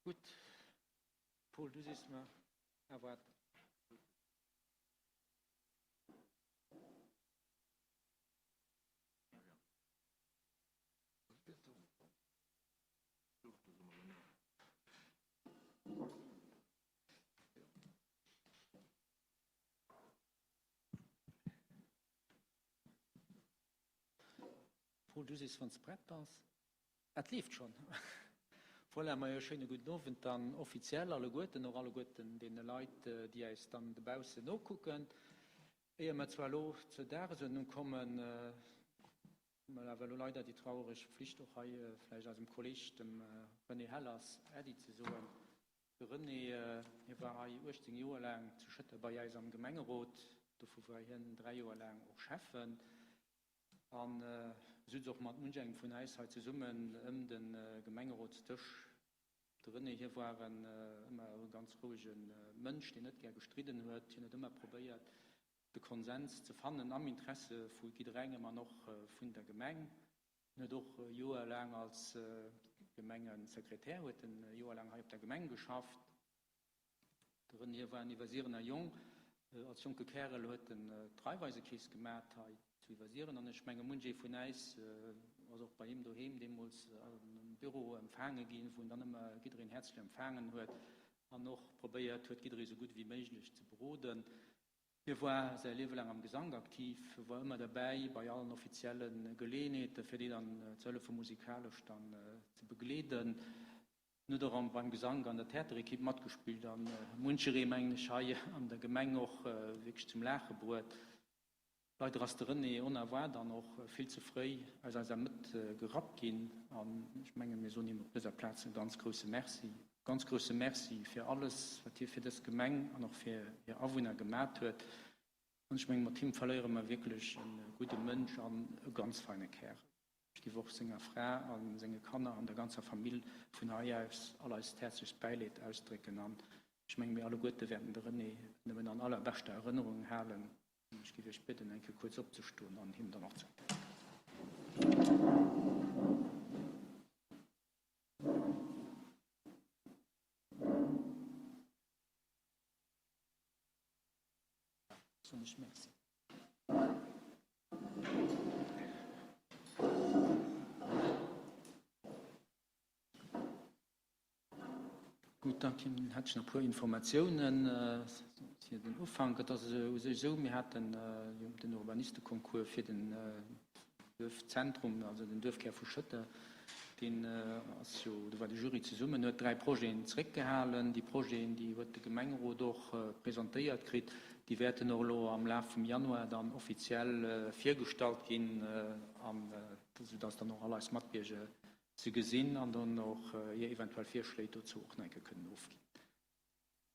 Gutt, Paul, du sees mer awer. Paul, du sees, wann s de prett bass. Et leeft schonn. Voilà, majo, schéine gudden Owend dann offiziell alleguerten, och alleguerten deene Leit, déi äis dann dobaussen nokucken. Éier mer zwar elo zur Dagesuerdnung kommen, hu mer awer elo leider déi trauereg Pflicht, och hei vläicht eisem Kolleg, dem René Hellers, Äddi ze soen. De René, hie war hei 18 Joer laang zu Schëtter bei äis am Gemengerot, dovu war hien 3 Joer laang och Schäffen. An sutz och mat munch engem vun äis hei zesummen ëm de Gemengerotsdësch. De René, hie war en ëmmer e ganz rouege Mënsch, deen net gär gestridden huet. Hien huet ëmmer probéiert, de Konsens ze fannen am Interesse vu jidderengem an och vun der Gemeng. Hien huet och joerlaang als Gemengesekretär huet en joerlaang hei op der Gemeng geschafft. De René war en Iwwersierener Jong. Als jonke Kärel huet en d'Raiffeisekeess gemat hei zu Iwwersieren an ech menge munch ee vun äis ass och bei him doheem deemools am Büro empfaange ginn, wou en dann ëmmer jiddereen häerzlech empfaangen huet an och probéiert huet, jidderee sou gutt ewéi méiglech ze beroden. Hie war säi Liewe laang am Gesank aktiv, war ëmmer derbäi bei allen offizielle Geleeënheeten, fir déi dann ze hëllefe musikalesch dann ze begleeden. En huet och beim Gesank an der Theaterequipe matgespillt an muncheree, mengen ech, hei an der Gemeng och wierklech zum Laache bruet. Leider ass de René onerwaart an och vill ze fréi aus eiser Mëtt gerappt ginn an ech mengen, mir soen him op dëser Plaz e ganz grousse Merci. Ganz grousse Merci fir alles, wat hie fir dës Gemeng an och fir hir Awunner gemat huet. An ech mengen, mat him verléiere mer wierklech e gudde Mënsch an e ganz feine Kärel. Ech géif och senger Fra a senge Kanner an der ganzer Famill vun hei aus all eist häerzlechst Bäileed ausdrécken. An ech menge mir alleguerte wäerten de René nëmmen an allerbeschter Erënnerung halen. An ech géif Iech bieden, eng Kéier kuerz opzestoen an him dann och ze gedenken. Soen ech Merci. Gutt, da hätt ech nach e puer Informatiounen fir den Ufank. Et ass u sech esou, mir haten jo den Urbanisteconcours fir den Duerfzentrum, also den Duerfkär vu Schëtter, deen ass jo, do war de Jury zesummen, huet 3 Projeten zréckgehalen. Déi Projeten, déi huet de Gemengerot och presentéiert kritt. Déi wäerten och elo am Laf vum Januar dann offiziell virgestallt ginn, an soudass dann och all eis Matbierger se gesinn an dann och hir eventuell Virschléi dozou och nach eng Kéier kënnen ofginn.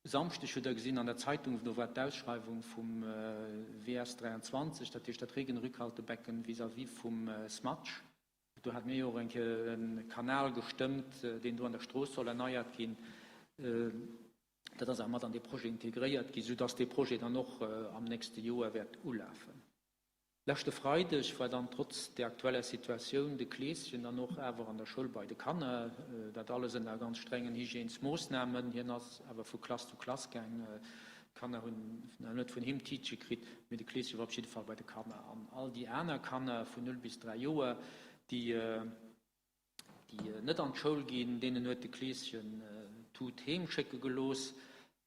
E Samschdeg hutt Der gesinn an der Zeitung, do war d'Ausschreiwung vum WS 23, dat heescht dat Regenrückhaltebecken vis-à-vis vum Smatch. Do hate mir jo och eng Kéier e Kanal gestëmmt, deen do an der Strooss soll erneiert ginn. Dat ass awer mat an dee Projet integréiert ginn, soudass dee Projet dann och am nächste Joer wäert ulafen. Leschte Freideg war dann trotz der aktueller Situatioun de Kleeschen dann och awer an der Schoul bei de Kanner. Dat alles ënner ganz strengen Hygiènesmoossnamen. Hien ass awer vu Klass zu Klass gaang. D'Kanner hunn nach net vun him Tiitche kritt, mee de Kleeschen war op jidde Fall bei de Kanner. An all déi aner Kanner vun 0 bis 3 Joer, déi déi net an d'Schoul ginn, deenen huet de Kleeschen d'Tut heem schécke gelooss,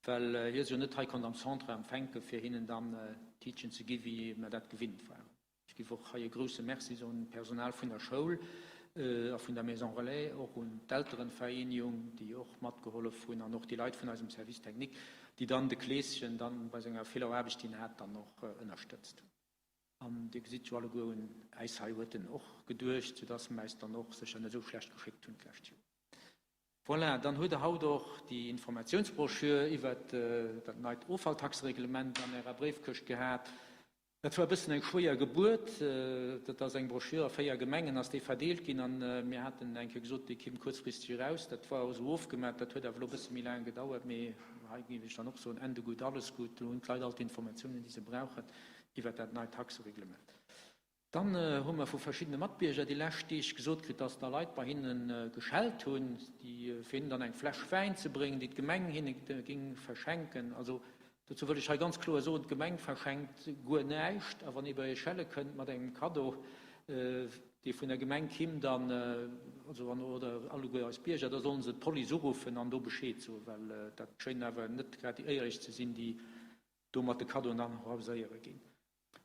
well hie se jo net hei konnt am Centre empfänken, fir hinnen dann d'Tiitchen ze gi wéi mer dat gewinnt waren. Ech géif och hei e grouse Merci soen un d'Personal vun der Schoul a vun der Maison Relais, och un d'Elterenvereenigung, déi och matgehollef hunn, an och déi Leit vun eisem Service technique, déi dann de Kleeschen dann bei senger viller Aarbecht, déi en hat, dann och ënnerstëtzt hunn. An Dir gesitt jo alleguer, un äis hei huet en och geduecht, soudass mer äis dann och sécher net esou schlecht geschéckt hunn d'lescht Joer. Voilà, dann hutt Der haut och déi Informatiounsbroschür iwwert dat neit Offalltaxereglement an Ärer Bréifkëscht gehat. Dat war e bëssen eng schwéier Gebuert. Dat ass eng Broschür, a 4 Gemengen ass déi verdeelt ginn. An mir haten eng Kéier gesot, déi kéim kuerzfristeg eraus. Dat war och esou ofgemat. Dat huet awer elo e bësse méi laang gedauert. Mee hei géif ech dann och soen, Ende gut, alles gut. Elo hunn d'Leit all d'Informatiounen, déi se brauchen. iwwert dat neit Taxereglement. Dann hu mer vu verschiddene Matbierger déi lescht Deeg gesot kritt, dass da Leit bei hinne geschellt hunn, déi fir hinnen dann eng Fläsch Wäin ze bréngen, déi d'Gemeng hinne géing verschenken. Also dozou wëll ech hei ganz kloer soen, D'Gemeng verschenkt guer näischt. A wann ee bei iech schelle kënnt mat engem Kaddo, dee vun der Gemeng kimm, dann, also wann, oder alleguer eis Bierger, da sollen se d'Police uruffen an do Bescheed soen, well dat schéinen awer net grad déi Éierlech ze sinn, déi do mat de Kaddoen dann hauséiere ginn.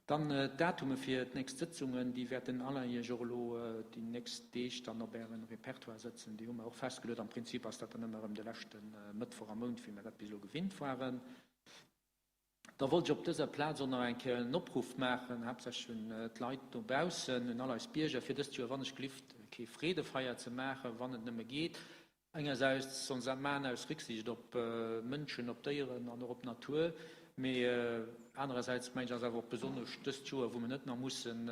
Dann d'Datume fir d'nächst Sëtzungen, déi wäert den Alain Iech och elo déi nächst Deeg dann op Äre Repertoire sëtzen. Déi hu mer och festgeluet. Am Prinzip ass dat dann ëmmer erëm de leschte Mëttwoch am Mount, wéi mer dat bis elo gewinnt waren. Da wollt ech op dëser Plaz och nach eng Kéier en Opruff maachen, haaptsächlech un d'Leit dobaussen, un all eis Bierger, fir dëst Joer wannechgelift kee Freedefeier ze maachen, wann et nëmme geet. Engersäits soll se dat maachen aus Récksiicht op Mënschen, op Déieren an och op d'Natur, mee anerersäits mengen ech ass awer och besonnesch dëst Joer, wou mer net nach mussen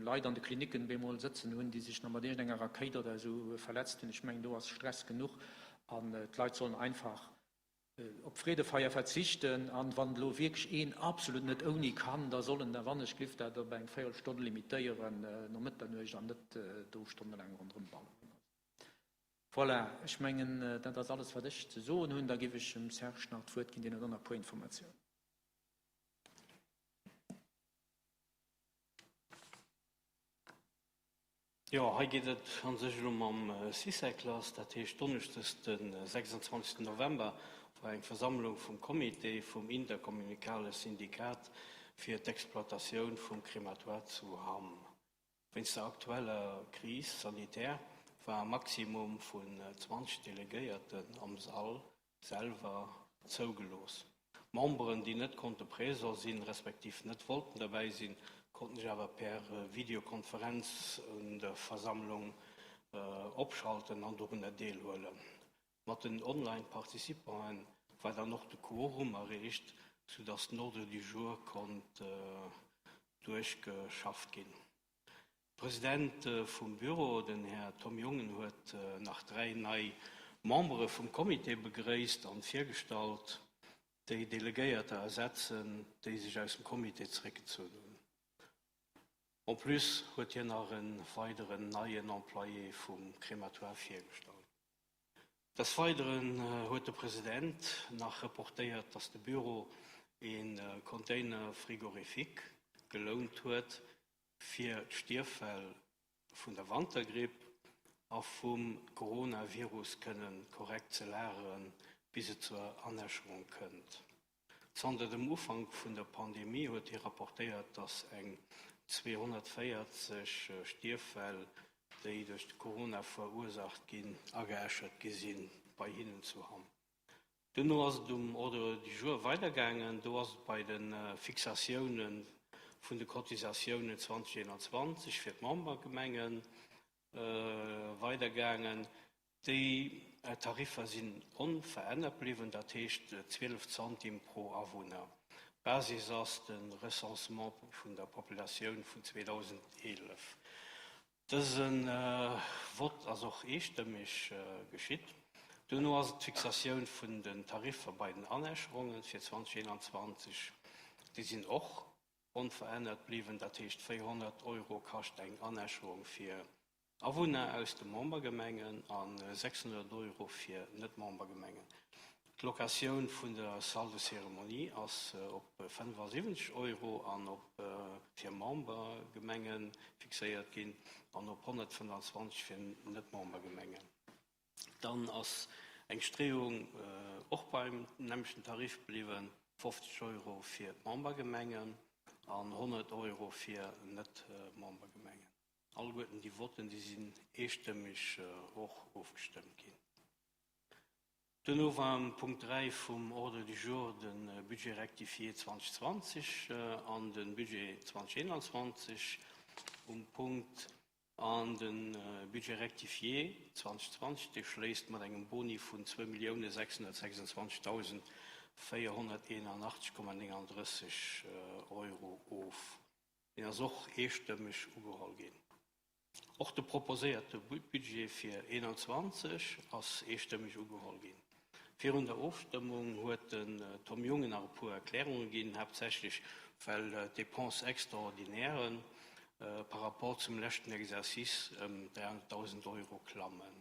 Leit an de Klinicken bemol sëtzen hunn, déi sech nach mat iergendenger Rakéit oder esou verletzt hunn. Ech mengen do ass Stress genuch an d'Leit sollen einfach op Freedefeier verzichten. An wann elo wierklech een absolut net ouni kann, da soll en da wannechglift dat op eng Véierelstonn limitéieren no Mëtternuecht an net do stonnelaang ronderëm balleren. Voilà, ech mengen, dat ass alles, wat ech ze soen hunn. Da géif ech dem Serge nach d'Wuert ginn, deen huet och nach e puer Informatiounen. Jo, hei geet et a sech elo mam Sysec lass. Dat heescht, donneschdes de 26 November war eng Versammlung vum Comité vum intercommunicale Syndikat fir d'Exploitatioun vum Crématoire zu Hamm. Wéinst der aktueller Crise sanitaire war e Maximum vun 20 Delegéierten am Sall selwer zougelooss. Memberen, déi net konnte présent sinn, respektiv net wollten derbäi sinn, konnten sech awer per Videokonferenz un der Versammlung opschalten an dorunner deelhuelen. Mat den Online-Participanten war dann och de Quorum erreecht, soudass den Ordre du jour konnt duerchgeschafft ginn. De President vum Büro, den Här Tom Jungen, huet nach 3 nei Membere vum Comité begréisst an virgestallt, déi Delegéierter ersetzen, déi sech aus dem Comité zeréckgezunn hunn. En plus huet hien nach e weideren neien Employé vum Crématoire virgestallt. Des Weideren huet de President nach reportéiert, dass de Büro ee Container frigorifique gelount huet, fir d'Stierffäll vun der Wantergripp a vum Coronavirus kënne korrekt ze lageren, bis et zur Anäscherung kënnt. Zanter dem Ufank vun der Pandemie huet hie rapportéiert, datt eng 240 Stierffäll, déi duerch de Corona verursaacht ginn, ageäschert gi sinn bei hinnen zu Hamm. Duerno ass et um Ordre du jour weidergaangen. Do ass et bei de Fixatioune vun de Cotisatiounen 2021 fir d'Membergemenge weidergaangen. Déi Tariffer sinn onverännert bliwwen, dat heescht 12 Zantim pro Awunner. Basis ass de Recensement vun der Populatioun vun 2011. Dëse Vott ass och eestëmmeg geschitt. Duerno ass et d'Fixatioun vun den Tariffer bei den Anäscherunge fir 2021. Déi sinn och onverännert bliwwen, dat heescht 400 Euro kascht eng Anäscherung fir Awunner aus de Membergemengen a 600 Euro fir Net-Membergemengen. D'Locatioun vun der Salle de cérémonie ass op 75 Euro an op fir Membergemenge fixéiert ginn an op 125 fir Net-Membergemengen. Dann ass eng Streeung och beim nämmlechten Tarif bliwwen, 50 Euro fir d'Membergemengen an 100 Euro fir Net-Membergemengen. Alleguerten déi Votten, déi sinn eestëmmeg och ofgestëmmt ginn. Duerno war am Punkt 3 vum Ordre du jour de Budget rectifié 2020 an de Budget 2021 um Punkt. An de Budget rectifié 2020, dee schléisst mat engem Boni vun 2.626.481,39 Euro of. Deen ass och eestëmmeg ugeholl ginn. Och de proposéierte Budget fir 21 ass eestëmmeg ugeholl ginn. Virun der Ofstëmmung huet den Tom Jungen nach e puer Erklärunge ginn, haaptsächlech well d'Dépenses extraordinairen. par rapport zum leschten Exercice ëm 300.000 Euro klammen.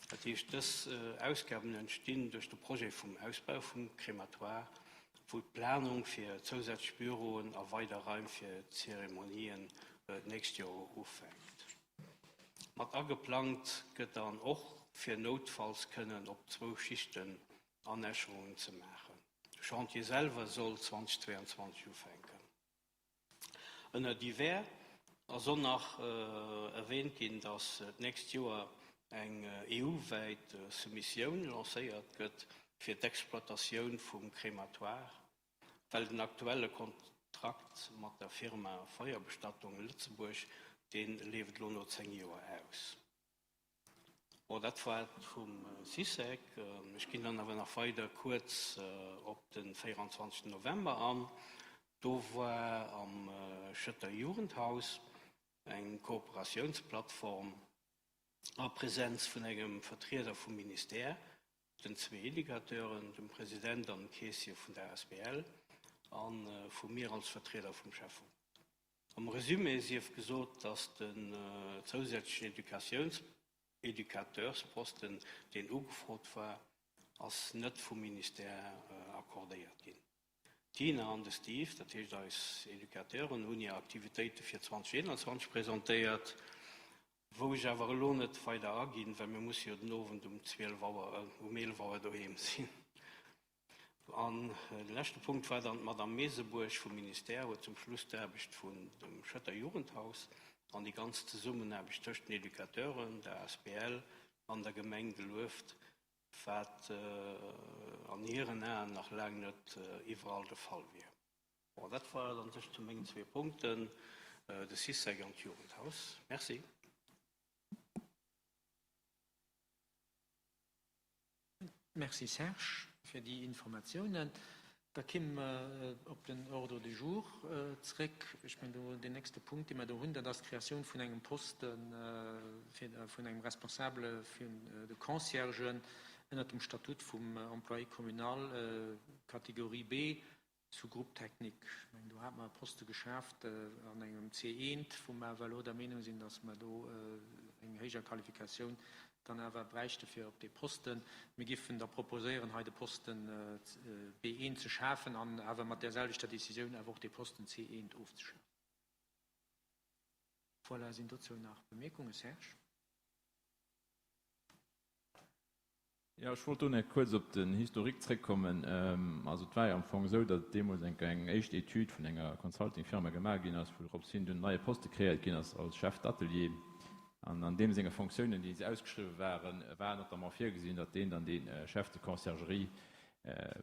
Dat heescht, dës Ausgaben entstinn duerch de Projet vum Ausbau vum Crématoire, wou d'Planung fir zousätzlech Büroen a weider Raim fir Zeremonien d'nächst Joer ufänkt. Mat ageplangt gëtt dann och, fir noutfalls kënnen op zwou Schichten Anäscherungen ze maachen. De Chantier selwer soll 2022 ufänken. Ënner Divers ass och nach erwähnt ginn, datt d'nächst Joer eng EU-wäit Soumissioun lancéiert gëtt fir d'Exploitatioun vum Crématoire, well den aktuelle Kontrakt mat der Firma Feuerbestattung Lëtzebuerg, dee leeft elo no 10 Joer aus. Bon, dat war et vum Sycec. Ech ginn dann awer nach weider kuerz op de 24 November an. Do war am Schëtter Jugendhaus eng Kooperatiounsplattform a Präsenz vun engem Vertrieder vum Ministère, den zwee Educateuren, dem President an dem Keessier vun der asbl a vu mir als Vertrieder vum Schäfferot. Am Resumé sief gesot, dass den zousätzlechen Educatiouns-Educateursposten, deen ugefrot war, ass net vum Ministère accordéiert ginn. D'Tina an de Steve, dat heescht eis Educateuren, hunn hir Aktivitéite fir 2021 presentéiert, wou ech awer elo net weider aginn, well mir musse jo den Owend um 12 Auer, um 11 Auer doheem sinn. An de leschte Punkt war dann, d'Madame Mesebuerg vum Ministère huet zum Schluss d'Aarbecht vun dem Schëtter Jugendhaus an déi ganz Zesummenaarbecht tëscht den Educateuren, der asbl an der Gemeng gelueft, wat an hiren Aen nach laang net iwwerall de Fall wier. Bon, dat war et an sech zu mengen zwee Punkten, de Sycec an d'Jugendhaus. Merci. Merci Serge fir déi Informatiounen. Da kimme mer op den Ordre du jour zréck. Ech mengen do deen nächste Punkt, dee mer do hunn, dat ass d'Kreatioun vun engem Poste fir vun engem Responsable vun de Conciergen ënnert dem Statut vum Employé communal Catégorie B. Zu Groupe technique, ech mengen, do hate mer e Poste geschaaft an engem C1, wou mer awer elo der Meenung sinn, datt mer do eng héijer Qualifikatioun dann awer bräichte fir op dee Posten. Mir giffen da proposéieren, hei de Posten B1 ze schafen an awer mat där selwechter Décisioun awer och dee Posten C1 ofzeschafen. Voilà, sinn dozou nach Bemierkungen? Serge. Jo, ech wollt do nach kuerz op den Historique zréckkommen. Also et war jo am Fong esou, datt deemools eng eng éischt Etüd vun enger Consulting-Firma gemaach ginn ass, wourops hin dunn en neie Poste kreéiert ginn ass als Chef d'atelier. An an deem senge Fonctiounen, déi ausgeschriwwe waren, war notamment virgesinn, datt deen dann dee Chef de Conciergerie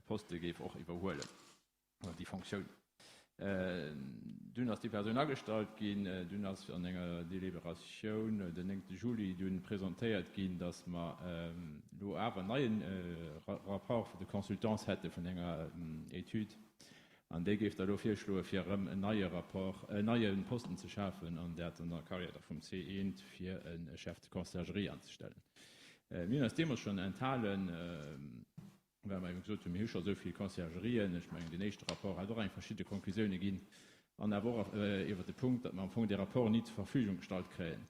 Poste géif och iwwerhuelen. oder déi Fonctioun. Dunn ass déi Persoun agestallt ginn. Dunn ass an enger Deliberatioun den 9 Juli dunn presentéiert ginn, datt mer elo awer en neie Rapport de consultance hätte vun enger Etüd an déi géif da elo virschloe fir erëm en neie Rapport, en neie Posten ze schafen an dat an der Carrière da vum C1 fir e Chef de Conciergerie anzestellen. Mir hunn eis deemools schonn enthalen. Well mer eben gesot hunn, mir hu scho esou vill Conciergerien, ech mengen, deen éischte Rapport hat och eng verschidde Konklusioune ginn, an awer och iwwert de Punkt, datt mer am Fong dee Rapport ni zur Verfügung gestallt kréien.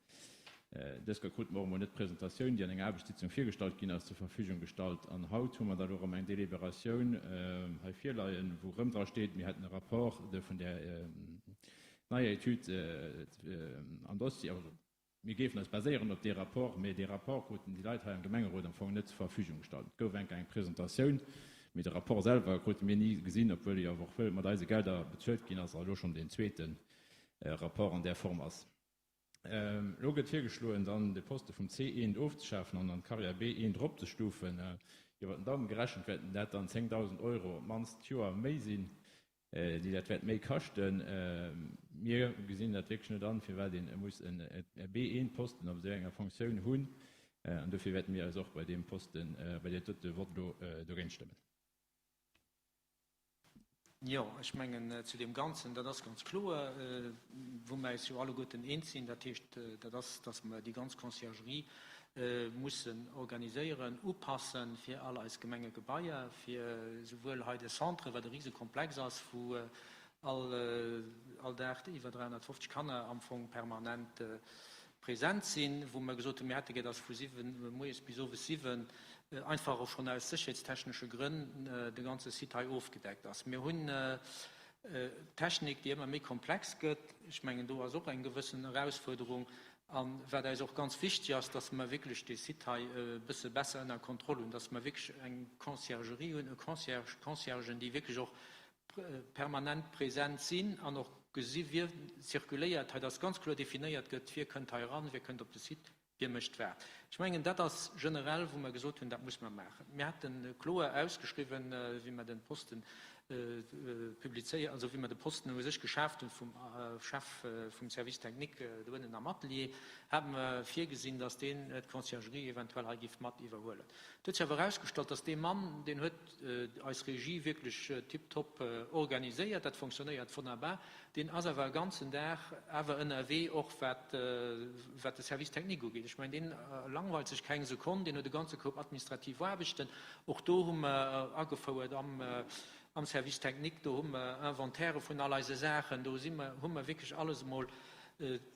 Dës Kéier krute mer och emol net d'Presentatioun, déi an enger Aarbechtssitzung virgestallt ginn ass, zur Verfügung gestallt. An haut hu mer da elo erëm eng Deliberatioun hei virleien, wou erëm dra steet, mir hätten e Rapport vun där neier Etüd am Dossier, also, Mir géifen eis baséieren op dee Rapport, mä dee Rapport kruten déi Leit hei am Gemengerot am Fong net zur Verfügung gestallt. Et gouf enker eng Presentatioun, mee de Rapport selwer krute mir ni gesinn, obwuel e jo awer och wëll mat eise Gelder bezuelt ginn ass a elo schonn deen zweete Rapport an där Form ass. Elo gëtt virgeschloen, dann de Poste vum C1 ofzeschafen an an d'Carrière B1 eropzestufen. Iwwer den Daumen gerechent wäerten dat dann 10.000 Euro op d'mannst d'Joer méi sinn. déi dat wäert méi kaschten. Mir gesinn dat wierklech net an, firwat een muss e B-een-Posten op esou enger Fonctioun hunn. An dofir wäerte mir eis och bei deem Posten, bei där dote Vott elo dogéint stëmmen. Jo, ech mengen zu deem Ganzen, dat ass ganz kloer, wou mer eis jo alleguerten eens sinn, dat heescht, dat ass, dass mer déi ganz Conciergerie mussen organiséieren, upassen fir all eis Gemengegebaier, fir souwuel hei de Centre, wat e Risekomplex ass, wou. all all Dag iwwer 350 Kanner am Fong permanent present sinn, wou mer gesot hunn, mir hätte gär, dass vu 7 moies bis owes 7 einfach och schonn aus sécherheetstechnesche Grënn de ganze Site hei ofgedeckt ass. Mir hunn Technik, déi ëmmer méi komplex gëtt. Ech mengen, do ass och eng gewëssen Erausfuerderung. A wat eis och ganz wichtig ass, dass mer wierklech dee Site hei e bësse besser ënner Kontroll hunn, dass mer wierklech eng Conciergerie hunn, e Concierge, Conciergen, déi wierklech och permanent present sinn an och gesi wie zirkuléiert hei, dass ganz kloer definéiert gëtt, wie kënnt hei eran, wie kënnt op de Site, wie mécht wat. Ech mengen, dat ass generell, wou mer gesot hunn, dat muss mer maachen. Mir hate kloer ausgeschriwwen, wéi mer de Posten publizéiert, also wéi mer de Posten u sech geschaaft hunn vum Chef vum Service technique do ënnen am Atelier, hate mer virgesinn, dass deen d'Conciergerie eventuell hei géif mat iwwerhuelen. Et huet sech awer erausgestallt, dass dee Mann, deen huet eis Regie wierklech tiptop organiséiert, dat fonctionnéiert wonnerbar. Deen ass awer e ganzen Dag awer ënnerwee, och wat wat de Service technique ugeet. Ech mengen, deen langweilt sech keng Sekonn, deen huet e ganze Koup administrativ Aarbechten. Och do hu mer agefouert am am Service technique, do hu mer Inventairë vun all eise Saachen, do si mer, hu mer wierklech alles emol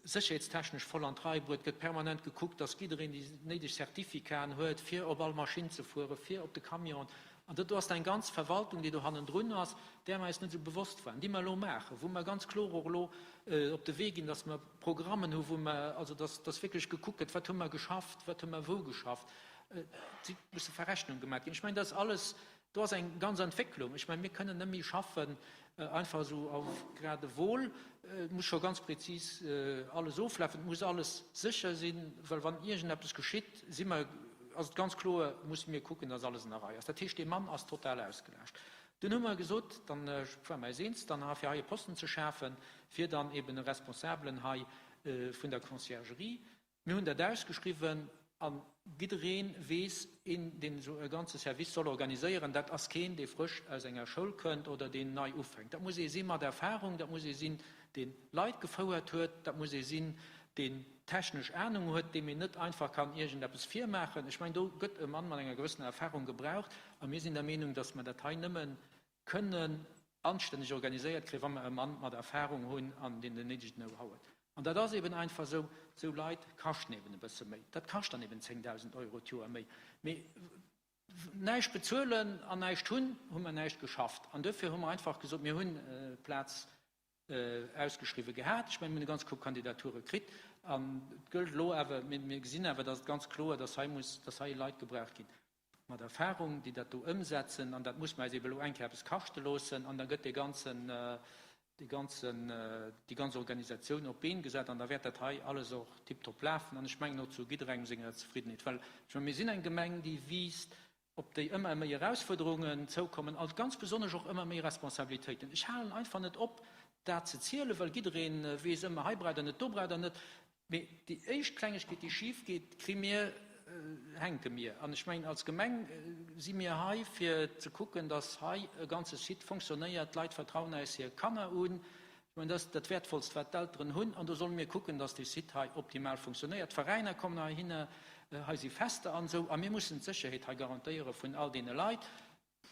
sécherheetstechnesch voll an d'Rei bruet. Et gëtt permanent gekuckt, dass jiddereen déi néideg Certificaten huet, fir op all Maschinn ze fueren, fir op de Camion. An dat do ass eng ganz Verwaltung, déi do hannendrun ass, där mer eis net esou bewosst waren, déi mer elo maachen, wou mer ganz kloer och elo op de Wee ginn, dass mer Programmen hu wou mer, also dass, dass wierklech gekuckt gëtt, wat hu mer geschafft, wat hu mer wou geschafft. Et musse Verrechnung gemaach ginn. Ech mengen, dat ass alles, do ass eng ganz Entwécklung. Ech mengen, mir kënnen net méi schaffen einfach esou auf Geradewohl. Et muss scho ganz prezis alles oflafen, et muss alles sécher sinn, well wann iergendeppes geschitt, si mer, ass et ganz kloer, musse mir kucken, dass alles an der Rei ass. Dat heescht, dee Mann ass total ausgelaascht. Dunn hu mer gesot, dann ware mer eis eens, dann fir hei e Posten ze schafen, fir dann eben e Responsabelen hei vun der Conciergerie. Mir hunn dat ausgeschriwwen a jidderee weess, een, deen esou e ganze Service soll organiséieren, dat ass keen, dee frësch aus enger Schoul kënnt oder deen nei ufänkt. Dat muss ee si mat Erfahrung, dat muss ee sinn, dee Leit gefouert huet, dat muss ee sinn, deen technesch Anung huet, deem een net einfach kann iergendeppes virmaachen. Ech mengen, do gëtt e Mann mat enger gewëssener Erfahrung gebraucht a mir sinn der Meenung, dass mer dat hei nëmme kënnen anstänneg organiséiert kréien, wa mer e Mann mat Erfahrung hunn an deen den néidegen Know-how huet. An dat ass eben einfach esou, esou Leit kaschten eben e bësse méi. Dat kascht dann eben 10.000 Euro d'Joer méi. Mee näischt bezuelen an näischt hunn, hu mer näischt geschafft. An duerfir hu mer einfach gesot, mir hunn d'Plaz ausgeschriwwe gehat. Ech mengen, mir hunn e ganz Koup Kandidature kritt. An et gëllt elo awer, mir gesinn awer, dass et ganz kloer, dass hei muss, dass hei Leit gebraucht ginn mat Erfahrung, déi dat do ëmsetzen. An dat muss mer eis ebe elo eng Kéier eppes kaschte loossen. An da gëtt dee ganzen, dee ganzen, déi ganz Organisatioun op d'Been gesat. An da wäert dat hei alles och tiptop lafen. An ech mengen och zu jidderengem senger Zefriddenheet. Well ech mengen, mir sinn eng Gemeng, déi wiisst, op déi ëmmer méi Erausfuerderungen zoukommen a ganz besonnesch och ëmmer méi Responsabilitéiten. Ech halen einfach net op, dat ze zielen, well jidderee weess ëmmer, hei braucht Der net, do braucht Der net. Mee déi éischt Klengegkeet, déi schif geet, kri mir, hänke mir. An ech mengen, als Gemeng si mir hei, fir ze kucken, dass hei e ganze Site fonctionnéiert. D'Leit vertrauen eis hir Kanner un. Ech mengen, dat ass dat Wäertvollst, wat d'Elteren hunn. An do solle mir kucken, dass dee Site hei optimal funktionéiert. D'Veräiner kommen heihinner, hei si Fester an esou. A mir mussen d'Sécherheet hei garantéiere vun all deene Leit,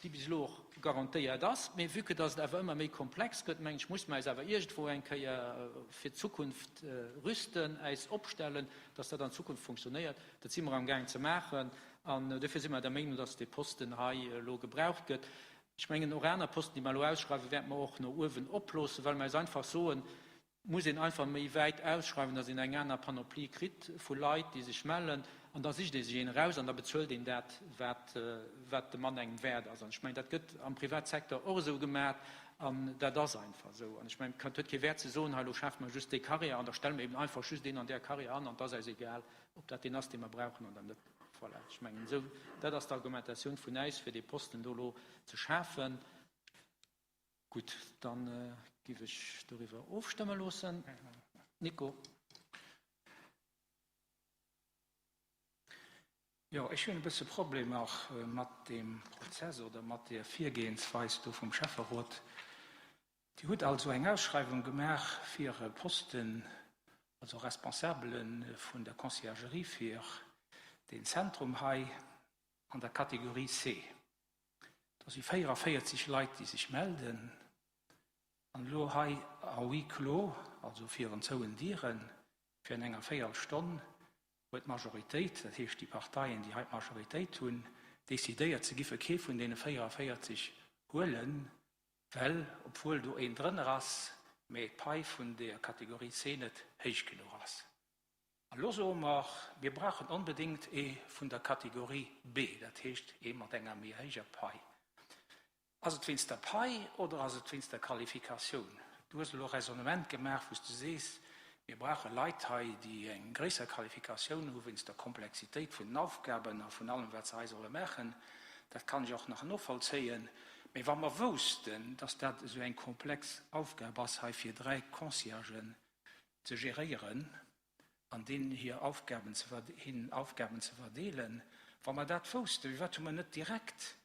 déi bis elo och garantéiert ass. Mee vue que dass et awer ëmmer méi komplex gëtt, mengen ech, muss mer eis awer iergendwou eng Kéier fir d'Zukunft rüsten, äis opstellen, dass dat an Zukunft funktionéiert. Dat si mer amgaang ze maachen. An dofir si mer der Meinung, dass dee Posten hei elo gebraucht gëtt. Ech mengen, och aner Posten, déi mer elo ausschreiwen, wäerte mer och no uewen oploossen, well mer eis einfach soen, et muss een einfach méi wäit ausschreiwen, datt een eng aner Panoplie kritt vu Leit, déi sech mellen, an da sicht ee sech een eraus an da bezuelt een dat, wat, wat de Mann engem wäert ass. An ech mengen, dat gëtt am Privatsecteur och esou gemaach an dat ass einfach esou. An ech mengen, et huet kee Wäert ze soen, hei elo schafe mer just déi Carrière an da stelle mer eben einfach just een an där Carrière an an et ass eis egal, ob dat deen ass, dee mer brauchen oder net. Voilà, ech mengen esou, dat ass d'Argumentatioun vun äis, fir dee Posten do elo ze schafen. Gutt, da giff ech doriwwer ofstëmme loossen. Nico. Jo, ech hunn e bësse Problemer mat deem Prozess oder mat där Virgehensweis do vum Schäfferot. Dir hutt also eng Ausschreiwung gemaach fir e Posten, also Responsabele vun der Conciergerie fir deen Zentrum hei an der Kategorie C. Do si 44 Leit, déi sech melden. An elo hei à huis clos, also virun zouen Dieren, virun enger Véierelstonn, huet d'Majoritéit, dat heescht déi Parteien, déi hei d'Majoritéit hunn, decidéiert, se giffe kee vun deene 44 huelen, well, obwuel do een drënner ass, mä d'Pai vun der Kategorie C net héich genuch ass. An elo soe mer, mir brauchen onbedéngt ee vun der Kategorie B, dat heescht ee mat enger méi héijer Pai. Ass et wéinst der Pai oder ass et wéinst der Qualifikatioun? Du hues elo e Raisonnement gemaach, wou s de sees, mir brauche Leit hei, déi eng gréisser Qualifikatioun hu wéinst der Komplexitéit vun den Aufgaben a vun allem, wat se hei solle maachen. Dat kann ech och nach novollzéien. Mee wa mer woussten, dass dat esou eng komplex Aufgab ass, hei fir 3 Conciergen ze geréieren an deenen hir Aufgaben ze, hinnen Aufgaben ze verdeelen, wa mer dat woussten, firwat hu mer net direkt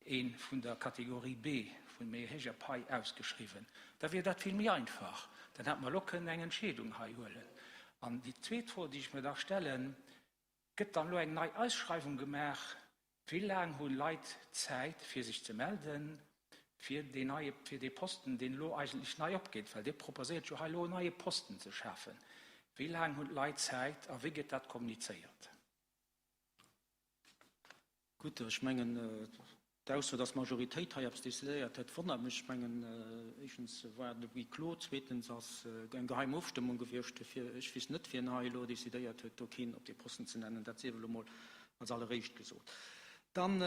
ee vun der Kategorie B, vun méi héijer Pai ausgeschriwwen, da wier dat vill méi einfach. Dann hätt mer elo kënnen eng Entscheedung hei huelen. An déi zweet Fro, déi ech mir da stellen, Gëtt dann elo eng nei Ausschreiwung gemaach? Wéi laang hu Leit Zäit, fir sech ze melden, fir deen neie, fir dee Posten, deen elo eigentlech nei opgeet, well Dir proposéiert jo hei elo en neie Posten ze schafen. Wéi laang hunn d'Leit Zäit a wéi gëtt dat kommunizéiert? Gutt, ech mengen, d'Ausso, dass d'Majoritéit hei eppes decidéiert huet, wonnert mech. Ech mengen, éischtens war et e Huis clos, zweetens ass eng geheim Ofstëmmung gewiescht. Dofir, ech weess net, wien hei elo decidéiert huet, do keen op dee Posten ze nennen. Dat sief elo mol als alleréischt gesot. Dann,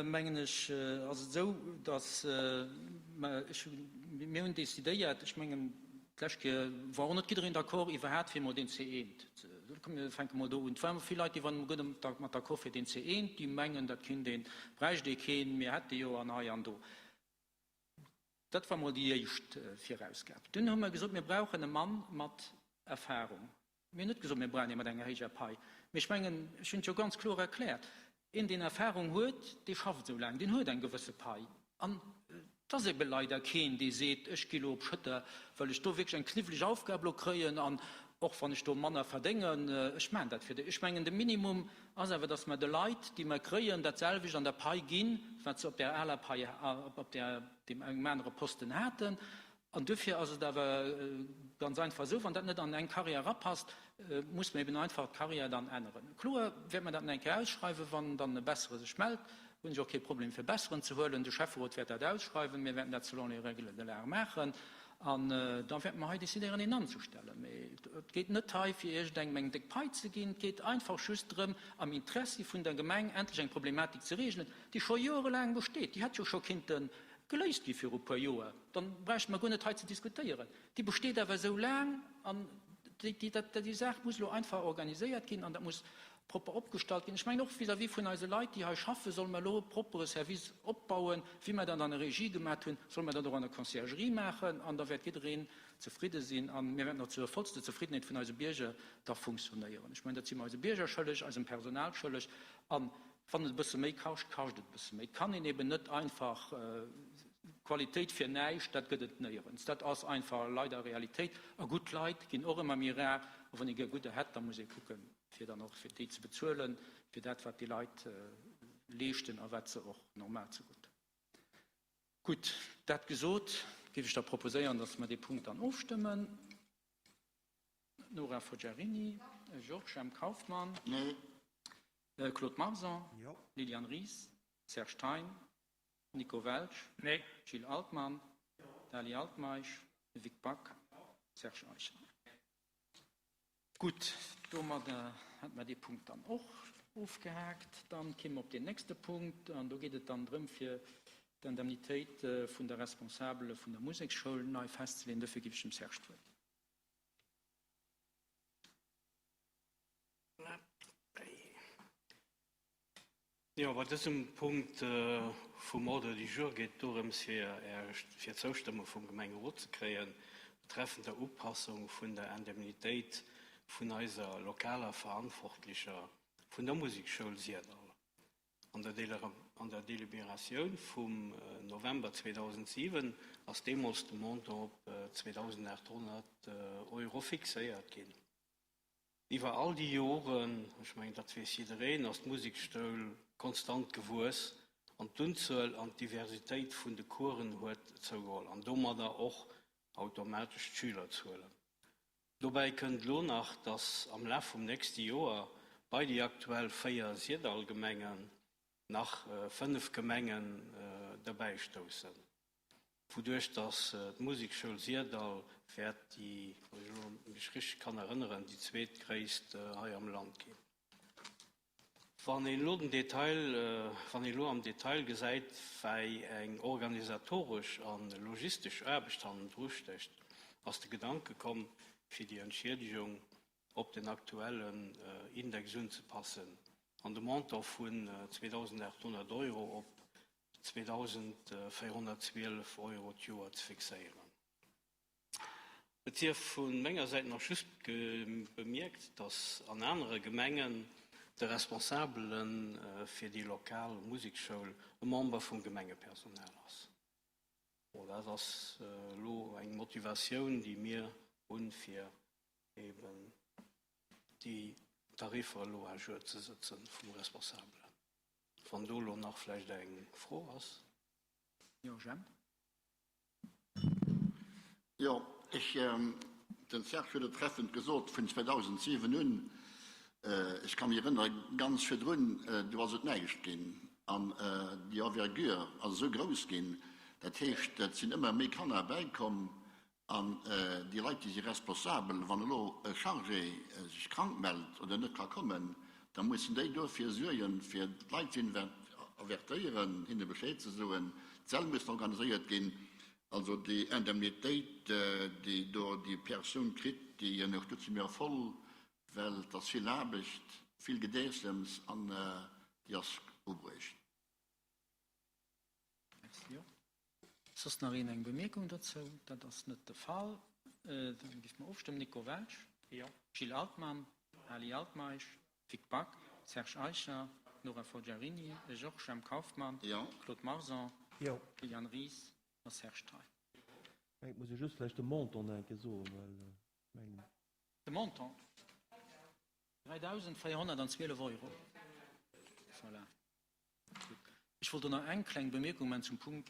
mengen ech, ass et esou, dass mer, ech hunn, mir hunn decidéiert, ech mengen, D'lescht Kéier war och net jiddereen d'accord iwwerhaapt fir emol deen C1 ze, komm mir fänke mol do un. Et waren vill Leit, déi waren emol guer net mat d'accord fir deen C1, déi mengen, dat kinnt een, bräicht ee keen, mir hätte jo an hei an do. Dat war mol déi éischt Virausgab. Dunn hu mer gesot, mir brauchen e Mann mat Erfahrung. Mir hunn net gesot, mir brauchen ee mat enger héijer Pai. Mee ech mengen, ech hunn et jo ganz kloer erkläert, Een, deen Erfahrung huet, dee schafft esou laang, deen huet eng gewësse Pai. An et ass ebe leider keen, dee seet, ech gi lo op Schëtter, well ech do wierklech eng kniwweleg Aufgab lo kréien an och wann ech do manner verdéngen, ech maachen dat fir déi. Ech mengen, de Minimum ass awer, datt mer de Leit, déi mer kréien, dat selwecht an der Pai ginn, wat se op där aler Pai, op där, deem engem anere Posten haten. An duerfir ass et awer ganz einfach esou, wann dat net an eng Carrière erapasst, muss mer eben einfach d'Carrière dann änneren. Kloer wäerte mer dat nach eng Kéier ausschreiwen, wann dann e Bessere sech mellt, hunn ech och kee Problem fir e Besseren ze huelen. De Schäfferot wäert dat ausschreiwen, mir wäerten dat selon les règles de l'art maachen an da wäerte mer hei décidéieren een anzustellen. Mee et geet net hei fir iergendengem eng déck Pai ze ginn, et geet einfach just drëm am Interessi vun der Gemeng endlech eng Problematik ze regelen, déi scho joerelaang besteet. Déi hätt jo scho kinnte geléist gi viru puer Joer, dann bräichte mer guer net hei ze diskutéieren. Déi besteet awer esou laang an déi Saach muss elo einfach organiséiert ginn an dat muss propper opgestallt ginn. Ech mengen och vis-à-vis vun eise Leit, déi hei schaffen, solle mer elo e proppere Service opbauen, wéi mer dat an der Regie gemat hunn, solle mer dat och an der Conciergerie maachen an da wäert jiddereen zefridde sinn a mir wäerten och zur vollster Zefriddenheet vun eise Bierger da funktionéieren. Ech mengen, dat si mer eise Bierger schëlleg, eisem Personal schëlleg an Wann et e bësse méi kascht, kascht et e bësse méi. Et kann een eben net einfach Qualitéit fir näischt, dat gëtt et néierens. Dat ass einfach leider Realitéit. A gutt Leit ginn och ëmmer méi rar. A wann ee gär gudder hätt, da muss ee kucken, fir dann och fir déi ze bezuelen, fir dat, wat déi Leit leeschten a wat se och normal zegutt. Gutt, dat gesot, géif ech da proposéieren, dass mer dee Punkt dann ofstëmmen. Nora Fogiarini, Georges M. Kauffmann, Claude Marson, Liliane Ries, Serge Thein, Nico Welsch, Gilles Altmann, Dali Altmeisch, Vic Back, Serge Eicher. Gutt, domadder hätte mer dee Punkt dann och ofgehaakt. Dann kéime mer op deen nächste Punkt an do geet et dann drëm, fir d'Indemnitéit vun der Responsabele vun der Museksschoul nei festzeleeën. Dofir géif ech dem Serge d'Wuert ginn. Jo, bei dësem Punkt vum Ordre du jour geet et dorëms, fir Är, fir d'Zoustëmmung vum Gemengerot ze kréien betreffend der Upassung vun der Indemnitéit vun eiser lokaler Verantwortlecher vun der Musekschoul Syrdall. An der Deliberatioun vum November 2007 ass deemools de Montant op 2.800 Euro fixéiert ginn. Iwwer all déi Joren, ech mengen dat weess jiddereen, ass d'Musekschoul konstant gewuess an d'Unzuel an d'Diversitéit vun de Coursen huet zougeholl an domadder och. automatesch d'Schülerzuelen. Dobäi kënnt elo nach, dass am Laf vum nächste Joer bei déi aktuell 4 Syrdall-Gemengen nach 5 Gemengen derbäistoussen, wouduerch dass d'Musekschoul Syrdall wäert déi, wann ech elo mech richteg kann erënneren, déi zweetgréisst hei am Land ginn. Wann een elo den Detail, wann een elo am Detail gesäit, wei eng organisatoresch a logistesch Aarbecht hannendru stécht, ass de Gedanke komm, fir déi Entschiedegung op den aktuellen Index unzepassen an de Montant vun 2.800 Euro op 2.412 Euro d'Joer ze fixéieren. Et sief vu menger Säit nach just bemierkt, datt an anere Gemengen de Responsabele fir déi lokal Musekschoul e Member vum Gemengepersonal ass. Bon, dat ass elo eng Motivatioun, déi mir hunn, fir eben déi Tariffer elo à jour ze sëtze vum Responsabelen. Wann do elo nach vläicht eng Fro ass. Jo, Jemp. Jo, ech, den Serge huet et treffend gesot, vun 2007 un, ech ka mech erënnere ganz virdrun, do ass et näischt ginn an déi Envergure ass esou grouss ginn, dat heescht, et sinn ëmmer méi Kanner bäikomm an déi Leit, déi si responsabel, wann elo e Chargé sech krank mellt oder net ka kommen, da mussen déi dofir suergen, fir d'Leit ze avertéieren, hinne Bescheed ze soen, d'Säll mussen organiséiert ginn. Also déi Indemnitéit, déi do déi Persoun kritt, déi ënnerstëtze mir voll, well et ass vill Aarbecht, vill Gedeessems an déi ass ubruecht. Merci. Jo. Soss nach een eng Bemierkung dozou? Dat ass net de Fall. Da géife mer ofstëmmen. Nico Welsch? Jo. Gilles Altmann? Ali Altmeisch? Vic Back? Serge Eicher? Nora Forgiarini? Georges Jemp Kauffmann? Jo. Claude Marson? Jo. Liliane Ries a Serge Thein. Et muss ee just vläicht de Montant nach eng Kéier soen, well ech mengen. De Montant? 3.412 Euro. Voilà. Ech wollt do nach eng kleng Bemierkung man zum Punkt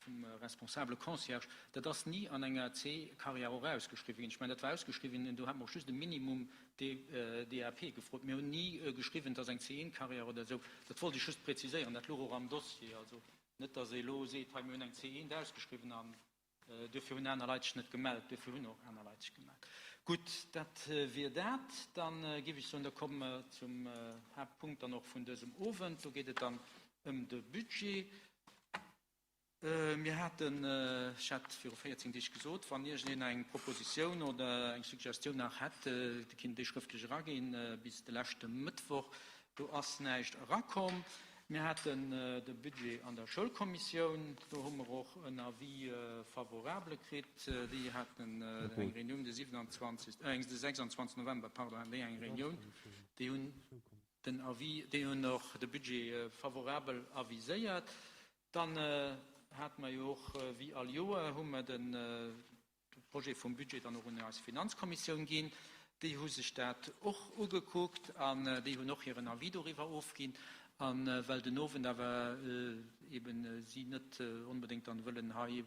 vum responsable Concierge. Dat ass ni an enger C-Carrière och ausgeschriwwen ginn. Ech mengen, dat war ausgeschriwwen ginn, do hat mer och just e Minimum DAP gefrot. Mir hunn ni geschriwwen, et ass eng C1-Carrière oder esou. Dat wollt ech just präziséieren. Dat louch och am Dossier. Also net, datt ee elo seet, hei mir hunn eng C1 ausgeschriwwen an Duerfir hunn aner Leit sech net gemellt. Duerfir hunn och aner Leit sech gemellt. Gutt, dat wier dat. Da géif ech soen, da komme mer zum Haaptpunkt dann och vun dësem Owend. Do geet et dann ëm de Budget. Mir haten, ech hat viru 14 Deeg gesot, wann iergendeen eng Propositioun oder eng Suggestioun nach hätt, da kinnt déi schrëftlech eraginn bis de leschte Mëttwoch. Do ass näischt erakomm. Mir haten de Budget an der Schoulkommissioun. Do hu mer och en Avis favorable kritt. Déi haten eng Reunioun de 27, äh, de 26 November, pardon, haten déi eng Reunioun. Déi hunn den Avis, déi hunn och de Budget favorabel aviséiert. Dann hate mer jo och, wéi all Joer, hu mer den, de Projet vum Budget dann och un eis Finanzkommissioun ginn. Déi hu sech dat och ugekuckt an déi hunn och hiren Avis doriwwer ofginn. A well den Owend awer eben si net onbedéngt dann wëllen hei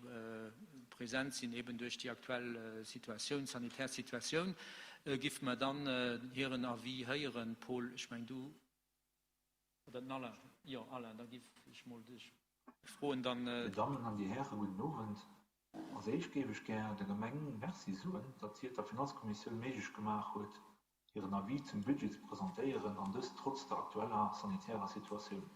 present sinn, eben duerch déi aktuell Situatioun, sanitär Situatioun, giffe mer dann hiren Avis héieren. Paul, ech meng du Oder den Alain? Jo, Alain, da giff ech mol dech froen dann. Dir Dammen an Dir Hären, gudden Owend. Als éischt géif ech gär der Gemeng Merci soen, datt si et der Finanzkommissioun méiglech gemaach huet, hiren Avis zum Budget ze presentéieren, an dëst trotz der aktueller sanitärer Situatioun.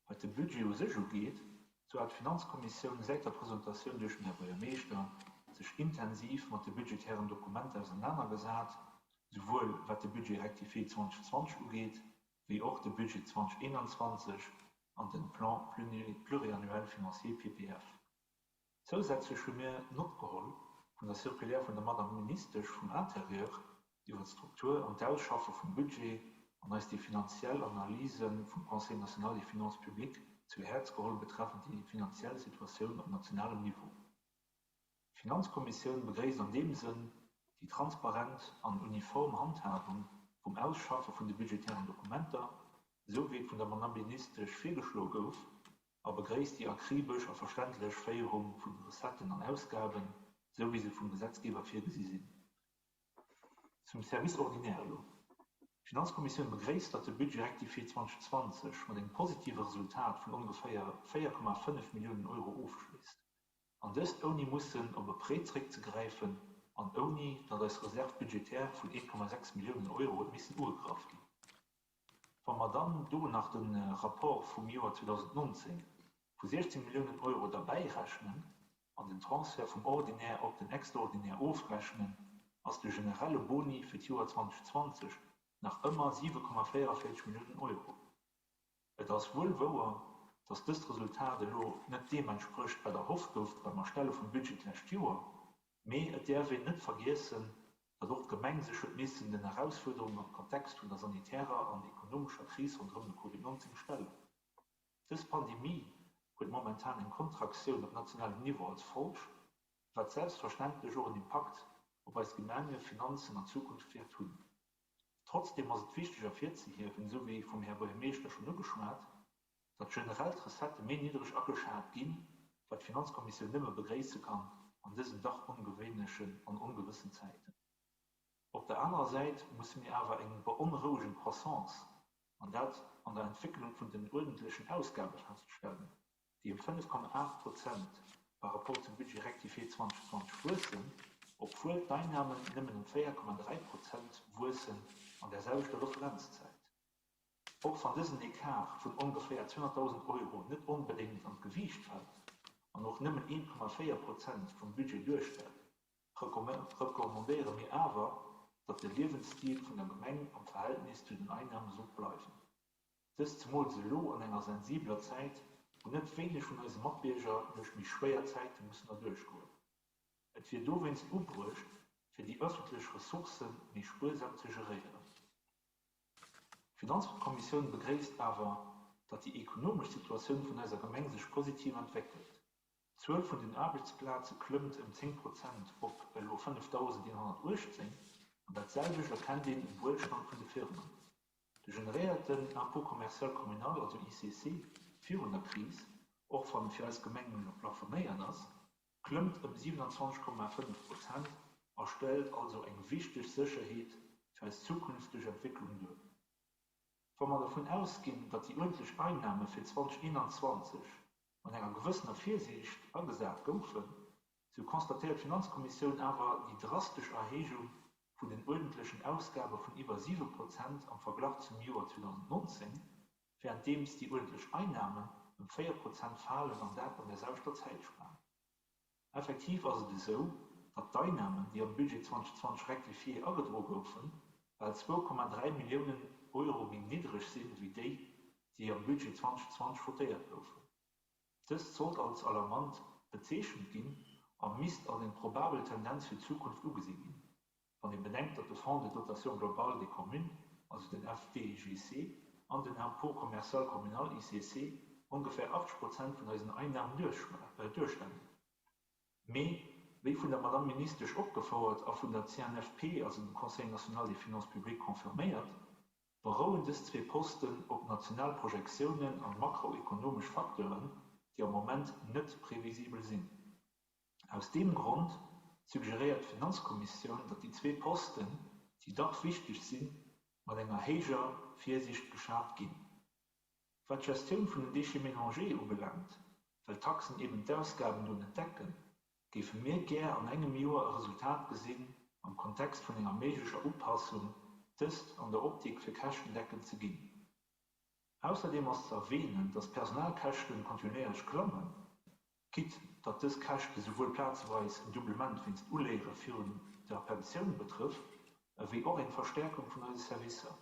Wat de Budget u sech ugeet, sou hat d'Finanzkommissioun säit der Presentatioun duerch den Här Buergermeeschter sech intensiv mat de budgetären Dokumenter ausernanergesat, souwuel wat de Budget rectifié 2020 ugeet, wéi och de Budget 2021 an den Plan pluriannuel financier, PPF. Zousätzlech hu mir Nott geholl vun der Circulaire vun der Madame Ministesch vum Intérieur iwwer d'Struktur an d'Ausschaffe vum Budget an eis déi finanziell Analyse vum Conseil national des finances publiques zu Häerz geholl betreffend déi finanziell Situatioun op nationalem Niveau. D'Finanzkommissioun begréisst an deem Sënn déi transparent an uniform Handhabung vum Ausschaffe vun de budgetären Dokumenter, esou wéi et vun der Madame Ministesch virgeschloe gouf. a begréisst déi akribesch a verständlech Féierung vun de Recetten an Ausgaben, esou wéi se vum Gesetzgeber virgesi sinn. Zum Service ordinaire elo. D'Finanzkommissioun begréisst, datt de Budget rectifié 2020 mat engem positive Resultat vun ongeféier 4,5 Milliounen Euro ofschléisst, an dëst ouni mussen op e Prêt zréckzegräifen an ouni datt eis Réserve budgétaire vun 1,6 Milliounen Euro huet missen ugegraff ginn. Wa mer dann do nach de Rapport vum Joer 2019 vu 16 Milliounen Euro derbäirechnen an den Transfert vum Ordinaire op den Extraordinaire ofrechnen, ass de generelle Boni fir d'Joer 2020 nach ëmmer 7,44 Milliounen Euro. Et ass wuel wouer, datt dëst Resultat elo net deem entsprécht, wat erhofft gouf beim Erstelle vum Budget d'lescht Joer, mee et däerf een net vergiessen, datt och d'Gemeng sech huet missen den Erausfuerderungen am Kontext vun der sanitärer an ekonomescher Kris ronderëm de Covid 19 stellen. Dës Pandemie huet momentan eng Kontraktioun op nationalem Niveau als Folg, wat selbstverständlech och en Impakt op eis Gemengefinanzen an Zukunft wäert hunn. Trotzdeem ass et wichteg ervirzehiewen, esou wéi vum Här Buergermeeschter schonn ugeschwat, datt generell d'Recettë méi niddreg ageschat ginn, wat d'Finanzkommissioun nëmme begréisse kann an dësen dach ongewéinlechen an ongewëssen Zäiten. Op der anerer Säit musse mir awer eng beonrouegend Croissance, an dat an der Entwécklung vun den uerdentlechen Ausgabe feststellen, déi ëm 5,8 Prozent par rapport zum Budget rectifié 2020 wuessen, obwuel d'Einnamen nëmmen ëm 4,3 Prozent wuessen an där selwechter Referenzzäit. Och wann dësen Ecart vun ongeféier 200.000 Euro net onbedéngt an d'Gewiicht fält an och nëmmen 1,4 Prozent vum Budget duerstellt, recommandéiere mir awer, datt de Liewensstil vun der Gemeng am Verhältnis zu den Einnahme sollt bleiwen. Dëst zemools elo an enger sensibeler Zäit, wou net wéineg vun eise Matbierger duerch méi schwéier Zäite mussen erduerch goen. Et wier dowéinst ubruecht, fir déi ëffentlech Ressourcë méi spuersam ze geréieren. D'Finanzkommissioun begréisst awer, datt déi ekonomesch Situatioun vun eiser Gemeng sech positiv entwéckelt. D'Zuel vun den Aarbechtsplaze klëmmt ëm 10 Prozent op elo 5.118 an dat selwecht erkennt een um Wuelstand vun de Firmen. De generéierten Impôt commercial communal, also ICC, virun der Kris, och wann e fir eis Gemeng elo plafonéiert ass, klëmmt ëm 27,5 Prozent a stellt also eng wichteg Sécherheet fir eis zukünfteg Entwécklung duer. Wa mer dervun ausginn, datt déi uerdentlech Einnahme fir 2021 mat enger gewëssener Virsiicht agesat goufen, sou constatéiert d'Finanzkommissioun awer déi drastesch Erhéijung vun den uerdentlechen Ausgabe vun iwwer 7 Prozent am Verglach zum Joer 2019, wärenddeems déi uerdentlech Einnamen ëm 4 Prozent falen an dat an der selwechter Zäitspan. Effektiv ass et esou, datt d'Einnamen, déi am Budget 2020 rectifié agedro goufen, bal 2,3 Milliounen Euro méi niddreg sinn, wéi déi, déi am Budget 2020 votéiert goufen. Dëst sollt als alarmant bezeechent ginn a misst als eng probabel Tendenz fir d'Zukunft ugesi ginn, wann ee bedenkt, datt de Fonds de dotation globale des communes, also den FDGC, an den Impôt commercial communal, ICC, ongeféier 80 Prozent vun eisen Einnamen duerstellen. Mee, wéi vun der Madamm Ministesch opgefouert a vun der CNFP, also dem Conseil national des finances publiques, confirméiert, berouen dës zwee Posten op national Projektiounen an makroekonomesch Facteuren, déi am Moment net previsibel sinn. Aus deem Grond suggeréiert d'Finanzkommissioun, datt déi zwee Posten, déi dach wichteg sinn, mat enger héijer Virsiicht geschat ginn. Wat d'Gestioun vun den Déchets mélangés ubelaangt, well d'Taxen eben d'Ausgaben do net decken, géife mir gär an engem Joer e Resultat gesinn am Kontext vun enger méiglecher Upassung, dëst an der Optik fir käschtendeckend ze ginn. Ausserdeem ass ze erwähnen, datt d'Personalkäschten kontinuéierlech klammen, quitte datt dës Käschte souwuel plazeweis en Doublement wéinst Uléiere virun der Pensioun betrëfft, ewéi och eng Verstärkung vun eise Servicer.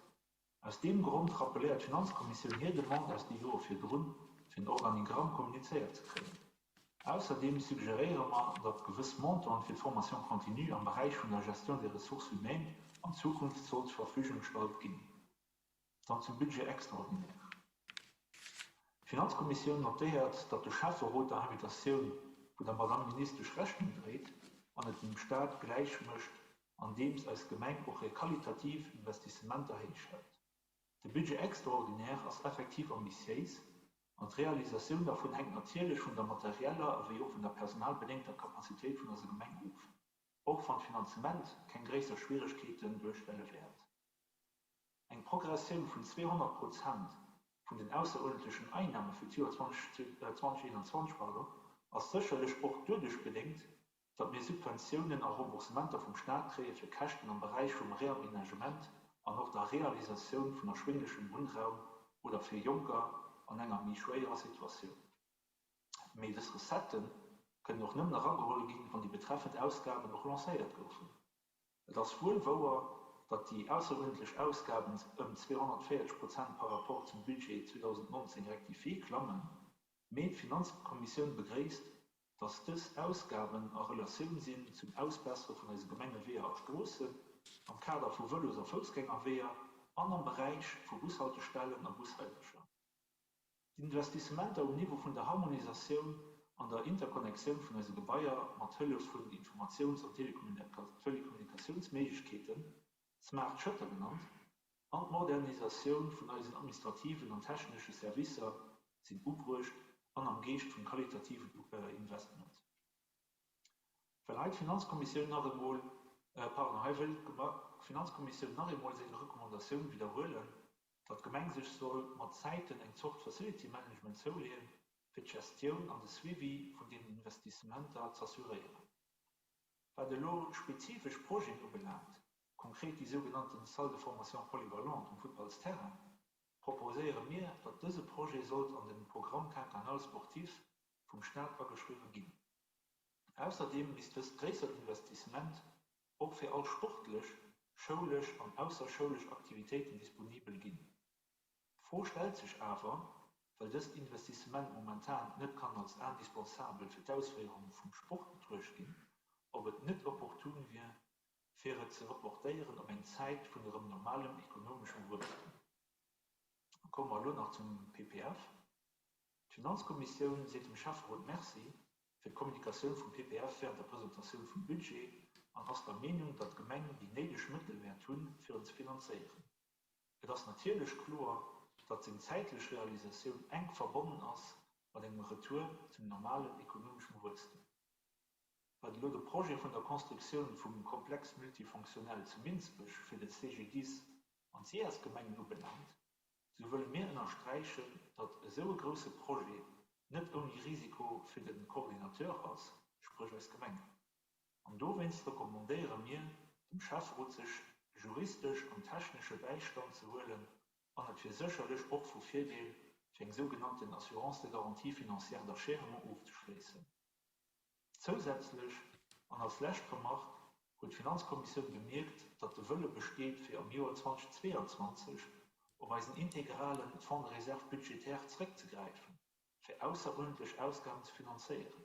Aus deem Grond rappeléiert d'Finanzkommissioun hir Demande aus de Jore virdrun, fir en Organigramm kommunizéiert ze kréien. Ausserdeem suggeréiere mer, datt gewëss Montanten fir d'Formation continue am Beräich vun der Gestion des ressources humaines an Zukunft soll zur Verfügung gestallt ginn. Dann zum Budget extraordinaire. D'Finanzkommissioun notéiert, datt de Schäfferot der Invitatioun vun der Madamm Ministesch Rechnung dréit an et dem Stat gläich mécht, andeems eis Gemeng och hir qualitativ Investissementer héich hält. De Budget extraordinaire ass effektiv ambitiéis. An d'Realisatioun dervun hänkt natierlech vun der materieller ewéi och vun der personalbedéngter Capacitéit vun eiser Gemeng of, och wann d'Finanzement keng gréisser Schwieregkeeten duerstelle wäert. Eng Progressioun vun 200 Prozent vun den ausseruerdentlechen Einnahme fir d'Joer 2021 ass sécherlech och doduerch bedéngt, datt mir Subventiounen a Remboursementer vum Staat kréie fir Käschten am Beräich vum Reaménagement an och der Realisatioun vun erschwénglechem Wunnraum oder fir Jonker an enger méi schwéierer Situatioun. Mee dës Recettë kënnen och nëmmen erageholl ginn, wann déi betreffend Ausgaben och lancéiert goufen. Et ass wuel wouer, datt déi ausseruerdentlech Ausgaben ëm 240 Prozent par rapport zum Budget 2019 rectifié klammen, mee d'Finanzkommissioun begréisst, dass dës Ausgaben a Relatioun sinn zum Ausbessere vun eise Gemengeweeër a Stroossen, am Kader vu Vëlos a Foussgängerweeër an am Beräich vu Bushaltestellen a Bushaisercher. D'Investissementer um Niveau vun der Harmonisatioun an der Interconnectioun vun eise Gebaier mat Hëllef vun Informatiouns an Telekommunikatiounsméiglechkeeten, Smart Shutter genannt, an d'Modernisatioun vun eisen administrativen an technesche Servicer sinn ubruecht an am Geescht vum qualitativen Investment. Well hei d'Finanzkommissioun nach emol, pardon, hei wëll d'Finanzkommissioun nach eemol seng Recommandatioun widderhuelen, datt d'Gemeng sech soll mat Zäiten eng Zort Facility Management zouleeën, fir d'Gestioun an de Suivi vun deenen Investissementer z'assuréieren. Wat elo spezifesch Projeten ubelaangt, konkret déi sougenannten Salle de formation polyvalente um Futtballsterrain, proposéiere mir, datt dëse Projet sollt an den Programme quinquennal sportif vum Staat ageschriwwe ginn. Ausserdeem misst dëst gréissert Investissement och fir all sportlech, schoulesch an ausserschoulesch Aktivitéiten disponibel ginn. D'Fro stellt sech awer, well dëst Investissement momentan net kann als indispensabel fir d'Ausféierung vum Sport betruecht ginn, ob et net opportun wier, fir et ze reportéieren op eng Zäit vun erëm normalem ekonomeschem Wuesstem. Da komme mer elo nach zum PPF. D'Finanzkommissioun seet dem Schäfferot Merci fir d'Kommunikatioun vum PPF während der Presentatioun vum Budget an ass der Meenung, datt d'Gemeng déi néideg Mëttel wäert hunn, fir en ze finanzéieren. Et ass natierlech kloer, datt seng zäitlech Realisatioun enk verbonnen ass mat engem Retour zum normalen ekonomeschem Wuesstem. Wat elo de Projet vun der Constructioun vum Complexe multifonctionnel zu Minsbech fir de CGDIS an d'SIAS-Gemengen ubelaangt, sou wëlle mir ënnersträichen, datt esou e grousse Projet net ouni Risiko fir de Coordinateur ass, spréch eis Gemengen. An dowéinst recommandéiere mir dem Schäfferot sech juristesch an technesche Bäistand ze huelen an et wier sécherlech och vu Virdeel fir eng sougenannten Assurance de garantie financière d'achèvement ofzeschléissen. Zousätzlech, an als lescht Remarque, huet d'Finanzkommissioun bemierkt, datt de Wëlle besteet fir am Joer 2022 op eisen integrale Fonds de réserve budgétaire zréckzegräifen, fir ausseruerdentlech Ausgaben ze finanzéieren,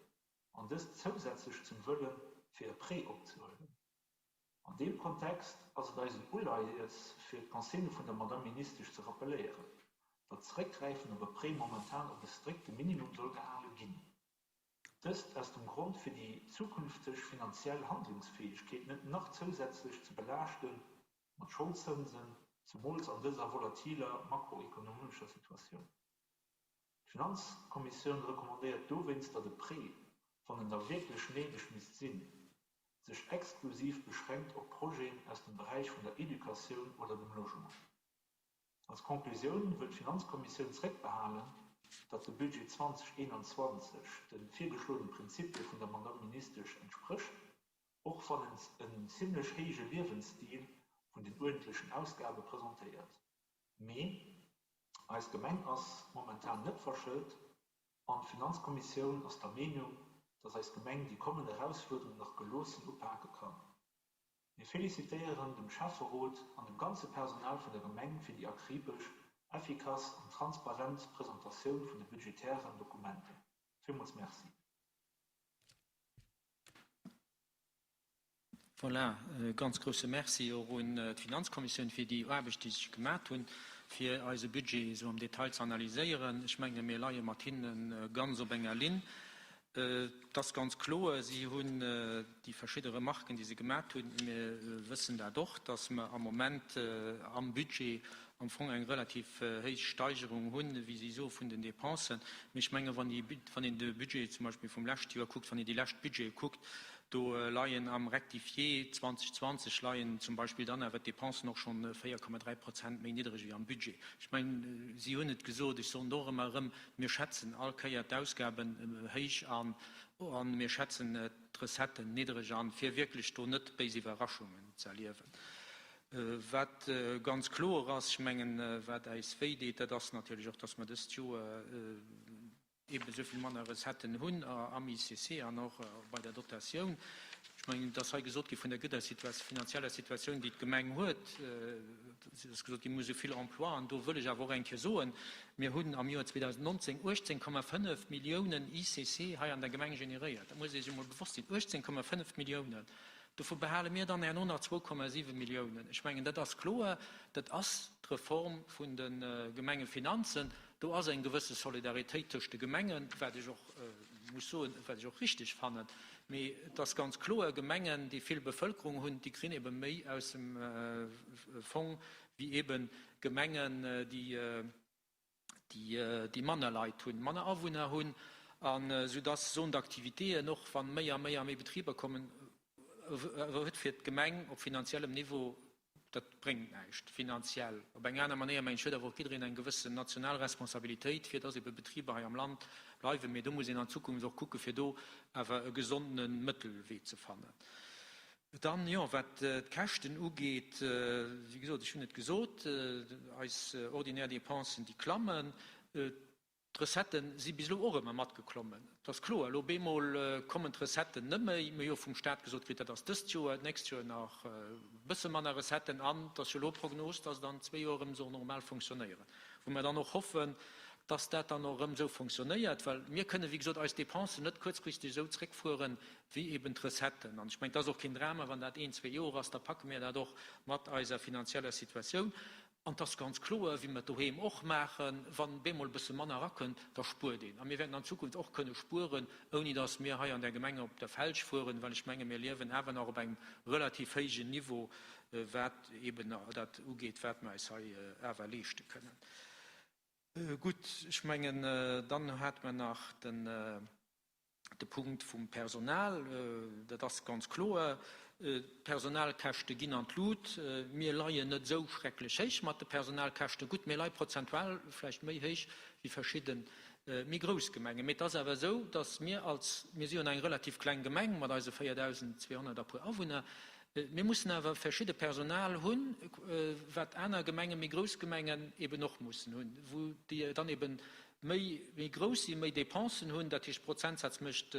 an dëst zousätzlech zum Wëlle fir e Prêt opzehuelen. An deem Kontext ass et eis en Uleies, fir d'Consigne vun der Madamm Ministesch ze rappeléieren, datt d'Zeréckgräifen op e Prêt momentan op e strikte Minimum soll gehale ginn. Dëst aus dem Grond, fir déi zukünfteg finanziell Handlungsfäegkeet net nach zousätzlech ze belaaschte mat Scholdzënsen, zemools an dëser volatiler makroekonomescher Situatioun. D'Finanzkommissioun recommandéiert dowéinst, datt e Prêt, wann en da wierklech néideg misst sinn, sech exklusiv beschränkt op Projeten aus dem Beräich vun der Educatioun oder dem Logement. Als Konklusioun wëll d'Finanzkommissioun zréckbehalen, datt de Budget 2021 de virgeschloene Prinzipie vun der Madamm Ministesch entsprécht, och wann en en zimlech héije Liewensstil vun den uerdentlechen Ausgabe presentéiert. Mee eis Gemeng ass momentan net verschëlt an d'Finanzkommissioun ass der Meenung, dass eis Gemeng déi kommend Erausfuerderung nach geloossen upake kann. Mir felicitéieren dem Schäfferot an dem ganze Personal vun der Gemeng fir déi akribesch, effikass an transparent Presentatioun vun de budgetären Dokumenter. Villmools Merci. Voilà, e ganz grouse Merci och un d'Finanzkommissioun fir déi Aarbecht, déi se gemat hunn, fir eise Budget esou am Detail ze analyséieren. Ech menge mir leie mat hinne ganz op enger Linn. Et ass ganz kloer, si hunn déi verschidde Remarken, déi se gemat hunn, mir wëssen dat och, dass mer am Moment am Budget. am Fong eng relativ héich Steigerung hunn, wéi si soe vun den Dépensen. Mee ech menge wann déi, wann een de Budget zum Beispill vum leschte Joer kuckt, wann een déi lescht Budgete kuckt, do leien am Rectifié 2020 leien zum Beispill dann awer d'Dépensen och schonn 4,3 Prozent méi niddreg wéi am Budget. Ech mengen, si hunn et gesot, ech soen et och ëmmer erëm, mir schätzen all Kéier d'Ausgaben héich an a mir schätzen d'Recetten niddreg an, fir wierklech do net béis Iwwerraschungen ze erliewen. Wat ganz kloer ass, ech mengen, wat äis wéi deet, dat ass natierlech och, dass mer dëst Joer eeben esou vill manner Recetten hunn am ICC an och bei der Dotatioun. Ech mengen, et ass hei gesot gi vun der gudder finanzieller Situatioun, déi d'Gemeng huet. Et ass gesot ginn, mir hu esou vill Emploien. Do wëll ech awer och eng Kéier soen, Mir hunn am Joer 2019 18,5 Milliounen ICC hei an der Gemeng generéiert. Dat muss ee sech emol bewosst sinn, 18,5 Milliounen! Dovu behale mir dann herno nach 2,7 Milliounen. Ech mengen, dat ass kloer, dat ass d'Reform vun de Gemengefinanzen. Do ass eng gewësse Solidaritéit tëscht de Gemengen, wat ech och muss soen, wat ech och richtig fannen. Mee et ass ganz kloer, Gemengen, déi vill Bevëlkerung hunn, déi kréien ebe méi aus dem Fong wéi ebe Gemengen, déi, déi manner Leit hunn, manner Awunner hunn, an esou dass Zone d'activitéen, och wa méi a méi a méi Betriber kommen, awer huet fir d'Gemeng op finanziellem Niveau, dat bréngt näischt finanziell. Op eng aner Manéier, mengen ech, huet awer och jiddereen eng gewëssen national Responsabilitéit, fir dass ebe Betriber hei am Land bleiwen. Mee do muss een an Zukunft och kucke fir do awer e gesondene Mëttelwee ze fannen. Dann, jo, wat d'Käschten ugeet, wéi gesot, ech hunn et gesot, eis ordinär Dépensen, déi klammen. D'Recettë si bis elo och ëmmer matgeklommen. Et ass kloer, elo bemol kommen d'Recetten net méi. Mir hu jo vum Stat gesot kritt, dat ass dëst Joer, d'nächst Joer nach e bësse manner Recetten an et ass jo elo d'Prognos, dass et an zwee Joer erëm soll normal funktionéieren, wou mer dann och hoffen, dass dat dann och erëm esou funktionéiert, well mir kënnen, wéi gesot, eis Dépensen net kuerzfristeg esou zréckfueren, wéi eben d'Recetten. An ech mengen, et ass och keen Drama, wann dat een, zwee Joer ass, da packe mir dat och mat eiser finanzieller Situatioun. An et ass ganz kloer, wéi mer et doheem och maachen, wann bemol e bësse manner erakënnt, da spuert een. A mir wäerten an Zukunft och kënne spueren, ouni datt mir hei an der Gemeng op der Felg fueren, well ech menge mir liewen awer nach op engem relativ héijen Niveau, wat eben dat ugeet, wat mer eis hei awer leeschte kënnen. Gutt, ech mengen, dann hate mer nach den. De Punkt vum Personal, dat ass ganz kloer, d'Personalkäschte ginn an d'Lut. Mir leien net esou schrecklech héich mat de Personalkäschten. Gutt, mir leie prozentual vläicht méi héich wéi verschidde méi grouss Gemengen. Mee et ass awer esou, datt mir als, mir si jo eng relativ kleng Gemeng mat eise 4.200 a puer Awunner, mir mussen awer verschidde Personal hunn, wat aner Gemengen, méi grouss Gemengen eben och mussen hunn, wou déi dann eben méi méi grouss sinn, méi Dépensen hunn, dat heescht Prozentsaz mécht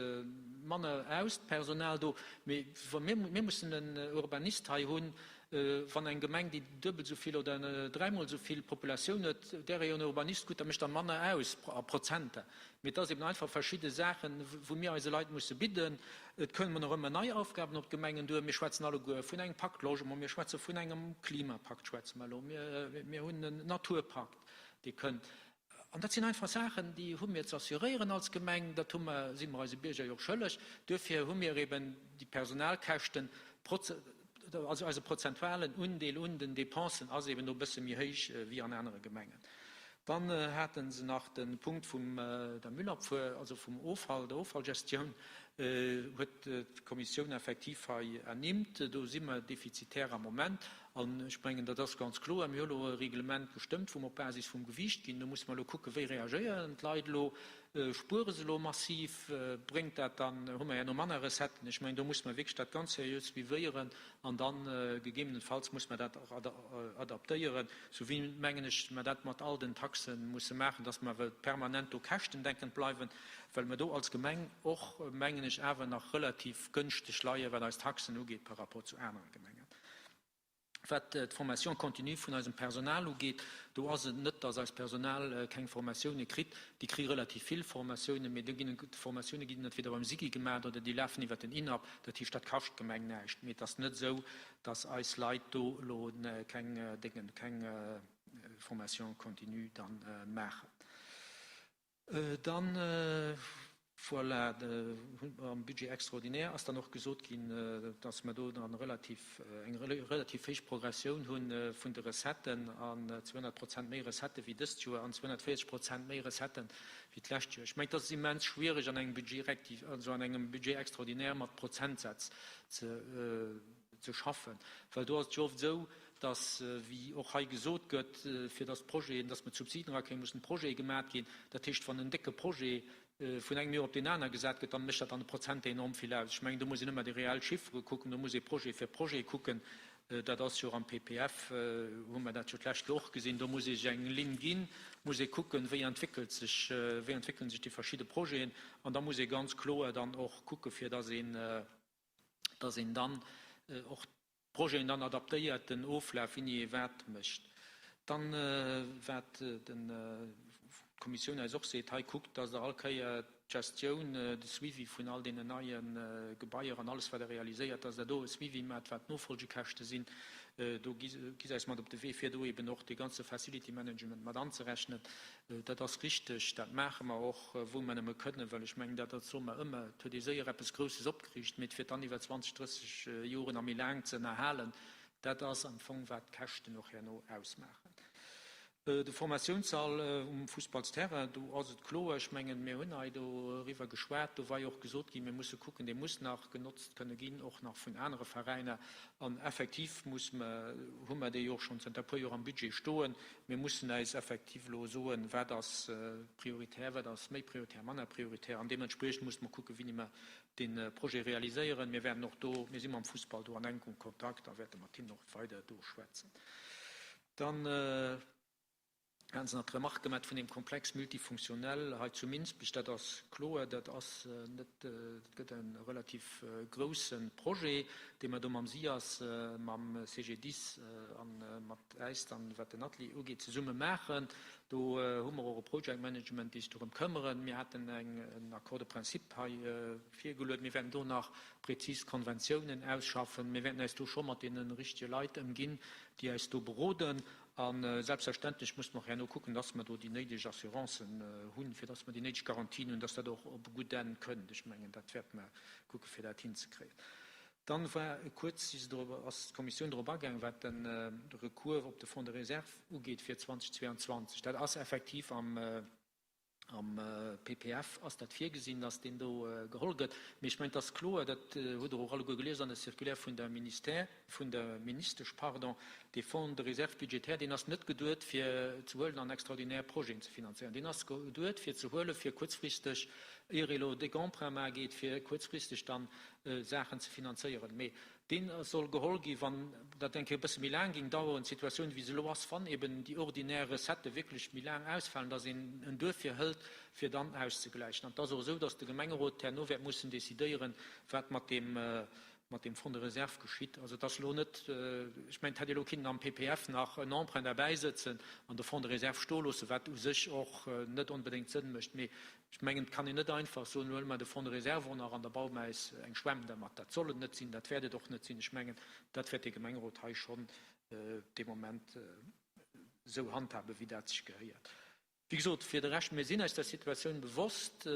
manner aus, d'Personal do. Mee wa mir, mir mussen en Urbanist hei hunn, wann eng Gemeng, déi duebel esou vill oder dräimol esou vill Populatioun huet, därer jo en Urbanist, gutt, dat mécht da manner aus a Prozenter. Mee et ass eben einfach verschidde Saachen, wou mir eise Leit musse bidden. Et kommen och ëmmer nei Aufgaben op d'Gemengen duer. Mir schwätzen alleguer vun engem Pakt Logement, mir schwätze vun engem Klimapakt schwätze mer elo, mir, mir hunn en Naturpakt, dee kënnt. An dat sinn einfach Saachen, déi hu mir ze assuréieren als Gemeng, dat hu mer, si mer eise Bierger jo och schëlleg. Duerfir hu mir eben déi Personalkäschten, also eise prozentualen Undeel un den Dépensen ass eben do e bësse méi héich wéi an anere Gemengen. Dann hate se nach de Punkt vum der Müllabfuhr, also vum Offall, der Offallgestioun, huet d'Kommissioun effektiv hei ernimmt. Do si mer defizitär am Moment. An ech mengen, dat ass ganz kloer, mir hu elo e Reglement gestëmmt, wou mer op Basis vum Gewiicht ginn. Do musse mer elo kucken, wéi reagéieren d'Leit elo? Spuere se elo massiv? Bréngt dat dann, hu mer herno manner Recetten? Ech mengen, do musse mer wierklech dat ganz seriö suivéieren an da gegebenenfalls musse mer dat och adaptéieren, sou wéi, mengen ech, mer dat mat all den Taxe musse maachen, dass mer awer permanent do käschtendeckend bleiwen, well mer do als Gemeng och, mengen ech, awer nach relativ gënschteg leien, wat eis Taxen ugeet par rapport zu anere Gemengen. Wat d'Formation continue vun eisem Personal ugeet, do ass et net, dass eist Personal keng Formatioune kritt. Déi kri relativ vill Formatiounen, mee do ginn d'Formatioune ginn entweder beim SIGI gemaach oder déi lafen iwwert den INAP. Dat heescht, dat kascht d'Gemeng näischt. Mee et ass net esou, dass eis Leit do elo keng Déngen, keng Formation continue da maachen. Dann. Voilà, am Budget extraordinaire ass dann och gesot ginn, dass mer do dann relativ, eng relativ héich Progressioun hu vun de Recetten an 200 Prozent méi Recettë wéi dëst Joer an 240 Prozent méi Recetten wéi d'lescht Joer. Ech mengen, et ass immens schwierig an engem Budget recti-, also an engem Budget extraordinaire mat Prozentsätz ze, ze schaffen, well do ass et jo oft esou, dass, wéi och hei gesot gëtt, fir dass d'Projeten, dass mer d'Subsiden erakréien, mussen Projete gemaat ginn. Dat heescht, wann en décke Projet vun engem Joer op deen aner gesat gëtt, dann mécht dat an de Prozenter enorm vill aus. Ech mengen, do muss een ëmmer déi reell Chiffere kucken, do muss ee Projet fir Projet kucken. Dat ass jo och am PPF, hu mer dat jo d'lescht Joer och gesinn, do muss ee sech eng Linn ginn, muss ee kucken, wéi entwéckelt sech, wéi entwéckele sech déi verschidde Projeten an da muss ee ganz kloer dann och kucke fir dass een, dass een dann och Projeten dann adaptéiert, den Oflaf, wéini ee wat mécht. Dann, wat d'Kommissioun eis och seet, hei kuckt, dass Der all Kéier d'Gestioun, de Suivi vun all deenen neie Gebaier an alles, wat Der realiséiert, dass Der do e Suivi maacht, wat d'Nofolgekäschte sinn. Do gi se eis mat op de Wee, fir do eben och dee ganze Facility Management mat anzerechnen. Dat ass richteg, dat maache mer och, wou mer nëmme kënnen, well ech mengen, dat soe mer ëmmer, et huet ee séier eppes Grousses opgeriicht, mee fir et dann iwwer 20, 30 Joren a méi laang ze ënnerhalen, dat ass am Fong, wat d'Käschten och herno ausmaachen. De Formatiounssall um Fussballsterrain, do ass et kloer, ech mengen, mir hunn hei doriwwer geschwat, do war jo och gesot ginn, mir musse kucken, dee muss nach genotzt kënne ginn, och nach vun anere Veräiner. An effektiv muss mer, hu mer dee jo och schonn zënter e puer Joer am Budget stoen, Mir mussen äis effektiv elo soen, wat ass prioritär, wat ass méi prioritär, manner prioritär, an deementspriechend musse mer kucken, wéini mer dee Projet realiséieren. Mir wäerten och do, mir si mam Fussball do an enkem Kontakt a wäerte mat hinnen och weider do schwätzen. Dann haten se nach d'Remarque gemaach vun deem Complexe multifonctionnel hei zu Minsbech. Dat ass kloer, dat ass net, dat gëtt e relativ grousse Projet, dee mer do mam SIAS, mam CGDIS a mat äis dann, wat den Atelier ugeet, zesumme maachen. Do hu mer och e Project Management, déi sech dorëm këmmeren. Mir haten en Accord de principe hei virgeluet. Mir wäerten do nach prezis Konventiounen ausschaffen. Mir wäerten äis do scho mat deene richtege Leit ëmginn, déi äis do beroden. A selbstverständlech musse mer och herno kucken, dass mer do déi néideg Assurancen hunn, fir dass mer déi néideg Garantien hunn, dass dat och op e gutt Enn kënnt. Ech mengen, dat wäerte mer kucke fir dat hinzekréien. Dann war kuerz, si se dorop, ass d'Kommissioun dorop agaang, wat de Recours op de Fonds de réserve ugeet fir 2022. Dat ass effektiv am, am PPF ass dat virgesinn, dass deen do geholl gëtt. Mee ech mengen, et ass kloer, dat hutt Der och alleguer gelies an der Circulaire vun der Ministère, vun der Ministesch, pardon, dee Fonds de réserve budgétaire, deen ass net geduet fir ze huelen an extraordinaire Projeten ze finanzéieren. Deen ass geduet fir ze huelen, fir kuerzfristeg, ier ee elo déck Emprunt maache geet, fir kuerzfristeg dann Saachen ze finanzéieren. Mee dee soll geholl ginn, wann dat eng Kéier e bësse méi laang géing daueren, d'Situatioun wéi se elo ass, wann eben déi ordinär Recettë wierklech méi laang ausfalen, datt een en duerfir hëlt, fir dann auszegläichen. An et ass och esou, datt de Gemengerot herno wäert mussen decidéieren, wat mat deem, mat deem Fonds de réserve geschitt. Also et ass elo net, ech mengen, et hätt ee elo kinnen am PPF nach en Emprunt derbäisëtzen an de Fonds de réserve stoe loossen, wat u sech och net onbedéngt Sënn mécht. Mee Ech mengen, et kann een net einfach soen, elo huele mer de Fonds de réserve och nach an da baue mer äis eng Schwämm dermat. Dat soll et net sinn, dat wäert et och net sinn. Ech mengen, dat wäert de Gemengerot hei schonn dee Moment esou handhaben, wéi dat sech gehéiert. Wéi gesot, fir de Rescht, mir sinn eis der Situatioun bewosst,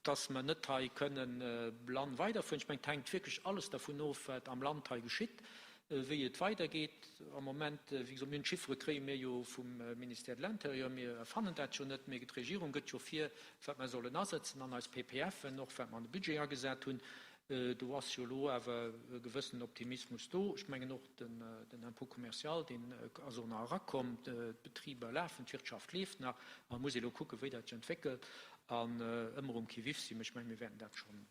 dass mer net hei kënnen blann weiderfueren. Ech mengen, et hänkt wierklech alles dervun of, wat am Land hei geschitt. Wéi et weidergeet am Moment, wéi gesot, mir hunn d'Chiffere kréie mir jo vum Ministère de l'Intérieur, mir erfannen dat jo net, mee d'Regierung gëtt jo vir, wat mer sollen asetzen an eis PPFen, och wat mer an de Budget agesat hunn. Do ass jo elo awer e gewëssenen Optimismus do. Ech mengen och den Impôt commercial, deen ass och nach erakomm, d'Betriber lafen, d'Wirtschaft leeft nach. Ma et muss ee elo kucken, wéi dat sech entwéckelt an ëmmer um Qui-vive sinn. Mee ech mengen, mir wäerten dat schonn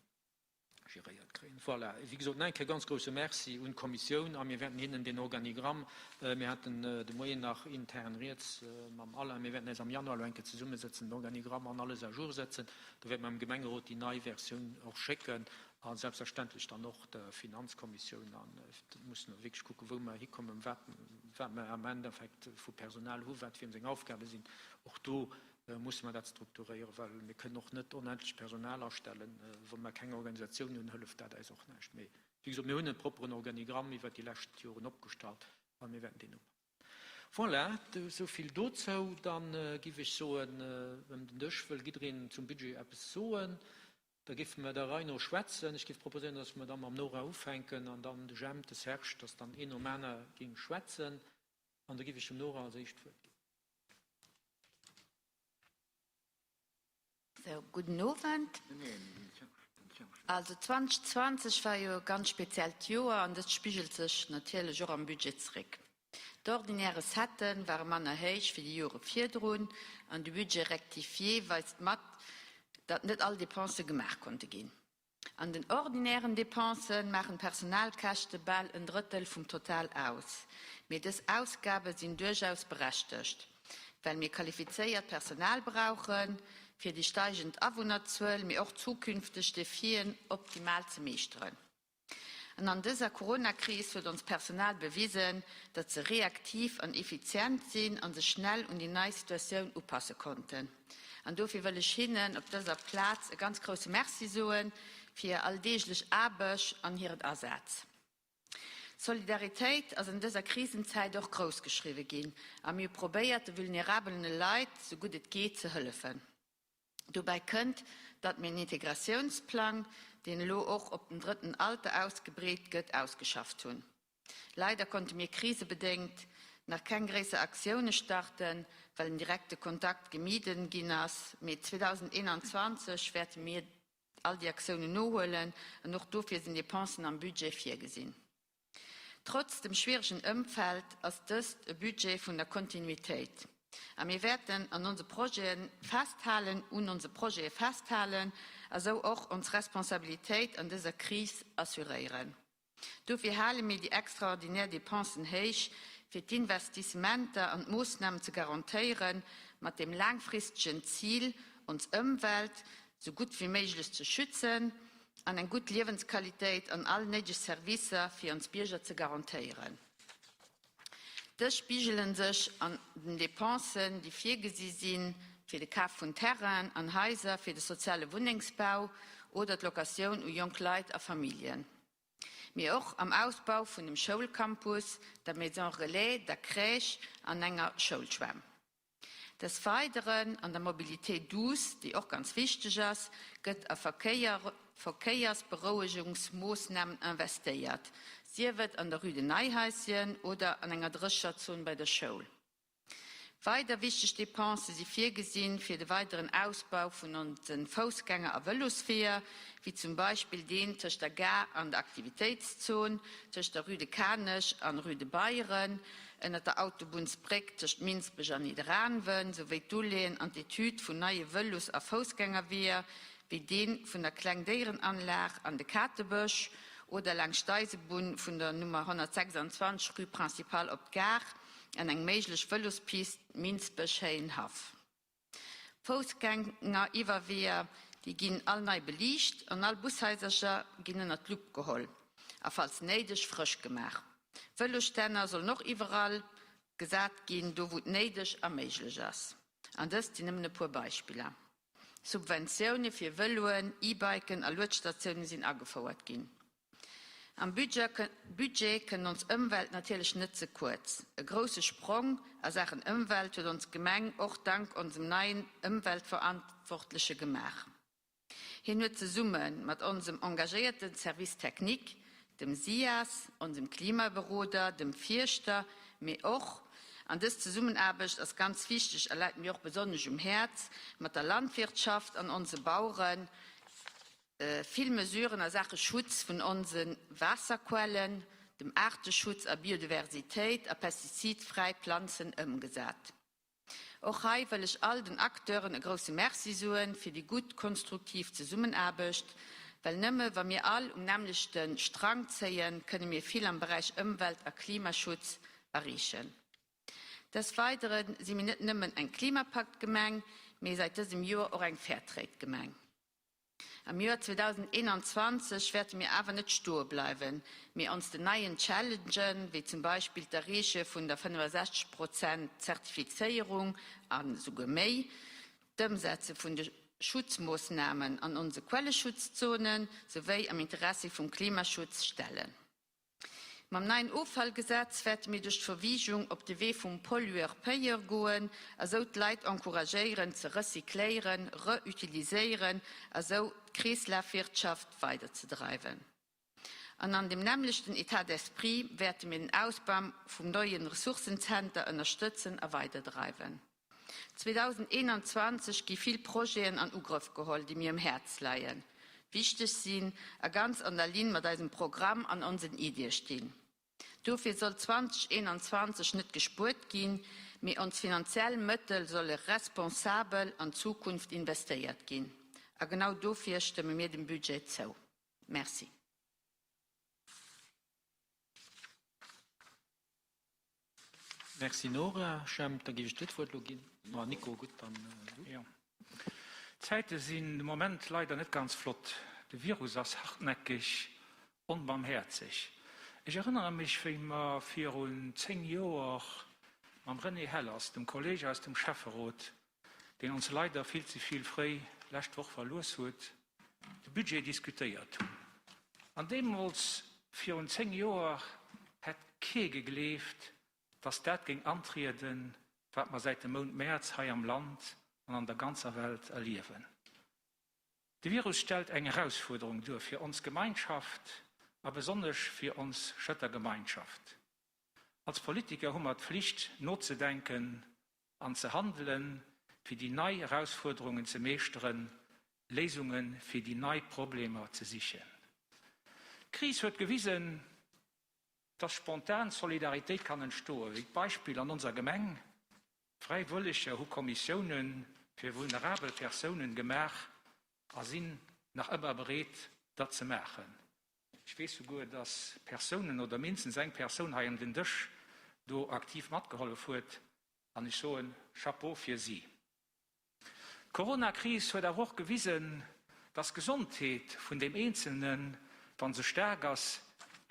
geréiert kréien. Voilà, wéi gesot, nach eng Kéier ganz grouse Merci un d'Kommissioun a mir wäerten hinnen deen Organigramm, mir haten de Moien nach intern Rieds mam Alain, mir wäerten eis am Januar elo eng Kéier zesummesëtzen, den Organigramm an alles à jour setzen. Do wäerte mer dem Gemengerot déi nei Versioun och schécken a selbstverständlech dann och der Finanzkommissioun. An da musse mer wierklech kucken, wou mer hikommen, wat wat mer am Endeffekt vu Personal hu, wat wiem seng Aufgabe sinn. Och do musse mer dat strukturéieren, well mir kënnen och net onendlech Personal astellen. Wa mer keng Organisatioun hunn, hëlleft dat äis och näischt. Mee wéi gesot, mir hunn e propperen Organigramm iwwert déi lescht Joren opgestallt a mir wäerten deen upassen. Voilà, esou vill dozou. Da giff ech soen, ëm den Dësch wëll jiddereen zum Budget eppes soen. Da géife mer der Rei no schwätzen. Ech géif proposéieren, dass mer da mam Nora ufänken an dann de Jemp, de Serge, dass dann een nom aner géing schwätzen. An da géif ech dem Nora als éischt d'Wuert ginn. Sou, gudden Owend. Also 2020 war jo e ganz speziellt Joer an dëst spigelt sech natierlech och am Budget zeréck. D'ordinär Recettë ware manner héich wéi déi Jore virdrun an de Budget rectifié weist mat, datt net all Depensë gemaach konnte ginn. An den ordinären Depensë maachen d'Personalkäschte bal en Drëttel vum Total aus. Mee dës Ausgabe sinn duerchaus berechtegt, well mir qualifizéiert Personal brauchen, fir déi steigend Awunnerzuel, mee och zukünfteg Defien optimal ze meeschteren. An an dëser Coronakris huet onst Personal bewisen, datt se reaktiv an effizient sinn a sech schnell un déi nei Situatioun upasse konnten. An dofir wëll ech hinnen op dëser Plaz e ganz grousse Merci soe fir hir alldeeglech Aarbecht an hiren Asaz. Solidaritéit ass an dëser Krisenzäit och grouss geschriwwe ginn a mir hu probéiert, de vulnerabelene Leit, sou gutt et geet, ze hëllefen. Dobäi kënnt, datt mir en Integratiounsplang, deen elo och op den drëtten Alter ausgebreet gëtt, ausgeschafft hunn. Leider konnte mir krisebedéngt nach keng gréisser Aktioune starten, well den direkte Kontakt gemiden ginn ass, mee 2021 wäerte mir all déi Aktiounen nohuelen an och dofir sinn Depensen am Budget virgesinn. Trotz dem schwieregen Ëmfeld ass dëst e Budget vun der Kontinuitéit a mir wäerten an onse Projete festhalen, un onse Projete festhalen a sou och ons Responsabilitéit an dëser Kris assuréieren. Dofir hale mir déi extraordinär Dépensen héich, fir d'Investissementer an d'Moossnamen ze garantéieren, mat dem laangfristegen Zil, ons Ëmwelt sou gutt wéi méiglech ze schützen an eng gutt Liewensqualitéit an all néideg Servicer fir ons Bierger ze garantéieren. Dës spigelen sech an den Dépensen, déi virgesi si fir de Kaf vun Terrainen an Haiser fir de soziale Wunnengsbau oder d'Locatioun u jonk Leit a Familljen, mee och am Ausbau vun dem Schoulcampus, der Maison relais, der Crèche an enger Schoulschwämm. Des Weideren an der Mobilité douce, déi och ganz wichteg ass, gëtt a Verkéiersberouegungsmoossnamen investéiert, sief et an der Rue de Neihaischen oder an enger Drécherzon bei der Schoul. Weider wichteg Depensë si virgesinn fir de weideren Ausbau vun onse Foussgänger a Vëlosweeër, wéi zum Beispill deen tëscht der Gare an der Aktivitéitszon, tëscht der Rue de Kanech an Rue de Beyren, ënnert der Autobunnsbréck tëscht Minsbech an Nidderaanwen, souwéi d'Uleeën an d'Etüd vun neie Vëlos a Foussgängerweeër, wéi dee vun der Klengdéierenanlag an de Katebësch oder laangscht d'Eisebunn vun der Nummer 126 Rue Principale op d'Gare an eng méiglech Vëlospist Minsbech-Héienhaff. Foussgängeriwwerweeër, déi ginn all nei beliicht an all Bushaisercher ginn ënnert d'Lupp geholl a falls néideg frësch gemaach. Vëlosstänner sollen och iwwerall gesat ginn, do wou et néideg a méiglech ass. An dëst sinn nëmmen e puer Beispiller. Subventioune fir Vëloen, E-Biken a Luedstatioune sinn agefouert ginn. Am Budget kënnt ons Ëmwelt natierlech net ze kuerz. E grousse Sprong a Saachen Ëmwelt huet ons Gemeng och dank onsem neien Ëmweltverantwortleche gemaach. Hien huet zesumme mat onsem engagéierte Service technique, dem SIAS, onsem Klimaberoder, dem Fierschter, mee och, an dës Zesummenaarbecht ass ganz wichteg a läit mir och besonnesch um Häerz, mat der Landwirtschaft an onse Baueren, Vill Mesuren a Saache Schutz vun onse Waasserquellen, dem Aarteschutz a Biodiversitéit a pestizidfräi Planzen ëmgesat. Och hei wëll ech all den Acteuren e grousse Merci soen fir déi gutt konstruktiv Zesummenaarbecht, well nëmme wa mir all um nämmlechte Strang zéien, kënne mir vill am Beräich Ëmwelt a Klimaschutz erreechen. Des Weidere si mir net nëmmen eng Klimapaktgemeng, mee säit dësem Joer och eng Fairtrade-Gemeng. Am Joer 2021 wäerte mir awer net stoe bleiwen, mee ons den neien Challengen, wéi zum Beispill d'Erreeche vun der 65 Prozent Zertifizéierung a souguer méi, d'Ëmsetze vun de Schutzmoossnamen an onse Quelleschutzzone souwéi am Interessi vum Klimaschutz stellen. Mam neien Offallgesetz wäerte mir duerch d'Verwigung op de Wee vum Pollueur-payeur goen a sou d'Leit encouragéieren ze recycléieren, reutiliséieren a sou d'Kreeslafwirtschaft weiderzedreiwen. An an deem nämmlechten État d'esprit wäerte mir den Ausbau vum neue Ressourcenzenter ënnerstëtzen a weiderdreiwen. 2021 gi vill Projeten an Ugrëff geholl, déi mir um Häerz leien, wichteg sinn a ganz an der Linn mat eisem Programm an onsen Iddie stinn. Dofir soll 2021 net gespuert ginn, mee ons finanziell Mëttel solle responsabel an d'Zukunft investéiert ginn. A genau dofir stëmme mir dem Budget zou. Merci. Merci Nora. Jemp, da géif ech dir d'Wuert elo ginn. Ma Nico, gutt, dann du. Jo. D'Zäite sinn de Moment leider net ganz flott. De Virus ass hartnäckeg, onbarmhäerzeg. Ech erënnere mech, wéi mer virun 10 Joer mam René Hellers, dem Kolleg aus dem Schäfferot, deen ons leider vill ze vill fréi lescht Woch verluess huet, de Budget diskutéiert hunn. An deemools, virun 10 Joer, hätt kee gegleeft, dass dat géing antrieden, wat mer säit dem Mount Mäerz hei am Land an an der ganzer Welt erliewen. De Virus stellt eng Erausfuerderung duer fir ons Gemeinschaft a besonnesch fir ons Schëtter Gemeinschaft. Als Politiker hu mer d'Flicht nozedenken an ze handelen, fir déi nei Erausfuerderungen ze meeschteren, Léisunge fir déi nei Problemer ze sichen. D'Kris huet gewisen, dass spontan Solidaritéit kann entstoen, wéi d'Beispill an onser Gemeng, Fräiwëlleger hu Kommissioune fir vulnerabel Persounen gemaach a sinn nach ëmmer bereet, dat ze maachen. Ech weess souguer, dass Persounen oder mindestens eng Persoun hei ëm den Dësch do aktiv matgehollef huet, an ech soen Chapeau fir si. D'Coronakris huet awer och gewisen, dass d'Gesondheet vun deem Eenzelnen, wa se staark ass,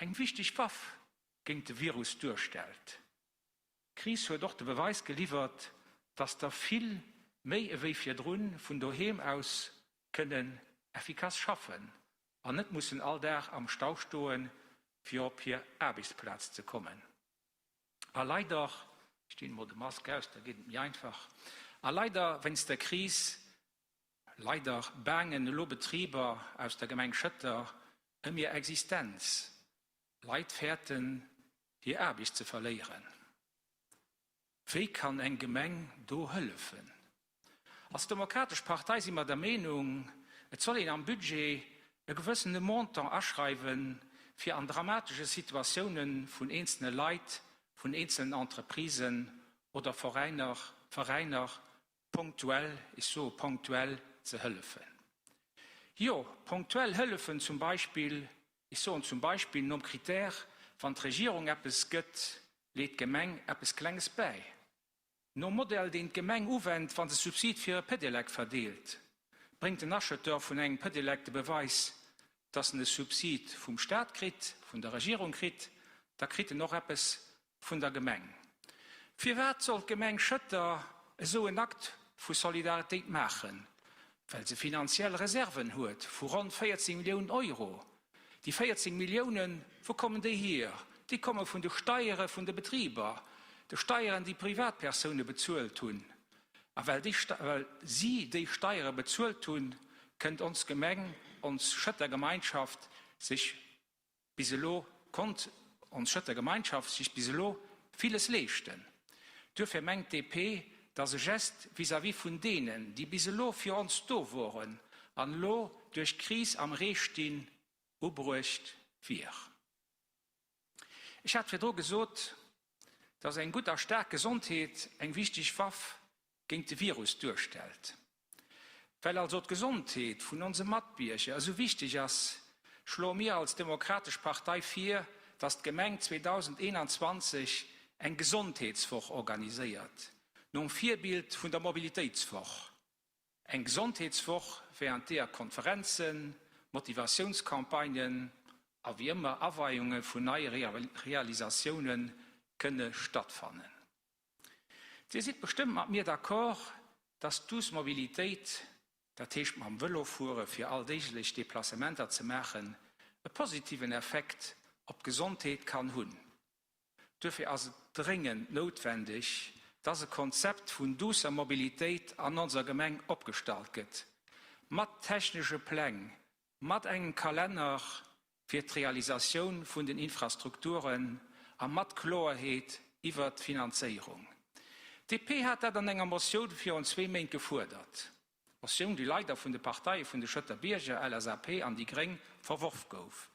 eng wichteg Waff géint de Virus duerstellt. D'Kris huet och de Beweis geliwwert, dass der vill méi ewéi virdrun vun doheem aus kënnen effikass schaffen an net mussen all Dag am Stau stoen, fir op hir Aarbechtsplaz ze kommen. A leider, ech dinn emol de Mask aus, da geet et méi einfach, a leider wéinst der Kris, leider baangen elo Betriber aus der Gemeng Schëtter ëm hir Existenz, Leit fäerten, hir Aarbecht ze verléieren. Wéi kann eng Gemeng do hëllefen? Als Demokratesch Partei si mer der Meenung, et soll een am Budget e gewëssene Montant aschreiwen, fir an dramatesche Situatioune vun eenzelne Leit, vun eenzelnen Entreprisen oder Veräiner, Veräiner ponktuell, ech soe ponktuell, ze hëllefen. Jo, ponktuell hëllefen zum Beispill, ech soen zum Beispill nom Critère, wann d'Regierung eppes gëtt, leet d'Gemeng eppes Klenges bäi. Nom Modell, deen d'Gemeng uwennt, wa se Subsid fir e Pedelec verdeelt, bréngt den Acheteur vun engem Pedelec de Beweis, dass en e Subsid vum Staat kritt, vun der Regierung kritt, da kritt en och eppes vun der Gemeng. Firwat soll d'Gemeng Schëtter esou en Akt vu Solidaritéit maachen? Well se finanziell Reserven huet vu ronn 14 Milliounen Euro. Déi 14 Milliounen, wou kommen déi hier? Déi komme vun de Steiere vun de Betriber, de Steieren, déi Privatpersoune bezuelt hunn. A well déi, well si déi Steiere bezuelt hunn, kënnt ons Gemeng, ons Schëtter Gemeinschaft sech Bis elo konnt ons Schëtter Gemeinschaft sech bis elo villes leeschten. Duerfir mengt d'DP, dass e Geste vis-à-vis vun deenen, déi bis elo fir ons do woren an elo duerch d'Kris am Ree stinn, ubruecht wier. Ech hat virdru gesot, dass eng gutt a staark Gesondheet eng wichteg Waff géint de Virus duerstellt. Well also d'Gesondheet vun onse Matbierger esou wichteg ass, schloe mir als Demokratesch Partei vir, dass d'Gemeng 2021 eng Gesondheetswoch organiséiert, nom Virbild vun der Mobilitéitswoch. Eng Gesondheetswoch, während deeër Konferenzen, Motivatiounscampagnen a wéi ëmmer Aweiunge vun neie Realisatioune kënne stattfannen. Dir sidd bestëmmt mat mir d'accord, dass d'douce Mobilitéit, dat heescht mam Vëlo fuere fir alldeeglech Deplacementer ze maachen, e positiven Effekt. op d'Gesondheet kann hunn. Duerfir ass et dréngend noutwendeg, dass e Konzept vun duusser Mobilitéit an onser Gemeng opgestallt gëtt, mat technesche Pläng, mat engem Kalenner fir d'Realisatioun vun den Infrastrukturen a mat Kloerheet iwwert d'Finanzéierung. DP hat dat an enger Motioun virun zwee Méint gefuerdert. Motioun, déi leider vun de Parteie vun de Schëtter Bierger, LSAP an déi Gréng, verworf gouf.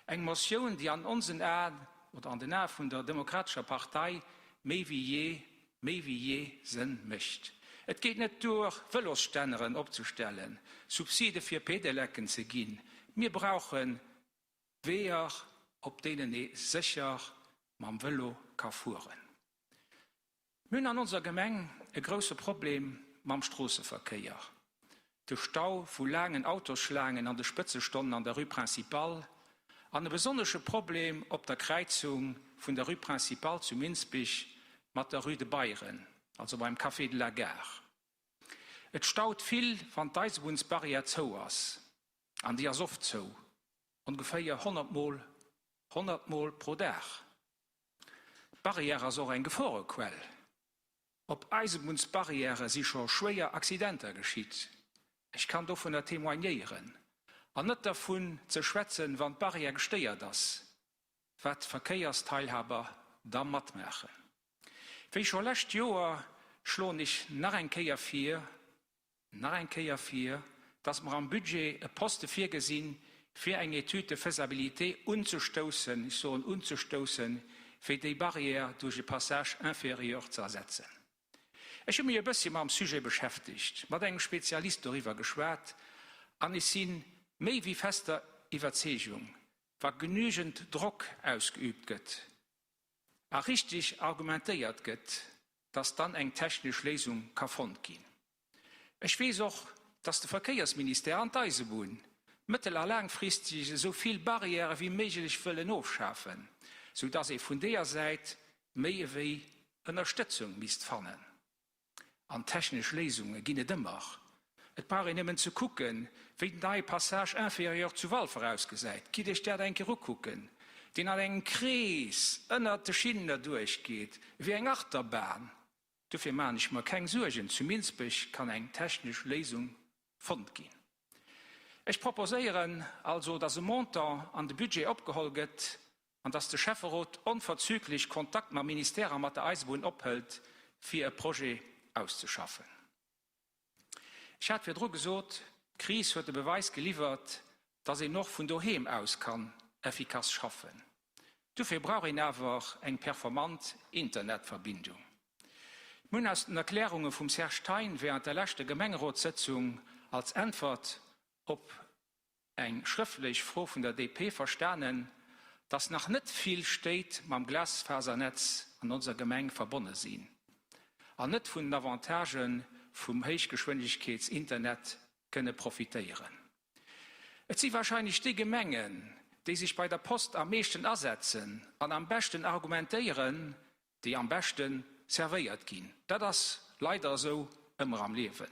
Eng Motioun, déi an onsen Aen, oder an den Ae vun der Demokratescher Partei, méi wéi jee, méi wéi jee Sënn mécht. Et geet net duer, Vëlosstänneren opzestellen, Subside fir Pedelecken ze ginn. Mir brauche Weeër, op deenen ee sécher mam Vëlo ka fueren. Mir hunn an onser Gemeng e grousse Problem mam Stroosseverkéier. De Stau vu laangen Autosschlaangen an de Spëtzestonnen an der Rue Principale an e besonnesche Problem op der Kräizung vun der Rue Principale zu Minsbich mat der Rue de Beyren, also beim Café de la Gare. Et staut vill, wann d'Eisebunnsbarrière zou ass, an déi ass oft zou, ongeféier 100 Mol, 100 Mol pro Dag. D'Barrière ass och eng Geforequell. Op Eisebunnsbarrièrë si scho schwéier Accidenter geschitt, ech kann dovunner témoignéieren, an net dervun ze schwätzen, wann d'Barrière gestéiert ass, wat d'Verkéiersteilhaber da matmaachen. Wéi scho lescht Joer schloen ech nach eng Kéier vir, nach eng Kéier vir, dass mer am Budget e Poste virgesinn, fir eng Étude de faisabilité unzestoussen, ech soen unzestoussen, fir déi Barrière duerch e Passage inférieur ze ersetzen. Ech hu mech e bëssche mam Sujet beschäftegt, mat engem Spezialist doriwwer geschwat an ech si méi wéi fester Iwwerzeegung, wa genügend Drock ausgeübt gëtt a richtig argumentéiert gëtt, dass dann eng technesch Léisung ka fonnt ginn. Ech weess och, dass de Verkéiersministère an d'Eisebunn mëttel a laangfristeg esou vill Barrièrë wéi méiglech wëllen ofschafen, sou dass ee vun deeër Säit méi ewéi Ënnerstëtzung misst fannen. An technesch Léisunge ginn et ëmmer. Et brauch een nëmmen ze kucken, wéi den neie Passage inférieur zu Walfer ausgesäit. Gitt Iech dat eng Kéier ukucken, deen an engem Krees ënnert de Schinnen erduerch geet, ewéi eng Achterbahn. Dofir maachen ech mer keng Suergen, zu Minsbech kann eng technesch Léisung fonnt ginn. Ech proposéieren also, dass e Montant an de Budget opgeholl gëtt an dass de Schäfferot onverzüglech Kontakt mam Ministère a mat der Eisebunn ophëlt, fir e Projet auszeschaffen. Ech hat virdru gesot, d'Kris huet de Beweis geliwwert, dass een och vun doheem aus kann effikass schaffen. Dofir brauch een awer eng performant Internetverbindung. Mir hunn aus den Erklärunge vum Serge Thein während der leschter Gemengerotssëtzung als Äntwert op eng schrëftlech Fro vun der DP verstanen, dass nach net vill Stéit mam Glasfasernetz an onser Gemeng verbonne sinn an net vun den Avantagë vum Héichgeschwindegkeetsinternet kënne profitéieren. Et si wahrscheinlech déi Gemengen, déi sech bei der Post am meeschten asetzen an am beschten argumentéieren, déi am beschte servéiert ginn. Dat ass leider esou ëmmer am Liewen.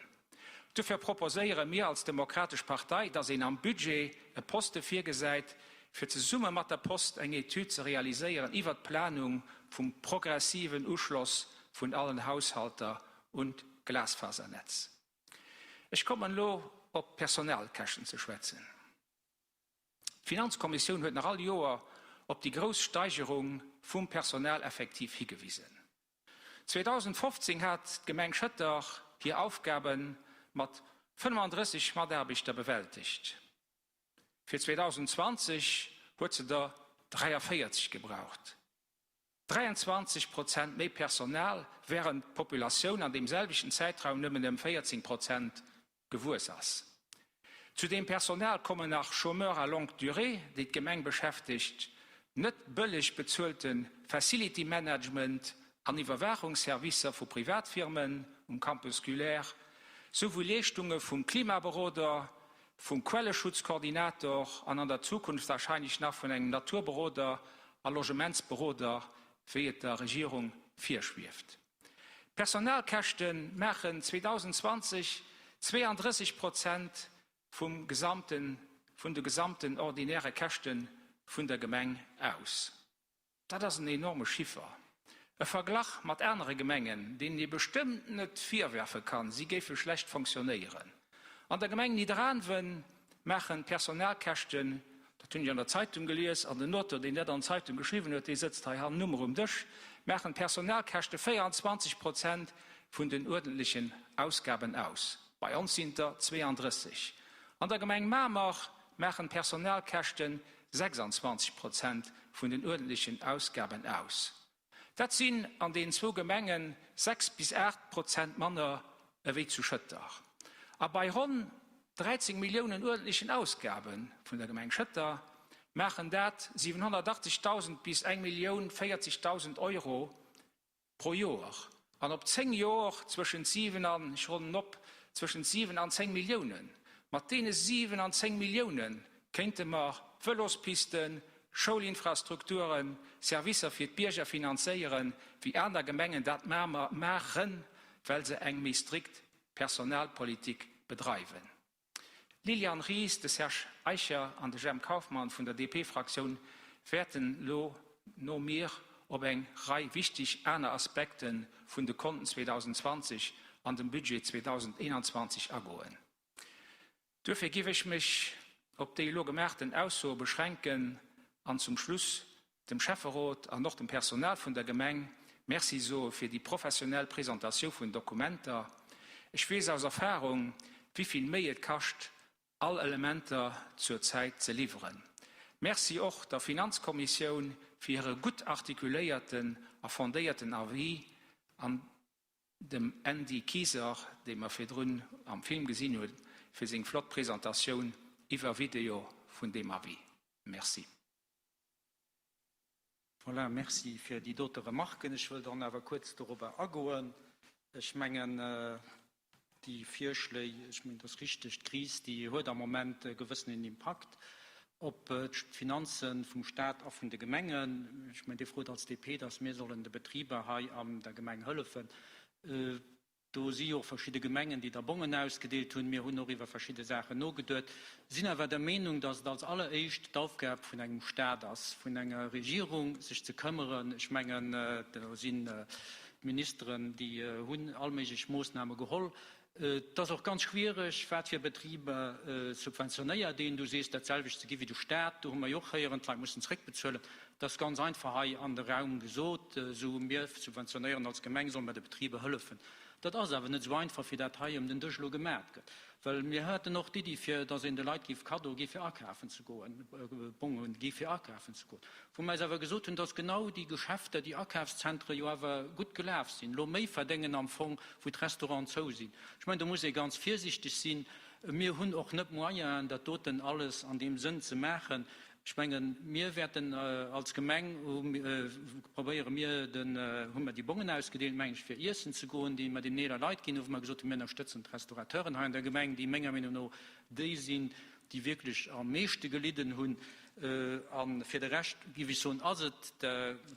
Dofir proposéiere mir als Demokratesch Partei, dass een am Budget e Poste virgesäit, fir zesumme mat der Post eng Etüd ze realiséieren iwwert d'Planung vum progressiven Uschloss vun allen Haushalter un d'Glasfasernetz. Ech kommen elo op d'Personalkäschten ze schwätzen. D'Finanzkommissioun huet nach all Joer op déi grouss Steigerung vum Personaleffektiv higewisen. 2015 hat d'Gemeng Schëtter hir Aufgabe mat 35 Mataarbechter bewältegt. Fir 2020 huet se der 43 gebraucht. 23 Prozent méi Personal, wärend d'Populatioun an deem selwechten Zäitraum nëmmen ëm 14 Prozent gewuess ass. Zu deem Personal kommen nach Chômeurs à longue durée, déi d'Gemeng beschäftegt, net bëlleg bezuelte Facility Management an Iwwerwaachungsservicer vu Privatfirmen um Campus Sculaire, souwéi Leeschtunge vum Klimaberoder, vum Quelleschutzkoordinator an an der Zukunft wahrscheinlech nach vun engem Naturberoder a Logementsberoder, wéi et der Regierung virschwieft. D'Personalkäschte maachen 2020 32 Prozent vum gesamten, vun de gesamten ordinäre Käschte. vun der Gemeng aus. Dat ass en enorme Chiffer. E Verglach mat anere Gemengen, deenen ee bestëmmt net virwerfe kann, si géife schlecht fonctionnéieren. An der Gemeng Nidderaanwen maachen d'Personalkäschten, dat hunn ech an der Zeitung gelies, an den Auteur, deen dat an d'Zeitung geschriwwen huet, dee sëtzt hei hannen um um Dësch, maachen d'Personalkäschte 24 Prozent vun den uerdentlechen Ausgaben aus. Bei ons sinn et der 32. An der Gemeng Mamer maachen d'Personalkäschten 26 Prozent vun den uerdentlechen Ausgaben aus. Dat sinn an deenen zwou Gemenge 6 bis 8 Prozent manner ewéi zu Schëtter. A bei ronn 13 Milliounen uerdentlechen Ausgabe vun der Gemeng Schëtter maachen dat 780.000 bis eng Millioun 40.000 Euro Pro Joer, an op 10 Jor zwëschent 7 an, ech ronnen op, zwëschent 7 an 10 Milliounen. Mat deene 7 an 10 Millioune kéinte mer Vëlospisten, Schoulinfrastrukturen, Servicer fir d'Bierger finanzéieren, wéi aner Gemengen dat maachen, well se eng méi strikt Personalpolitik bedreiwen. D'Liliane Ries, de Serge Eicher an de Jemp Kauffmann vun der DP-Fraktioun wäerten elo no mir op eng Rei wichteg aner Aspekte vun de Konten 2020 an dem Budget 2021 agoen. Duerfir giff ech mech op déi elo gemaachten Aussoe beschränken an zum Schluss dem Schäfferot an och dem Personal vun der Gemeng Merci soe fir déi professionell Presentatioun vun Dokumenter. Ech weess aus Erfahrung, wéivill Méi et kascht, all Elementer zur Zäit ze liwweren. Merci och der Finanzkommissioun fir hire gutt artikuléierten a fondéierten Avis an dem Andy Kieser, dee mer virdrun am Film gesinn hunn, fir seng flott Presentatioun iwwer Video vun deem Avis. Merci. Voilà, merci fir déi dote Remarken. Ech wëll dann awer kuerz dorobber agoen. Ech mengen, déi Virschléi, ech mengen, et ass richteg, d'Kris, déi huet am Moment e gewëssenen Impakt op d'Finanze vum Stat a vun de Gemengen. Ech mengen, Dir frot als DP, datt mir sollen de Betriber hei an der Gemeng hëllefen. Do si jo och verschidde Gemengen, déi da Bongen ausgedeelt hunn. Mir hunn och iwwer verschidde Saachen nogeduet, sinn awer der Meenung, dass et als alleréischt d'Aufgab vun engem Stat ass, vun enger Regierung, sech ze këmmere. Ech mengen, do sinn d'Ministeren, déi hunn all méiglech Moosname geholl. Et ass och ganz schwierig, wat fir Betriber subventionéiert een. Du sees, dat selwecht ze gi wéi de Stat. Do hu mer jo och héieren, d'Leit mussen zréckbezuelen. Et ass ganz einfach hei an de Raum gesot, esou, mir subventionéieren als Gemeng, solle mer de Betriber hëllefen. Dat ass awer net esou einfach, wéi dat hei ëm den Dësch elo gemat gëtt. Well mir haten och d'Iddi, fir datt een de Leit géif Cadeau gi fir akafen ze goen, Bonge gi fir akafen ze goen, wou mer eis awer gesot hunn, datt genau déi Geschäfter, déi Akafszentre jo awer gutt gelaf sinn, elo méi verdéngen am Fong, wou d'Restauranten zou sinn. Ech mengen, do muss ee ganz virsiichteg sinn. Mir hunn och net d'Moyenen, dat doten alles an deem Sënn ze maachen. Ech mengen, mir wäerten als Gemeng, probéiere mir den, hu mer déi Bongen ausgedeelt, meng ech, fir iessen ze goen, déi mer den eeler Leit ginn hu, wou mer gesot hunn, mir ënnerstëtzen d'Restaurateuren hei an der Gemeng, déi menger Meenung no déi sinn, déi wierklech am meeschte gelidden hunn. A fir de Rescht, géif ech soen, ass et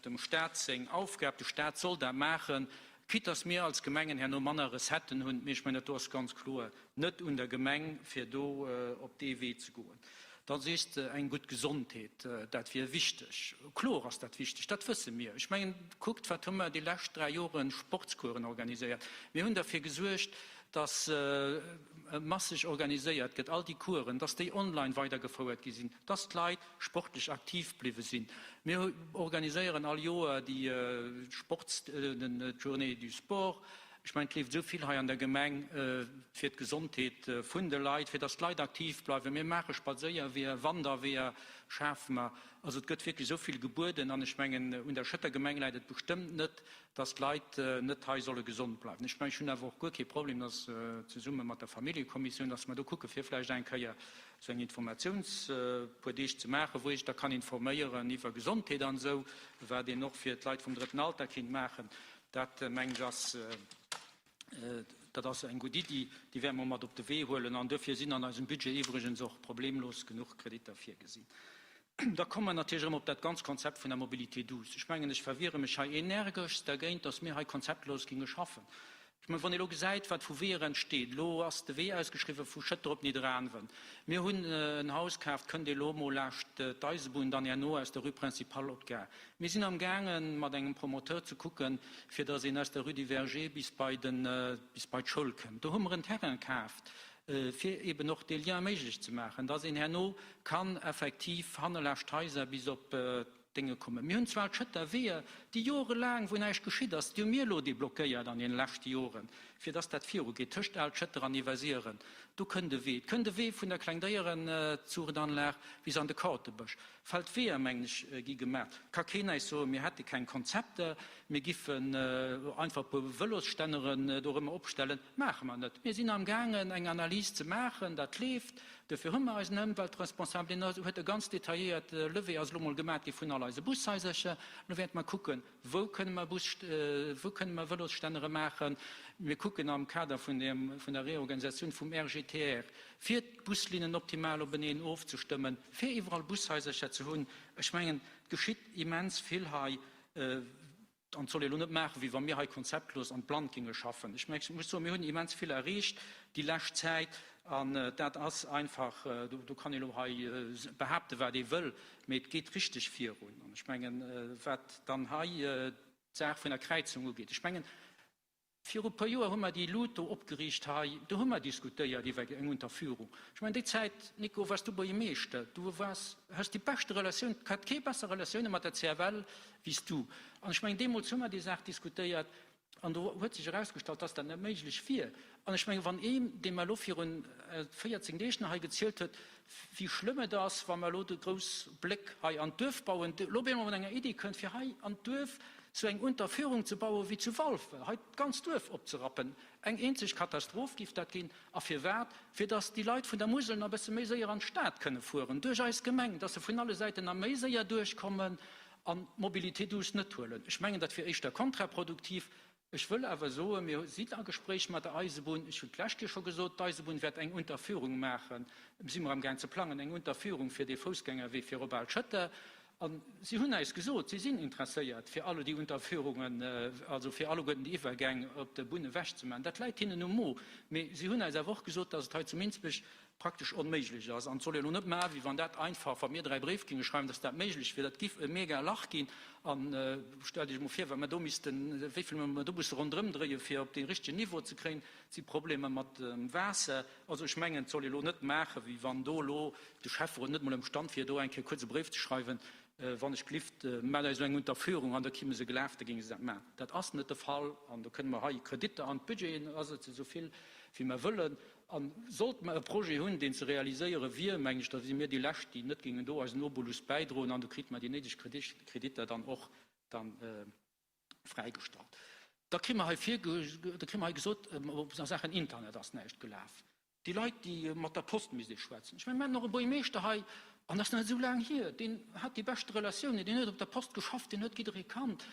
dem Stat seng Aufgab, de Stat soll dat maachen, quitte dass mir als Gemengen herno manner Recetten hunn. Mee ech mengen, dat do ass ganz kloer net un der Gemeng, fir do op dee Wee ze goen. Da sees de, eng gutt Gesondheet, dat wier wichteg. Kloer ass dat wichteg, dat wësse mir. Ech mengen, kuckt, wat hu mer déi lescht 3 Jore Sportscoursen organiséiert. Mir hunn derfir gesuergt, dass masseg organiséiert gëtt, all déi Coursen, dass déi online weidergefouert gi sinn, dass d'Leit sportlech aktiv bliwwe sinn. Mir organiséieren all Joer déi Sports, d'Journée du sport. Ech mengen, et leeft esou vill hei an der Gemeng fir d'Gesondheet vun de Leit, fir datt d'Leit aktiv bleiwen. Mir maache Spadséierweeër, Wanderweeër schafe mer. Also et gëtt wierklech esou vill gebueden an ech mengen, un der Schëtter Gemeng läit et bestëmmt net, datt d'Leit net hei solle gesond bleiwen. Ech mengen, ech hunn awer och guer kee Problem, datt zesumme mat der Familljekommissioun, datt mer do kucke fir vläicht eng Kéier esou eng Informatiouns puer Deeg ze maachen, wou ee sech da kann informéieren iwwer Gesondheet an esou, wat een och fir d'Leit vum drëtten Alter kinnt maachen. Dat, mengen ech, ass, dat ass eng gutt Iddi, déi wäerte mer mat op de Wee huelen. An duerfir sinn an eisem Budget iwwregens och problemlos genuch Kreditter virgesinn. Da komme mer natierlech erëm op dat ganz Konzept vun der Mobilité douce. Ech mengen, ech verwiere mech hei energeschst dergéint, dass mir hei konzeptlos ginge schaffen. Ech mengen, wann ee elo gesäit, wat vu Weeër entsteet, elo ass de Wee ausgeschriwwen vu Schëtter op Nidderaanwen. Mir hunn en Haus kaaft, kënnt ee elo emol laascht d'Eisebunn dann herno aus der Rue Principale op d'Gare. Mir sinn amgaangen, mat engem Promoteur ze kucken, fir datt een aus der Rue du Verger bis bei den, bis bei d'Schoul kënnt. Do hu mer en Terrain kaaft, fir eben och dee Lien méiglech ze maachen, datt een herno kann effektiv hanne laascht d'Haiser bis op Dénge kommen. Mir hunn zwar d'Schëtter Weeër, déi jorelaang, wou näischt geschitt ass, déi hu mir elo deblockéiert an deene leschte Joren, fir dass dat virugeet, tëscht Al-Schëtter an Iwwersiren. Do kënnt e Wee. Et kënnt e Wee vun der Klengdéierenzuuchtanlag bis an de Kautebësch. Feldweeër, mengen ech, gi gemaach. Ka keen äis soen, mir hätte keng Konzepter, mir giffen einfach e puer Vëlosstänneren dorëmmer opstellen. Maache mer net. Mir sinn amgaangen, eng Analys ze maachen. Dat leeft. Dofir hu mer eisen Ëmweltresponsabel, deen huet e ganz detailléiert Levée ass elo mol gemaat gi vun all eise Bushaisercher. Elo wäerte mer kucken, wou kënne mer Bus, wou kënne mer Vëlosstännere maachen. Mir kucken am Kader vun deem, vun der Reorganisatioun vum RGTR, fir d'Buslinnen optimal openeen ofzestëmmen, fir iwwerall Bushaisercher ze hunn. Ech mengen, et geschitt immens vill hei. An et soll ee elo net maachen, wéi wa mir hei konzeptlos an d'Blannt géinge schaffen. Ech muss soen, mir hunn immens vill erreecht déi lescht Zäit. An dat ass einfach, do kann ee elo hei behaapten, wat ee wëll, mee et geet richteg virun. An ech mengen, wat dann hei d'Saach vun der Kräizung ugeet, ech mengen, Viru puer Joer hu mer déi Luut do opgeriicht hei, do hu mer diskutéiert iwwer eng Unterführung. Ech mengen, déi Zäit, Nico, waars du Buergermeeschter, du waars, hues déi beschte Relatioun, et hat kee besser Relatioune mat der CFL wéi s du. An ech mengen, deemools hu mer déi Saach diskutéiert an do huet sech erausgestallt, dass dat net méiglech wier. An ech mengen, wann een, dee mer elo virun 14 Deeg nach hei gezielt huet, wéi schlëmm et ass, wa mer elo de grouss Bléck hei an d'Duerf bauen, elo op eemol mat enger Iddi kënnt, fir hei an d'Duerf sou eng Unterführung ze bauen wéi zu Walfer, hei d'ganzt Duerf opzerappen. Eng eenzeg Katastroph giff dat ginn. A firwat? Fir datt déi Leit vun der Musel nach e bësse méi séier an d'Stad kënne fueren duerch eis Gemeng, datt se vun alle Säiten nach méi séier duerchkommen an d'Mobilité douce net huelen. Ech mengen, dat wier éischter kontraproduktiv. Ech wëll awer soen, mir sinn a Gespréich mat der Eisebunn. Ech hunn d'lescht Joer scho gesot, d'Eisebunn wäert eng Unterführung maachen, si mer amgaang ze plangen, eng Unterführung fir dee Foussgängerwee fir op Al-Schëtter. A si hunn äis gesot, si sinn interesséiert, fir alle déi Unterführungen, also fir alleguerten déi Iwwergäng op de Bunn ewechzemaachen. Dat läit hinnen um Mo. Mee si hunn äis awer och gesot, datt et hei zu Minsbech praktesch onméiglech ass. An et soll een elo net maachen, wéi wann dat einfach, wa mir 3 Bréif géinge schreiwen, dass dat méiglech wier. Dat giff e mega Lach ginn. An stellt Iech emol vir, wat mer do missten, wéi vill mer do musse ronderëm dréien, fir op dee richtegen Niveau ze kréien. Et si Problemer mat dem Waasser. Also ech mengen, et soll ee elo net maachen, wéi wann do elo de Schäfferot net emol ëmstand wier, do eng Kéier kuerz e Bréif ze schreiwen, Wann ech glift, maacht eis elo eng Unterführung an da kimme se gelaf, da géinge se dat maachen. Dat ass net de Fall. An do kënne mer hei Kreditter an d'Budgeten asetzen, esou vill wéi mer wëllen. A sollte mer e Projet hunn, deen ze realiséiere wier, mengen ech, da si mir déi Lescht, déi net géingen do eisen Obolus bäidroen an do kritt mer déi néideg Kreditter dann och dann fräigestallt. Da kri mer hei da kri mer hei gesot, a Saachen Internet ass näischt gelaf. Déi Leit, déi mat der Post misst ee schwätzen. Ech mengen, mir haten och e Buergermeeschter hei, an dat ass nach net esou laang hier, deen hat déi beschte Relatiounen, deen huet op der Post geschafft, deen huet jidderee kannt.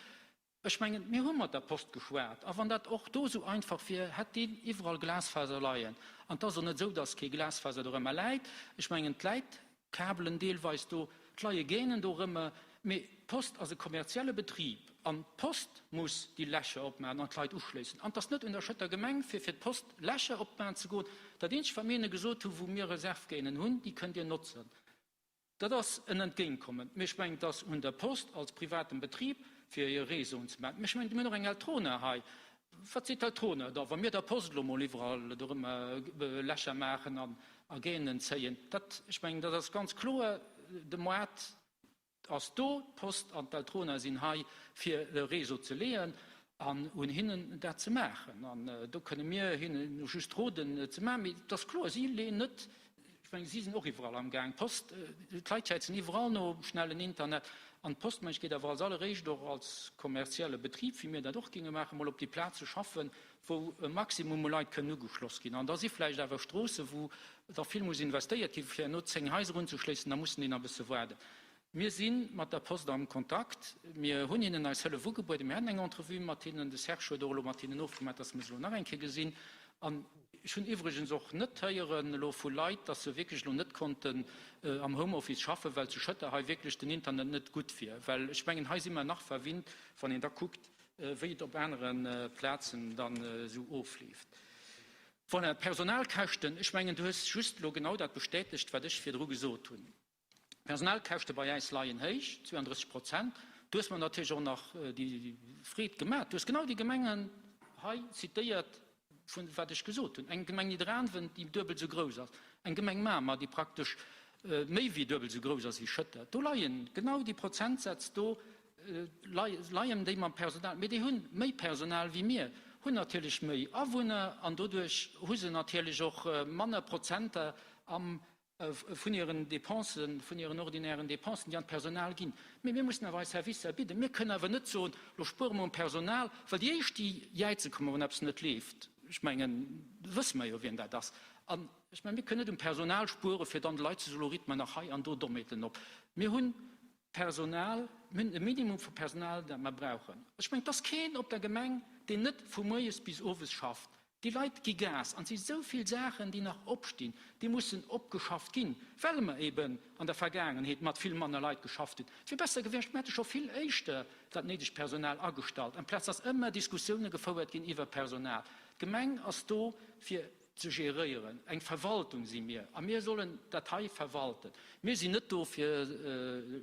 Ech mengen, mir hu mat der Post geschwat, a wann dat och do esou einfach wier, hätt deen iwwerall Glasfaser leien. An et ass och net esou, datt kee Glasfaser dorëmmer läit. Ech mengen, et läit Kabelen deelweis do, et leie Gänen dorëmmer, mee d'Post ass e kommerzielle Betrib an d'Post muss déi Lächer opmaachen an d'Leit uschléissen. An et ass net un der Schëtter Gemeng, fir fir d'Post Lächer opmaachen ze goen. Dat eenzegt, wat mir hinne gesot hunn, wou mir Reservgänen hunn, déi kënnt Dir notzen. Dat ass en Entgéintkommen. Mee ech mengen, et ass un der Post als privatem Betrib, fir hir Réseauen ze maachen. Mee ech mengen, mir hunn och eng Eltrona hei. Wat seet d'Eltrona da, wa mir der Post elo mol iwwerall dorëmmer Lächer maachen an a Gänen zéien? Dat, ech mengen, dat ass ganz kloer. De Moart ass do, d'Post an d'Eltrona sinn hei, fir de Réseau ze leeën an un hinnen dat ze maachen. An do kënne mir hinnen just roden, et ze maachen. Mee et ass kloer, si leeën net, ech mengen, si sinn och iwwerall amgaang, d'Post, d'Leit jäizen iwwerall no schnellen Internet. An d'Post, mengen ech, geet awer als alleréischt och als kommerzielle Betrib, wéi mir dat och géinge maachen, mol op déi Plaze schaffen, wou e Maximum u Leit kënnen ugeschloss ginn. An da si vläicht awer Stroossen, wou da vill muss investéiert ginn, fir herno 10 Haiser unzeschléissen, da mussen déi nach e bësse waarden. Mir si mat der Post am Kontakt. Mir hunn hinnen eis Hëllef ugebueden. Mir haten eng Entrevue mat hinnen. De Serge huet och elo mat hinnen ofgemaach, dass mer se elo nach eng Kéier gesinn. An ech hunn iwwregens och net héieren elo vu Leit, dass se wierklech elo net konnten am Homeoffice schaffen, well zu Schëtter hei wierklech den Internet net gutt wier. Well ech mengen, hei si mer nach verwinnt, wann een da kuckt. wéi et op anere Plazen dann esou ofleeft. Voilà, d'Personalkäschten, ech mengen, du hues just elo genau dat bestätegt, wat ech virdru gesot hunn. D'Personalkäschte bei äis leien héich, 32 Prozent. Du hues mer natierlech och nach déi Freed gemaach, du hues genau déi Gemengen hei zitéiert, vun wat ech gesot hunn, eng Gemeng Nidderaanwen, déi duebel esou grouss ass, eng Gemeng Mamer, déi praktesch méi wéi duebel esou grouss ass wéi Schëtter. Do leien genau déi Prozentsätz do, leien déi mam Personal, mee déi hu méi Personal wéi mir, hunn natierlech méi Awunner an doduerch hu se natierlech och manner Prozenter am vun hiren Dépensen, vun hiren ordinären Dépensen, déi an d'Personal ginn. Mee mir mussen awer eis Servicer bidden. Mir kënnen awer net soen, lo spuere mer um Personal, well déi éischt, déi jäize kommen, wann eppes net leeft, ech mengen, wësse mer jo, wien dat ass. An ech mengen, mir kënnen net um Personal spueren, fir dann de Leit ze soen, lo ritt mer nach hei an do Dommheeten op. Mir hunn Personal, mir hunn e Minimum vu Personal, dat mer brauchen. Ech mengen, et ass keen op der Gemeng, deen net vu moies bis owes schafft. Déi Leit gi Gas an et si sou vill Saachen, déi nach opstinn, déi mussen opgeschafft ginn, well mer eben an der Vergaangenheet mat vill manner Leit geschafft hunn. Et wier besser gewiescht, mer hätte scho vill éischter dat néidegt Personal agestallt, amplaz dass ëmmer Diskussioune gefouert ginn iwwer Personal. D'Gemeng ass do fir ze geréieren. Eng Verwaltung si mir a mir sollen dat hei verwalten. Mir sinn net do fir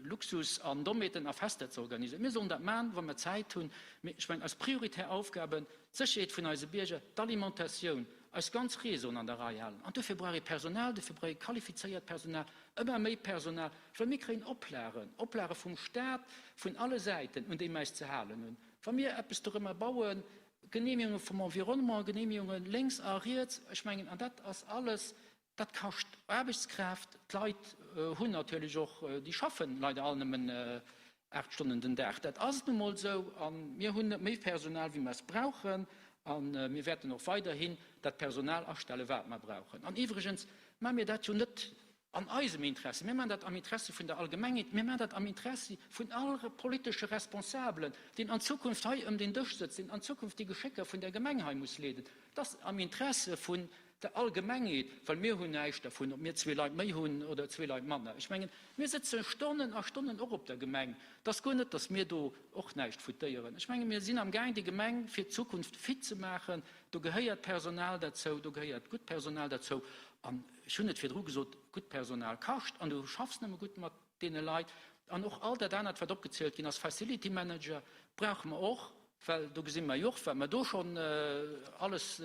Luxus an Dommheeten a Fester ze organisieren. Mir sollen dat maachen, wa mer Zäit hunn. Mee ech mengen, eis prioritär Aufgaben, d'Sécherheet vun eise Bierger, d'Alimentatioun, eis ganz Réseauen an der Rei halen. An dofir brauch ee Personal, dofir brauch ee qualifizéiert Personal, ëmmer méi Personal, well mir kréien Oplagen, Oplage vum Staat, vun alle Säiten, un déi mer eis ze halen hunn. Wa mir eppes dorëmmer bauen, Genehmigunge vum Environnement, Genehmigunge lénks a riets, ech mengen, an dat ass alles, dat kascht Aarbechtskraaft. D'Leit hunn natierlech och, déi schaffen leider all nëmmen 8 Stonnen den Dag, dat ass nu mol esou. A mir hunn net méi Personal, wéi mer es brauchen. A mir wäerten och weiderhin dat Personal astellen, wat mer brauchen. An iwwregens maache mir dat jo net An eisem Interessi, mir maachen dat am Interessi vun der Allgemengheet, mir maachen dat am Interessi vun all politesche Responsabelen, deen an Zukunft hei ëm den Dësch sëtzt, deen an Zukunft déi Geschécker vun der Gemeng hei muss leeden. Et ass am Interesse vun der Allgemengheet, well mir hunn näischt dervun, ob mir zwee Leit méi hunn oder zwee Leit manner. Ech mengen, mir sëtze Stonnen a Stonnen och op der Gemeng. Et ass guer net, datt mir do och näischt foutéieren. Ech menge mir sinn amgaang, déi Gemeng fir d'Zukunft fit ze maachen. Do gehéiert Personal derzou, do gehéiert gutt Personal derzou. An ech hunn et virdru gesot, gutt Personal kascht an du schaffs nëmme gutt mat deene Leit. An och all dat anert, wat opgezielt ginn ass, Facility Manager brauche mer och, well do gesi mer jo och, wat mer do schonn alles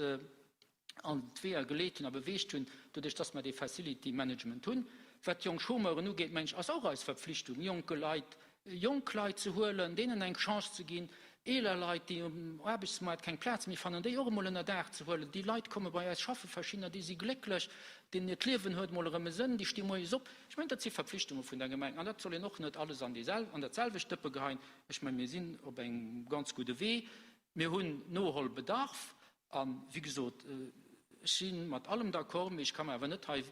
an d'Weeër geleet hunn a beweegt hunn, doduerch dass mer dee Facility Management hunn. Wat d'jonk Chômeuren ugeet, mengen ech, ass och eis Verpflichtung, jonke Leit jonk Leit ze huelen, deenen eng Chance ze ginn, eeler Leit, déi um Aarbechtsmaart keng Plaz méi fannen, déi och emol ënner Daach ze huelen. Déi Leit komme bei eis schaffen, verschiddener, déi si glécklech, deenen hiert Liewen huet emol erëm e Sënn, déi sti moies op. Ech mengen, dat si Verpflichtunge vun der Gemeng an dat soll een och net alles an dat selwecht Dëppe geheien. Ech mengen, mir sinn op engem ganz gudde Wee. Mir hunn Noholbedarf A wéi gesot, ech si mat allem d'accord, mee ech ka mer awer net hei,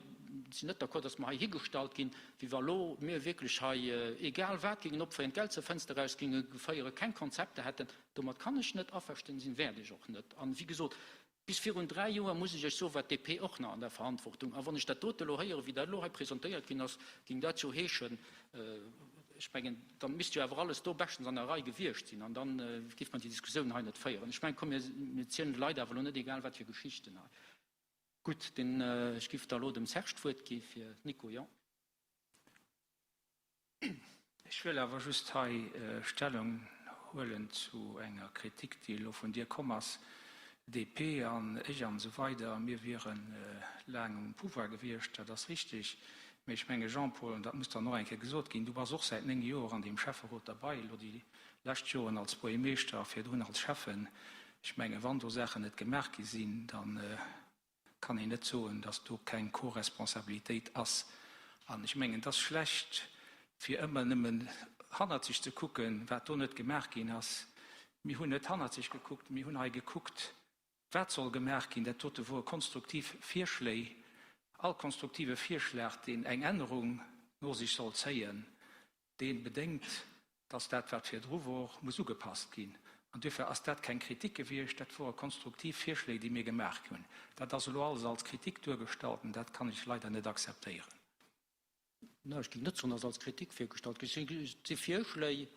sinn net d'accord, datt mer hei higestallt ginn, wéi wa lo mir wierklech hei egal wat géingen opféieren, d'Geld zur Fënster eraus géinge féieren, keng Konzepter hätten. Domat kann ech net averstinn sinn, wäert ech och net. An, wéi gesot, bis virun 3 Joer, muss ech Iech soen, war d'DP och nach an der Verantwortung. A wann ech dat dote elo héieren, wéi dat elo hei presentéiert ginn ass, géing dat jo heeschen, Ech mengen, da misst jo awer alles do beschtens an der Rei gewiescht sinn an da géif mer déi Diskussioun hei net féieren. Ech mengen, komm, mir zielen de Leit awer elo net egal wat fir Geschichten hei. Gutt, den, ech géif da elo dem Serge d'Wuert gi fir, Nico, jo. Ech wëll awer just hei Stellung huelen zu enger Kritik, déi elo vun dir komm ass, DP an ech an esou weider, mir wiere laang um Pouvoir gewiescht, dat ass richtig. Mee ech menge Jean-Paul, an dat muss dann och eng Kéier gesot ginn, du bass och säit 9 Joer an deem Schäfferot derbei, elo déi lescht Joren als Buergermeeschter a virdrun als Schäffen. Ech menge wann do Saachen net gemaach gi sinn, da kann een net soen, datt do keng Co-Responsabilitéit ass. An ech mengen, et ass schlecht fir ëmmer nëmmen hannerzeg ze kucken, wat do net gemaach ginn ass. Mir hunn net hannerzeg gekuckt, mir hunn hei gekuckt, Wat soll gemaach ginn? Dat dote wor konstruktiv Virschléi. All konstruktive Virschlag, deen eng Ännerung no sech soll zéien, dee bedéngt, dass dat, wat virdru wor, muss ugepasst ginn. An duerfir ass dat keng Kritik gewiescht, dat wore konstruktiv Virschléi, déi mir gemaach hunn. Dat ass elo alles als Kritik duergestallt an dat kann ech leider net akzeptéieren. Ech géing net soen, dass als Kritik virgestallt ginn. Et si Virschléi.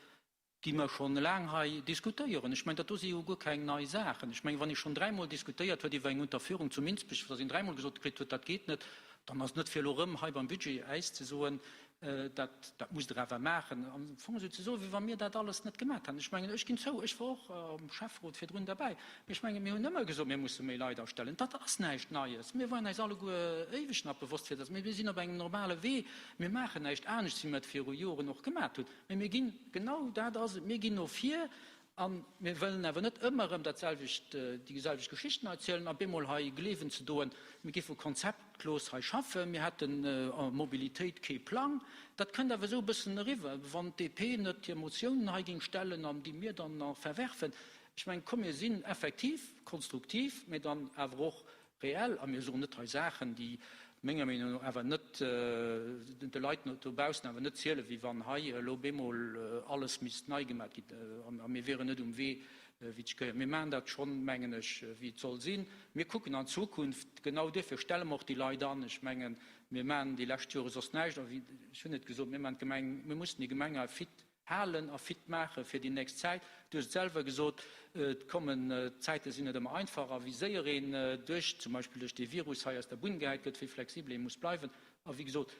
Déi mer schonn laang hei diskutéieren. Ech mengen, dat do si jo guer keng nei Saachen. Ech mengen, wann ee schonn dräimol diskutéiert huet iwwer eng Unterführung zu Minsbech, dass een dräimol gesot kritt huet, dat geet net, dann ass et net fir elo erëm hei beim Budget äis ze soen, dat, dat musst Der awer maachen. Am Fong esou ze soen, wéi wa mir dat alles net gemaach hätten. Ech mengen, ech ginn zou, ech war och am Schäfferot virdrun derbäi, mee ech mengen, mir hunn ëmmer gesot, mir musse méi Leit astellen. Dat ass näischt Neies. Mir waren äis alleguer éiweg nach bewosst fir dat. Mee mir sinn op engem normale Wee. Mir maachen näischt anescht, wéi mir et viru Joren och gemaach hunn. Mee mir ginn, genau dat ass et, mir ginn no vir a mir wëllen awer net ëmmer erëm dat selwecht, déi selwecht Geschichten erzielen a bemol hei gleewen ze doen, mir géife konzeptlos hei schaffen, mir hätten a Mobilitéit kee Plang. Dat kënnt awer esou e bëssen eriwwer, wann d'DP net hir Motiounen hei géing stellen an déi mir dann nach verwerfen. Ech mengen, komm mir sinn effektiv konstruktiv, mee dann awer och Reell, a mir soen net hei Saachen, déi menger Meenung no awer net de Leit dobaussen awer net zielen, wéi wann hei elo bemol alles misst nei gemaat ginn a mir wieren net um Wee, wéi et gehéiert. Mir maachen dat schonn, mengen ech, wéi et soll sinn. Mir kucken an d'Zukunft. Genau duerfir stelle mer och déi Leit an. Ech mengen, mir maachen déi lescht Jore soss näischt. A wéi, ech hunn et gesot, mir maachen d'Gemeng, mir mussen déi Gemeng hei fit Halen a fit maache fir déi nächst Zäit. Du hues et selwer gesot, et kommen, d'Zäite sinn net ëmmer einfach a wéi séier een duerch, zum Beispill duerch dee Virus hei aus der Bunn gehäit gëtt, wéi flexibel ee muss bleiwen. A wéi gesot,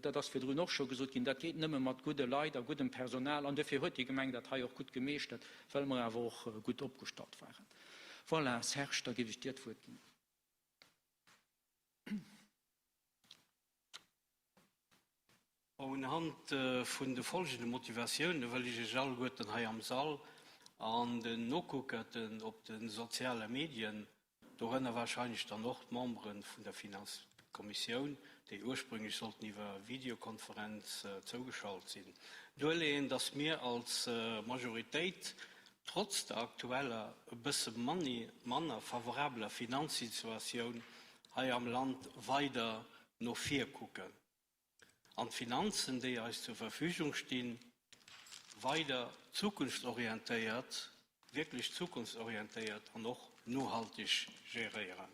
dat ass virdrun och scho gesot ginn, dat geet nëmme mat gudde Leit a guddem Personal an duerfir huet déi Gemeng dat hei och gutt gemeeschtert, well mer awer och gutt opgestallt waren. Voilà, Serge, da géif ech dir d'Wuert ginn. Unhand vun de folgende Motivatioune wëll ech Iech alleguerten hei am Sall an den Nokuckerten op de soziale Medien, dorënner warscheinlech dann och d'Membere vun der Finanzkommissioun, déi ursprünglech sollten iwwer Videokonferenz zougeschalt sinn, duerleeën, dass mir als Majoritéit trotz der aktueller e bësse manner favorabeler Finanzsituatioun hei am Land weider no vir kucken. An d'Finanzen, déi eis zur Verfügung stinn, weider zukunftsorientéiert, wierklech zukunftsorientéiert an och nohalteg geréieren.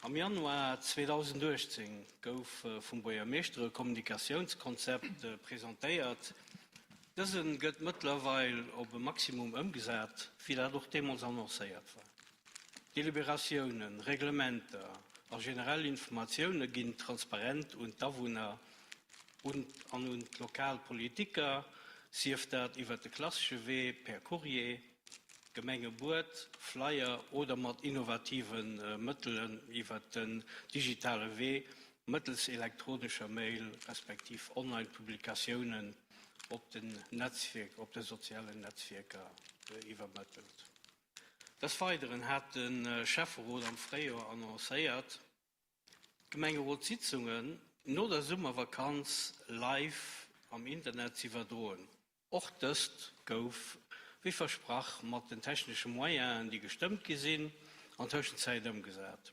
Am Januar 2018 gouf vum Buergermeeschter e Kommunikatiounskonzept presentéiert. Dëse gëtt mëttlerweil op e Maximum ëmgesat, wéi dat och deemools annoncéiert war. Deliberatiounen, Reglementer a generell Informatioune ginn transparent un d'Awunner an un d'lokal Politiker, sief dat iwwer de klassesche Wee per Courrier, Gemengebuet, Flyer oder mat innovative Mëttelen iwwer den digitale Wee mëttels elektronescher Mail respektiv Online-Publikatiounen op den Netzwierk, op de sozialen Netzwierker iwwermëttelt. Des Weideren hat de Schäfferot am Fréijoer annoncéiert, d'Gemengerotssitzungen no der Summervakanz live am Internet z'iwwerdroen. Och dëst gouf, wéi versprach, mat den technesche Moyenen, déi gestëmmt gi sinn, an Tëschenzäit ëmgesat.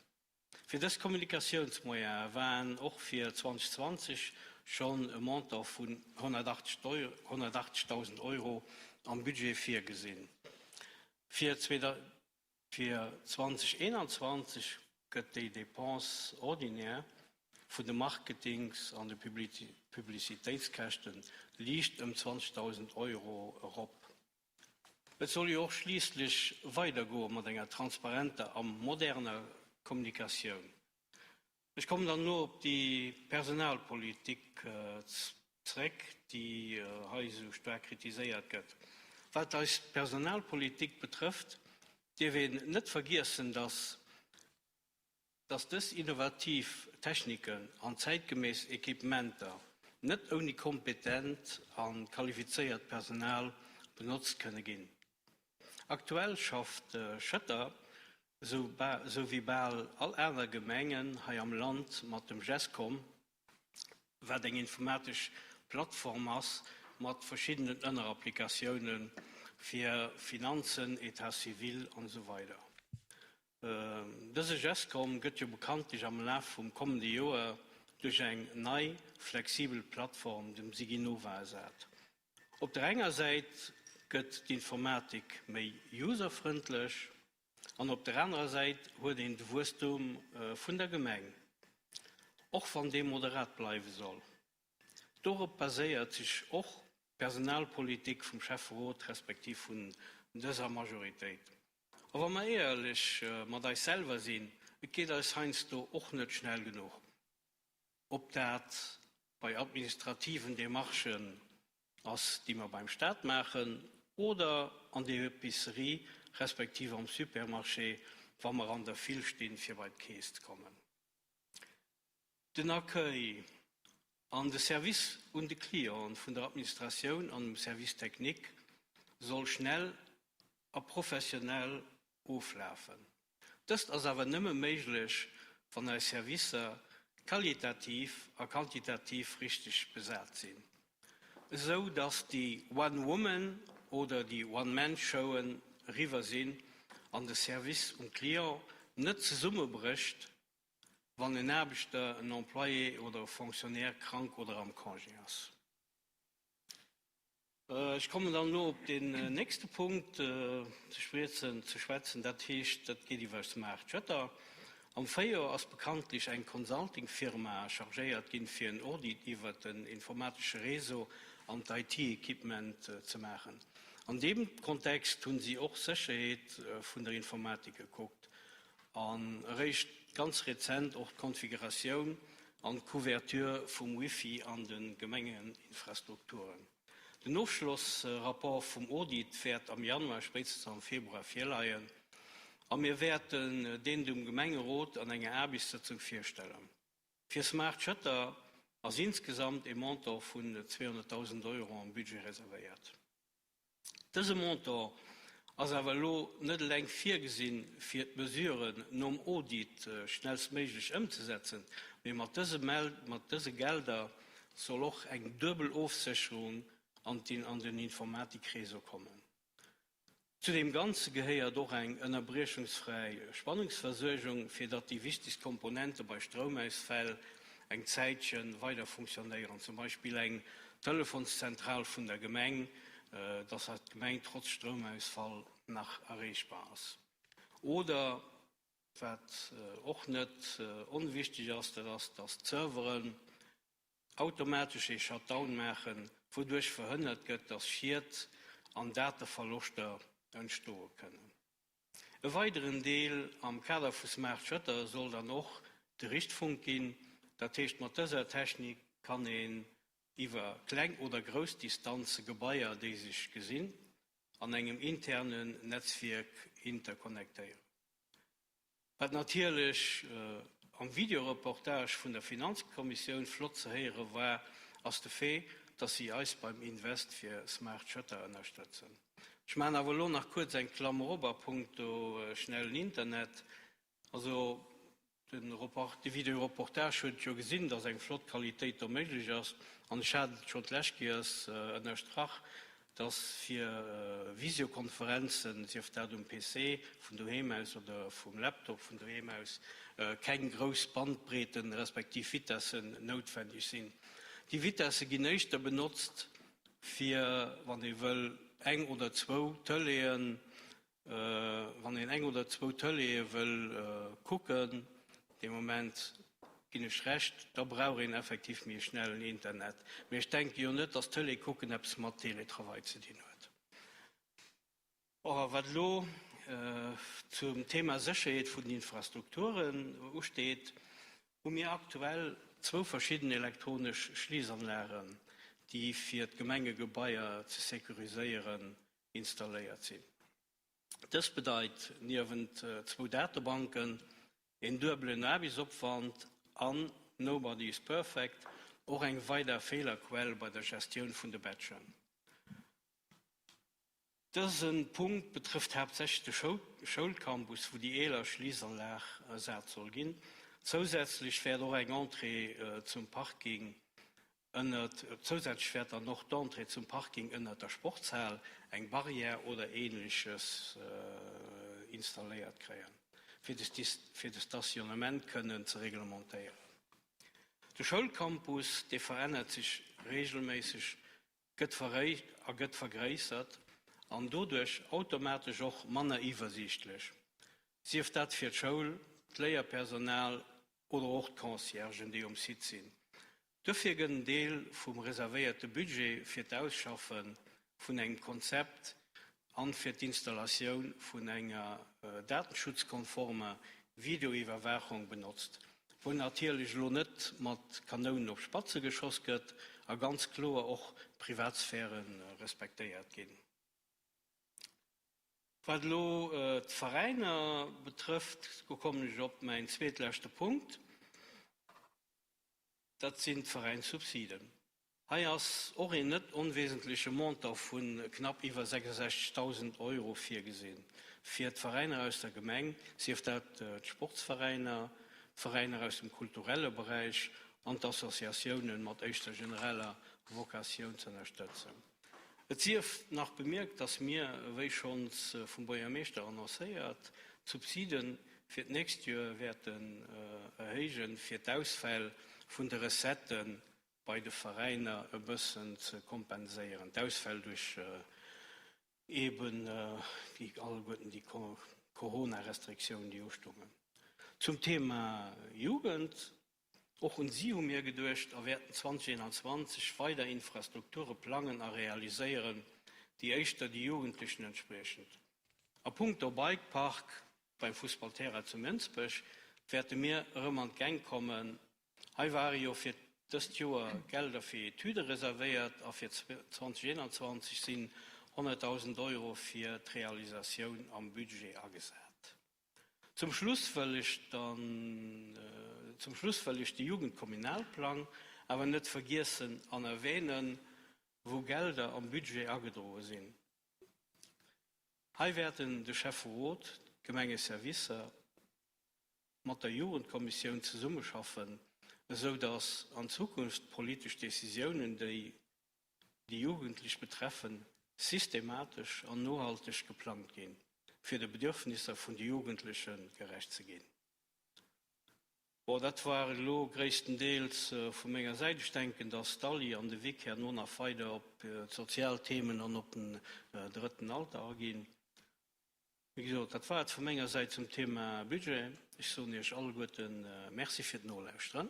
Fir dës Kommunikatiounsmoyene waren och fir 2020 schonn e Montant vun 180.000 Euro am Budget virgesinn. Fir 2021 gëtt déi Dépense ordinaire vun de Marketings an de Publicitéitskäschte liicht ëm 20.000 Euro erop. Et soll jo och schliisslech weidergoe mat enger transparenter a moderner Kommunikatioun. Ech kommen dann elo op déi Personalpolitik zréck, déi hei esou staark kritiséiert gëtt. Wat eis Personalpolitik betrëfft, dierf een net vergiessen, dass dass dës innovativ Techniken an zäitgemäss Equipementer net ouni kompetent a qualifizéiert Personal benotzt kënne ginn. Aktuell schafft Schëtter, esou wéi bal all aner Gemengen hei am Land, mat dem Gescom, wat eng informatesch Plattform ass mat verschiddenen Ënnerapplikatioune fir Finanzen, État civil an esou weider. Dëse Gescom gëtt jo bekanntlech am Laf vum kommende Joer duerch eng nei, flexibel Plattform, dem Siginova, ersat. Op der enger Säit gëtt d'Informatik méi userfrëndlech an op der anerer Säit huet een de Wuesstum vun der Gemeng, och wann dee moderat bleiwe soll. Dorop baséiert sech och. D'Personalpolitik vum Schäfferot respektiv vun dëser Majoritéit. A wa mer éierlech mat eis selwer sinn, et geet eis heiansdo och net schnell genuch. Ob dat bei administrativen Demarchen ass, déi mer beim Staat maachen, oder an der Epicerie respektiv am Supermarché, wa mer an der File stinn, fir bei d'Keess ze kommen. Den Accueil an de Service un de Clienten vun der Administratioun an dem Service technique soll schnell a professionell oflafen. Dëst ass awer nëmme méiglech, wann eis Servicer qualitativ a quantitativ richteg besat sinn, esou dass déi One-Woman oder déi One-Man-Showen eriwwer sinn an de Service um Client net zesummebrécht, wann en Aarbechter, en Employé oder e Fonctionnaire krank oder am Congé ass. Ech kommen dann elo op deen nächste Punkt ze schwätzen, dat heescht, dat geet iwwer Smart Shutter. Am Fréijoer ass bekanntlech eng Consulting-Firma chargéiert ginn, fir en Audit iwwert den informatesche Réseau an d'IT-Equipement ze maachen. An deem Kontext hu si och d'Sécherheet vun der Informatik gekuckt an eréischt ganz rezent och d'Konfiguratioun an d'Couverture vum Wifi an de Gemengeninfrastrukturen. Den Ofschlossrapport vum Audit wäert am Januar, spéitstens am Februar virleien a mir wäerten deen dem Gemengerot an enger Aarbechtssëtzung virstellen. Fir Smart Shutter ass insgesamt ee Montant vun 200.000 Euro am Budget reservéiert. Dëse Montant ass awer elo net eleng virgesinn, fir d'Mesuren nom Audit schnellstméiglech ëmzesetzen, mee mat dëse Gelder soll och eng duebel Ofsécherung an den Informatikréseau kommen. Zu deem Ganze gehéiert och eng ënnerbriechungsfräi Spannungsversuergung, fir datt déi wichtegst Komponente bei Stroumausfäll eng Zäitche weider funktionéieren, zum Beispill eng Telefonszentral vun der Gemeng, datt eis Gemeng trotz Stroumausfall nach erreechbar ass. Oder, wat och net onwichtig ass, dat ass, datt d'Serveren automatesch ee Shutdown maachen, wouduerch verhënnert gëtt, datt Schied an Dateverloschter entstoe kënnen. E weideren Deel am Kader vu Smart Shutter soll dann och de Richtfunk ginn. Dat heescht, mat dëser Technik kann een iwwer kleng oder grouss Distanze Gebaier, déi sech gesinn, an engem internen Netzwierk interconnectéieren. Wat natierlech am Videoreportage vun der Finanzkommissioun flott ze héiere war, ass de Fait, dass si eis beim Invest fir Smart Shutter ënnerstëtzen. Ech maachen awer elo nach kuerz eng Klammer op a punkto schnellen Internet. Also den Report, de Videoreportage huet jo gesinn, dass eng flott Qualitéit do méiglech ass. An ech hat et schonn d'lescht Kéiers ënnerstrach, dass fir Visiokonferenzen, sief dat um PC vun doheem aus oder vum Laptop vun doheem aus, keng grouss Bandbreeten respektiv Vitessen noutwendeg sinn. Déi Vitesse ginn éischter benotzt, fir wann ee wëll eng oder zwou Tëleeën Wann een eng oder zwou Tëleeë wëll kucken, dee Moment ginn ech Recht, da brauch een effektiv méi e schnellen Internet. Mee ech denke jo net, dass Tëlee kucken eppes mat Teletravail ze dinn huet. Or, a wat elo zum Thema Sécherheet vun den Infrastrukturen usteet, hu mir aktuell zwou verschidden elektronesch Schliissanlagen, déi fir d'Gemengegebaier ze securiséieren installéiert sinn. Dëst bedeit niewent zwou Datebanken, een duebelen Aarbechtsopwand an, nobody is perfect, och eng weider Feelerquell bei der Gestioun vun de Badgen. Dëse Punkt betrëfft haaptsächlech de Schoulcampus, wou déi eeler Schliissanlag ersat soll ginn. Zousätzlech wäert och eng Entrée zum Parking Ënnert, zousätzlech wäert dann och d'Entrée zum Parking ënnert der Sportshal eng Barrière oder Ähnleches installéiert kréien, fir de Stationnement kënnen ze reglementéieren. De Schoulcampus, dee verännert sech regelméisseg, gëtt a gëtt vergréissert an doduerch automatesch och manner iwwersiichtlech, sief dat fir d'Schoul, d'Léierpersonal oder och d'Conciergen, déi um Site sinn. Duerfir gëtt en Deel vum reservéierte Budget fir d'Ausschaffe vun engem Konzept an fir d'Installatioun vun enger datenschutzkonformer Videoiwwerwaachung benotzt, wou natierlech elo net mat Kanounen op Spatze geschoss gëtt a ganz kloer och d'Privatsphäre respektéiert ginn. Wat elo d'Veräiner betrëfft, do kommen ech op mäin zweetleschte Punkt, dat sinn d'Veräinssubsiden. Hei ass och een net onwesentleche Montant vu knapp iwwer 66.000 Euro virgesinn, fir d'Veräiner aus der Gemeng, sief dat d'Sportsveräiner, d'Veräiner aus dem kulturelle Beräich an d'Associatiounen mat éischter genereller Vocatioun ze ënnerstëtzen. Et sief nach bemierkt, dass mir, wéi schonns vum Buergermeeschter annoncéiert, d'Subside fir d'nächst Joer wäerten erhéijen, fir d'Ausfäll vun de Recettë bei de Veräiner e bëssen ze kompenséieren, d'Ausfäll duerch eeben déi alleguerten déi Corona-Restriktiounen, déi ustungen. Zum Thema Jugend, Och un si hu mir geduecht a wäerten 2021 weider Infrastrukture plangen a realiséieren, déi éischter de Jugendlechen entspriechend. A punkto Bikepark beim Fussballterrain zu Mënsbech wäerte mir erëm an d'Gäng kommen. Hei ware jo fir dëst Joer Gelder fir Etüde reservéiert a fir 2021 sinn 100.000 Euro fir d'Realisatioun am Budget agesat. Zum Schluss wëll ech dann, zum Schluss wëll ech de Jugendkommunalplang awer net vergiessen an erwähnen, wou Gelder am Budget agedroe sinn. Hei wäerten de Schäfferot, d'Gemengeservicer mat der Jugendkommissioun zesummeschaffen, esou dass an Zukunft politesch Décisiounen, déi déi Jugendlech betreffen, systematesch an nohalteg geplangt ginn, fir de Bedürfnisser vun de Jugendleche gerecht ze ginn. Bon, dat war et elo gréisstendeels vu menger Säit. Ech denken, dass d'Ally an de Vic herno nach weider op d'sozial Themen an op den drëtten Alter aginn. Wéi gesot, dat war et vu menger Säit zum Thema Budget. Ech soen Iech alleguerte Merci fir d'Nolauschteren.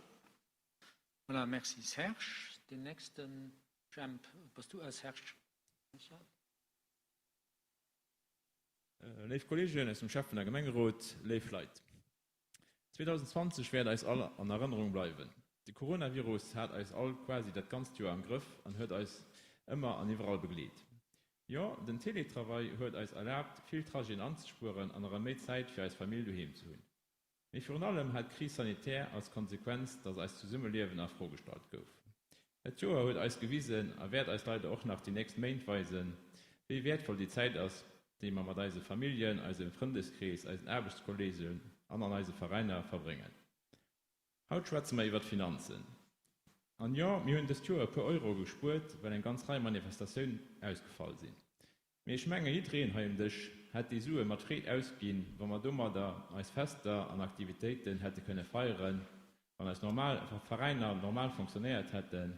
Voilà, merci Serge. Deen nächsten Jemp bass du, Serge. Léif Kolleegen aus dem Schäffen a Gemengerot, léif Leit. 2020 wäert eis all an Erënnerung bleiwen. De Coronavirus hat eis all quasi dat ganzt Joer am Grëff an huet eis ëmmer an iwwerall begleet. Jo, den Teletravail huet eis erlaabt, vill Trajeten anzespueren an erëm méi Zäit fir eis Famill doheem ze hunn. Mee virun allem hat d'Crise sanitaire als Konsequenz, dass eist Zesummeliewen a Fro gestallt gouf. Dat Joer huet eis gewisen a wäert eis leider och nach déi nächst Méint weisen, wéi wäertvoll déi Zäit ass, déi mer mat eise Familljen, eisem Frëndeskrees, eisen Aarbechtskolleegen an an eise Veräiner verbréngen. Haut schwätze mer iwwert d'Finanzen. An jo, mir hunn dëst Joer e puer Euro gespuert, well eng ganz Rei Manifestatioun ausgefall sinn. Mee ech menge jiddereen hei um Dësch hätt déi Sue mat Freed ausginn, wa mer domadder eis Fester an Aktivitéiten hätte kënne feieren, wann eis normal Veräiner normal fonctionnéiert hätten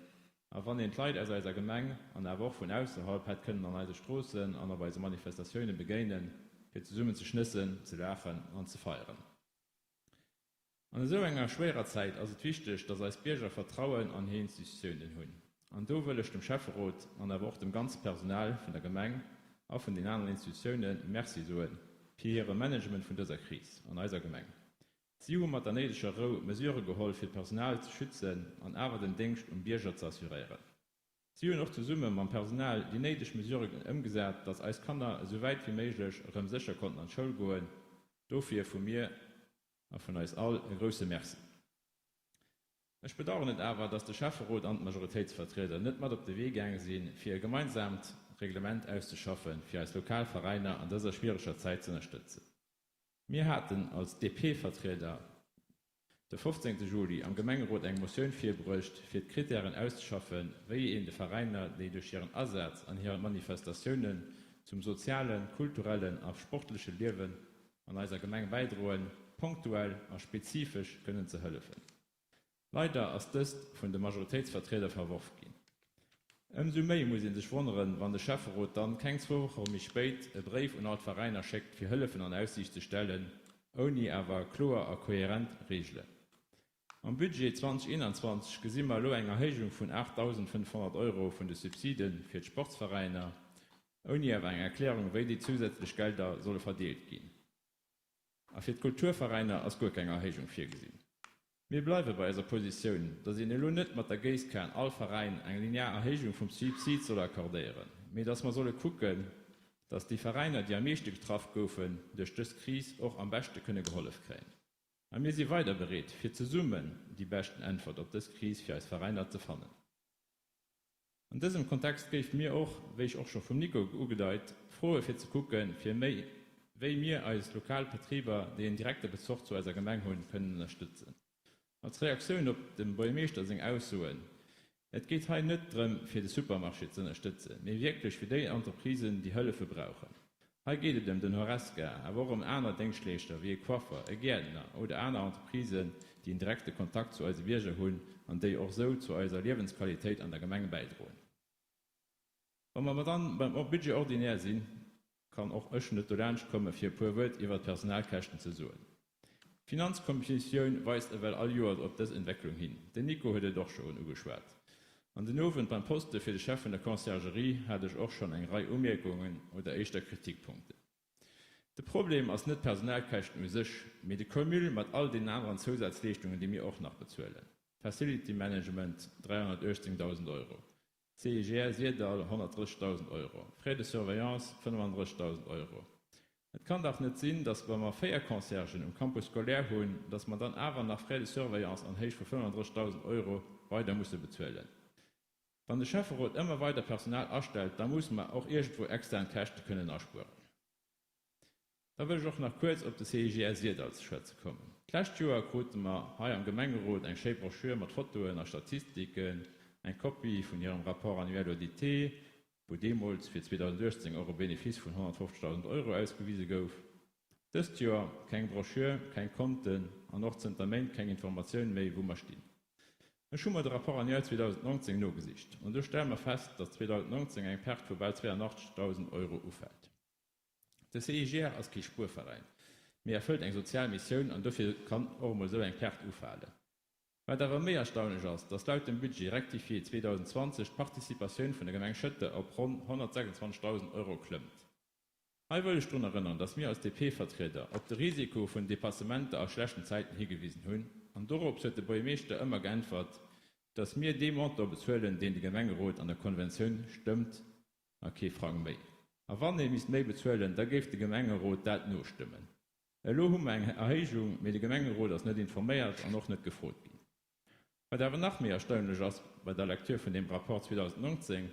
a wann een d'Leit aus eiser Gemeng an awer och vun ausserhalb hätt kënnen an eise Stroossen an op eise Manifestatioune begéinen, fir zesummen ze schnëssen, ze laachen an ze feieren. An esou enger schwéierer Zäit ass et wichteg, dass eis Bierger Vertrauen an hir Institutiounen hunn. An do wëll ech dem Schäfferot an awer och dem ganze Personal vun der Gemeng a vun den aneren Institutioune Merci soe fir hire Management vun dëser Kris an eiser Gemeng. Si hu mat der néideger Rou Mesure geholl fir d'Personal ze schützen an awer den Déngscht um Bierger ze assuréieren. Si hunn och zesumme mam Personal déi néideg Mesuren ëmgesat, dass eis Kanner esou wäit wéi méiglech erëm sécher konnten an d'Schoul goen. Dofir vu mir a vun eis all e grousse Merci. Ech bedauern et awer, dass de Schäfferot an d'Majoritéitsvertrieder net mat op de Wee gaange sinn, fir e gemeinsaamt Reglement auszeschaffen, fir eis lokal Veräiner an dëser schwiereger Zäit z'ënnerstëtzen. Mir haten als DP-Vertrieder de 15 Juli am Gemengerot eng Motioun virbruecht, fir d'Kritären auszeschaffen, wéi een de Veräiner, déi duerch hiren Asaz an hire Manifestatiounen zum sozialen, kulturellen a sportleche Liewen an eiser Gemeng bäidroen, ponktuell a spezifesch kënnen ze hëllefen. Leider ass dëst vun de Majoritéitsvertrieder verworf ginn. Ëmsou méi muss ee sech wonneren, wann de Schäfferot dann keng zwou Woche méi spéit e Bréif un all d'Veräiner schéckt fir Hëllefen an Aussiicht ze stellen, ouni awer kloer a koherent Reegelen. Am Budget 2021 gesi mer elo eng Erhéijung vun 8.500 Euro vun de Subside fir d'Sportsveräiner, ouni awer eng Erklärung, wéi déi zousätzlech Gelder solle verdeelt ginn. A fir d'Kulturveräiner ass guer keng Erhéijung virgesinn. Mir bleiwe bei eiser Positioun, datt een elo net mat der Géisskan all Veräin eng linear Erhéijung vum Subsid soll accordéieren, mee datt mer solle kucken, datt déi Veräiner, déi am meeschte getraff goufen duerch dës Kris, och am beschte kënne gehollef kréien. A mir si weider bereet, fir zesummen déi beschten Äntwert op dës Kris fir eis Veräiner ze fannen. An dësem Kontext géife mir och, wéi ech och scho vum Nico ugedeit, froe fir ze kucken, fir méi wéi mir eis lokal Betriber, déi en direkte Bezoch zu eiser Gemeng hunn, kënnen ënnerstëtzen. Als Reaktioun op dem Buergermeeschter seng Aussoen, Et geet hei net drëm, fir de Supermarché ze ënnerstëtzen, mee wierklech fir déi Entreprisen, déi Hëllefe brauchen. Hei geet et ëm den Horesca, awer och ëm aner Déngschtleeschter wéi e Coiffer, e Gäertner oder aner Entreprisen, déi en direkte Kontakt zu eise Bierger hunn an déi och esou zu eiser Liewensqualitéit an der Gemeng bäidroen. Wa mer dann beim Budget ordinaire sinn, kann och ech net dolaanscht komme fir e puer Wuert iwwert d'Personalkäschten ze soen. D'Finanzkommissioun weist ewell all Joers op dës Entwécklung hin. Den Nico huet et och schonn ugeschwat. An den Owend beim Poste fir de Chef vun der Conciergerie hat ech och schonn eng Rei Umierkungen oder éischter Kritikpunkten. De Problem ass net d'Personalkäschten u sech, mee de Cumul mat all deenen aneren Zousazleeschtungen, déi mir och nach bezuelen, Facility Management 318.000 Euro, CIGR Syrdall 130.000 Euro, Frais de surveillance 35.000 Euro. Et kann dach net sinn, dass wa mer 4 Conciergen um Campus scolaire hunn, dass mer dann awer nach Frais de surveillance an Héicht vu 35.000 Euro weider musse bezuelen. Wann de Schäfferot ëmmer weider Personal astellt, da musse mer och iergendwou extern Käschte kënnen aspueren. Da wëll ech och nach kuerz op de CIGR Syrdall ze schwätze kommen. D'lescht Joer krute mer hei am Gemengerot eng schéi Broschür mat Fotoen a Statistiken, eng Kopie vun hirem Rapport annuel audité, wou deemools fir 2018 och e Benefice vun 150.000 Euro ausgewise gouf. Dëst Joer keng Broschür, keng Konten an och zënter Méint keng Informatioun méi, wou mer stinn. Ech hu mer de Rapport annuel 2019 nogesicht an do stelle mer fest, datt 2019 eng Perte vu bal 82.000 Euro ufält. De CIGR ass kee Spuerveräin, mee erfëllt eng sozial Missioun an dofir kann och emol esou eng Perte ufalen. Wat awer méi erstaunlech ass, datt laut dem Budget rectifié 2020 d'Participatioun vun der Gemeng Schëtter op ronn 126.000 Euro klëmmt. Hei wëll ech drun erënneren, datt mir als DP-Vertrieder op de Risiko vun Depassementer a schlechten Zäiten higewisen hunn an dorops huet de Buergermeeschter ëmmer geäntwert, datt mir dee Montant bezuelen, deen de Gemengerot an der Konventioun stëmmt A kee Frang méi. A wann ee misst méi bezuelen, da géif de Gemengerot dat nostëmmen. Elo hu mer eng Erhéijung, mee de Gemengerot ass net informéiert an och net gefrot ginn. Wat awer nach méi erstaunlech ass bei der Lecture vun deem Rapport 2019,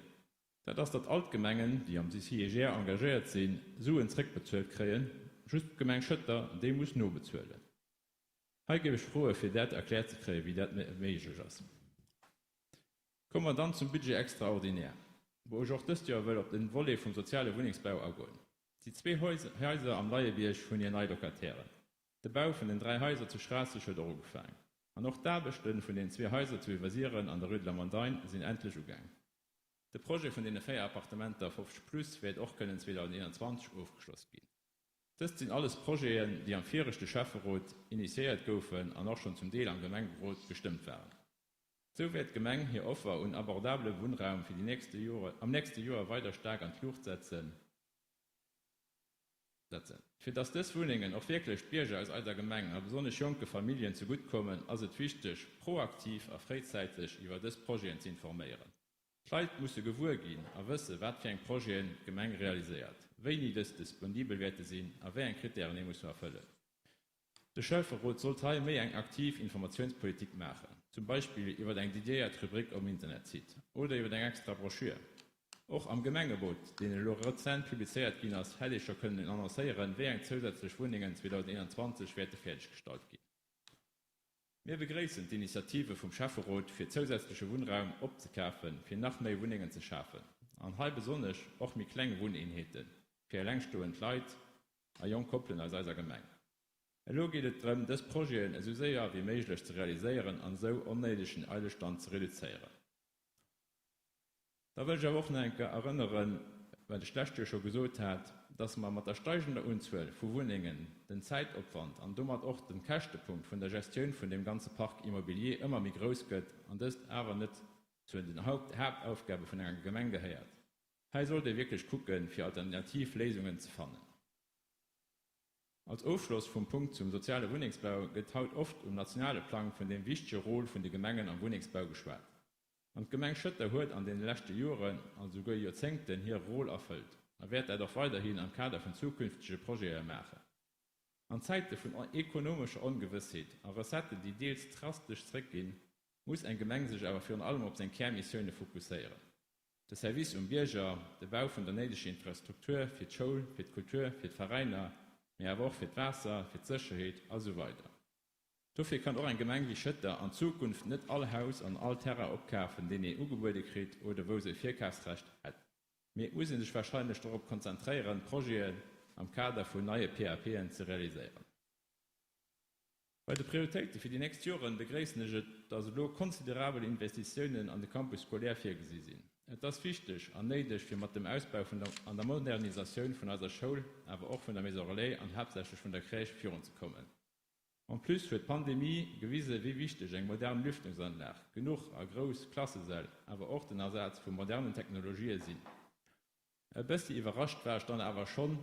dat ass, datt all d'Gemengen, déi am CIGR engagéiert sinn, Suen zréckbezuelt kréien, just d'Gemeng Schëtter, déi muss nobezuelen. Hei géif ech froe fir dat erkläert ze kréien, wéi dat méiglech ass. Komme mer dann zum Budget extraordinaire, wou ech och dëst Joer wëll op den Volet vum soziale Wunnengsbau agoen. Déi zwee Haiser am Leiebierg hunn hir nei Locatairen. De Bau vun den 3 Haiser zu Schraasseg huet och ugefaang. An och d'Aarbechte vun den zwee Haiser zu Iwwersiren an der Rue de la Montagne sinn endlech ugaang. De Projet vun deene 4 Appartementer 50 plus wäert och kënnen 2021 ofgeschloss ginn. Dëst sinn alles Projeten, déi am viregte Schäfferot initiéiert goufen an och schonn zum Deel am Gemengerot gestëmmt waren. Sou wäert d'Gemeng hir Offer un abordabele Wunnraum fir déi nächste Jore am nächste Joer weider staark an d'Luucht setzen. Setzen. Fir dass dës Wunnengen och wierklech d'Bierger aus eiser Gemeng a besonnesch jonke Familljen zegutt kommen, ass et wichteg, proaktiv a fréizäiteg iwwer dës Projeten ze informéieren. D'Leit musse gewuer ginn a wësse wat fir eng Projeten d'Gemeng realiséiert, wéini dës disponibel wäerte sinn a wéi eng Krittären ee muss erfëllen. De Schäfferot sollt hei méi eng aktiv Informatiounspolitik maachen, zum Beispill iwwer eng dediéiert Rubrik um Internetsite oder iwwer eng extra Broschür. Och am Gemengebot, deen elo rezent publizéiert ginn ass, hätt ee scho kënnen annoncéieren, wéi eng zousätzlech Wunnengen 2021 wäerte fäerdeggestallt ginn. Mir begréissen d'Initiative vum Schäfferot, fir zousätzleche Wunnraum opzekafen, fir nach méi Wunnengen ze schafen, an hei besonnesch och méi kleng Wunneenheete fir elengstoend Leit a jonk Koppelen aus eiser Gemeng. Elo geet et drëm, dës Projeten esou séier wéi méiglech ze realiséieren an esou onnéidegen Eilestand ze reduzéieren. Da wëll ech awer och nach eng Kéier erënneren, wat ech d'lescht Joer scho gesot hat. dass mer mat der steigender Unzuel vu Wunnengen den Zäitopwand an domat och den Käschtepunkt vun der Gestioun vun deem ganze Parc immobilier ëmmer méi grouss gëtt an dëst awer net zu den Haaptaufgabe vun enger Gemeng gehéiert. Hei sollt ee wierklech kucken, fir alternativ Léisungen ze fannen. Als Ofschloss vum Punkt zum soziale Wunnengsbau gëtt haut oft um nationale Plang vun deem wichtege Rôle vun de Gemengen am Wunnengsbau geschwat. An d'Gemeng Schëtter huet an deene leschte Joren an esouguer Joerzéngten hire Rôle erfëllt a wäert dat och weiderhin am Kader vun zukünftege Projete maachen. An Zäite vun ekonomescher Ongewëssheet a Recetten, déi deels drastesch zréckginn, muss eng Gemeng sech awer virun allem op seng Kärmissioune fokusséieren, de Service um Bierger, de Bau vun der néideger Infrastruktur fir d'Schoul, fir d'Kultur, fir d'Veräiner, mee awer och fir d'Waasser, fir d'Sécherheet a sou weider. Dofir kann och eng Gemeng wéi Schëtter an Zukunft net all Haus an all Terrain opkafen, deen een ugebuede kritt oder wou se e Virkafsrecht hätt, mee et muss ee sech wahrscheinlech dorop konzentréieren, Projeten am Kader vun neie PAPen ze realiséieren. Bei de Prioritéite fir déi nächst Joren begréissen ech et, dass elo konsiderabel Investitiounen an de Campus scolaire virgesi sinn. Et ass wichteg an néideg, fir mat dem Ausbau vun der an der Modernisatioun vun eiser Schoul, awer och vun der Maison Relais an haaptsächlech vun der Crèche virunzekommen. En plus huet d'Pandemie gewise wéi wichteg eng modern Lüftungsanlag, genuch a grouss Klassesäll, awer och den Asaz vu modernen Technologië sinn. E bëssi iwwerrascht war ech dann awer schonn,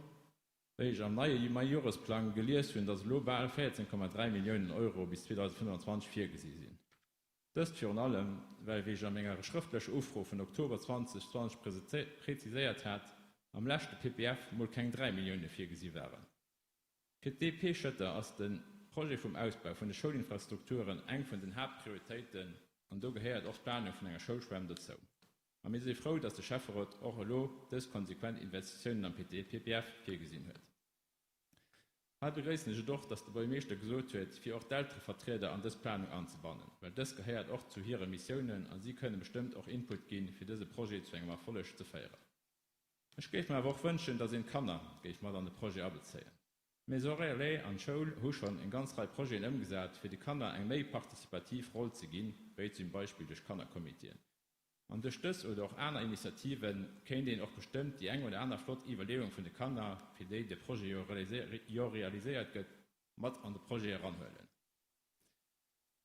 wéi ech am neie Meijoresplang gelies hunn, datt elo bal 14,3 Milliounen Euro bis 2025 virgesi sinn. Dëst virun allem, well, wéi ech a menger schrëftlecher Ufro vun Oktober 2020 preziséiert hat, am leschte PPF mol keng 3 Millioune virgesi waren. Fir d'DP Schëtter ass de Projet vum Ausbau vun de Schoulinfrastrukturen eng vun den Haaptprioritéiten an do gehéiert och d'Planung vun enger Schoulschwämm dozou. A mir si frou, dass de Schäfferot och elo dës konsequent Investitiounen am PTPPF virgesinn huet. Hei begréissen ech et och, dass de Buergermeeschter gesot huet, fir och d'Elterevertrieder an dës Planung anzebannen, well dës gehéiert och zu hire Missiounen a si kënne bestëmmt och Input ginn, fir dëse Projet zu engem Erfolleg ze féieren. Ech géif mer awer och wënschen, dass een d'Kanner géif mat an de Projet abezéien. D'Maison Relais an d'Schoul hu schonn eng ganz Rei Projeten ëmgesat, fir de Kanner eng méi participativ Roll ze ginn, wéi zum Beispill duerch Kannercomitéen. An duerch dës oder och aner Initiative kéint een och bestëmmt déi eng oder aner flott Iwwerleeung vun de Kanner, fir déi de Projet jo realiséiert gëtt, mat an de Projet eranhuelen.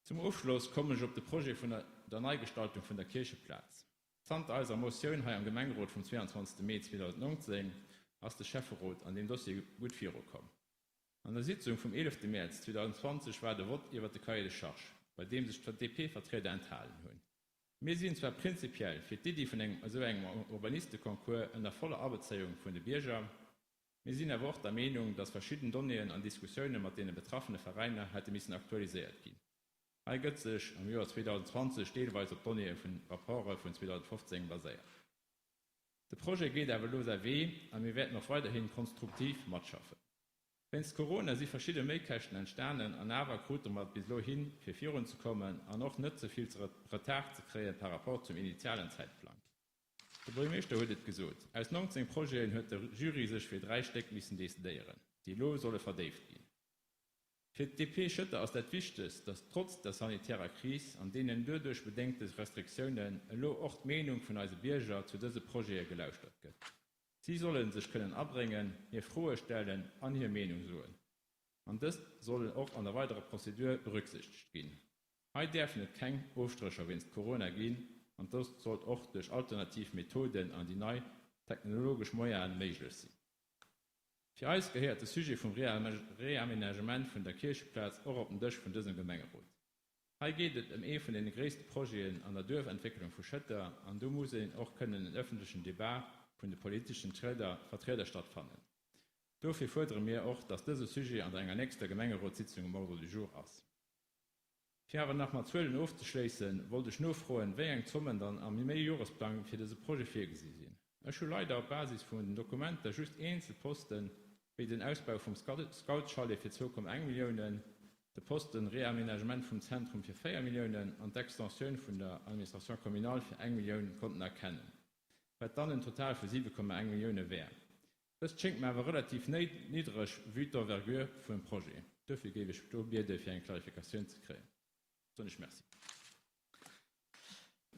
Zum Ofschloss kommen ech op de Projet vun der Neigestaltung vun der Kiercheplaz. Zanter eiser Motioun hei am Gemengerot vum 22 Mee 2019 ass de Schäfferot an deem Dossier gutt virukomm. An der Sitzung vum 11 Mäerz 2020 war de Vott iwwert de Cahier de charges, bei deem sech d'DP-Vertrieder enthalen hunn. Mir sinn zwar prinzipiell fir d'Iddi vun engem esou engem Urbanisteconcours ënner voller Abezéiung vun de Bierger, Mir sinn awer och der Meenung, dass verschidden Donnéeën an Diskussioune mat deene betraffene Veräiner hätte missen aktualiséiert ginn. Hei gëtt sech am Joer 2020 deelweis op Donnéeë vun Rapporte vun 2015 baséiert. De Projet geet awer elo säi Wee a mir wäerten och weiderhi konstruktiv matschaffen. Wéinst Corona si verschidde Méikäschten entstanen an awer krute mer et bis elo hin, fir virunzekommen an och net ze vill Retard ze kréie par rapport zum initialen Zäitplang. De Buergermeeschter huet et gesot, Aus 19 Projeten huet de Jury sech fir 3 Stéck missen decidéieren, déi elo solle verdéift ginn. Fir d'DP Schëtter ass dat Wichtegst, datt trotz der sanitärer Kris an deenen doduerch bedéngte Restriktiounen elo och d'Meenung vun eise Bierger zu dëse Projete gelauschtert gëtt. Si solle sech kënnen abréngen, hir Froe stellen an hir Meenung soen. An dëst soll och an der weiderer Prozedur berücksichtegt ginn. Hei däerfen et keng Ofstrécher wéinst Corona ginn an dëst sollt och duerch alternativ Methoden an déi nei technologesch Moyene méiglech sinn. Fir eis gehéiert de Sujet vum Reaménagement vun der Kiercheplaz och op den Dësch vun dësem Gemengerot. Hei geet et ëm ee vun deene gréisste Projeten an der Duerfentwécklung vu Schëtter an do muss een och kënnen en öffentlechen Debat vun de politeschen Vertrieder stattfannen. Dofir fuerdere mir och, dass dëse Sujet an der enger nächster Gemengerotssitzung um Ordre du jour ass. Fir awer nach mat Zuelen ofzeschléissen, wollt ech nofroen, wéi eng Zommen dann am Méijoresplang fir dëse Projet virgesi sinn. Ech hu leider op Basis vun den Dokumenter just eenzel Posten, wéi den Ausbau vum Scoutschalet fir 2,1 Milliounen, de Posten Réaménagement vum Zentrum fir 4 Milliounen an d'Extensioun vun der Administration communale fir eng Millioun konnten erkennen, wat dann en Total vu 7,1 Millioune wär. Dëst schéngt mer awer relativ niddreg vue d'envergure vum Projet. Duerfir géif ech do biede fir eng Clarificatioun ze kréien. Soen ech Merci.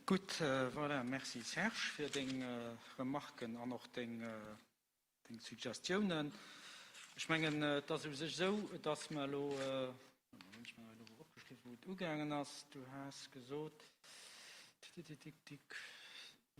Gutt, voilà, Merci Serge fir deng Remarken an och deng. Deng Suggestiounen. Ech mengen, et ass u sech esou, dass mer elo, hunn ech mer elo opgeschriwwen, wou et ugaangen ass. Du has gesot, tick,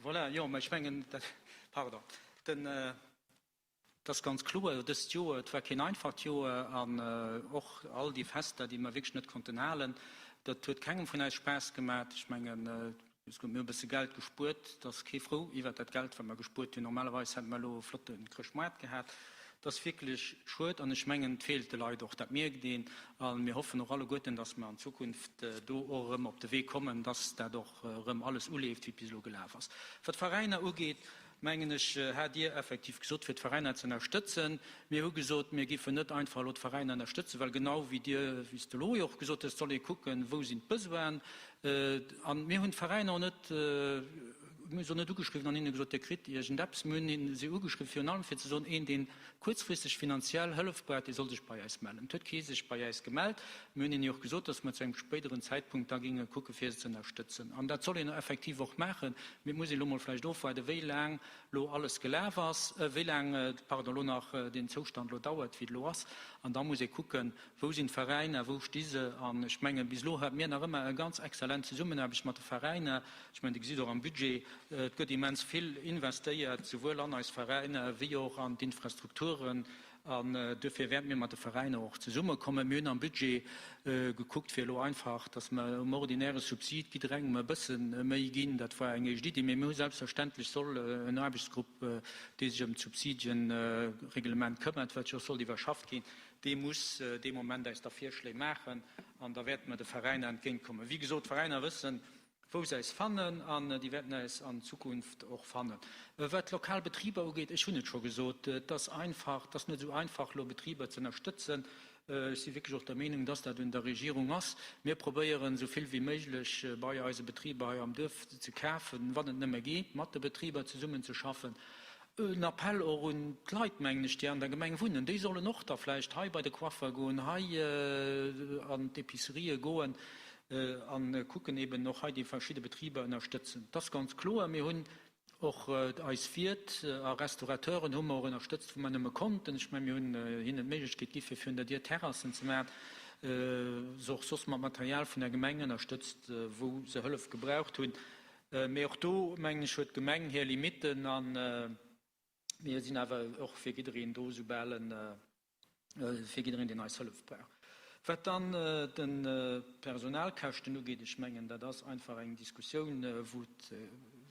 voilà, jo, mä ech mengen, dat, pardon, den, et ass ganz kloer, dëst Joer, et war keen einfacht Joer an och all déi Fester, déi mer wierklech net konnten halen, dat huet kengem vun eis Spaass gemat. Ech mengen, Mir hu e bësse Geld gespuert. Et ass kee frou iwwert dat Geld, wat mer gespuert hunn. Normalerweis hätte mer elo e flotte Chrëschtmoart gehat. Et ass wierklech schued an ech mengen, et feelt de Leit och. Dat mierkt een. A mir hoffen och alleguerten, datt mer an Zukunft do och erëm op de Wee kommen, datt dat och erëm alles uleeft, wéi et bis elo gelaf ass. Wat d'Veräiner ugeet, mengen ech, hat Dir effektiv gesot, fir d'Veräiner ze ënnerstëtzen. Mir hu gesot, mir géifen net einfach elo d'Veräiner ënnerstëtzen, well genau wéi Dir, wéi s de elo jo och gesot hues, soll ee kucken, wou sinn d'Besoinen. An mir hunn d'Veräiner och net, mir hu se och net ugeschriwwen an hinne gesot, Dir kritt iergendeppes. Mir hunn si ugeschriwwen virun allem fir ze soen, een, dee kuerzfristeg finanziell Hëllef brauch, dee soll sech bei eis mellen. Et huet kee sech bei äis gemellt. Mir hunn hinne jo och gesot, datt mer zu engem spéideren Zäitpunkt da géinge kucke fir se ze ënnerstëtzen. An dat soll een effektiv och maachen. Mee et muss een elo mol vläicht ofwaarden, wéi laang elo alles gelaf ass, wéi laang, pardon, elo nach deen Zoustand elo dauert, wéi et elo ass. An da muss ee kucken, Wou sinn d'Veräiner, wou sti se? An ech mengen, bis elo hate mir nach ëmmer e ganz exzellent Zesummenaarbecht mat de Veräiner. Ech mengen, Dir gesitt och am Budget, et gëtt immens vill investéiert, souwuel an eis Veräiner wéi och an d'Infrastrukturen. An duerfir wäerte mir mat de Veräiner och zesummekommen. Mir hunn am Budget gekuckt, fir elo einfach, dass mer um ordinäre Subsid jidderengem e bësse méi ginn. Dat war eng éischt Iddi. Mee mir hu selbstverständlech soll en Aarbechtsgrupp, dee sech ëm d'Subsidienreglement këmmert, wat jo och sollt iwwerschafft ginn, Dee muss dee Moment eis da Virschléi maachen an da wäerte mer de Veräiner entgéintkommen. Wéi gesot, d'Veräiner wëssen, wou se eis fannen an déi wäerten eis an Zukunft och fannen. Wat d'lokal Betriber ugeet, ech hunn et scho gesot, et ass einfach, et ass net esou einfach elo Betriber ze ënnerstëtzen. Ech si wierklech och der Meenung, dass dat un der Regierung ass. Mir probéieren, esou vill wéi méiglech bei eise Betriber hei am Duerf ze kafen, wann et nëmme geet, mat de Betriber zesummenzeschaffen. En Appell och un d'Leit, mengen ech, déi an der Gemeng wunnen, déi sollen och da vläicht hei bei de Coiffer goen, hei an d'Epicerië goen a kucken eben och hei déi verschidde Betriber ënnerstëtzen. Et ass ganz kloer, mir hunn och eis Wiert a Restaurateuren hu mer och ënnerstëtzt, wou mer nëmme konnten. Ech mengen, mir hunn hinnen d'Méiglechkeet gi fir virun der Dier Terrassen ze maachen, se och soss mat Material vun der Gemeng ënnerstëtzt, wou se Hëllef gebraucht hunn. Mee och do, mengen ech, huet d'Gemeng hir Limitten a mir sinn awer och fir jiddereen do, soubal en, fir jiddereen, deen eis Hëllef brauch. Wat dann de Personalkäschten ugeet, ech mengen, dat ass einfach eng Diskussioun, wou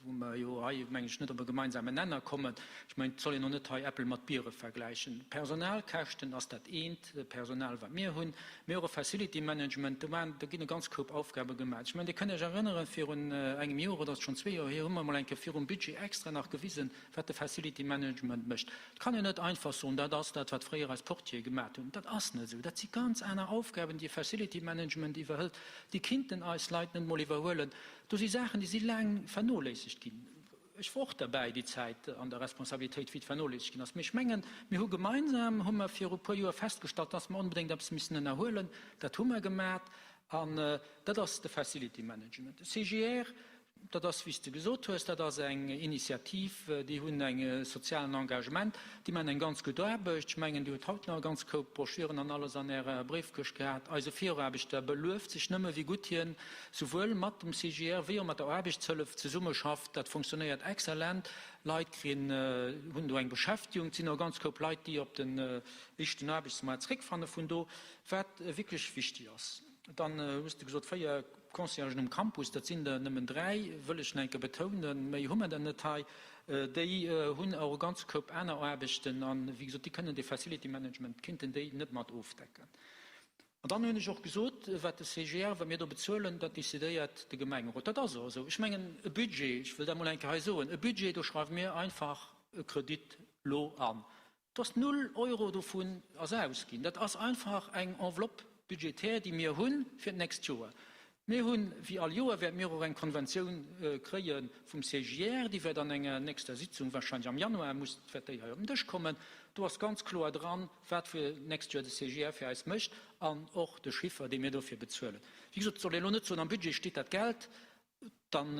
wou mer jo hei, mengen ech, net op e gemeinsamen Nenner kommen. Ech mengen, et soll een och net hei Äppel mat Biere vergläichen. Personalkäschten ass dat eent, Personal, wat mir hunn. Mee och e Facility Management, do waren, do ginn e ganz Koup Aufgabe gemaach. Ech mengen, Dir kënnt Iech erënneren, virun engem Joer, oder ass et schonn zwee Joer hier, hu mer emol eng Kéier virum Budget extra nach gewisen, wat de Facility Management mécht. Et kann een net einfach soen, dat ass dat, wat fréier eis Portiere gemaach hunn. Dat ass net esou. Dat si ganz aner Aufgaben, déi e Facility Management iwwerhëlt, déi kinnten eis Leit net emol iwwerhuelen. Do si Saachen, déi si laang vernoléissegt ginn. Ech wor och derbäi déi Zäit an der Responsabilitéit, wéi et vernoléissegt ginn ass. Mee ech mengen, mir hu gemeinsam, hu mer viru puer Joer festgestallt, dass mer onbedéngt eppes missen ënnerhuelen. Dat hu mer gemat an dat ass de Facility Management. De CGR, dat ass, wéi s de gesot hues, dat ass eng Initiativ, déi hunn eng sozialen Engagement, déi maachen eng ganz gutt Aarbecht. Ech mengen, Dir hutt haut nach e ganz Koup Broschüren an alles an Ärer Bréifkëscht gehat. Eise Viraarbechter belueft sech nëmme, wéi gutt hien souwuel mat dem CGR wéi och mat der Aarbechtshëllef zesummeschafft. Dat funktionéiert exzellent. Leit krien, hunn do eng Beschäftigung. Et sinn och e ganz Koup Leit, déi op den éischten Aarbechtsmaart zréckfanne vun do, wat wierklech wichtig ass. Dann hues de gesot, 4 Conciergen um Campus, dat sinn der nëmmen 3, wëll ech nach eng Kéier betounen, méi hu mer der net hei. Déi hunn och e ganze Koup aner Aarbechten an, wéi gesot, déi kënnen dee Facility Management, kinnten déi net mat ofdecken. An dann hunn ech och gesot, wat de CGR, wat mir do bezuelen, dat decidéiert de Gemengerot. Dat ass och esou. Ech mengen, e Budget, ech wëll dat emol eng Kéier hei soen, e Budget, do schreiwe mir einfach e Kredit lo an. Do ass null Euro dovun ass ausginn. Dat ass einfach eng Enveloppe budgétaire, déi mir hu fir d'nächst Joer. Mir hunn, wéi all Joer, wäerte mir och eng Konventioun kréie vum CGR, déi wäert an enger nächster Sitzung, wahrscheinlech am Januar, muss, wäert déi hei op den Dësch kommen. Do ass ganz kloer dran, wat fir d'nächst Joer de CGR fir eis mécht an och de Chiffer, dee mir dofir bezuelen. Wéi gesot, et soll een elo net soen, am Budget steet dat Geld. Dann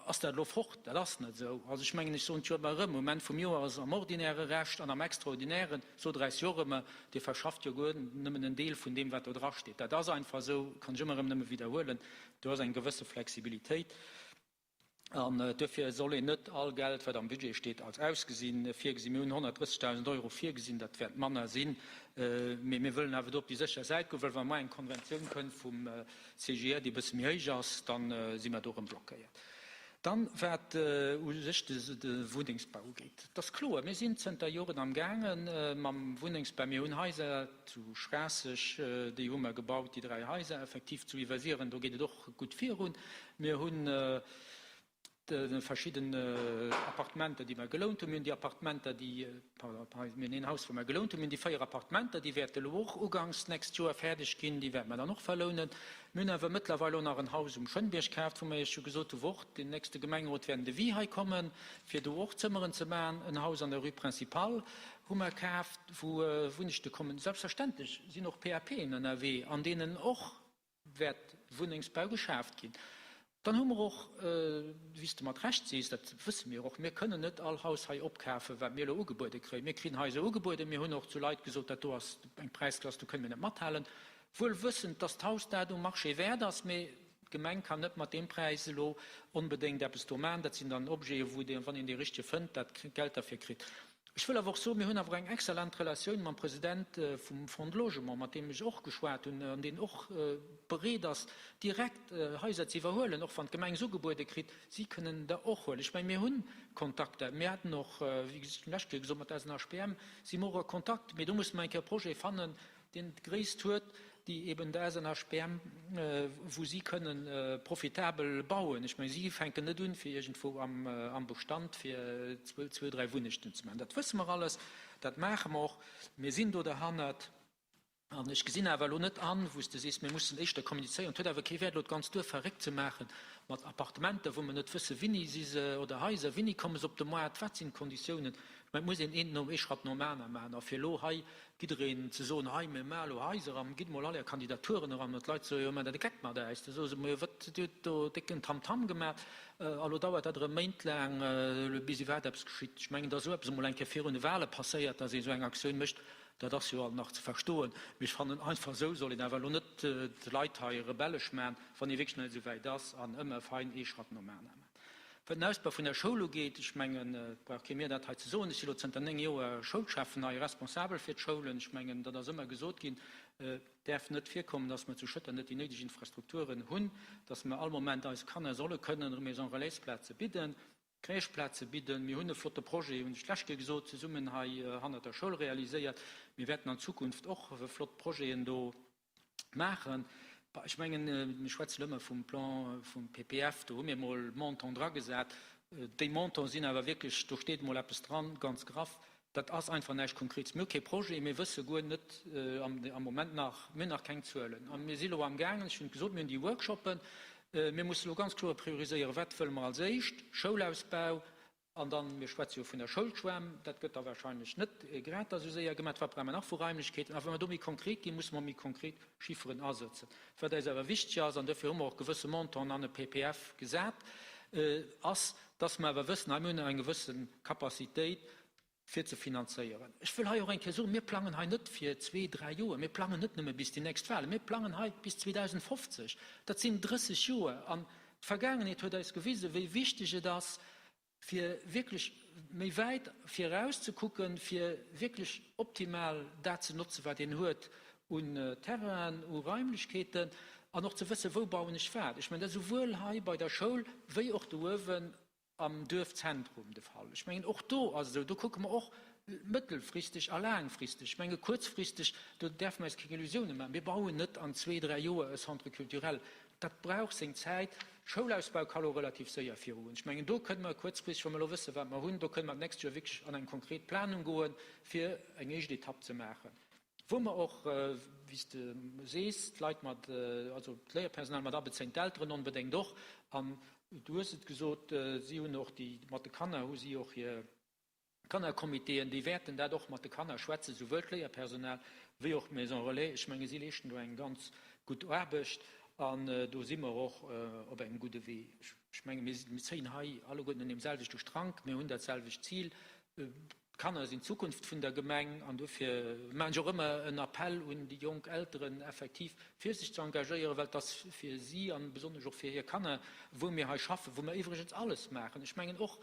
ass dat elo fort. Dat ass net esou. Also ech mengen, ech soen et jo ëmmer erëm, Um Enn vum Joer ass am ordinäre Recht an am extraordinären, sot Der eis jo och ëmmer, Dir verschafft jo guer nëmmen en Deel vun deem, wat do drasteet. Dat ass einfach esou, kann ech ëmmer erëm nëmme widderhuelen. Do ass eng gewësse Flexibilitéit. An duerfir soll een net all Geld, wat am Budget steet, als ausgesinn, virgesinn. Mir hunn 130.000 Euro virgesinn, dat wäert manner sinn. Mee mir wëllen awer do op déi sécher Säit goen, well wa mar eng Konventioun kënnt vum CGR, déi e bësse méi héich ass, da si mer do erëm blockéiert. Dann, wat u sech de Wunnengsbau ugeet, et ass kloer, mir sinn zënter Joren amgaange mam Wunnengsbau. Mir hunn Haiser zu Schraasseg, déi hu mer gebaut, déi 3 Haiser effektiv zu Iwwersiren, do geet et och gutt virun. Mir hunn verschidden Appartementer, déi mer gelount hunn. Mir hunn déi Appartementer, déi, pardon, mir hunn een Haus, wou mer gelount hunn. Mir hunn déi 4 Appartementer, déi wäerte elo och uganks d'nächst Joer fäerdeg ginn. Déi wäerte mer dann och verlounen. Mir hunn awer mëttlerweil och nach en Haus um Schënnbierg kaaft, wou mer Iech jo gesot hu wou och den nächste Gemengerot wäert en Devis hei kommen, fir do och Zëmmeren ze maachen. En Haus an der Rue Principale hu mer kaaft, wou Wunnechte kommen. Selbstverständlech sinn och PAPen ënnerwee, an deenen och wäert Wunnengsbau geschaaft ginn. Dann hu mer och, wéi s de mat Recht sees, dat wësse mir och, mir kënnen net all Haus hei opkafen, wat mir elo ugebuede kréien. Mir kriegen Haiser ugebueden, mir hunn och zu Leit gesot, dat do ass eng Präisklass, do kënne mir net mathalen, wuel wëssend, dass d'Haus dat um Marché wäert ass, mee d'Gemeng kann net mat deem Präis elo onbedéngt eppes do maachen. Dat sinn dann Objete wou, wann een dee richtege fënnt, dat Geld derfir kritt. Ech wëll awer och soen, mir hunn awer eng exzellent Relatioun mam President vum Fonds de Logement, mat deem ech och geschwat hunn an deen och bereet ass, direkt Haiser ze iwwerhuelen, och wann d'Gemeng se ugebuede kritt. Si kënnen der och huelen. Ech mengen, mir hu Kontakter. Mir haten och, wéi ech d'lescht Kéier gesot, mat der SNHBM si mer och a Kontakt. Mee do musse mer eng Kéier e Projet fannen, deen d'Gréisst huet, déi eben der SNHBM, wou si kënnen profitabel bauen. Ech mengen, si fänken net un, fir iergendwou am Bestand fir zwou, dräi Wunnechten ze maachen. Dat wësse mer alles, dat maache mer och. Mir sinn do derhannert. An ech gesinn awer elo net an, wou s de sees, mir mussen éischter kommunizéieren. Et huet awer kee Wäert, elo d'ganz Duerf verréckt ze maache mat Appartementer, wou mer net wëssen, wéini si se, oder Haiser, wéini komme se op de Moart, wat sinn d'Konditiounen. Ech mengen, et muss een een nom, ee Schratt nom aner maachen. A fir elo hei jiddereen ze soen, hei mir maache elo Haiser an gitt mol all är Kandidaturen eran, an d'Leit soe jo, maacht der de Geck mat äis, da soe se, ma wat, dir hutt do décken Tamtam gemaach, a lo dauert dat erëm méintlaang, bis iwwerhaapt eppes geschitt. Ech mengen, datt esou eppes emol eng Kéier virun de Wahle passéiert, datt ee esou eng Aktioun mécht, dat ass jo alt nach ze verstoen, mee ech fannen, einfach esou soll een awer elo net d'Leit hei rebellesch maachen, wann ee wierklech nach net esou wäit ass, an ëmmer fein ee Schratt nom anere maachen. Wat den Ausbau vun der Schoul ugeet, ech mengen, et brauch kee mir dat hei ze soen, ech si elo zënter 9 Joer Schoulschäffen hei, responsabel fir d'Schoulen. Ech mengen, dat ass ëmmer gesot ginn, et däerf net virkommen, dass mer zu Schëtter net déi néideg Infrastrukturen hunn, dass mer all Moment eise Kanner solle kënnen Maison-relaisplaze bidden, Crècheplaze bidden. Mir hunn e flotte Projet, hunn ech d'lescht Kéier gesot, zesummen hei hannert der Schoul realiséiert. Mir wäerten an Zukunft och flott Projeten do maachen. Ech mengen, mir schwätzen elo ëmmer vum Plan vum PPF, do hu mir emol Montant dragesat. Déi Montante sinn awer wierklech, do steet emol eppes dran, ganz graff. Dat ass einfach näischt Konkretes. Mir hu kee Projet, mir wësse guer net am Moment nach, mir hunn nach keng Zuelen. A mir si elo amgaangen, ech hunn et gesot, mir hunn déi Workshoppen, mir musse elo ganz kloer prioriséieren, wat wëlle mer als éischt, Schoulausbau, An dann, mir schwätze jo vun der Schoulschwämm, dat gëtt da wahrscheinlech net grad da sou séier gemaach. Wat brauche mer nach vu Raimlechkeeten? A wa mer do méi konkret ginn, musse mer méi konkret Chifferen asëtzen. Wat eis awer wichteg ass, an dofir hu mer och gewësse Montanten an e PPF gesat, ass, dass mer awer wëssen, hei mir hunn eng gewësse Capacitéit fir ze finanzéieren. Ech wëll hei och eng Kéier soen, mir plangen hei net fir zwee, dräi Joer, mir plangen net nëmme bis déi nächst Wahlen, mir plangen hei bis 2050. Dat sinn 30 Joer. An D'Vergaangenheet huet eis gewisen, wéi wichteg et ass, fir wierklech méi wäit viraus ze kucken, fir wierklech optimal dat ze notzen, wat een huet un Terrainen, u Raimlechkeeten, an och ze wëssen, wou bauen ech wat. Ech mengen, dat ass esouwuel hei bei der Schoul wéi och do uewen am Duerfzentrum de Fall. Ech mengen, och do ass et esou, do kucke mer och mëttelfristeg a laangfristeg. Ech menge kuerzfristeg, do däerfe mer eis keng Illusiounen maachen, mir bauen net an zwee, dräi Joer e Centre culturel. Dat brauch seng Zäit. Schoulausbau ka lo relativ séier virugoen. Ech mengen, do kënne mer kuerzfristeg, wa mer elo wëssen, wat mer hunn, do kënne mer d'nächst Joer wierklech an eng konkret Planung goen, fir eng éischt Etapp ze maachen. Wou mer och, wéi s de sees, d'Leit mat, also d'Léierpersonal mat abezéien, d'Elteren onbedéngt och. An du hues et gesot, si hunn och déi, mat de Kanner hu si och hir Kannercomitéen, déi wäerten dat och mat de Kanner schwätzen, souwuel d'Léierpersonal wéi och d'Maison relais. Ech menge si leeschten do eng ganz gutt Aarbecht. An do si mer och op engem gudde Wee. Ech menge mir zéien hei alleguerten un deem selwechte Strank, mir hunn dat selwecht Zil. D'Kanner sinn d'Zukunft vun der Gemeng an dofir maachen ech och ëmmer en Appell un déi jonk Elteren, effektiv fir sech ze engagéieren, well et ass fir si an besonnesch och fir hir Kanner, wou mir hei schaffen, wou mer iwwregens alles maachen. Ech mengen och,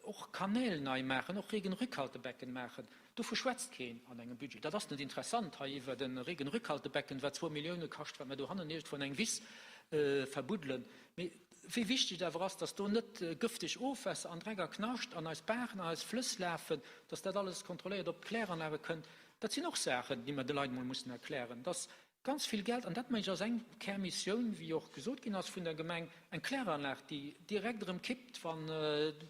och Kanäl nei maachen, och Regenrückhaltebecken maachen, dovu schwätzt keen an engem Budget. Dat ass net interessant hei iwwert e Regenrückhaltebecken, wat zwou Millioune kascht, wat mer dohannen iergendwou an eng Wiss verbuddelen. Mee Wéi wichteg et awer ass, dass do net gëfteg Ofwässer an Dreck a Knascht an eis Baachen, an eis Flëss lafen, dass dat alles kontrolléiert op d'Kläranlage kënnt, dat sinn och Saachen, déi mer de Leit emol mussen erklären, dass ganz vill Geld, an dat, mengen ech, ass eng Kärmissioun, wéi och gesot ginn ass vun der Gemeng, eng Kläranlag, déi direkt erëm kippt, wann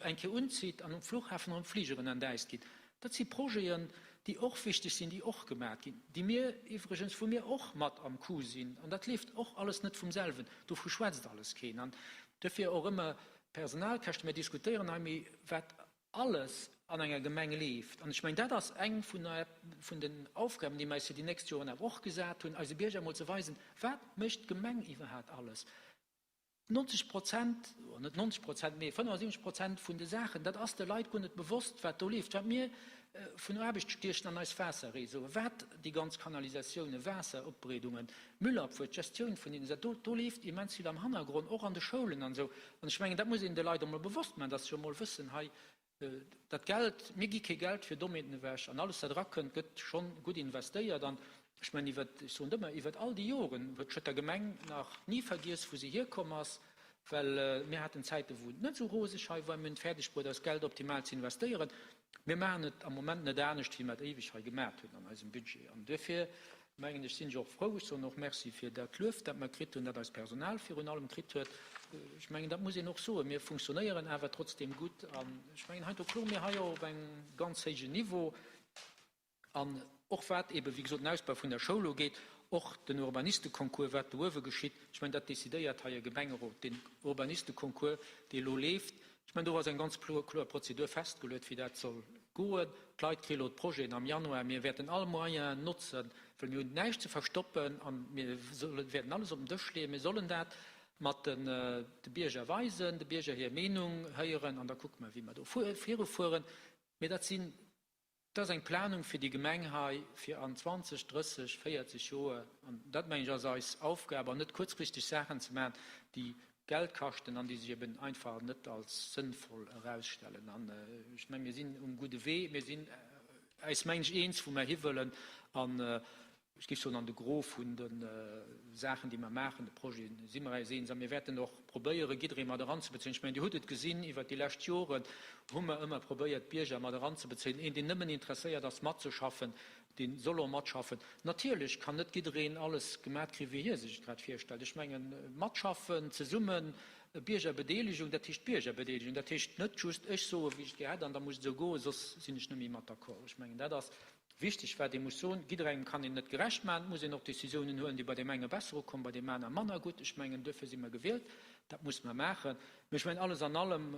eng Kéier unzitt an um Flughafen erëm Fligeren entäist ginn. Dat si Projeten, déi och wichteg sinn, déi och gemaat ginn, déi mir iwwregens, wou mir och mat am Coup sinn. An dat leeft och alles net vum selwen. Dovu schwätzt alles keen. An duerfir och ëmmer Personalkäschten. Mir diskutéieren hei, mee wat alles an enger Gemeng leeft, an ech mengen, dat ass eng vun vun den Aufgaben, déi mir eis fir déi nächst Joren awer och gesat hunn, eise Bierger emol ze weisen, Wat mécht d'Gemeng iwwerhaapt alles? 90 Prozent, oder net 90 Prozent, mee 75 Prozent vun de Saachen, dat ass de Leit guer net bewosst, wat do leeft, wat mir vun Aarbecht stiechen an eis Waasserréseauen, wat déi ganz Kanalisatiounen, Waasseropbereedungen, Müllabfuhr, d'Gestioun vun deene Saachen, do, do leeft immens vill am Hannergrond, och an de Schoulen an esou. An ech mengen, dat muss een de Leit emol bewosst maachen, dass se emol wëssen, hei, Dat Geld, mir gi kee Geld fir Dommheeten ewech an alles wat erakënnt, gëtt schonn gutt investéiert. An ech mengen, iwwert, ech soen et ëmmer, iwwert all déi Joren huet d'Schëtter Gemeng nach ni vergiess, wou se hierkomm ass, well mir haten Zäiten, wou et net esou roseg hei war. Mir hunn et fäerdeg bruet, eist Geld optimal ze investéieren. Mir maachen et am Moment net anescht, wéi mer et éiweg hei gemat hunn an eisem Budget. An duerfir mengen ech, sinn ech och frou, ech soen och Merci fir dat Luef, dat mer kritt hunn, dat eist Personal virun allem kritt huet. Ech mengen, dat muss een och soen. Mir funktionéieren awer trotzdeem gutt an ech mengen, heiansdo kloe mir hei och op engem ganz héijen Niveau. An och wat eebe wéi gesot den Ausbau vun der Schoul ugeet, och den Urbanisteconcours, wat do uewe geschitt, ech mengen, dat decidéiert hei e Gemengerot, deen Urbanisteconcours, dee elo leeft, Ech mengen, do ass eng ganz kloer Prozedur festgeluet, wéi dat soll goen. D'Leit kréie elo d'Projeten am Januar. Mir wäerten all Moyen notzen, well mir hunn näischt ze verstoppen a mir wäerten alles op den Dësch leeën. Mir sollen dat mat de Bierger weisen, de Bierger hir Meenung héieren an da kucke mer, wéi mer do virufueren. Mee dat sinn Dat ass eng Planung fir déi Gemeng hei fir an 20, 30, 40 Joer. An dat, mengen ech, ass eis Aufgab an net kuerzfristeg Saachen ze maachen, déi Geld kaschten an déi sech eben einfach net als sënnvoll erausstellen. An ech mengen, mir sinn um gudde Wee. Mir sinn äis, mengen ech, eens, wou mer hiwëllen. An Ech géif soen, an de Gros vun de Saachen, déi mer maachen, de Projeten, si mer äis eens. A mir wäerten och probéieren, jidderee mat eranzebezéien. Ech mengen, Dir hutt et gesinn, iwwert déi lescht Joren hu mer ëmmer probéiert, d'Bierger mat eranzebezéien. Een, deen nëmmen interesséiert ass, matzeschaffen, dee soll och matschaffen. Natierlech kann net jiddereen alles gemat kréien, wéi hie sech et grad virstellt. Ech mengen, matschaffen, zesummen, Biergerbedeelegung, dat heescht Biergerbedeelegung, dat heescht net just, ech soe wéi ech et gär hätt an da muss et esou goen, soss sinn ech net méi mat d'accord. Ech mengen, dat ass Wichteg wat ee muss soen, jidderengem kann een net gerecht maachen, et muss een och Décisiounen huelen, déi bei deem enge besser ukommen, bei deem aner manner gutt. Ech mengen, duerfir si mer gewielt, dat muss mer maachen. Mee ech mengen, alles an allem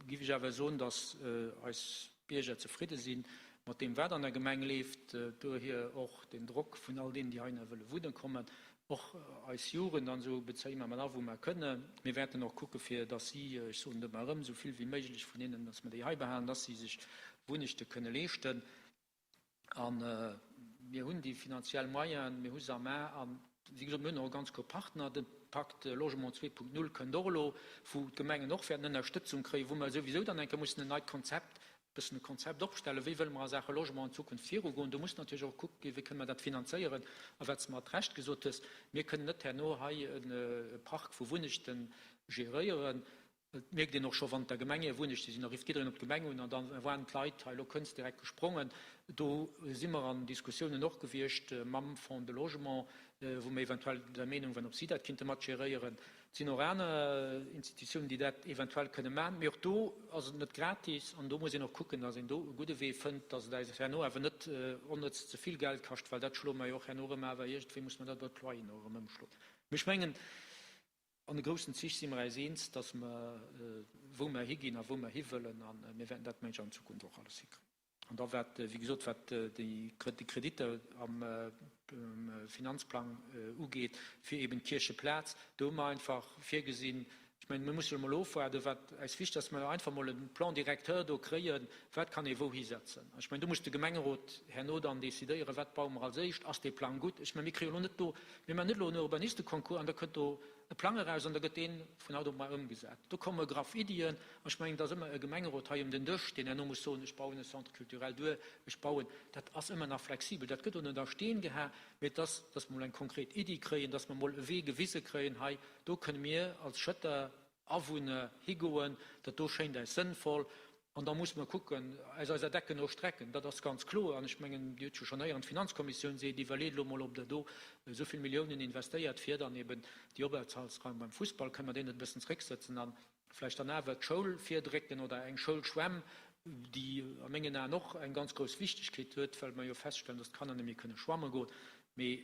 géif ech awer soen, datt eis Bierger zefridde si mat deem, wat an der Gemeng leeft. Dohier och den Drock vun all deenen, déi heihinner wëlle wunne kommen. Och eis Jugend an esou bezéie mer mat a wou mer kënnen. Mir wäerten och kucke fir datt si, ech soen et ëmmer erëm, esou vill wéi méiglech vun hinnen, datt mer déi hei behalen, datt si sech Wunnechte kënne leeschten. A mir hunn déi finanziell Moyenen, mir hu se am A. A wéi gesot, mir hunn och e ganz grouss Partner, de Pacte Logement 2.0 kënnt och elo, wou d'Gemengen och wäerten Ënnerstëtzung kréien, wou mer souwisou dann eng Kéier mussen en neit Konzept, e bëssen e Konzept opstellen, wéi wëlle mer a Saache Logement an Zukunft virugoen. Do muss natierlech och gekuckt ginn, wéi kënne mer dat finanzéieren. A wat s de mat Recht gesot hues, mir kënnen net herno hei e Park vu Wunnechte geréieren, Et mierkt een och scho, wann et der Gemeng hir Wunnechte sinn, da rifft jiddereen op d'Gemeng un an da waren d'Leit, hei elo kënnst direkt gesprongen. Do si mer an Diskussiounen och gewiescht mam Fonds de Logement, wou mer eventuell der Meenung waren, ob si dat kinnte mat geréieren. Et sinn och aner Institutiounen, déi dat eventuell kënne maachen. Mee och do ass et net gratis an do muss een och kucken, datt een do e gudde Wee fënnt, datt et eis herno awer net onnëtz ze vill Geld kascht, well dat schloe mer jo och herno erëm awer iergendwéi muss mer dat iwwert d'Loyeren och erëm ëmschloen. Mee ech mengen, An de groussen Zich si mer äis eens, dass mer, wou mer higinn a wou mer hiwëllen, a mir wäerten dat, mengen ech, an Zukunft och alles hikréien. An da wat, wéi gesot, wat déi Kreditter am. Finanzplang ugeet, fir eben d'Kiercheplaz. Do hu mer einfach virgesinn, ech mengen, mir musse jo emol ofwaarden, wat eis wichteg ass, dass mer einfach emol e Plan directeur do kréien, wat kann ee wouhi setzen. Ech mengen, do muss de Gemengerot herno dann decidéieren, wat baue mer als éischt, ass dee Plang gutt. Ech mengen, mir kréie jo elo net do, mir maachen net elo en Urbanisteconcours an da kënnt do e Plang eraus an da gëtt dee vun haut op mar ëmgesat. Do komme graff Iddien an ech mengen, et ass ëmmer e Gemengerot hei ëm den Dësch, deen herno muss soen, ech bauen e Centre culturel duer, ech bauen. Dat ass ëmmer nach flexibel, dat gëtt och net a Steen geha, mee et ass, dass mer mol eng konkret Iddi kréien, dass mer mol e Wee gewise kréien, hei do kënne mir als Schëtter Awunner higoen, dat do schéint äis sënnvoll. An da musse mer kucken, aus eiser Decken no strecken, dat ass ganz kloer. An ech mengen, Dir hutt jo schonn héieren, d'Finanzkommissioun seet, iwwerleet elo mol, ob Der do esou vill Milliounen investéiert, fir dann eben déi Openthaltsraim beim Fussball, kënne mer deen net e bëssen zrécksëtzen a vläicht dann awer d'Schoul virdrécken oder eng Schoulschwämm, déi a mengen Aen och eng ganz grouss Wichtigkeet huet, well mer jo feststellen, dass d'Kanner net méi kënne schwamme goen. Mee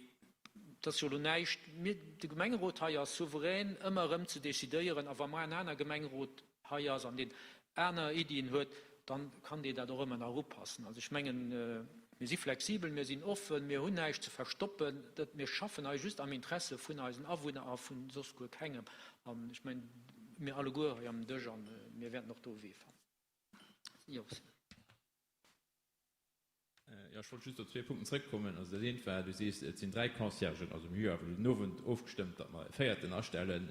et ass jo elo näischt, mir, de Gemengerot hei ass souverän, ëmmer erëm ze decidéieren. A wa mar en aner Gemengerot hei ass an deen aner Iddien huet, da kann dee dat och ëmmer nach upassen. Also ech mengen, mir si flexibel, mir sinn offen, mir hunn näischt ze verstoppen. Dat, mir schaffen hei just am Interesse vun eisen Awunner a vu soss guer kengem. An ech mengen, mir alleguer hei am Dësch, a mir wäerten och do e Wee fannen. Jo. Jo, ech wollt just op zwee Punkten zrëckkommen. Also dat eent war, du sees, et sinn dräi Conciergen. Also mir hu jo awer elo den Owend ofgestëmmt, datt mer e véierten astellen.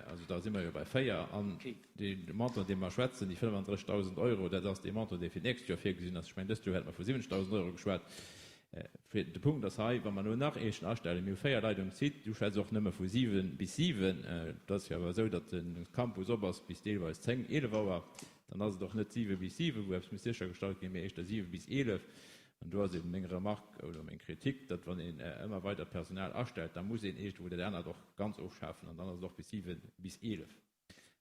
Also da si mer jo bei véier. An dee Montant, dee mer schwätzen, déi 35.000 Euro, dat ass dee Montant, dee fir d'nächst Joer virgesinn ass. Ech mengen, dëst Joer hätte mer vu 70.000 Euro geschwat. Fir de Punkt ass hei, wa mer elo nach eechen astellen, mir hu véier Leit um Site, du schwätz och nëmme vu siwe bis siwen. Et ass jo awer esou, datt de Campus op ass bis deelweis zéng, 11 Auer. Dann ass et och net 7 bis 7, wou eppes muss séchergestallt ginn, mee éischter 7 bis 11. An do ass eben meng Remarque oder meng Kritik, datt wann een ëmmer weider Personal astellt, da muss een iergendwou dat anert och ganz ofschafen an dann ass et och bis 7 bis 11.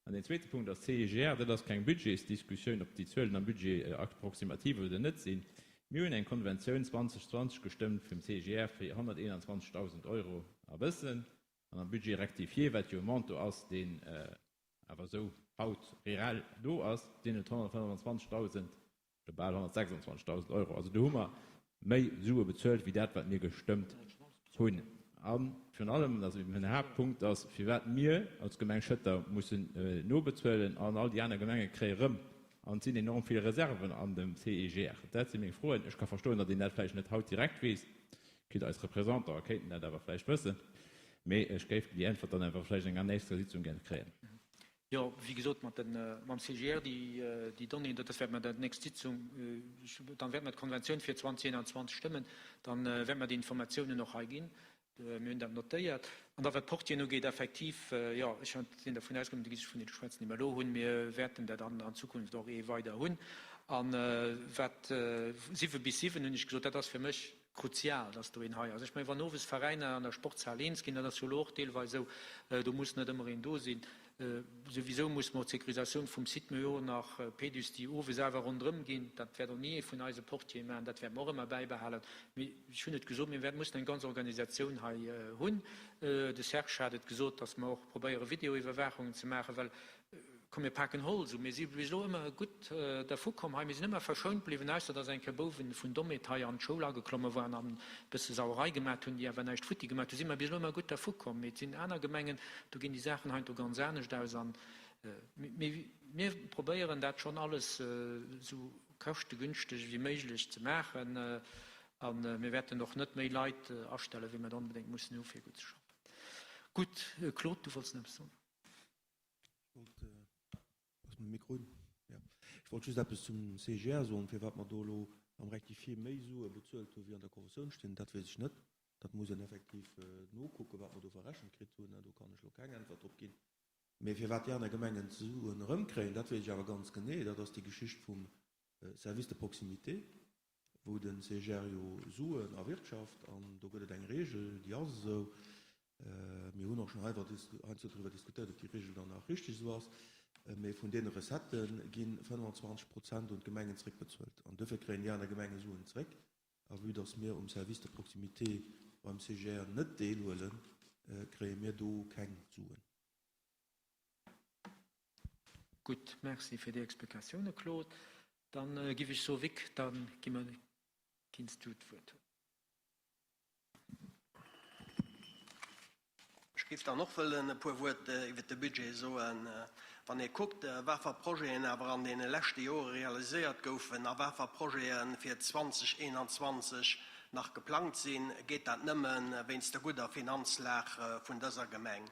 An deen zweete Punkt ass CIGR. Dat ass keng Budgetsdiskussioun, ob déi Zuelen am Budget approximativ oder net sinn. Mir hunn eng Konventioun 2020 gestëmmt vum CIGR fir 121.000 Euro a bëssen. An am Budget rectifié, wat jo e Montant ass, deen awer esou haut reell do ass, sinn et 125.000 oder bal 126.000 Euro. Also do hu mer méi Sue bezuelt wéi dat, wat mir gestëmmt hunn. A virun allem, dat ass eben den Haaptpunkt, ass, firwat mir als Gemeng Schëtter mussen nobezuelen an all déi aner Gemenge kréie rëm. An et sinn enorm vill Reserven an dem CIGR. Dat si meng Froen. Ech ka verstoen, datt een dat vläicht net haut direkt weess. Quitte eis Représentanten kéinten dat awer vläicht wëssen, mee ech géif déi Äntwert dann awer vläicht enger nächster Sitzung gär kréien. Jo, wéi gesot, mat den, mam CGR, déi, déi Donnéeën, dat wäerte mer dat nächst Sitzung, dann wäerte mer d'Konventioun fir 2021 stëmmen, dann wäerte mer déi Informatiounen och hei ginn. Mir hunn dat notéiert. An da wat d'Portieren ugeet, effektiv, jo, ech sinn dervun ausgaangen, déi Gesicht vun deene Schwätzen, déi mer elo hunn, mir wäerten dat an an Zukunft och ee weider hunn. A wat 7 bis 7, hunn ech gesot, dat ass fir mech Kruzial, dass do een hei ass. Ech mengen, wann owes Veräiner an der Sportshal eens ginn, dat ass jo elo och deelweis esou, do muss net ëmmer een do sinn. Souwisou muss mer d'Sécurisatioun vum Site, mir hu jo nach Pedus, déi owes awer ronderëm ginn, dat wäert och ni ee vun eise Portiere maachen, dat wäerte mer och ëmmer bäibehalen. Mee ech hunn et gesot, mir wäerten, mussen eng ganz Organisatioun hei hunn. De Serge hat et gesot, dass mer och probéiere Videoiwwerwaachungen ze maachen, well Komm mir paken Holz u. Mir si bis elo ëmmer gutt dervu komm hei. Mir sinn ëmmer verschount bliwwen, ausser dass eng Kéier Bouwen vun Domet hei an d'Schoul ageklomme waren an e bësse Sauerei gemat hunn, déi awer näischt futti gemat hunn. Si mer bis elo ëmmer gutt dervu komm. Mee et sinn aner Gemengen, do ginn déi Saachen heiansdo ganz anescht aus. An mee mir probéieren dat schonn alles esou käschtegünschteg wéi méiglech ze maachen. A mir wäerten och net méi Leit astellen, wéi mer et onbedéngt mussen hu fir gutt ze schaffen. Gutt, Claude, du wollts nach eppes soen. Ass mäi Mikro un? Jo. Ech wollt just eppes zum CGR soen. Firwat mer do elo am Rectifié méi Sue bezuelt hu wéi an der Conventioun stinn, dat weess ech net. Dat muss een effektiv nokucken, wat mer do verrechent kritt hunn. Do kann ech elo keng Äntwert drop ginn. Mee firwat déi aner Gemengen d'Suen erëmkréien, dat weess ech awer ganz genee. Dat ass déi Geschicht vum Service de proximité, wou de CGR jo Suen erwirtschaft. An do gëtt et eng Regel, déi ass esou, Mir hunn och schonn heiansdo driwwer diskutéiert, ob déi Regel dann nach richtig esou ass, mee vun deene Recettë gi 25 Prozent un d'Gemengen zréckbezuelt. An duerfir kréien déi aner Gemenge Suen zréck. A vue dass mir um Service de proximité beim CGR net deelhuelen, kréie mir do keng Suen. Gutt, merci fir déi Explikatioune, Claude. Dann giff ech soe Vic, da gi mer, ginn s du d'Wuert. Ech géif dann och wëllen e puer Wuert iwwert de Budget soen. Wann ee kuckt, wafer Projeten awer an deene leschte Jore realiséiert goufen a wafer Projete fir 2021 nach geplangt sinn, geet dat nëmme wéinst der gudder Finanzlag vun dëser Gemeng.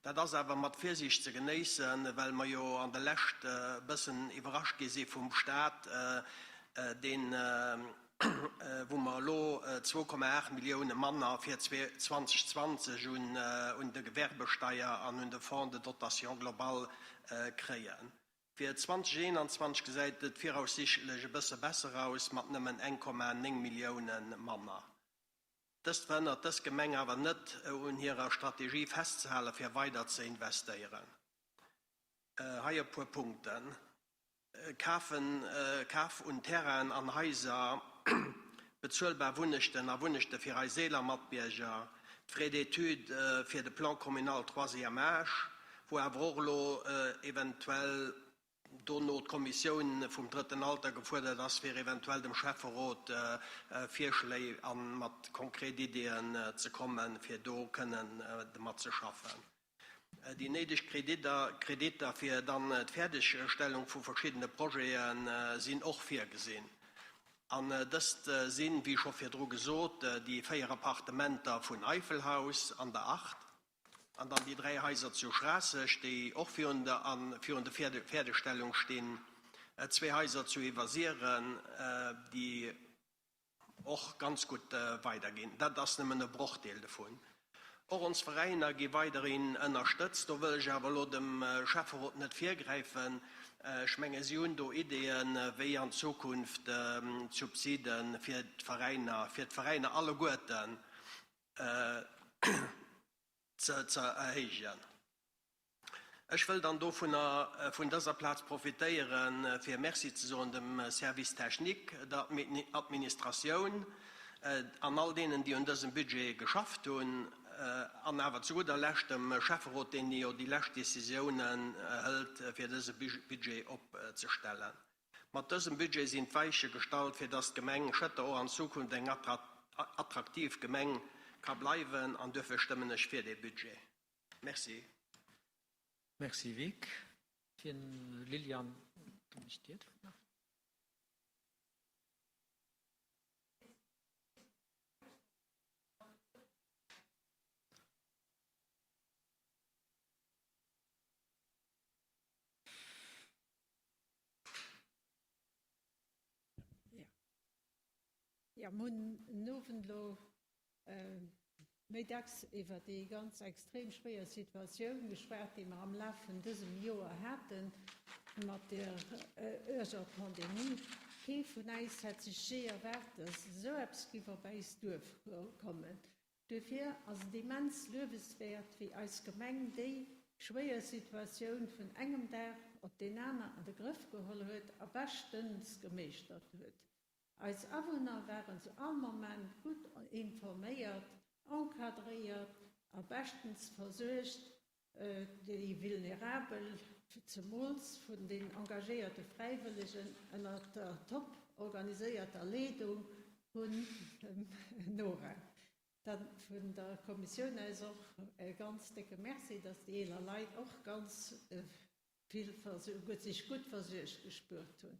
Dat ass awer mat Virsiicht ze genéissen, well mer jo an der Lescht e bëssen iwwerrascht gi si vum Stat, deen, wou mer elo 2,8 Millioune manner fir 2020 un de Gewerbesteier an un de Fonds de dotation globale kréien. Fir 2021 gesäit et viraussichtlech e bësse besser aus, mat nëmmen 1,9 Millioune manner. Dëst verhënnert dës Gemeng awer net, un hirer Strategie festzehalen, fir weider ze investéieren. Hei e puer Punkten, Kafen, Kaf un Terrainen an Haiser, bezuelbar Wunnechten a Wunnechte fir eis eeler Matbierger, d'Frais d'études fir de Plan communal troisième âge, wou awer och elo eventuell dono d'Kommissioun vum drëtten Alter gefuerdert ass, fir eventuell dem Schäfferot Virschléi a mat konkret Ideeën ze kommen, fir do kënnen dermat ze schaffen. Déi néideg Kreditter fir dann d'Fäerdegstellung vu verschiddene Projete sinn och virgesinn. An dëst sinn, wéi scho virdru gesot, déi 4 Appartementer vun Eifelhaus an der Acht, An dann déi 3 Haiser zu Schraasseg, déi och virun der virun der Fäerdegstellung stinn, zwee Haiser zu Iwwersiren, déi och ganz gutt weiderginn. Dat ass nëmmen e Brochdeel dovun. Och ons Veräiner gi weiderhin ënnerstëtzt. Do wëll ech awer elo dem Schäfferot net virgräifen. Ech menge si hunn do Ideeën, wéi an Zukunft d'Subside fir d'Veräiner, fir d'Veräiner alleguerten, ze erhéijen. Ech wëll dann dovunner, vun dëser Plaz profitéieren, fir Merci ze soen dem Service technique, der Administratioun an all deenen, déi un dësem Budget geschafft hunn, an awer zu gudder Lescht dem Schäfferot, deen jo déi lescht Décisiounen hëlt, fir dëse Budget opzestellen. Mat dësem Budget sinn d'Weiche gestallt, fir dass d'Gemeng Schëtter och an Zukunft eng attraktiv Gemeng ka bleiwen an duerfir stëmmen ech fir dee Budget. Merci. Merci Vic. Wien, Liliane, ginn ech dir d'Wuert nach? Jo, mir hunn den Owend elo méi dacks iwwer déi ganz extrem schwéier Situatioun geschwat, déi mer am Laf vun dësem Joer hate mat der uerger Pandemie. Kee vun äis hätt sech jee erwaart, dass esou eppes géif op äis duerkommen. Duerfir ass et immens lueweswäert, wéi eis Gemeng déi schwéier Situatioun vun engem Dag op deen aner an de Grëff geholl huet a beschtens gemeeschtert huet. Eis Awunner waren zu all Moment gutt informéiert, encadréiert a beschtens versuergt, Déi Vulnerabel, zemools vun den engagéierte Fräiwëllegen ënner der top organiséierter Leedung vun dem Nora. Dann vun der Kommissioun aus och e ganz décke Merci, dass déi eeler Leit och ganz vill sech gutt versuergt gespuert hunn.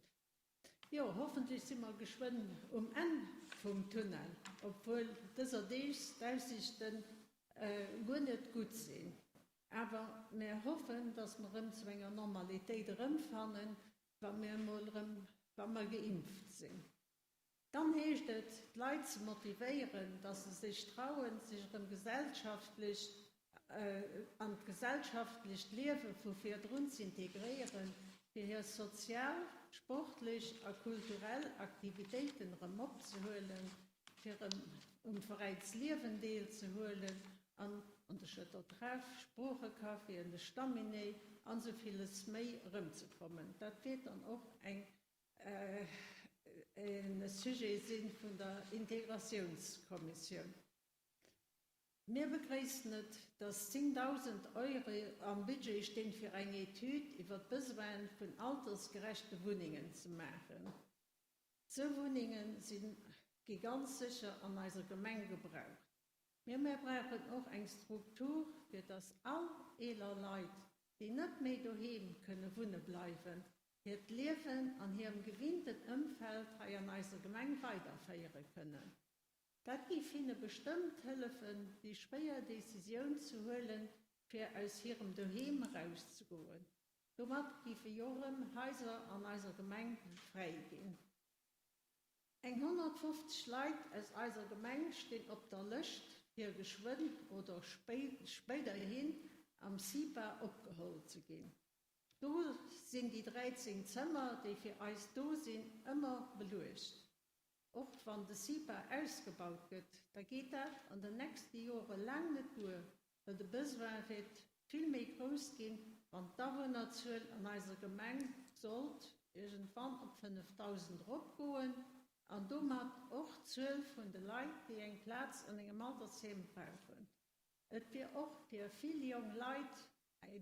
Jo, hoffentlech si mer geschwënn um Enn vum Tunnel, obwuel dëser Deegs d'Aussiichte guer net gutt sinn. Awer mär hoffen, dass mer erëm zu enger Normalitéit erëmfannen, wa mir emol erëm, wa mer geimpft sinn. Dann heescht et, d'Leit ze motivéieren, dass se sech trauen, sech erëm gesellschaftlech an d'gesellschaftlecht Liewe vu virdrun z'integréieren, fir hir sozial, sportlech a kulturell Aktivitéiten erëm opzehuelen, fir erëm um Veräinsliewen deelzehuelen an an de Schëtter Treff, Sproochecaféen, de Stamminet an esou villes méi erëmzekommen. Dat wäert dann och eng e Sujet si vun der Integratiounskommissioun. Mir begréissen et, dass 10.000 Euro am Budget stinn, fir eng Etüd iwwer d'Besoine vun altersgerechte Wunnengen ze maachen. Sou Wunnenge si gi ganz sécher an eiser Gemeng gebraucht. Mee mir brauchen och eng Struktur, fir dass all eeler Leit, déi net méi doheem kënne wunne bleiwen, hiert Liewen an hirem gewinnten Ëmfeld hei an eiser Gemeng weiderféiere kënnen. Dat géif hinne bestëmmt hëllefen, déi schwéier Decisioun ze huelen, fir aus hirem Doheem erauszegoen. Domat géife jo erëm Haiser an eiser Gemeng fräi ginn. Eng 150 Leit aus eiser Gemeng stinn op der Lëscht, fir geschwënn oder spéiderhin am CIPA opgeholl ze ginn. Do sinn déi 13 Zëmmer, déi fir eis do sinn, ëmmer beluecht. Och wann de CIPA ausgebaut gëtt, da geet dat an den nächste Jore laang net duer, well de Besoin wäert vill méi grouss ginn, wann d'Awunnerzuel an eiser Gemeng sollt iergendwann op 5.000 eropgoen an domat och d'Zuel vun de Leit, déi eng Plaz an engem Altersheem brauchen. Et wier och fir vill jonk Leit,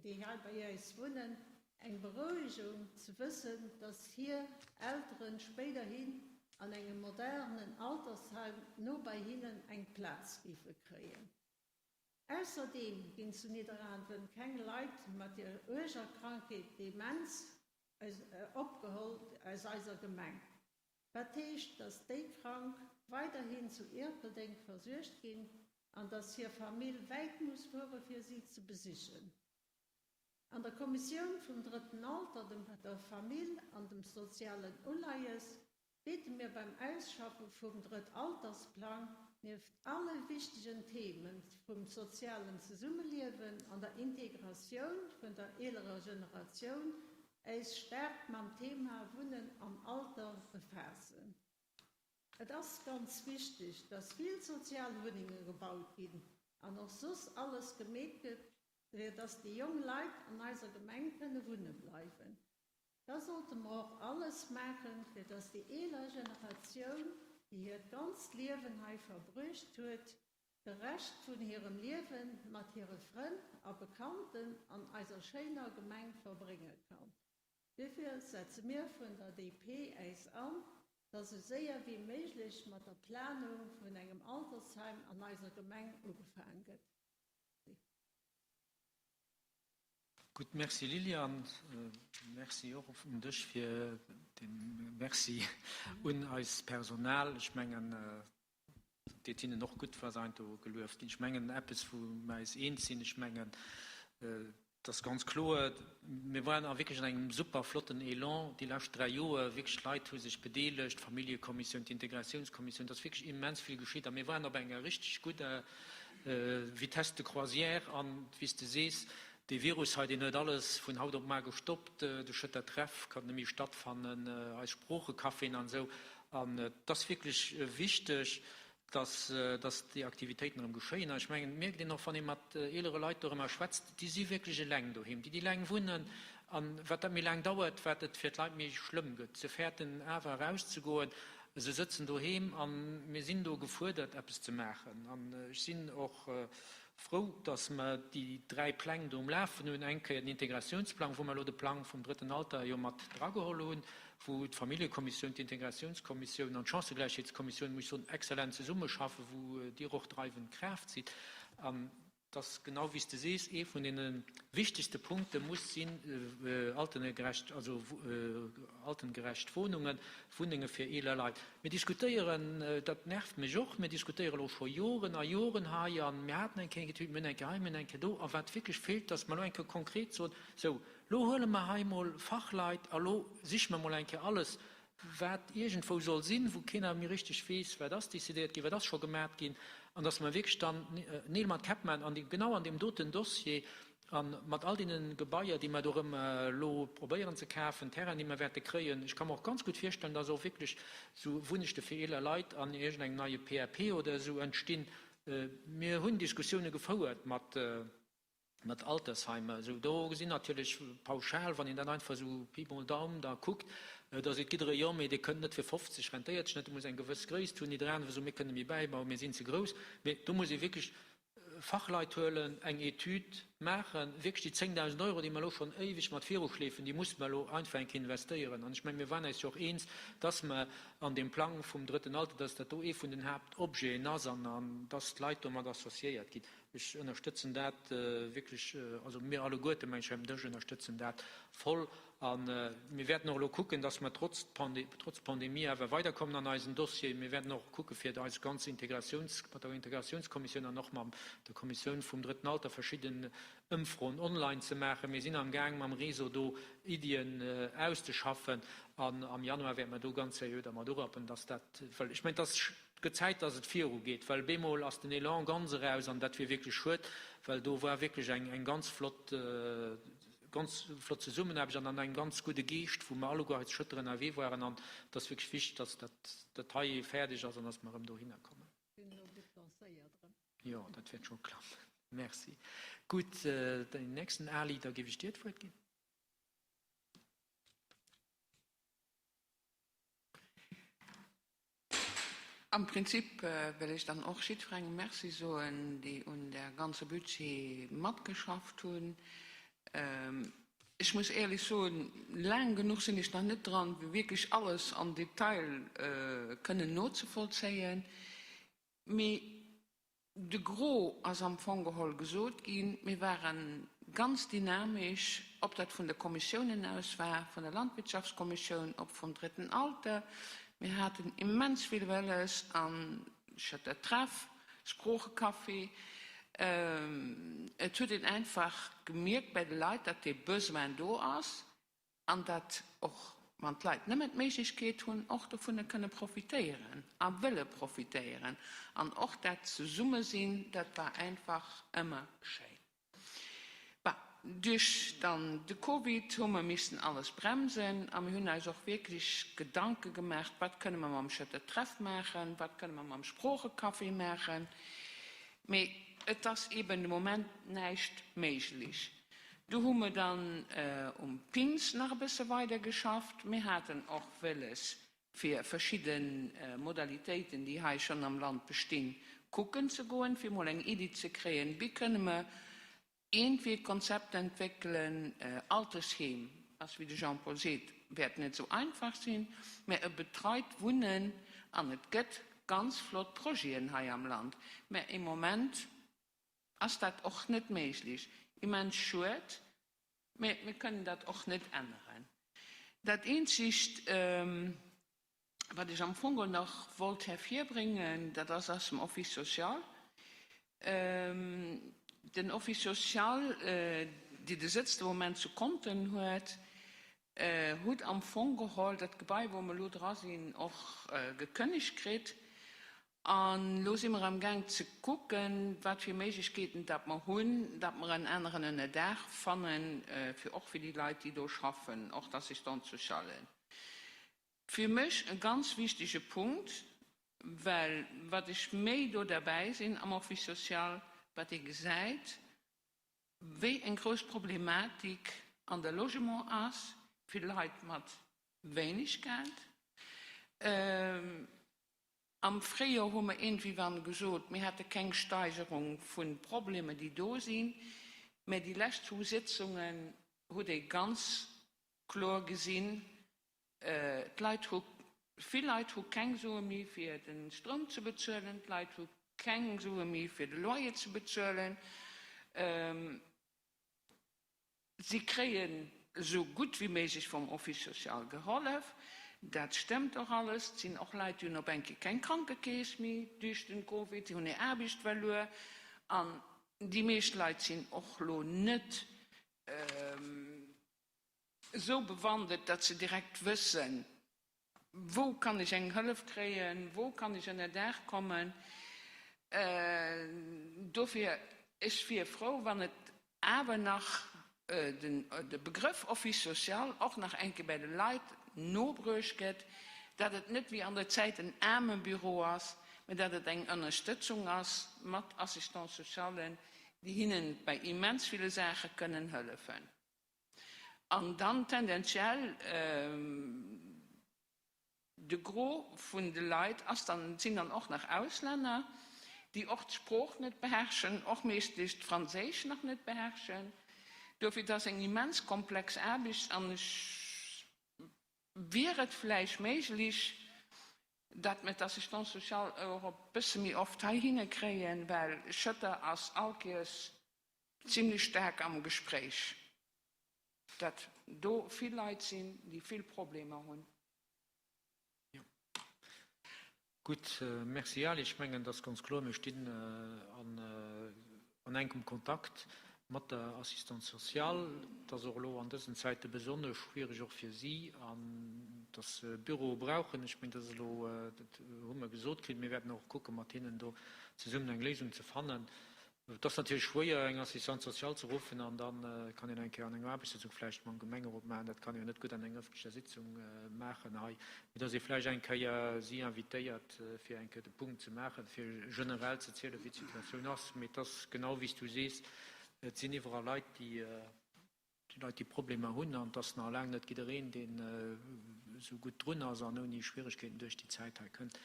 déi hei bei äis wunnen, eng Berouegung ze wëssen, dass hir Elteren spéiderhin an engem modernen Altersheim no bei hinnen eng Plaz géife kréien. Ausserdeem ginn zu Nidderaanwen keng Leit mat der uerger Krankheet Demenz opgeholl aus eiser Gemeng. Wat heescht, dass déi Krank weiderhin zu Ierpeldeng versuergt ginn an dass hir Famill wäit muss fuere fir si ze besichen. An der Kommissioun vum Drëtten Alter, dem der Famill an dem sozialen Uleies biete mir beim Ausschaffe vum Drëttaltersplang nieft alle wichtegen Theme vum sozialen Zesummeliewen an der Integratioun vun der eelerer Generatioun äis staark mam Thema Wunnen am Alter befaassen. Et ass ganz wichteg, dass vill sozial Wunnenge gebaut ginn an och soss alles gemeet gëtt, fir dass déi jong Leit an eiser Gemeng kënne wunne bleiwen. Da sollte mer och alles maachen, fir dass déi eeler Generatioun, déi hiert ganzt Liewen hei verbruecht huet, de Rescht vun hirem Liewe mat hire Frënn a Bekannten an eiser schéiner Gemeng verbrénge kann. Duerfir setze mir vun der DP äis an, dass esou séier wéi méiglech mat der Planung vun engem Altersheim an eiser Gemeng ugefaang gëtt. Gutt, Merci Liliane. Merci och un dech fir de Merci un eis Personal. Ech mengen, et deet hinnen och gutt, wa se heiansdo gelueft ginn. Ech mengen, eppes, wou mer eis eens sinn, ech mengen, et ass ganz kloer, mir waren a wierklech an engem super flotten Elan déi lescht 3 Joer. Wierklech, d'Leit hu sech bedeelegt, d'Familljekommissioun, d'Integratiounskommissioun, et ass wierklech immens vill geschitt a mir waren op enger richteg gudder Vitesse de croisière an, wéi s de sees, dee Virus hei, deen huet alles vun haut op mar gestoppt, de Schëtter Treff kann net méi stattfannen, eis Sproochecaféen an esou. An et ass wierklech wichteg, dass, dass déi Aktivitéiten erëm geschéien. An ech mengen, et mierkt een och, wann ee mat eelere Leit dorëmmer schwätzt, déi si wierklech eleng doheem, déi, déi eleng wunnen. An wat dat méi laang dauert, wat et fir d'Leit méi schlëmm gëtt. Se fäerten awer erauszegoen. Se sëtzen doheem a mir sinn do gefuerdert, eppes ze maachen. An ech sinn och frou, datt mer déi 3 Pläng do um Lafen hunn. Eng Kéier den Integratiounsplang, wou mer elo de Plang vum Drëtten Alter jo mat drageholl hunn, wou d'Familljekommissioun, d'Integratiounskommissioun an d'Chancëgläichheetskommissioun, muss ech soen, exzellent zesummeschaffen, wou Dir och dreiwend Kraaft sidd. An dass, genau wéi s de sees, ee vun deene wichtegste Punkte muss sinn, alternegerecht, also altengerecht Wohnungen, Wunnenge fir eeler Leit. Mir diskutéieren, dat nervt mech och, mir diskutéiere elo scho Joren a Joren hei a mir haten eng Kéier eng Etüd, mir hunn eng Kéier hei, mir hunn eng Kéier do. A wat wierklech feelt, dass mer elo eng Kéier konkret soen, sou, elo huele mer hei emol Fachleit a lo siche mer emol eng Kéier alles, wat iergendwou soll sinn, wou keen awer méi richteg weess, wat ass decidéiert ginn, wat ass scho gemat ginn, an dass mer wierklech dann Neel mat Käpp maachen an genau an deem doten Dossier a mat all deene Gebaier, déi mer do erëm elo probéieren ze kafen, Terrainen, déi mer wäerte kréien. Ech ka mer och ganz gutt virstellen, dass och wierklech esou Wunnechte fir eeler Leit an iergendengem neie PAP oder esou entstinn. Mir hunn Diskussioune gefouert mat. Mat Altersheimer esou, do sinn natierlech pauschal, wann een dat einfach esou Pi mol Daum da kuckt, da seet jidderee, jo, mee dee kënnt net fir 50, rentéiert sech net, e muss eng gewëss Gréisst hunn. Nidder aner esou, mir kënne méi bäibauen, mir sinn ze grouss. Mee do muss ee wierklech. Fachleit huelen, eng Etüd maachen, wierklech déi 10.000 Euro, déi mer elo schonn éiweg mat viruschleefen, déi musse mer elo einfach eng Kéier investéieren. An ech mengen, mir waren eis jo och eens, dass mer an deem Plang vum Drëtten Alter, dass dat do ee vun den Haaptobjeten ass an dass d'Leit domat associéiert ginn. Ech ënnerstëtzen dat wierklech, also mir alleguerte, meng ech, hei um Dësch ënnerstëtzen dat voll. A mir wäerten och elo kucken, dass mer trotz trotz Pandemie awer weiderkommen an eisen Dossier. Mir wäerten och kucke fir eis ganz Integratiouns, mat der Integratiounskommissioun an och mam der Kommissioun vum Drëtten Alter verschidden Ëmfroen online ze maachen. Mir sinn amgaang mam Réseau do Iddien auszeschaffen an am Januar wäerte mer do ganz seriö dermat urappen, dass dat, well ech mengen, et ass, Et gëtt Zäit, dass et virugeet, well bemol ass den Elan ganz eraus an dat wier wierklech schued, well do war wierklech eng, eng ganz flott, ganz flott Zesummenaarbecht an an engem ganz gudde Geescht, wou mer alleguer hei zu Schëtter ënnerwee waren an et ass wierklech wichteg, dass dat, dat hei fäerdeg ass an dass mer erëm dohinner kommen. Sinn elo gutt lancéiert erëm. Jo, dat wäert scho klappen. Merci. Gutt, den nächsten Ali, da géif ech dir d'Wuert ginn. Am Prinzip wëll ech dann och jiddwerengem Merci soen, déi un der ganzer Budget matgeschafft hunn. Ech muss éierlech soen, laang genuch sinn ech nach net dran, fir wierklech alles am Detail kënnen nozevollzéien. Mee De Gros ass am Fong geholl gesot ginn. Mir ware ganz dynamesch, ob dat vun de Kommissiounen aus war, vun der Landwirtschaftskommissioun, ob vum Drëtten Alter. Mir haten immens vill wëlles an Schëtter Treff, Sproochecafé. Et huet een einfach gemierkt bei de Leit, datt dee Besoin do ass. An datt och wann d'Leit nëmmen d'Méiglechkeet hunn, och dovunner kënne profitéieren a wëlle profitéieren. An och dat Zesummesinn, dat war einfach ëmmer schéin. Bah, duerch dann de Covid hu mer missen alles bremsen a mir hunn eis och wierklech Gedanke gemaach, wat kënne mer mam Schëtter Treff maachen, wat kënne mer mam Sproochecafé maachen. Mee et ass eeben de Moment näischt méiglech. Do hu mer dann um Pins nach e bësse weider geschafft. Mir haten och wëlles, fir verschidde Modalitéiten, déi hei schonn am Land bestinn, kucken ze goen, fir emol eng Iddi ze kréien, wéi kënne mer iergendwéi e Konzept entwéckelen. Altersheem ass, wéi de Jean-Paul seet, wäert net esou einfach sinn, mä e betreit Wunnen, an et gëtt ganz flott Projeten hei am Land, mä e Moment ass dat och net méiglech. Immens schued, mä mir kënnen dat och net änneren. Dat eenzegt, wat ech am Fong nach wollt hervirbréngen, dat ass aus dem Office social. Den Office social, dee de Sëtz de Moment zu Conten huet, huet am Fong geholl dat Gebai, wou mer elo dra sinn, och gekënnegt kritt. An elo si mer amgaang ze kucken, wat fir Méiglechkeeten dat mer hunn, dat mer en aneren Ënnerdaach fannen, fir och fir déi Leit, déi do schaffen, och d'Assistante socialen. Fir mech e ganz wichtige Punkt, well wat ech méi do derbäi sinn am Office social, wat ee gesäit, wéi eng grouss Problematik an der Logement ass fir Leit mat wéineg Geld. Am Fréijoer hu mer iergendwéiwann gesot, mir hätte keng Steigerung vun Problemer, déi do sinn, mä déi lescht zwou Sitzungen hutt ee ganz kloer gesinn, d'Leit hu, vill Leit hu keng Sue méi fir de Stroum ze bezuelen, d'Leit hu keng Sue méi fir de Loyer ze bezuelen. Si kréien esou gutt wéi méiglech vum Office social gehollef. Dat stëmmt och alles. Et sinn och Leit, déi hunn op eng Kéier keng Krankekeess méi duerch den Covid, déi hunn hir Aarbecht verluer. An déi meescht Leit sinn och elo net esou bewandert, datt se direkt wëssen, Wou kann ech eng Hëllef kréien? Wou kann ech ënnerdaach kommen? Dofir, ech wier frou, wann et awer nach de Begrëff Office social och nach eng Kéier bei de Leit nobruecht gëtt, datt et net wéi an der Zäit en Aarmebüro ass, mä datt et eng Ënnerstëtzung ass mat Assistants-socialen, déi hinnen bei immens ville Saache kënnen hëllefen. An dann tendenziell de Gros vun de Leit ass dann, sinn dann och nach Auslänner. déi och d'Sprooch net beherrschen, och meeschtens d'Franséisch nach net beherrschen. Dofir, et ass eng immens komplex Aarbecht an ech wier et vläicht méiglech, datt mir d'Assistante sociale och e bësse méi oft heihinne kréien, well Schëtter ass allkéiers zimlech staark am Gespréich, datt do vill Leit sinn, déi vill Problemer hunn. Jo. Gutt, Merci Ali. Ech mengen, et ass ganz kloer, mir stinn an enkem Kontakt mat der Assistante sociale. Et ass och elo an dësen Zäite besonnesch schwierig och fir si, an dass se Büroe brauchen. Ech mengen, dat ass elo, dat hu mer gesot kritt. Mir wäerten och kucke mat hinnen do zesummen eng Léisung ze fannen. Et ass natierlech schwéier, eng Assistante sociale ze ruffen an da kann een eng Kéier an enger Aarbechtssitzung vläicht mam Gemengerot maachen. Dat kann ee jo net gutt an enger ëffentlecher Sitzung maachen hei. Mee dass ee vläicht eng Kéier si invitéiert, fir eng Kéier de Punkt ze maachen, fir generell ze zielen, wéi d'Situatioun ass. Mee et ass genau wéi s du sees, et sinn iwwerall Leit, déi, Leit, déi Problemer hunn an et ass nach laang net jiddereen, deen esou gutt drun ass an ouni Schwieregkeeten duerch déi Zäit hei kënnt.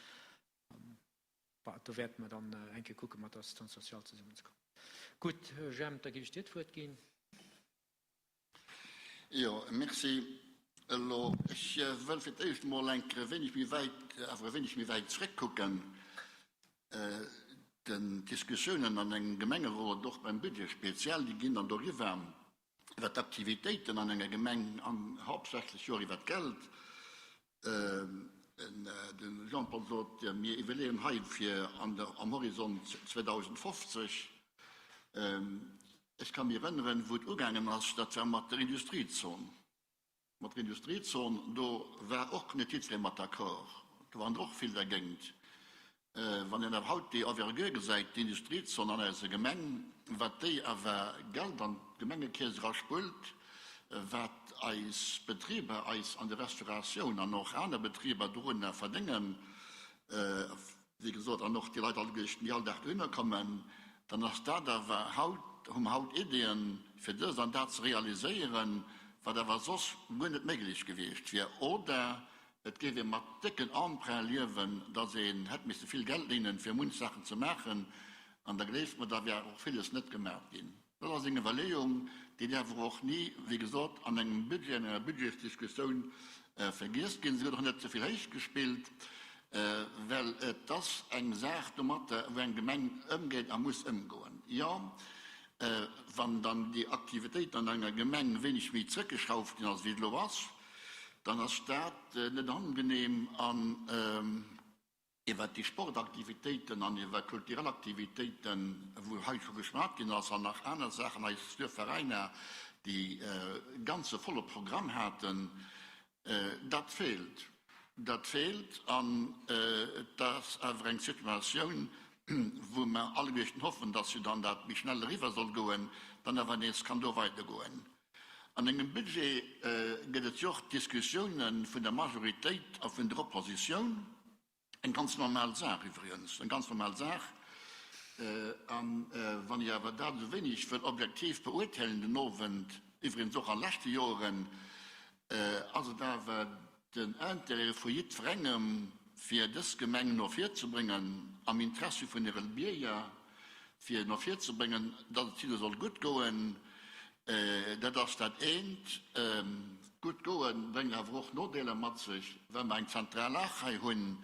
Bah, do wäerte mer dann eng Kéier kucken, mat der Assistance sociale zesummenzekommen. Gutt, Jemp, da géif ech dir d'Wuert ginn. Jo, merci. Elo, ech wëll fir d'éischt emol eng Kéier e wéineg méi wäit, awer e wéineg méi wäit zréckkucken. Den Diskussiounen an engem Gemengerot, och beim Budget speziell, déi ginn dann doriwwer, iwwer d'Aktivitéiten an enger Gemeng an hauptsächlech jo och iwwer d'Geld. De Jean-Paul sot, mir iwwerleeën hei fir am Horizont 2050. Ech ka mech erënneren, wou et ugaangen ass, dat war mat der Industriezon. Mat der Industriezon, do war och net jiddweree mat d'accord. Do waren der och vill dergéint. Wann een awer haut déi Envergure gesäit, d'Industriezon an eiser Gemeng, wat déi awer Geld an d'Gemengekeess eraspullt, wat eis Betriber, eis an der Restauratioun an och aner Betriber dorunner verdéngen, wéi gesot, an och déi Leit alleguerten, déi all Dag dohinner kommen, dann ass dat awer haut, hu mer haut Ideeën, fir dëst an dat ze realiséieren, wat awer soss guer net méiglech gewiescht wier. Oder Et géif ee mat décken Emprunt liewen, datt een hätt misse vill Geld léinen, fir munch Saachen ze maachen, an da gleeft mer, da wär och villes net gemaach ginn. Dat ass eng Iwwerleeung, déi däerf awer och ni, wéi gesot, an engem Budget, an enger Budgetsdiskussioun vergiess ginn. Se gëtt och net ze vill héich gespillt, well et ass eng Saach domatter, wou eng Gemeng ëmgeet a muss ëmgoen. Jo, wann dann déi Aktivitéiten an enger Gemeng wéineg méi zrëckgeschrauft ginn ass, wéi et elo ass, dann ass dat net angenehm. An iwwert déi Sportaktivitéiten an iwwer kulturell Aktivitéiten, wou hei scho geschwat ginn ass, an nach aner Saachen, eis Duerfveräiner, déi e ganze volle Programm haten, dat feelt. Dat feelt an et ass awer eng Situatioun, wou mer alleguerten hoffen, dass jo dann dat méi schnell eriwwer soll goen, dann awer nees kann do weidergoen. An engem Budget gëtt et jo och Diskussiounen vun der Majoritéit a vun der Oppositioun, eng ganz normal Saach iwwregens, eng ganz normal Saach. A wann ech awer dat esou wéineg wëll objektiv beurteilen den Owend, iwwregens och a leschte Joren, ass et awer den Intérêt vu jiddwerengem, fir dës Gemeng no vir ze bréngen, am Interessi vun hire Bierger, fir no vir ze bréngen, datt et hinne soll gutt goen. Dat ass dat eent. Gutt goen bréngt awer och Nodeeler mat sech. Well mer eng zentral Lag hei hunn,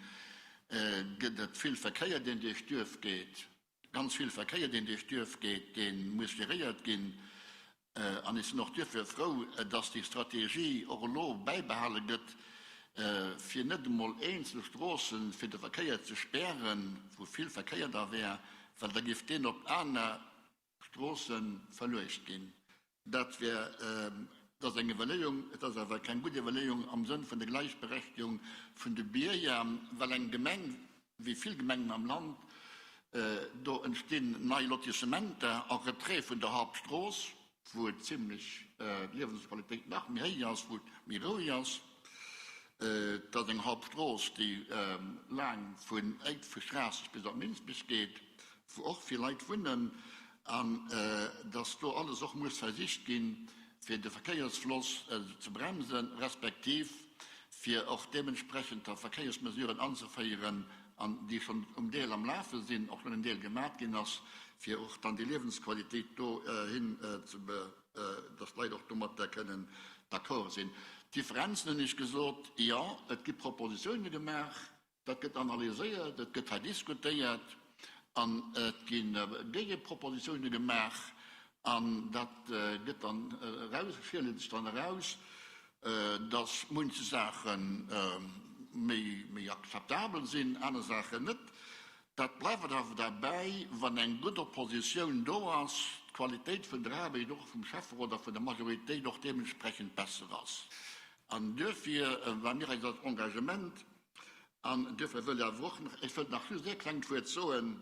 gëtt et vill Verkéier, deen duerch d'Duerf geet. Ganz vill Verkéier, deen duerch d'Duerf geet, dee muss geréiert ginn. An ech sinn och duerfir frou, dass déi Strategie och elo bäibehale gëtt, fir net emol eenzel Stroosse fir de Verkéier ze spären, wou vill Verkéier da wär, well da géif deen op aner Stroosse verluecht ginn. Dat wär, dat ass eng Iwwerleeung, et ass awer keng gutt Iwwerleeung am Sënn vun der Gläichberechtigung vun de Bierger, well eng Gemeng, wéi vill Gemengen am Land, do entstinn nei Lotissementer en retrait vun der Hauptstrooss, wou et zimlech d'Liewensqualitéit nach méi héich ass, wou et méi roueg ass. Et ass eng Hauptstrooss, déi laang vun Éid vu Schraasseg bis op Minsbech geet, wou och vill Leit wunnen, an dass do alles och muss versicht ginn, fir de Verkéiersfloss ze bremsen, respektiv fir och deementsprechend da Verkéiersmesuren anzeféieren. an déi schonn um Deel am Lafe sinn, och schonn en Deel gemat ginn ass, fir och dann déi Liewensqualitéit dohin ze, dass d'Leit och domatter kënnen d'accord sinn. D'Differenzen hunn ech gesot, jo, et gi Propositione gemaach, Dat gëtt analyséiert, et gëtt hei diskutéiert an et gi Géigepropositioune gemaach an dat gëtt dann eraus, schielt sech dann eraus, datt munch Saache méi akzeptabel sinn, aner Saachen net. Dat bleift awer derbäi, wann eng gutt Oppositioun do ass, d'Qualitéit vun der Aarbecht och vum Schäfferot a vun der Majoritéit och deementsprechend besser ass. An duerfir war mir eis als Engagement, An duerfir wëll ech awer och nach, ech wëllt nach just ee klengt Wuert soen,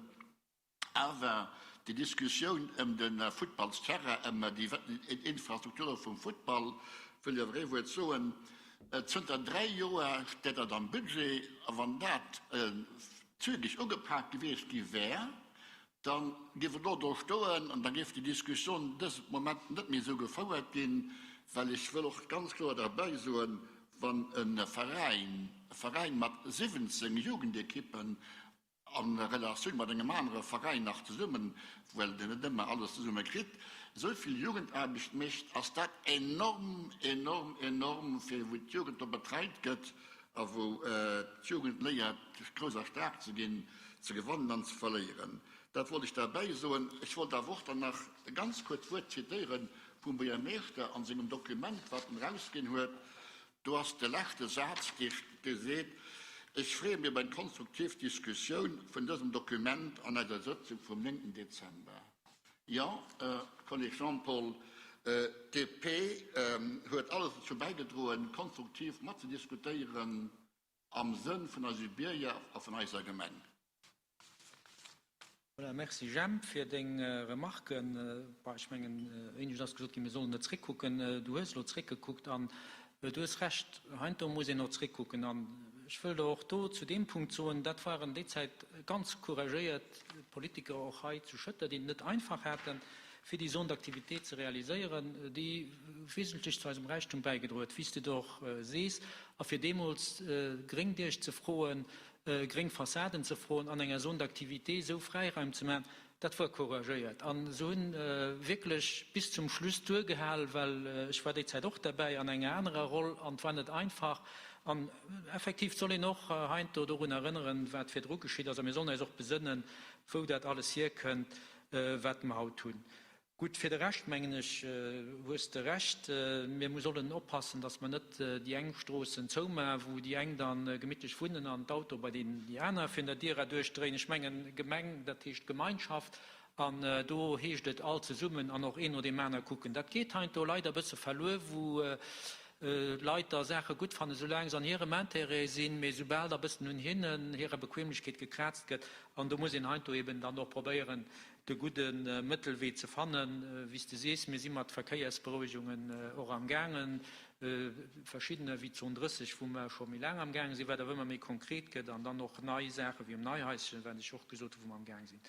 awer déi Diskussioun ëm de Futtballsterrain, ëm déi Infrastrukture vum Futtball, wëll ech awer ee Wuert soen. Zënter 3 Joer steet dat am Budget, a wann dat zügeg ugepak gewiescht gi wär, Da géif et elo do stoen an da géif déi Diskussioun dëse Moment net méi esou gefouert ginn, well ech wëll och ganz kloer derbäi soen, wann e Veräin, e Veräin mat 17 Jugendekippen a Relatioun mat engem anere Veräin nach zesummen, well en net ëmmer alles zesumme kritt, esou vill Jugendaarbecht mécht, ass dat enorm, enorm, enorm, fir wou d'Jugend do betreit gëtt a wou d'Jugend léiert, grouss a staark ze ginn. Ze gewannen an ze verléieren, dat wollt ech derbäi soen. Ech wollt awer och dann nach e ganz kuerzt Wuert zitéiere vum Buergermeeschter a sengem Dokument, wat en erausginn huet. Do ass de leschte Saz, dee seet, Ech freeë mir op eng konstruktiv Diskussioun vun dësem Dokument an eiser Sëtzung vum 9. Dezember. Jo, Kolleg Jean-Paul, d'DP huet alles dozou bäigedroen, konstruktiv matzediskutéieren. Am Sënn vun eise Bierger a vun eiser Gemeng. Voilà, merci Jemp fir deng Remarken. Bah, ech mengen, éinescht ass gesot ginn, mir sollen net zréckkucken. Du hues elo zréckgekuckt an du hues Recht, heiansdo muss een och zréckkucken. An ech wëll der och do zu deem Punkt soen, dat waren déi Zäit ganz couragéiert Politiker och hei zu Schëtter, déi et net einfach haten, fir déi Zone d'activité ze realiséieren, déi wesentlech zu eisem Räichtum bäigedroen huet, wéi s de et och sees, a fir deemools gréng Diech ze froen, gréng Fassaden ze froen, an enger Zone d'activité esou Fräiraim ze maachen, dat war couragéiert. A se hunn wierklech bis zum Schluss duergehal, well ech war déi Zäit och derbäi an enger anerer Roll an et war net einfach. An effektiv, et soll een och heiansdo dorun erënneren, wat virdru geschitt ass, a mir sollen eis och besënnen, wou dat alles hierkënnt, wat mer haut hunn. Gutt, fir de Rescht, mengen ech, hues de Recht. Mir sollen oppassen, datt mer net déi eng Stroossen zoumaachen, wou déi eng da gemittlech wunnen an d'Auto bei deenen déi aner virun der Dier erduerchdréien. Ech mengen, Gemeng, dat heescht Gemeinschaft, an do heescht et all zesummen an och een no deem aner kucken. Dat geet heiansdo leider e bësse verluer, wou d'Leit da Saache gutt fannen, soulaang se an hirem Intérêt sinn, mee soubal da e bëssen un hinnen, hirer Bequemlechkeet gekraazt gëtt, an do muss een heiansdo eben dann och probéieren, de gudde Mëttelwee ze fannen. Wéi s de sees, mir si mat Verkéiersberouegungen och am gaangen, verschiddener wéi d'Zon 30, wou mer scho méi laang am gaange sinn, wat awer ëmmer méi konkret gëtt, an dann och nei Saache wéi um Neihaischen, wat ech och gesot hu wou mer am gaang sinn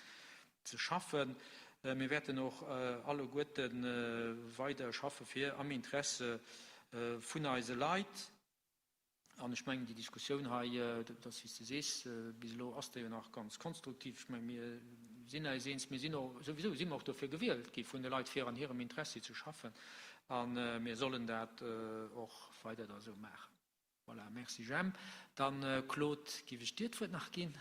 ze schaffen. Mir wäerten och alleguerte weider schaffe fir am Interesse vun eise Leit. An ech mengen, déi Diskussioun hei, dat ass, wéi s de sees, bis elo ass déi jo nach ganz konstruktiv. Ech mengen, mir sinn eis eens, mir sinn och, souwisou si mer och dofir gewielt gi vun de Leit, fir an hirem Interessi ze schaffen. A mir sollen dat och weider da esou maachen. Voilà, merci Jemp. Dann, Claude, géif ech dir d'Wuert nach ginn.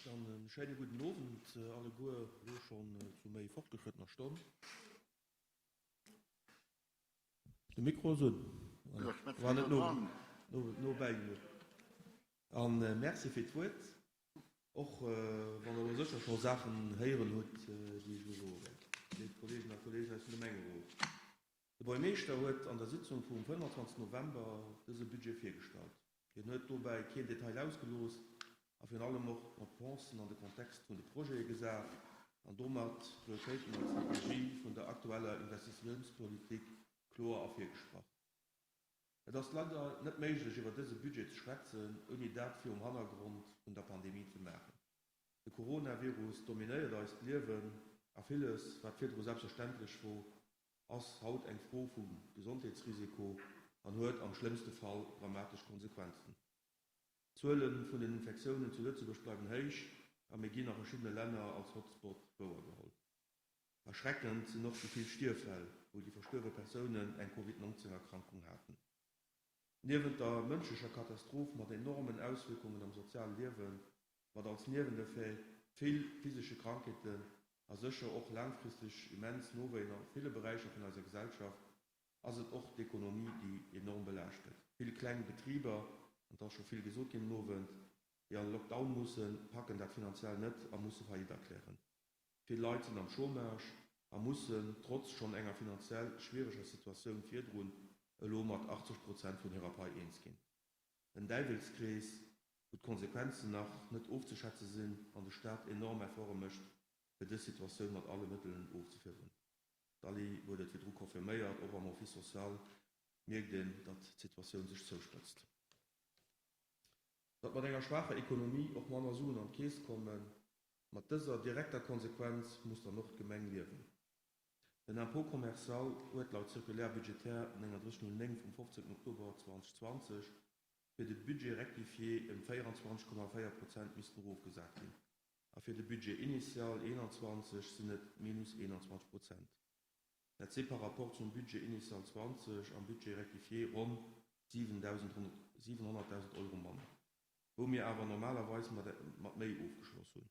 Dann e schéine gudden Owend alleguer, elo schonn zu méi fortgeschrëttener Stonn. De Mikro ass un. War net no bäi genuch. A Merci fir d'Wuert, och wann Der elo sécher scho Saachen héieren hutt, déi ech elo soe wäert. Léif Kolleegen a Kolleegen aus dem Gemengerot, de Buergermeeschter huet an der Sitzung vum 25 November dëse Budget virgestallt. Hien huet dobäi keen Detail ausgelooss a virun allem och d'Dépensen an de Kontext vun de Projete gesat an domat d'Prioritéiten an d'Strategie vun der aktueller Investitiounspolitik kloer ervirgestrach. Et ass leider net méiglech iwwer dëse Budget ze schwätzen, ouni dat virum Hannergrond vun der Pandemie ze maachen. De Coronavirus dominéiert eist Liewen a villes, wat virdru selbstverständlech wor, ass haut eng Fro vum Gesondheetsrisiko. an huet am schlëmmste Fall dramatesch Konsequenzen. D'Zuele vun den Infektiounen zu Lëtzebuerg bleiwen héich a mir ginn a verschiddene Länner als Hotspot wouergeholl. Erschreckend sinn och déi vill Stierffäll, wou déi verstuerwe Persounen eng Covid 19 Erkrankung haten. Niewent der mënschlecher Katastroph mat enormen Auswierkungen am soziale Liewen, mat als Nieweneffet vill physesche Krankheeten a sécher och laangfristeg immens Nowéien a ville Beräicher vun eiser Gesellschaft, ass et och d'Ekonomie, déi enorm belaascht gëtt. Vill kleng Betriber, an et ass scho vill gesot ginn den Owend, déi an de Lockdown mussen, packen dat finanziell net a musse Faillite erklären. Vill Leit sinn am Chômage a mussen, trotz schonn enger finanziell schwiereger Situatioun virdrun, elo mat 80 Prozent vun hirer Pai eens ginn. En Däiwelskrees, wou d'Konsequenzen nach net ofzeschätze sinn an de Staat enorm Efforte mécht, fir dës Situatioun mat alle Mëttelen ofzefiederen. D'Ali huet et virdru confirméiert, och am Office social mierkt een, datt d'Situatioun sech zouspëtzt. Datt mat enger schwaacher Ekonomie och manner Suen an d'Keess kommen, mat dëser direkter Konsequenz muss dann och d'Gemeng liewen. Den Impôt commercial huet laut Circulaire budgétaire 3909 vum 15 Oktober 2020 fir de Budget rectifié ëm 24,4 Prozent missten erofgesat ginn. A fir de Budget initial 21 sinn et minus 21 Prozent. Dat si par rapport zum Budget initial 20 am Budget rectifié ronn 700.000 Euro manner, wou mir awer normalerweis mat méi ofgeschloss hunn.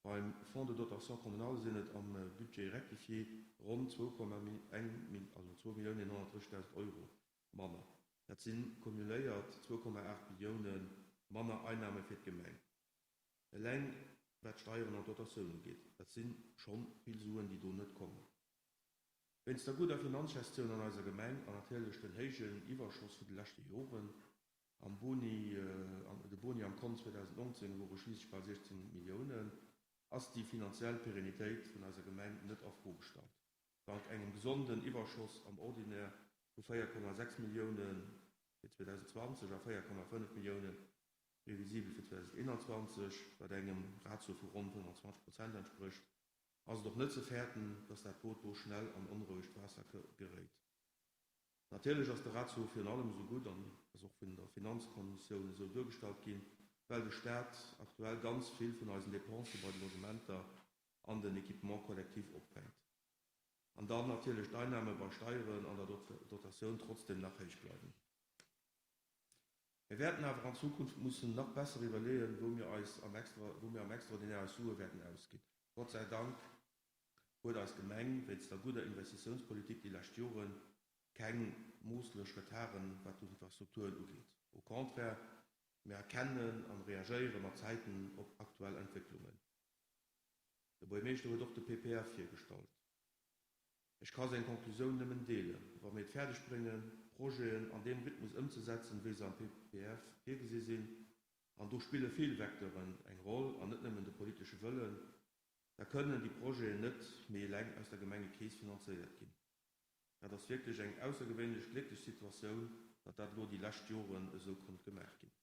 Beim Fonds de dotation communale sinn et am Budget rectifié ronn 2.130.000 Euro manner. Dat si cumuléiert 2,8 Millioune manner Einnahme fir d'Gemeng. Eleng wat d'Steieren an d'Dotatioun ugeet, dat si scho vill Suen, déi do net kommen. Wéinst der gudder Finanzgestioun an eiser Gemeng an natierlech den héijen Iwwerschoss vun de leschte Joren, am Boni, de Boni am Kont 2019 wore schliisslech bal 16 Milliounen, ass déi finanziell Pérennitéit vun eiser Gemeng net a Fro gestallt. Dank engem gesonden Iwwerschoss am Ordinaire vu 4,6 Millioune fir 2020 a 4,5 Millioune Previsibel fir 2021, wat engem Ratio vu ronn 25 Prozent entsprécht, ass et och net ze fäerten, dass dat Boot do schnell an onrouegt Waasser geréit. Natierlech ass de Ratio virun allem esou gutt, an ass och vun der Finanzkommissioun esou duergestallt ginn, well de Staat aktuell ganz vill vun eisen Depensë bei de Logementer an den Équipements collectifs opfänkt. An dann natierlech d'Einnahme bei Steieren an der Dotatioun trotzdem nach héich bleiwen. Mir wäerten awer an Zukunft mussen nach besser iwwerleeën, wou mir eis am extra, wou mir am Extraordinaire eis Sue wäerten ausginn. Gott sei Dank huet eis Gemeng wéinst der gudder Investitiounspolitik déi lescht Joren keng moosslech Retarden, wat d'Infrastrukturen ugeet. Au contraire, mir erkennen an reagéiere mat Zäiten op aktuell Entwécklungen. De Buergmeeschter huet och de PPF virgestallt. Ech ka seng Konklusioun nëmmen deelen. Wa mir et fäerdeg bréngen, d'Projeten an deem Rhythmus ëmzesetzen, wéi se am PPF virgesi sinn, an do spille vill Vecteuren eng Roll an net nëmmen de politesche Wëllen, da kënnen déi Projeten net méi eleng aus der Gemengekeess finanzéiert ginn. Dat ass wierklech eng aussergewéinlech glécklech Situatioun, datt dat elo déi lescht Joren esou konnt gemaach ginn.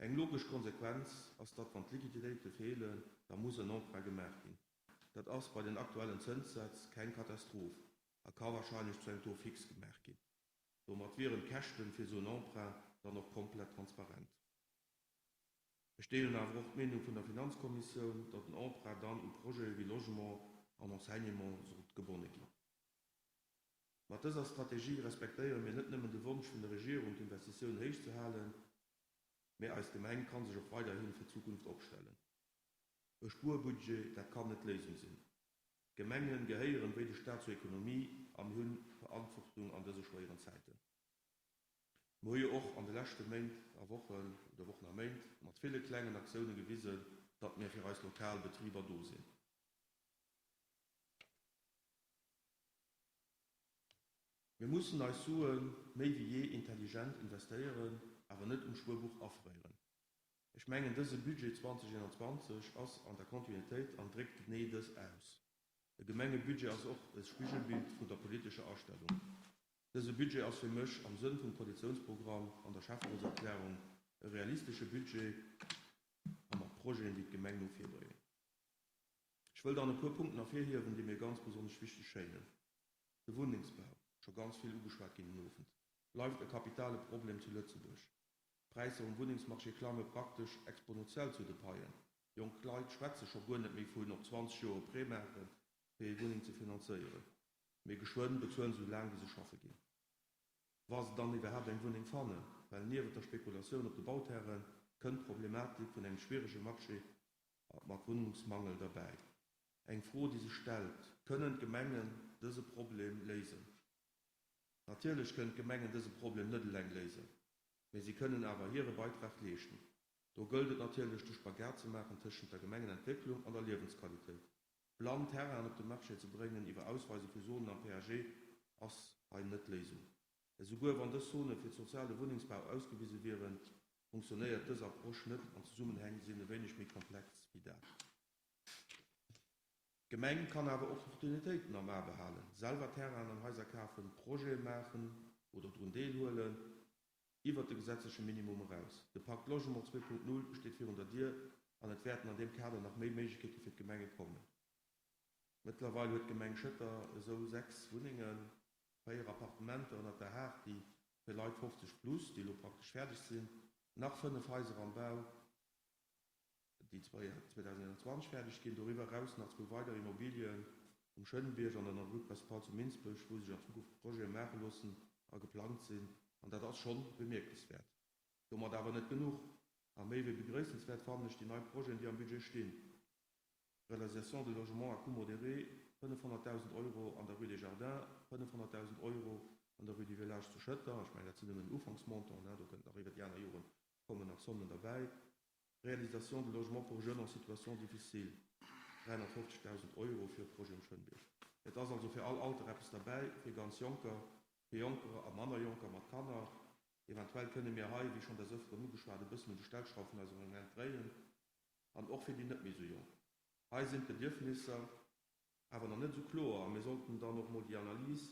Eng logesch Konsequenz ass, datt wann d'Liquiditéite feelen, da muss en Emprunt gemaach ginn. Dat ass bei den aktuellen Zënssätz keng Katastroph a ka wahrscheinlech zu engem Taux fixe gemaach ginn. Domat wieren d'Käschten fir esou en Emprunt dann och komplett transparent. Ech deelen awer och d'Meenung vun der Finanzkommissioun, datt en Emprunt dann u Projete wéi Logement an Enseignement sollt gebonne ginn. Mat dëser Strategie respektéiere mir net nëmmen de Wonsch vun der Regierung d'Investitioun héich ze halen, mä eis Gemeng kann sech och weiderhi fir d'Zukunft opstellen. E Spuerbudget, dat kann net d'Léisung sinn. D'Gemengen gehéieren wéi de Staat zur Ekonomie a mir hunn Verantwortung an dëse schwéieren Zäiten. Mir hu jo och an de leschte Méint a Wochen, oder Wochen a Méint, mat ville klengen Aktioune gewisen, datt mir fir eis lokal Betriber do sinn. Mir mussen eis Sue méi wéi jee intelligent investéieren, awer net um Spuerbuch afréieren. Ech mengen, dëse Budget 2021 ass an der Kontinuitéit an dréckt genee dës aus. E Gemengebudget ass och e Spigelbild vun der politescher Astellung. Dëse Budget ass fir mech am Sënn vum Koalitiounsprogramm an der Schäfferotserklärung e realistesche Budget a mat Projeten, déi d'Gemeng no vir bréngen. Ech wëll dann e puer Punkten ervirhiewen, déi mir ganz besonnesch wichteg schéinen. De Wunnengsbau, scho ganz vill ugeschwat ginn den Owend. Bleift e kapitale Problem zu Lëtzebuerg. D'Präisser um Wunnengsmarché klamme praktesch exponentiell zu de Paien. Jonk Leit schwätze scho guer net méi vun op 20 Joer e Prêt maachen, fir hir Wunneng ze finanzéieren. Mee geschwënn bezuelen se esou laang wéi se schaffe ginn. Wa se dann iwwerhaapt eng Wunneng fannen. Well niewent der Spekulatioun op de Bauterrainen kënnt d'Problematik vun engem schwierege Marché mat Wunnungsmangel derbäi. Eng Fro, déi sech stellt, Kënnen d'Gemengen dëse Problem léisen? Natierlech kënnen d'Gemengen dëse Problem net eleng léisen, mee si kënnen awer hire Beitrag leeschten. Do gëllt et natierlech, de Spagat ze maachen tëschent der Gemengenentwécklung an der Liewensqualitéit. Blann Terrainen op de Marché ze bréngen iwwer Ausweise vu Zonen am PAG ass hei net d'Léisung. Esouguer wann dës Zone fir soziale Wunnengsbau ausgewise wieren, funktionéiert dës Approche net an d'Zesummenhäng sinn e wéineg méi komplex wéi dat. D'Gemeng kann awer och d'Opportunitéiten am A behalen, selwer Terrainen an Haiser kafen, Projete maachen oder drun deelhuelen, iwwert de gesetzleche Minimum eraus. De Pacte Logement 2.0 steet virun der Dier an et wäerten an deem Kader nach méi Méiglechkeete fir d'Gemenge kommen. Mëttlerweil huet d'Gemeng Schëtter esou 6 Wunnengen, 4 Appartementer ënnert der Haardi fir Leit 50 plus, déi elo praktesch fäerdeg sinn, nach 5 Haiser am Bau, déi 2021 fäerdeg ginn, doriwwer eraus nach zwou weider Immobilien um Schënnbierg an an der Rue Principale zu Minsbech, wou sech an Zukunft Projete maache loossen a geplangt sinn. An dat ass schonn bemierkenswäert. Domat awer net genuch. A méi wéi begréissenswäert fannen ech déi nei Projeten, déi am Budget stinn, Réalisation de logements à coût modéré, 500.000 Euro an der Rue des Jardins, 500.000 Euro an der Rue du Village zu Schëtter, ech mengen dat sinn nëmmen Ufanksmontanten, do kënnt nach iwwer déi aner Joren kommen nach Sommen derbäi, Réalisation de logements pour jeunes en situation difficile, 350.000 Euro fir e Projet um Schënnbierg. Et ass also fir all Alter eppes derbäi, fir ganz Jonker, fir Jonker a manner Jonker mat Kanner. Eventuell kënne mir hei, wéi schonn des Ëfteren ugeschwat, e bëssen un de Stellschrauf vun eisem Reglement dréien. An och fir déi net méi esou Jonk. Hei sinn d'Bedierfnisser awer nach net esou kloer a mir sollten dann och mol déi Analys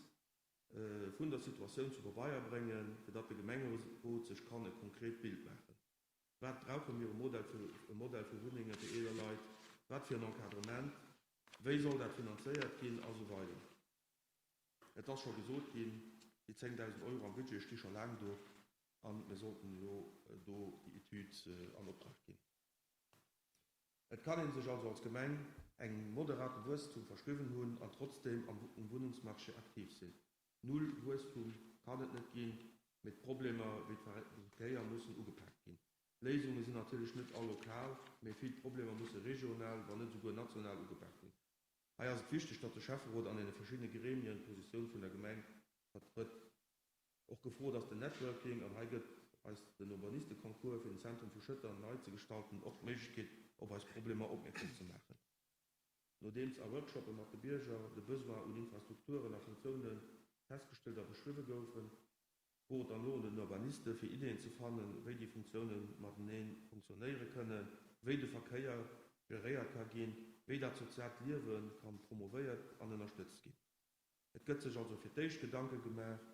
vun der Situatioun zu Pabeier bréngen, fir datt de Gemengerot sech kann e konkret Bild maachen. Wat brauche mir e Modell fir e Modell vu Wunnenge fir eeler Leit, wat fir en Encadrement, wéi soll dat finanzéiert ginn a sou weider. Et ass scho gesot ginn, déi 10.000 Euro am Budget sti scho laang do a mir sollten elo do déi Etüd an Optrag ginn. Et kann ee sech also als Gemeng engem moderate Wuesstum verschriwwen hunn an trotzdeem am um Wunnungsmarché aktiv sinn. Null Wuesstum kann et net ginn, mee d'Problemer wéi d'Verkéier mussen ugepaakt ginn. D'Léisunge sinn natierlech net all lokal, mee vill Problemer musse regional, wann net esouguer national ugepaakt ginn. Hei ass et wichteg, datt de Schäfferot an deene verschiddene Gremien d'Positioun vun der Gemeng vertrëtt. Och gefrot ass den Networking, an hei gëtt eis den Urbanisteconcours fir den Zentrum vu Schëtter nei ze gestalten och d'Méiglechkeet op eis Problemer opmierksam ze maachen. Nodeems a Workshoppe mat de Bierger de Besoin un Infrastrukturen a Funktioune festgestallt a beschriwwe goufen, wor et dann no un den Urbaniste fir Ideeën ze fannen, wéi déi Funktioune matenee funktionéiere kënnen, wéi de Verkéier geréiert ka ginn, wéi dat soziaalt Liewe kann promovéiert an ënnerstëtzt ginn. Et gëtt sech also fir d'éischt Gedanke gemaach,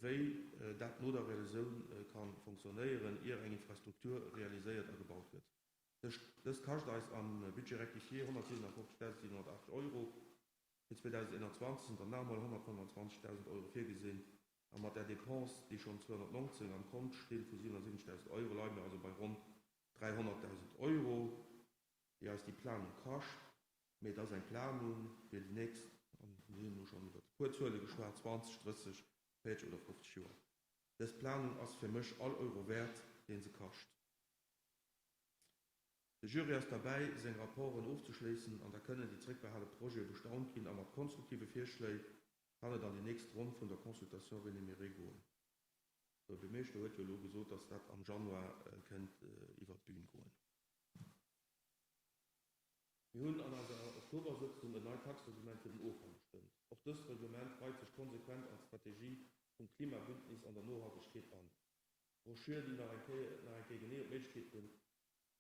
wéi dat no der Realisoun ka funktionéieren, ier eng Infrastruktur realiséiert a gebaut gëtt. Dëst kascht eis am Budget rectifié 157.780 Euro. Fir 2021 sinn der nach emol 125.000 Euro virgesinn. A mat där Dépense, déi schonn 219 am Kont stinn, vu 770.000 Euro, leie mir also bei ronn 300.000 Euro, déi eis déi Planung kascht. Mee et ass eng Planung fir déi nächst, an mir hunn elo schonn iwwer e puer Zuele geschwat, 20, 30, 40 oder 50 Joer. Dës Planung ass fir mech all Euro wäert, dee se kascht. De Jury ass derbäi, seng Rapporten ofzeschléissen an da kënnen déi zréckbehale Projete bestaunt ginn a mat konstruktive Virschléi kann et an déi nächst Ronn vun der Consultation rémunérée goen. De Buergermeeschter huet jo elo gesot, dass dat am Januar kënnt iwwert d'Bün goen. Mir hunn an eiser Oktobersëtzung en neit Taxereglement fir den Offall gestëmmt. Och dëst Reglement reit sech konsequent an d'Strategie vum Klimabündnis an der Nohaltegkeet an. D'Broschür, déi nach eng Kéier nach eng Kéier genee op d'Méiglechkeet vun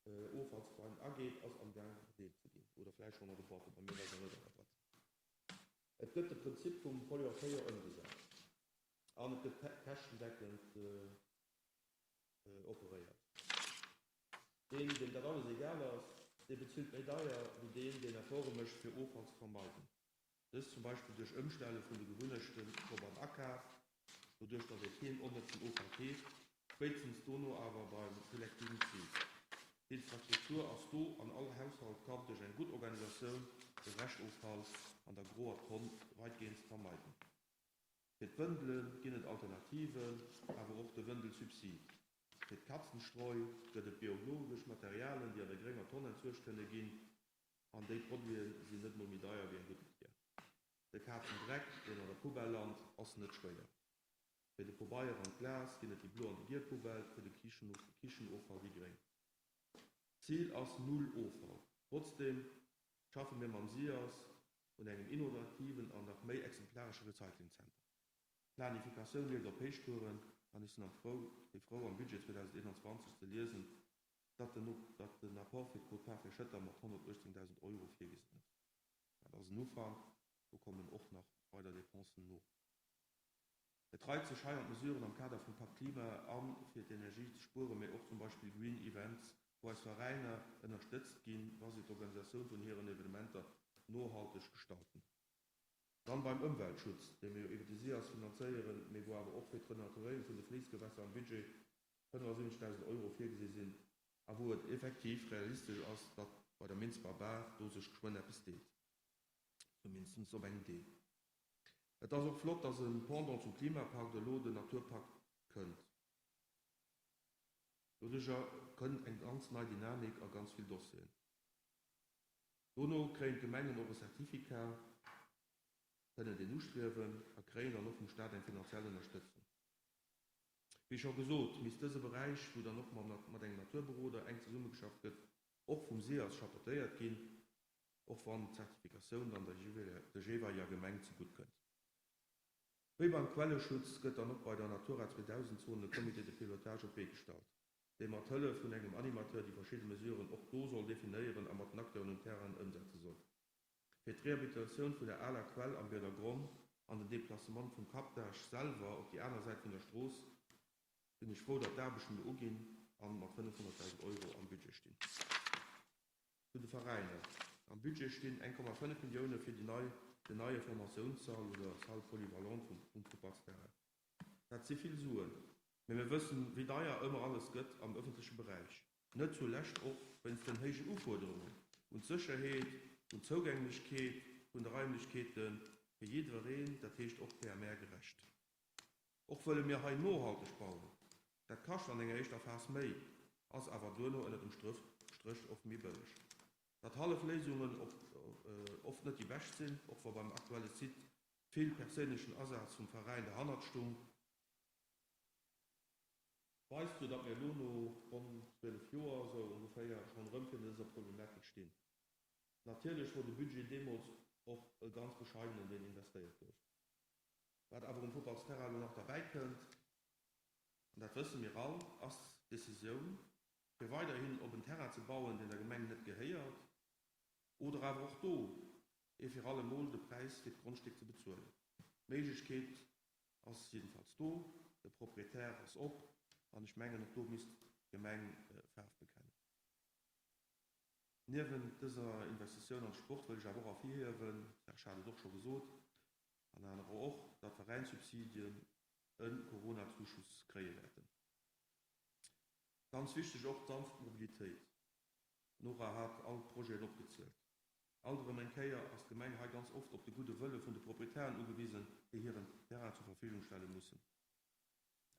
Offall ze vermeiden ageet, ass am Gaang verdeelt ze ginn, oder vläicht schonn an de Boîten, bei mir war se nach net an der Boîte. Et gëtt de Prinzip vum Pollueur-payeur ëmgesat an et gëtt käschtendeckend operéiert. Deen, deem dat alles egal ass, dee bezilt méi deier wéi deen, deen Efforte mécht, fir Offall ze vermeiden. Dëst zum Beispill duerch Ëmstelle vun de Gewunnechten op an Akaf. Doduerch datt ee keen onnëtzen Offall keeft, spéitstens dono awer beim selektiven Tri. D'Infrastruktur ass do an all Haushalt kann duerch eng gutt Organisatioun de Reschtoffall an der groer Tonn weitgehend vermeiden. Fir d'Wëndele ginn et Alternativen, awer och de Wëndelsubsid. Fir d'Katzenstreu gëtt et biologesch Materialen, déi an der grénger Tonn entsuergt kënne ginn an déi Produite sinn net mol méi deier wéi eng gutt Bier. De Kazendreck, deen an der Poubelle lant, ass net schwéier. Fir de Pobeier an d'Glas ginn et déi blo an déi giel Poubelle, fir de Kichenoffall déi gréng. D'Zil ass null Offall. Trotzdeem schaffe mir mam SIAS un engem innovativen an nach méi exemplaresche Recyclingzenter. D'Planifikatioun leeft op Héichtouren an ech sinn am frou, si frou am Budget 2021 ze liesen, datt den Apport fir d'Quote-part fir Schëtter mat 118.000 Euro virgesinn ass. Dat ass en Ufank, do kommen och nach weider Dépensen no. Et reit sech hei an d'Mesuren am Kader vum Pakt Klima an, fir d'Energie ze spueren, mee och zum Beispill Green Events, wou eis Veräiner ënnerstëtzt ginn, wa si d'Organisatioun vun hiren Evenementer nohalteg gestalten. Dann beim Ëmweltschutz, dee mir jo iwwer de SIAS finanzéieren, mee wou awer och fir d'Renaturéierung vun de Fléissgewässer am Budget 75.000 Euro virgesi sinn a wou et effektiv realistesch ass, datt bei der Minsber Baach do sech geschwënn eppes deet, zumindest op engem Deel. Et ass och flott, datt e Pendant zum Klimapakt elo den Naturpakt kënnt. Doduercher kënnt eng ganz nei Dynamik a ganz vill Dossieren. Dono kréien d'Gemengen och e Certificat, kënnen deen ustriewen a kréien dann och vum Staat eng finanziell Ënnerstëtzung. Wéi scho gesot, misst dëse Beräich, wou dann och mat engem Naturberoder enk zesummegeschafft gëtt, och vum SIAS chapeautéiert ginn, och wann d'Zertifikatioun dann der jeeweileger Gemeng zegutt kënnt. Wéi beim Quelleschutz gëtt dann och bei der Natura 2000 Zon e Comité de pilotage op d'Bee gestallt, dee mat Hëllef vun engem Animateur déi verschidde Mesuren och do soll definéieren a mat den Acteuren um Terrain ëmsetze soll. Fir d'Rehabilitatioun vun der aler Quell am Biedergronn an den Deplacement vum Captage selwer op déi aner Säit vun der Strooss sinn ech frou, datt d'Aarbechten elo uginn an mat 500.000 Euro am Budget stinn. Zu de Veräiner, Am Budget stinn 1,5 Millioune fir déi nei, den neie Formatiounssall oder Salle polyvalente vum Futtballsterrain. Dat si vill Suen, mee mir wëssen, wéi deier ëmmer alles gëtt am ëffentleche Beräich. Net zulescht och wéinst den héijen Ufuerderungen un d'Sécherheet, un d'Zougänglechkeet vun de Raimlechkeete fir jiddwereen, dat heescht och PMR-gerecht. Och wëlle mir hei nohalteg bauen. Dat kascht an enger éischter Phas méi, ass awer duerno ënnert dem Stréch oft méi bëlleg. Datt hallef Léisungen oft net déi bescht sinn, och wa beim aktuelle Site vill perséinlechen Asaz vum Veräin derhannert stung, Weist jo, datt mir elo no ronn 12 Joer esou ongeféier schonn erëm virun dëser Problematik stinn. Natierlech wor de Budget deemools och e ganz bescheidenen, deen investéiert gouf. Wat awer um Futtballsterrain elo nach derbäi kënnt, an dat wësse mir all, ass d'Decisioun, fir weiderhin op en Terrain ze bauen, deen der Gemeng net gehéiert, oder awer och do ee fir alle Mol de Präis fir d'Grondstéck ze bezuelen. D'Méiglechkeet ass jiddefalls do, de Proprietär ass op an ech mengen, och do misst d'Gemeng Faarf bekennen. Niewent dëser Investitioun an de Sport wëll ech awer och ervirhiewen, d'Serge hat et och scho gesot an anerer och, datt d'Veräinssubsidien e Coronazuschuss kréie wäerten. Ganz wichteg och d'sanft Mobilitéit. D'Nora hat all d'Projeten opgezielt. Alt erëm eng Kéier ass d'Gemeng hei ganz oft op de gudde Wëlle vun de Proprietären ugewisen, déi hiren Terrain zur Verfügung stelle mussen.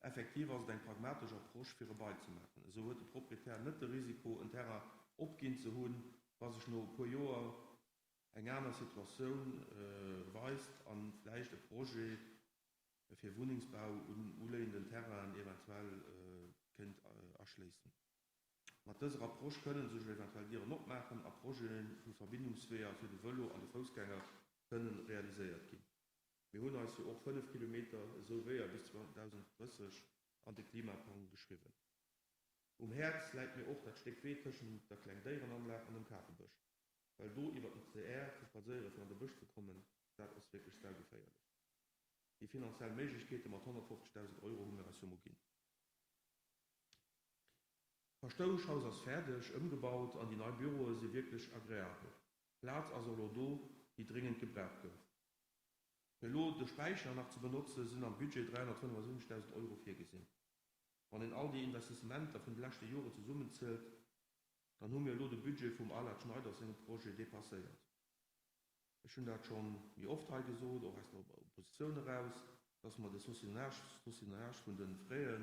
Effektiv ass et eng pragmatesch Approche, fir e Bail ze maachen. Esou huet de Proprietär net de Risiko, en Terrain opginn ze hunn, wa sech no e puer Joer eng aner Situatioun weist a vläicht e Projet fir Wunnengsbau un uléienden Terrainen eventuell kéint erschléissen. Mat dëser Approche kënnen sech eventuell Dieren opmaachen a Projete vu Verbindungsweeër fir de Vëlo an de Foussgänger kënnen realiséiert ginn. Mir hunn eis jo och 5 Kilometer esou Weeër bis 2030 an de Klimaplang geschriwwen. Um Häerz läit mir och dat Stéck Wee tëschent der Klengdéierenanlag an dem Kafebësch, well do iwwer den CR ze spadséiere fir an de Bësch ze kommen, dat ass wierklech saugeféierlech. Déi finanziell Méiglechkeete mat 150.000 Euro hu mir eis jo mol ginn. D'Paschtoueschhaus ass fäerdeg ëmgebaut an déi nei Büroe si wierklech agreabel. D'Plaz ass och lo do, déi dréngend gebraucht gouf. Fir elo de Späicher nach ze benotzen, sinn am Budget 375.000 Euro virgesinn. Wann een all déi Investissementer vun de leschte Joren zesummenzielt, dann hu mir elo de Budget vum Allard Schneider sengem Projet dépasséiert. Ech hunn dat scho méi oft hei gesot, och aus der Oppositioun eraus, dass mer de Saucissonnage vun de Fräe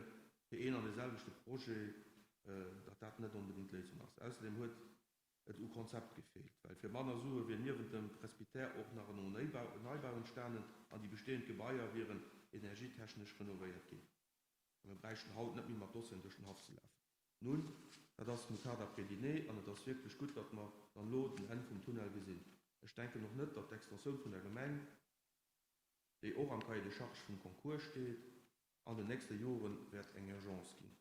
fir een an deeselwechte Projet, datt dat net onbedéngt d'Léisung ass. Ausserdeem huet et u Konzept gefeelt, well fir manner Sue wier niewent dem Presbytère och nach en Neibau entstanen an déi bestehend Gebaier wieren energietechnesch renovéiert ginn. A mir bräichten haut net méi mat Dossieren duerch den Haff ze lafen. Nun, dat ass moutarde après dîner an et ass wierklech gutt, datt mer dann elo den Enn vum Tunnel gesinn. Ech denken och net, datt d'Extensioun vun der Gemeng, déi och am Cahier de charges vum Concours steet, an den nächste Jore wäert eng Urgence ginn.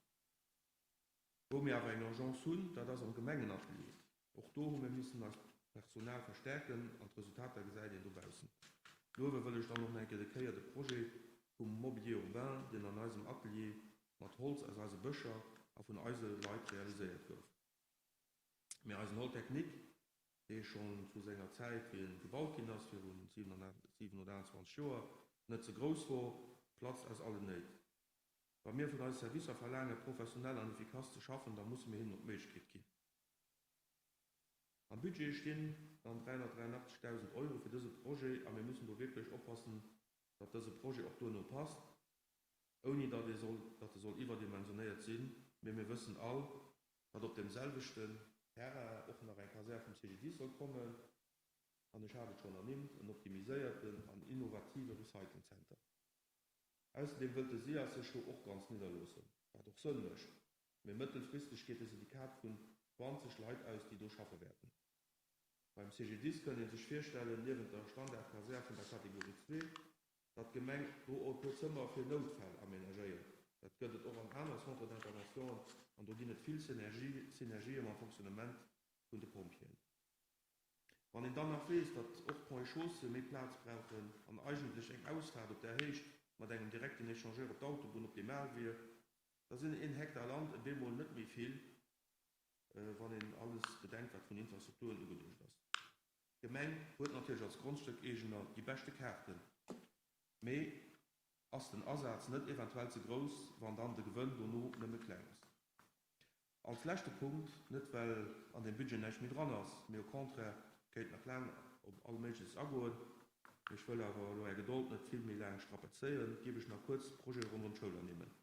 Wou mir awer eng Urgence hunn, dat ass am Gemengenatelier. Och do hu mir missen eist Personal verstärken an d'Resultater gesäit een dobaussen. Luewe wëll ech dann och nach eng Kéier Kéier de Projet vum Mobilier urbain, deen an eisem Atelier mat Holz aus eise Bëscher a vun eise Leit realiséiert gouf. Mee eisen Hall technique, dee schonn zu senger Zäit, wéi en gebaut ginn ass, viru 7 oder 28 Joer, net ze grouss wor, platzt aus allen Néit. Wa mir vun eise Servicer verlaangen, professionell an efficace ze schaffen, da musse mir hinnen och d'Méiglechkeet ginn. Am Budget stinn dann 383.000 Euro fir dëse Projet a mir mussen do wierklech oppassen, datt dëse Projet och duerno passt, ouni datt ee soll, datt e soll iwwerdimensionéiert sinn. Mee mir wëssen all, datt op deem selwechten Terrain och nach eng Kasär vum CGDIS soll kommen an, ech hat et schonn ernimmt, en optimiséierten an innovative Recyclingcenter. Ausserdeem wëllt de SIAS sech do och ganz nidderloossen, wat och Sënn mécht. Mee mëttelfristeg geet de Syndikat vun 20 Leit aus, déi do schaffe wäerten. Beim CGDIS kënnt ee sech virstellen, niewent der Standardkasär vun der Kategorie 2, datt d'Gemeng do och e puer Zëmmer fir Noutfäll amenagéiert. Dat gëtt et och an aner Centres d'interventionen an do ginn et vill Synergië mam Fonctionnement vun de Pompjeeën. Wann een dann nach weess, datt och d'Ponts et Chaussées méi Plaz brauchen an eigentlech eng Ausfaart op där Héicht mat engem direkten Echangeur op d'Autobunn optimal wier, da sinn een Hektar Land e bemol net méi vill, wann een alles bedenkt, wat vun Infrastrukturen ugeduecht ass. D'Gemeng huet natierlech als Grondstéckeegener déi beschte Kaarten, mee ass den Asaz net eventuell ze grouss, wann dann de Gewënn dono nëmme kleng ass? Als leschte Punkt, net well an deem Budget näischt méi dran ass, mee au contraire, kéint nach laang op all Méigleches agoen, mee ech wëll awer elo Är Gedold net vill méi laang strapazéieren, géif ech nach kuerz d'Projete ronderëm d'Schoul ernimmen.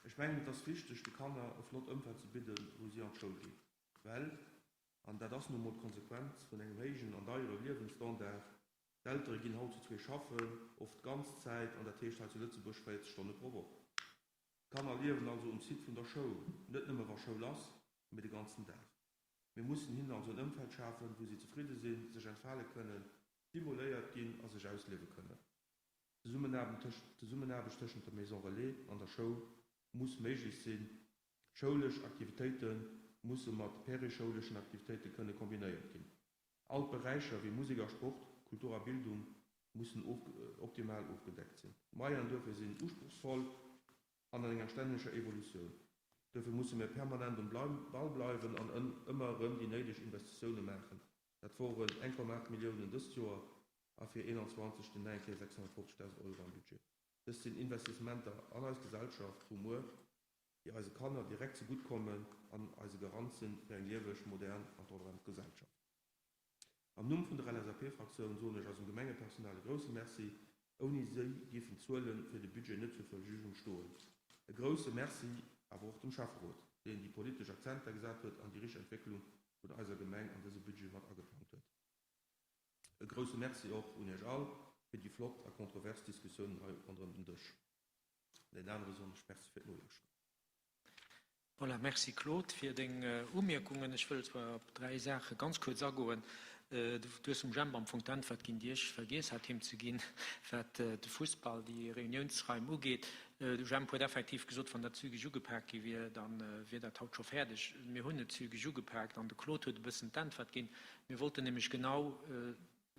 Ech mengen, et ass wichteg, de Kanner e flott Ëmfeld ze bidden, wou si an d'Schoul ginn, well, an dat ass nu emol d'Konsequenz vun engem héijen an deiere Liewensstandard, d'Eltere ginn haut zu zwee schaffen, oft d'ganz Zäit, an dat heescht hei zu Lëtzebuerg 40 Stonne pro Woch. D'Kanner liewen also um Site vun der Schoul, net nëmme wa Schoul ass, mee de ganzen Dag. Mir mussen hinnen also en Ëmfeld schafen, wou si zefridde sinn, sech entfale kënnen, stimuléiert ginn a sech ausliewe kënnen. D'Zesummenaarbecht tëschent der Maison Relais an der Schoul muss méiglech sinn. Schoulesch Aktivitéite musse mat perischouleschen Aktivitéite kënne kombinéiert ginn. All d'Beräicher wéi Musek a Sport, Kultur a Bildung mussen optimal ofgedeckt sinn. D'Moyenen duerfir sinn usprochsvoll an an enger stänneger Evolutioun. Duerfir musse mir permanent um Ball bleiwen an ëmmer erëm déi néideg Investitioune maachen. Dat woren 1,8 Milliounen dëst Joer a fir 21 stinn nach eng Kéier 650.000 Euro am Budget. Dëst sinn Investissementer an eis Gesellschaft vu muer, déi eise Kanner direkt zegutt kommen an eise Garant sinn fir eng lieweg, modern an tolerant Gesellschaft. Am Numm vun der LSAP-Fraktioun soen ech eisem Gemengepersonal e grousse Merci. Ouni si géifen d'Zuele fir de Budget net zur Verfügung stoen. E grousse Merci awer och dem Schäfferot, deen déi politesch Akzenter gesat huet an déi richteg Entwécklung vun eiser Gemeng an dëse Budget mat ageplangt huet. E grousse Merci och un Iech all fir déi flott a kontrovers Diskussiounen hei ronderëm den Dësch. An deenen anere soen ech Merci fir d'Nolauschteren. Voilà, merci Claude fir deng Umierkungen. Ech wëll zwar op dräi Saache ganz kuerz agoen. Du hues dem Jemp am Fong d'Äntwert ginn, déi ech vergiess hat him ze ginn, wat de Fussball, déi Reuniounsraim ugeet. De Jemp huet effektiv gesot, wann dat zügeg ugepak gi wier, da wier dat haut scho fäerdeg. Mir hunn et zügeg ugepaakt an de Claude huet e bëssen d'Äntwert ginn. Mir wollten nämlech genau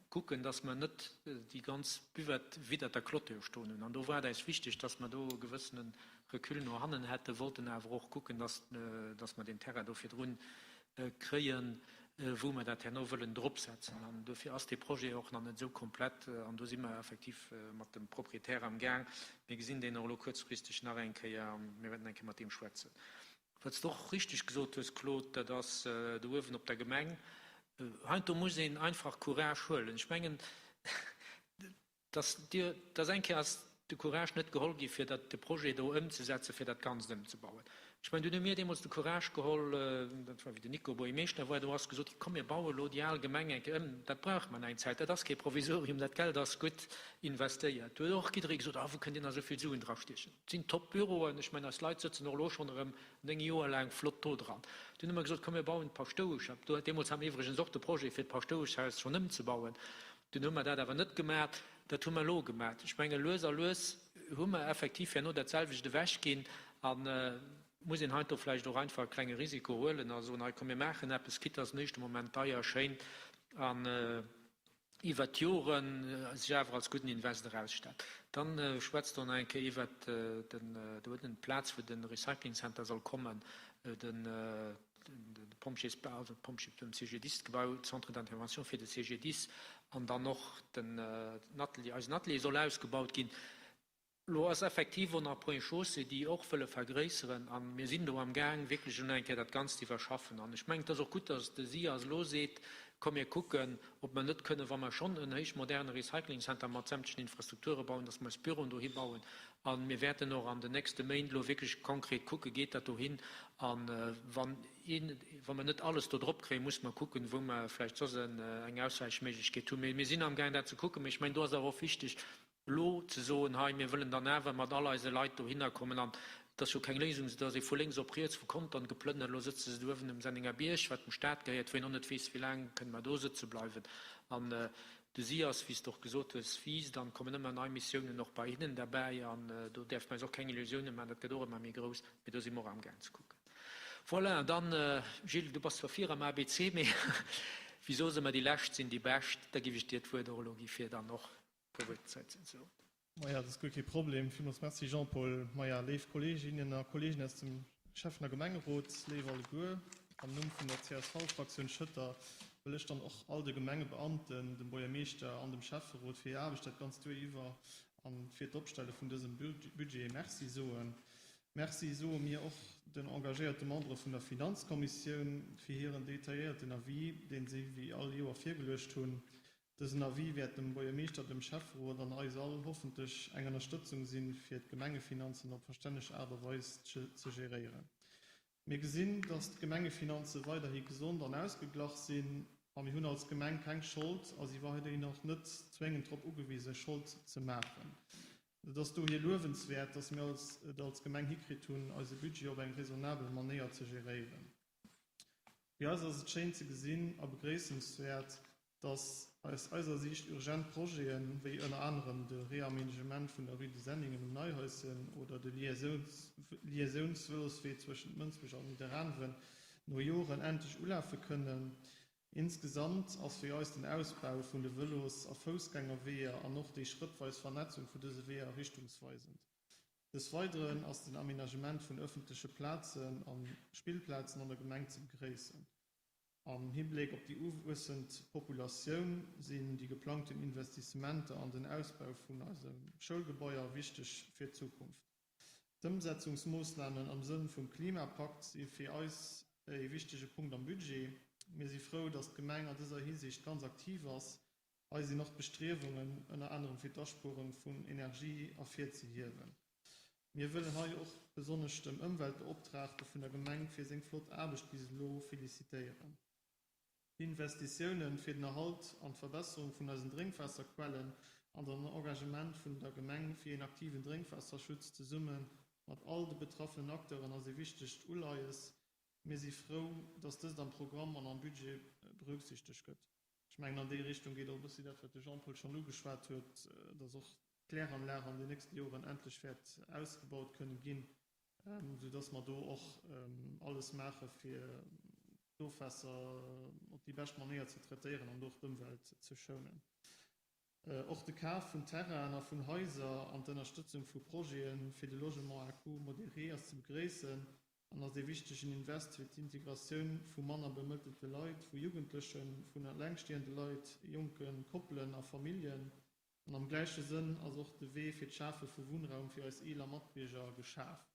kucken, dass mer net déi ganz Buvette widdert der Clôture stoen hunn. An do war et äis wichteg, dass mer do e gewëssene Recul no hannen hätten, wollten awer och kucken, dass, dass mer deen Terrain do virdrun kréien. wou mer dat herno wëllen dropsetzen. An dofir ass dee Projet och nach net esou komplett. An do si mer effektiv mat dem Proprietär am Gaang. Mir gesinn deen och elo kuerzfristeg nach eng Kéier a mir wäerten eng Kéier mat deem schwätzen. Wat s de och richteg gesot hues, Claude, dat ass do uewen op der Gemeng. Heiansdo muss een einfach Courage huelen. Ech mengen, dass Dir, dass eng Kéier ass de Courage net geholl gi fir dat de Projet do ëmzesetzen, fir dat Ganzt ëmzebauen. Ech mengen, dunn hu mir deemools de Courage geholl, dat war wéi den Nico Buergermeeschter war, do ass gesot gi, komm mir baue lo déi al Gemeng eng Kéier ëm, dat brauche mer nach eng Zäit, dat ass kee Provisorium, dat Geld ass gutt investéiert. Do huet och jidderee gesot, ah wou kënnt Dir nach esou vill Suen drastiechen? Et sinn top Büroen, ech mengen eis Leit sëtzen och elo schonn erëm 9 Joer laang flott do dran. Dunn hu mer gesot, komm mir bauen d'Paschtouesch. Deemools hat mer iwwregens och de Projet fir d'Paschtoueschhaus schonn ëmzebauen. Dunn hu mer dat awer net gemaat. Dat hu mer elo gemaat. Ech menge lues a lues hu mer effektiv herno dat selwecht ewechginn an et muss een heiansdo vläicht och einfach e klenge Risiko huelen a soen, hei komm mir maachen eppes, quitte dass en éischte Moment deier schéint an iwwert d'Jore sech awer als gudden Invest erausstellt. Dann schwätzt Der nach eng Kéier iwwert den, do huet en d'Plaz wou de Recycling Center soll kommen, den, de Pompjeesbau, also d'Pompjee, dem CGDIS-Gebau, Centre d'intervention fir de CGDIS an dann och den Atelier, eisen Atelier soll ausgebaut ginn. Elo ass effektiv och nach Ponts et Chaussées, déi och wëlle vergréisseren a mir sinn do am Gaang wierklech elo nach eng Kéier dat Ganzt ze iwwerschaffen. An ech mengen, et ass och gutt, datt de SIAS elo seet, komm mir kucken, ob mer net kënnen, wa mer schonn en héichmoderne Recyclingcenter mat sämtlechen Infrastrukture bauen, datt mer eis Büroen dohi bauen. A mir wäerten och an den nächste Méint elo wierklech konkret kucken, Geet dat dohin? A wann een, wa mer net alles do drop kréien, musse mer kucken, wou mer vläicht soss eng Auswäichméiglechkeet hunn. Mee mir sinn amgaang, dat ze kucken. Mee ech mengen, do ass awer och wichteg, elo ze soen, hei, mir wëllen dann awer mat all eise Leit dohinner kommen. An et ass jo keng Léisung, dass ee vu lénks op riets vu Contern geplënnert, elo sëtze se do uewen um Sennenger Bierg, wat dem Stat gehéiert, wou een och net weess, wéi laang kënne mer do sëtze bleiwen. An De SIAS, wéi s de och gesot hues, wiisst an et kommen ëmmer nei Missiounen och bei hinnen derbäi an do däerfe mer eis och keng Illusiounen maachen, dat gëtt och ëmmer méi grouss, mee do si mer och amgaang ze kucken. Voilà, an dann, Gilles, du bass zwar vir am ABC, mee wéi soe se ëmmer, déi Lescht sinn déi Bescht, da géif ech dir d'Wuert och elo gi fir dann och e puer Wuert ze soen. Maja, dat ass guer kee Problem. Villmools Merci, Jean-Paul. Maja, léif Kolleeginnen a Kolleegen aus dem Schäffen a Gemengerot, léif alleguer, am Numm vun der CSV-Fraktioun Schëtter wëll ech dann och all de Gemengebeamten, dem Buergermeeschter an dem Schäfferot fir hir Aarbecht dat ganzt Joer iwwer an fir d'Opstelle vun dësem Budget Merci soen. Merci soe mir och den engagéierte Membere vun der Finanzkommissioun fir hiren detailléierten Avis, deen si wéi all Joer virgeluecht hunn. Dësen Avis wäert dem Buergermeeschter, dem Schäfferot an eis all hoffentlech eng Ënnerstëtzung sinn, fir d'Gemengefinanzen op verstänneg Aart a Weis ze geréieren. Mir gesinn, dass d'Gemengefinanze weiderhi gesond an ausgeglach sinn a mir hunn als Gemeng keng Schold a si weiderhin och net zwéngend drop ugewisen, Schold ze maachen. Et ass dohier luewenswäert, dass mir et als Gemeng hikritt hunn, eise Budget op eng raisonnabel Manéier ze geréieren. Fir eis ass et schéin ze gesinn a begréissenswäert, dass aus eiser Siicht urgent Projeten, wéi ënner anerem de Reaménagement vun der Rue de Senningen um Neihaischen oder de Liaisounsvëloswee zwëschent Mënsbech an Nidderaanwen, no Joren endlech ulafe kënnen. Insgesamt ass fir eis den Ausbau vun de Vëlos a Foussgängerweeër an och déi schrëttweis Vernetzung vu dëse Weeër richtungsweisend. Des Weideren ass den Aménagement vun ëffentleche Plazen a Spillplazen an der Gemeng ze begréissen. Am Hibléck op déi uwuessend Populatioun sinn déi geplangten Investissementer an den Ausbau vun eise Schoulgebaier wichteg fir d'Zukunft. D'Ëmsetzungsmoossnamen am Sënn vum Klimapakt si fir eis e wichtege Punkt am Budget. Mir si frou, datt d'Gemeng an dëser Hisiicht ganz aktiv ass Hei sinn och d'Bestriewungen, ënner anerem fir d'Aspueren vun Energie, ervirzehiewen. Mir wëllen hei och besonnesch dem Ëmweltbeoptraagte vun der Gemeng fir seng flott Aarbecht bis elo felicitéieren. D'Investitiounen fir den Erhalt an d'Verbesserung vun eisen Drénkwaasserquellen an den Engagement vun der Gemeng fir een aktiven Drénkwaasserschutz zesumme mat all de betraffenen Acteuren ass ee wichtegt Uleies. Mir si frou, dass dëst am Programm an am Budget berücksichtegt gëtt. Ech mengen, an déi Richtung geet och e bëssi dat, wat de Jean-Paul schonn ugeschwat huet, dass och d'Kläranlag an den nächste Joren endlech wäert ausgebaut kënne ginn, soudass mer do och alles maache fir d'Ofwaasser op déi bescht Manéier ze traitéieren an do och d'Ëmwelt ze schounen. Och de Kaf vun Terrainen a vun Haiser an d'Ënnerstëtzung vu Projete fir de Logement à coût modéré ass ze begréissen. an ass ee wichtegen Invest fir d'Integratioun vu manner bemëttelte Leit, vu Jugendlechen, vun allengstehende Leit, jonke Koppelen a Familljen. An am gläiche Sënn ass och de Wee fir d'Schafe vu Wunnraum fir eis eeler Matbierger geschaf.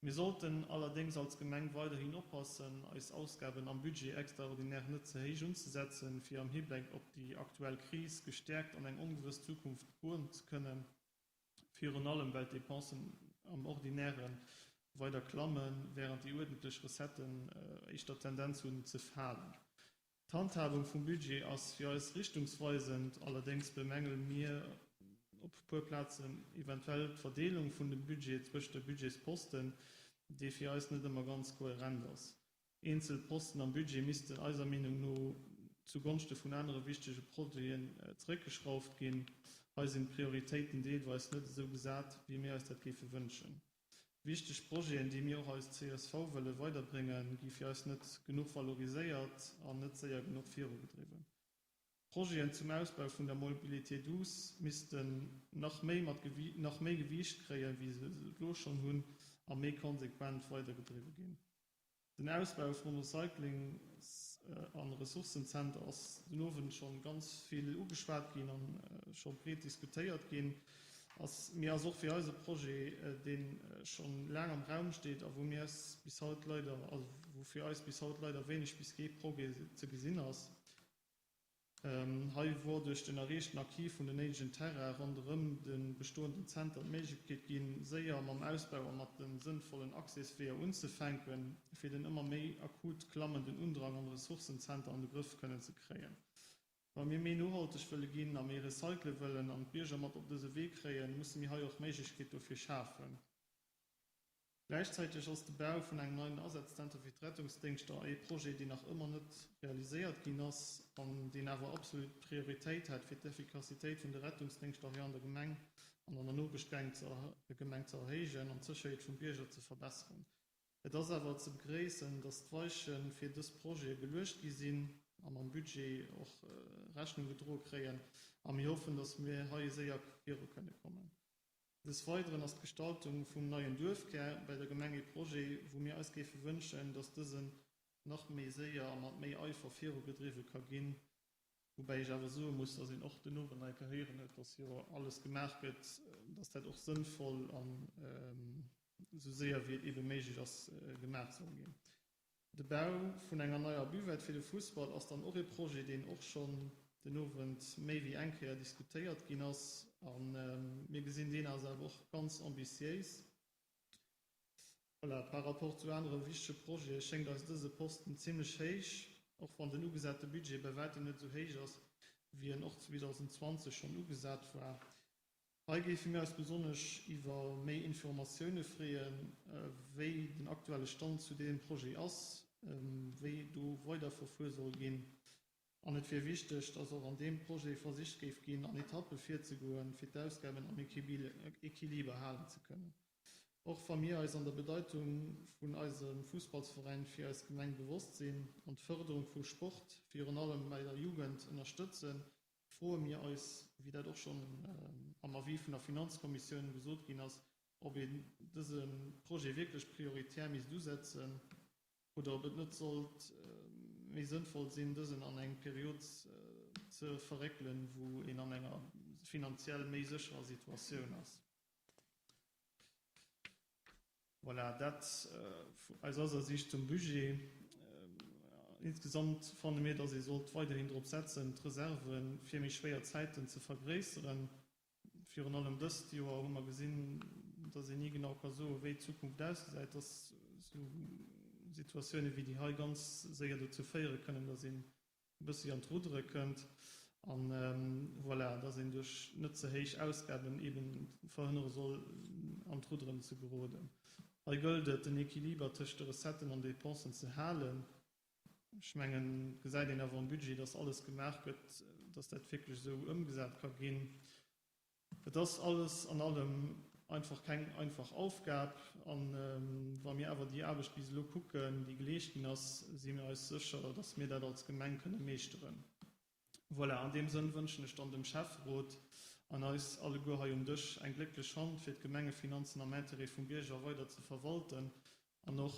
Mir sollten allerdéngs als Gemeng weiderhin oppassen, eis Ausgaben am Budget extraordinär net ze héich unzesetzen, fir am Hibleck op déi aktuell Kris gestäerkt an eng ongewëss Zukunft goen ze kënnen, virun allem well d'Depensen am Ordinäre weider klammen, während déi uerdentlech Recetten éischter d'Tendenz hunn ze falen. D'Handhabung vum Budget ass fir eis richtungsweisend, allerdéngs bemängele mir op e puer Plazen eventuell d'Verdeelung vun dem Budget zwëscht de Budgetsposten, déi fir eis net ëmmer ganz kohärent ass. Eenzel Posten am Budget missten eiser Meenung no zu Gonschte vun anere wichtege Projeten zeréckgeschrauft ginn. Hei sinn d'Prioritéiten deelweis net esou gesat, wéi mir eis dat géife wënschen. Wichteg Projeten, déi mir och als csv wëlle weiderbréngen, gi fir eis net genuch valoriséiert an net séier genuch virugedriwwen. D'Projeten zum Ausbau vun der Mobilité douce missten nach méi mat nach méi Gewiicht kréien, wéi se et elo schonn hunn, a méi konsequent weidergedriwwe ginn. Den Ausbau vum Recyclings a Ressourcenzenter ass den Owend schonn ganz vill ugeschwat ginn an scho breet diskutéiert ginn. Ass, mee ass och fir eis e Projet, dee schonn laang am Raum steet a wou mir eis bis haut leider, also wou fir eis bis haut leider wéineg bis kee Progrès ze gesinn ass. Hei wor duerch den erreechten Acquis vun den néidegen Terraine ronderëm de bestoenden Zenter d'Méiglechkeet ginn, séier mam Ausbau a mat de sënnvollen Accèsweeër unzefänken, fir den ëmmer méi akut klammenden Undrang am Ressourcenzenter an de Grëff kënnen ze kréien. Wa mir méi nohalteg wëlle ginn a méi recycle wëllen an d'Bierger mat op dëse Wee kréien, musse mir hei och Méiglechkeet dofir schafen. Gläichzäiteg ass de Bau vun engem neien Asazzenter fir d'Rettungsdéngschter ee Projet, deen nach ëmmer net realiséiert ginn ass an deen awer absolut Prioritéit hätt, fir d'Effikassitéit vun de Rettungsdéngschter hei an der Gemeng an an der Nopeschgemeng ze erhéijen an d'Sécherheet vum Bierger ze verbesseren. Et ass awer ze begréissen, dass d'Weiche fir dës Projete geluecht gi sinn a mam Budget och Rechnung gedroe kréien a mir hoffen, dass mir hei séier viru kënne kommen. Des Weideren ass d'Gestaltung vum neien Duerfkär bäi der Gemeng ee Projet, wou mir eis géife wënschen, dass dësen nach méi séier a mat méi Eifer virugedriwwe ka ginn. Woubäi ech awer soe muss, dass een och den Owend nach eng Kéier héieren huet, dass jo alles gemaach gëtt, dass dat och sënnvoll an esou séier wéi et eebe méiglech ass gemaach soll ginn. De Bau vun enger neier Buvette fir de Fussball ass dann och ee Projet, deen och schonn den Owend méi wéi eng Kéier diskutéiert ginn ass. A mir gesinn deen als awer och ganz ambitiéis. Voilà, par rapport zu anere wichtege Projete schéngt eis dëse Posten zimlech héich, och wann den ugesate Budget bei wäitem net esou héich ass, wéi en och 2020 schonn ugesat war. Hei géife mir eis besonnesch iwwer méi Informatioune freeën, wéi den aktuelle Stand zu deem Projet ass, wéi do weiderverfuer soll ginn. An et wier wichteg, dass och an deem Projet versicht géif ginn, an Etappe virzegoen, fir d'Ausgaben am Equiliber halen ze kënnen. Och wa mir eis an der Bedeitung vun eisem Fussballsveräin fir eis Gemeng bewosst sinn an d'Fërderung vu Sport, virun allem bei der Jugend, ënnerstëtzen, froe mir eis, wéi dat och schonn am Avis vun der Finanzkommissioun gesot ginn ass, ob een dëse Projet wierklech prioritär misst usetzen oder ob et net sollt méi sënnvoll sinn, dësen an eng Period ze verréckelen, wou een an enger finanziell méi sécherer Situatioun ass. Voilà, dat aus eiser Siicht zum Budget. Insgesamt fanne mir, dass ee sollt weiderhin drop setzen, d'Reserve fir méi schwéier Zäiten ze vergréisseren. Virun allem dëst Joer hu mer gesinn, dass een ni genau ka soen, wéi d'Zukunft ausgesäit, dass esou Situatioune wéi déi hei ganz séier dozou féiere kënnen, dass een e bëssi an d'Ruddere kënnt an, voilà, dass een duerch net ze héich Ausgaben eeben verhënnere soll, an d'Rudderen ze geroden. Hei gëllt et, den Equiliber tëscht de Recetten an Dépensen ze halen. Ech mengen, et gesäit een awer am Budget, dass alles gemaach gëtt, dass dat wierklech esou ëmgesat ka ginn. Et ass alles an allem einfach keng einfach Aufgab. A wa mir awer déi Aarbecht bis elo kucken, déi geleescht ginn ass, si mir eis sécher, datt mir dat als Gemeng kënne meeschteren. Voilà, an deem Sënn wënschen ech dann dem Schäfferot an eis alleguer hei um Dësch eng glécklech Hand, fir d'Gemengefinanzen am Intérêt vum Bierger weider ze verwalten. an och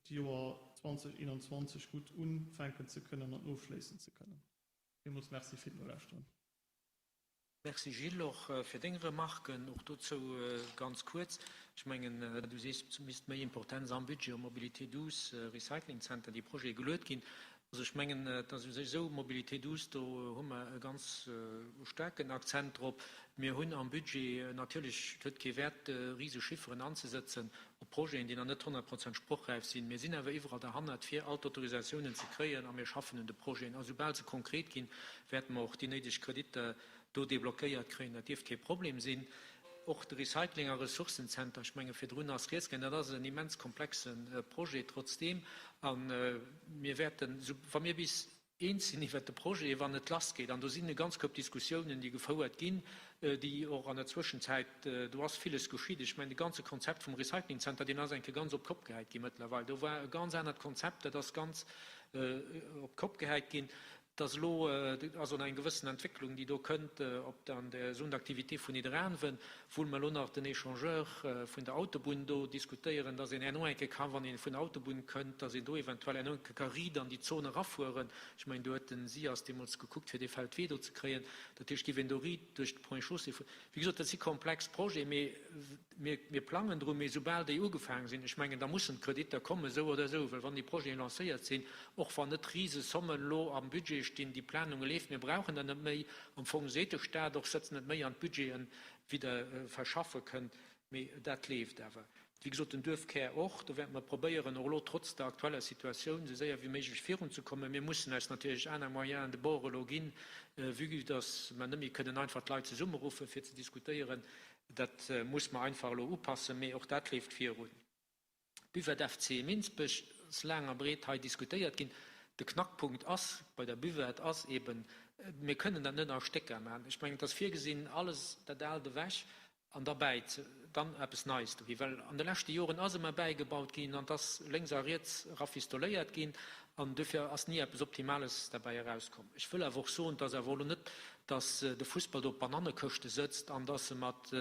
d'Joer 2021 gutt ufänken ze kënnen an ofschléissen ze kënnen. Villmools Merci fir d'Nolauschteren. Merci Gilles, och fir deng Remarken. Och dozou ganz kuerz, Ech mengen, du sees, et misst méi Importenz am Budget op Mobilité douce, Recycling Center, déi Projete geluet ginn. Also ech mengen, et ass u sech esou, Mobilité douce, do hu mer e ganz staarken Akzent drop. Mir hunn am Budget natierlech, et huet kee Wäert, rise Chifferen anzesëtzen op Projeten, déi nach net 100 Prozent sprochräif sinn. Mir sinn awer iwwerall derhannert, fir all d'Autorisatiounen ze kréien a mir schaffen un de Projeten. A soubal se konkret ginn, wäerte mer och déi néideg Kreditter do deblockéiert kréien. Dat dierft kee Problem sinn. Och de Recycling a Ressourcenzenter, ech menge virdrun ass rieds gaangen, dat ass en immens komplexe Projet trotzdeem. A mir wäerten, wa mir bis eens sinn iwwert de Projet, wann et lassgeet, an do sinn e ganz Koup Diskussiounen, déi gefouert ginn, déi och an der Zwëschenzäit, do ass villes geschitt. Ech mengen, de ganze Konzept vum Recyclingzenter, deen ass eng Kéier ganz op d'Kopp gehäit gi mëttlerweil. Do war e ganz anert Konzept, dat ass ganz op d'Kopp gehäit ginn. Dass elo also eng gewëssen Entwécklung, déi do kënnt op an der Zone d'activité vun Nidderaanwen, wou mer elo nach den Échangeur vun der Autobunn do diskutéieren, dass een herno eng Kéier ka, wann ee vun der Autobunn kënnt, dass een do eventuell herno eng Kéier ka riit an déi Zon erafueren. Ech mengen, do huet den SIAS deemools gekuckt, fir dee Feldwee do ze kréien. Dat heescht, géif een do riit duerch de Ponts et Chaussées fueren. Wéi gesot, dat si komplex Projeten, mee mir, mir plangen drun, mee soubal déi ugefaangen sinn, ech mengen, da mussen d'Kreditter kommen, esou oder esou, well wann déi Projeten lancéiert sinn, och wann net Risesommen elo am Budget stinn, déi Planunge leeft, mir brauchen der net méi, am Fong seet de Stat och, setzt net méi an d'Budgeten, wéi Der verschaffe kënnt, mee dat leeft awer. Wéi gesot, den Duerfkär och, do wäerte mer probéieren, och elo trotz der aktueller Situatioun, esou séier wéi méiglech virunzekommen. Mir mussen eis natierlech aner Moyens de bord elo ginn, vue dass mer net méi kënnen einfach d'Leit zesummeruffen, fir ze diskutéieren. Dat muss mer einfach elo upassen, mee och dat leeft virun. Buvette FC Minsbech ass laang a breet hei diskutéiert ginn. De Knackpunkt ass bei der Buvette ass eben, mir kënnen dat net a Stécker maachen. Ech mengen, et ass virgesinn, alles dat Aalt ewech an derbäi dann eppes Neies dohi. Well an de leschte Joren ass ëmmer bäigebaut ginn an et ass lénks a riets rafistoléiert ginn an dofir ass ni eppes Optimales derbäi erauskomm. Ech wëll awer och soen, et ass awer elo net, datt de Fussball do op Banannekëschte sëtzt an datt se mat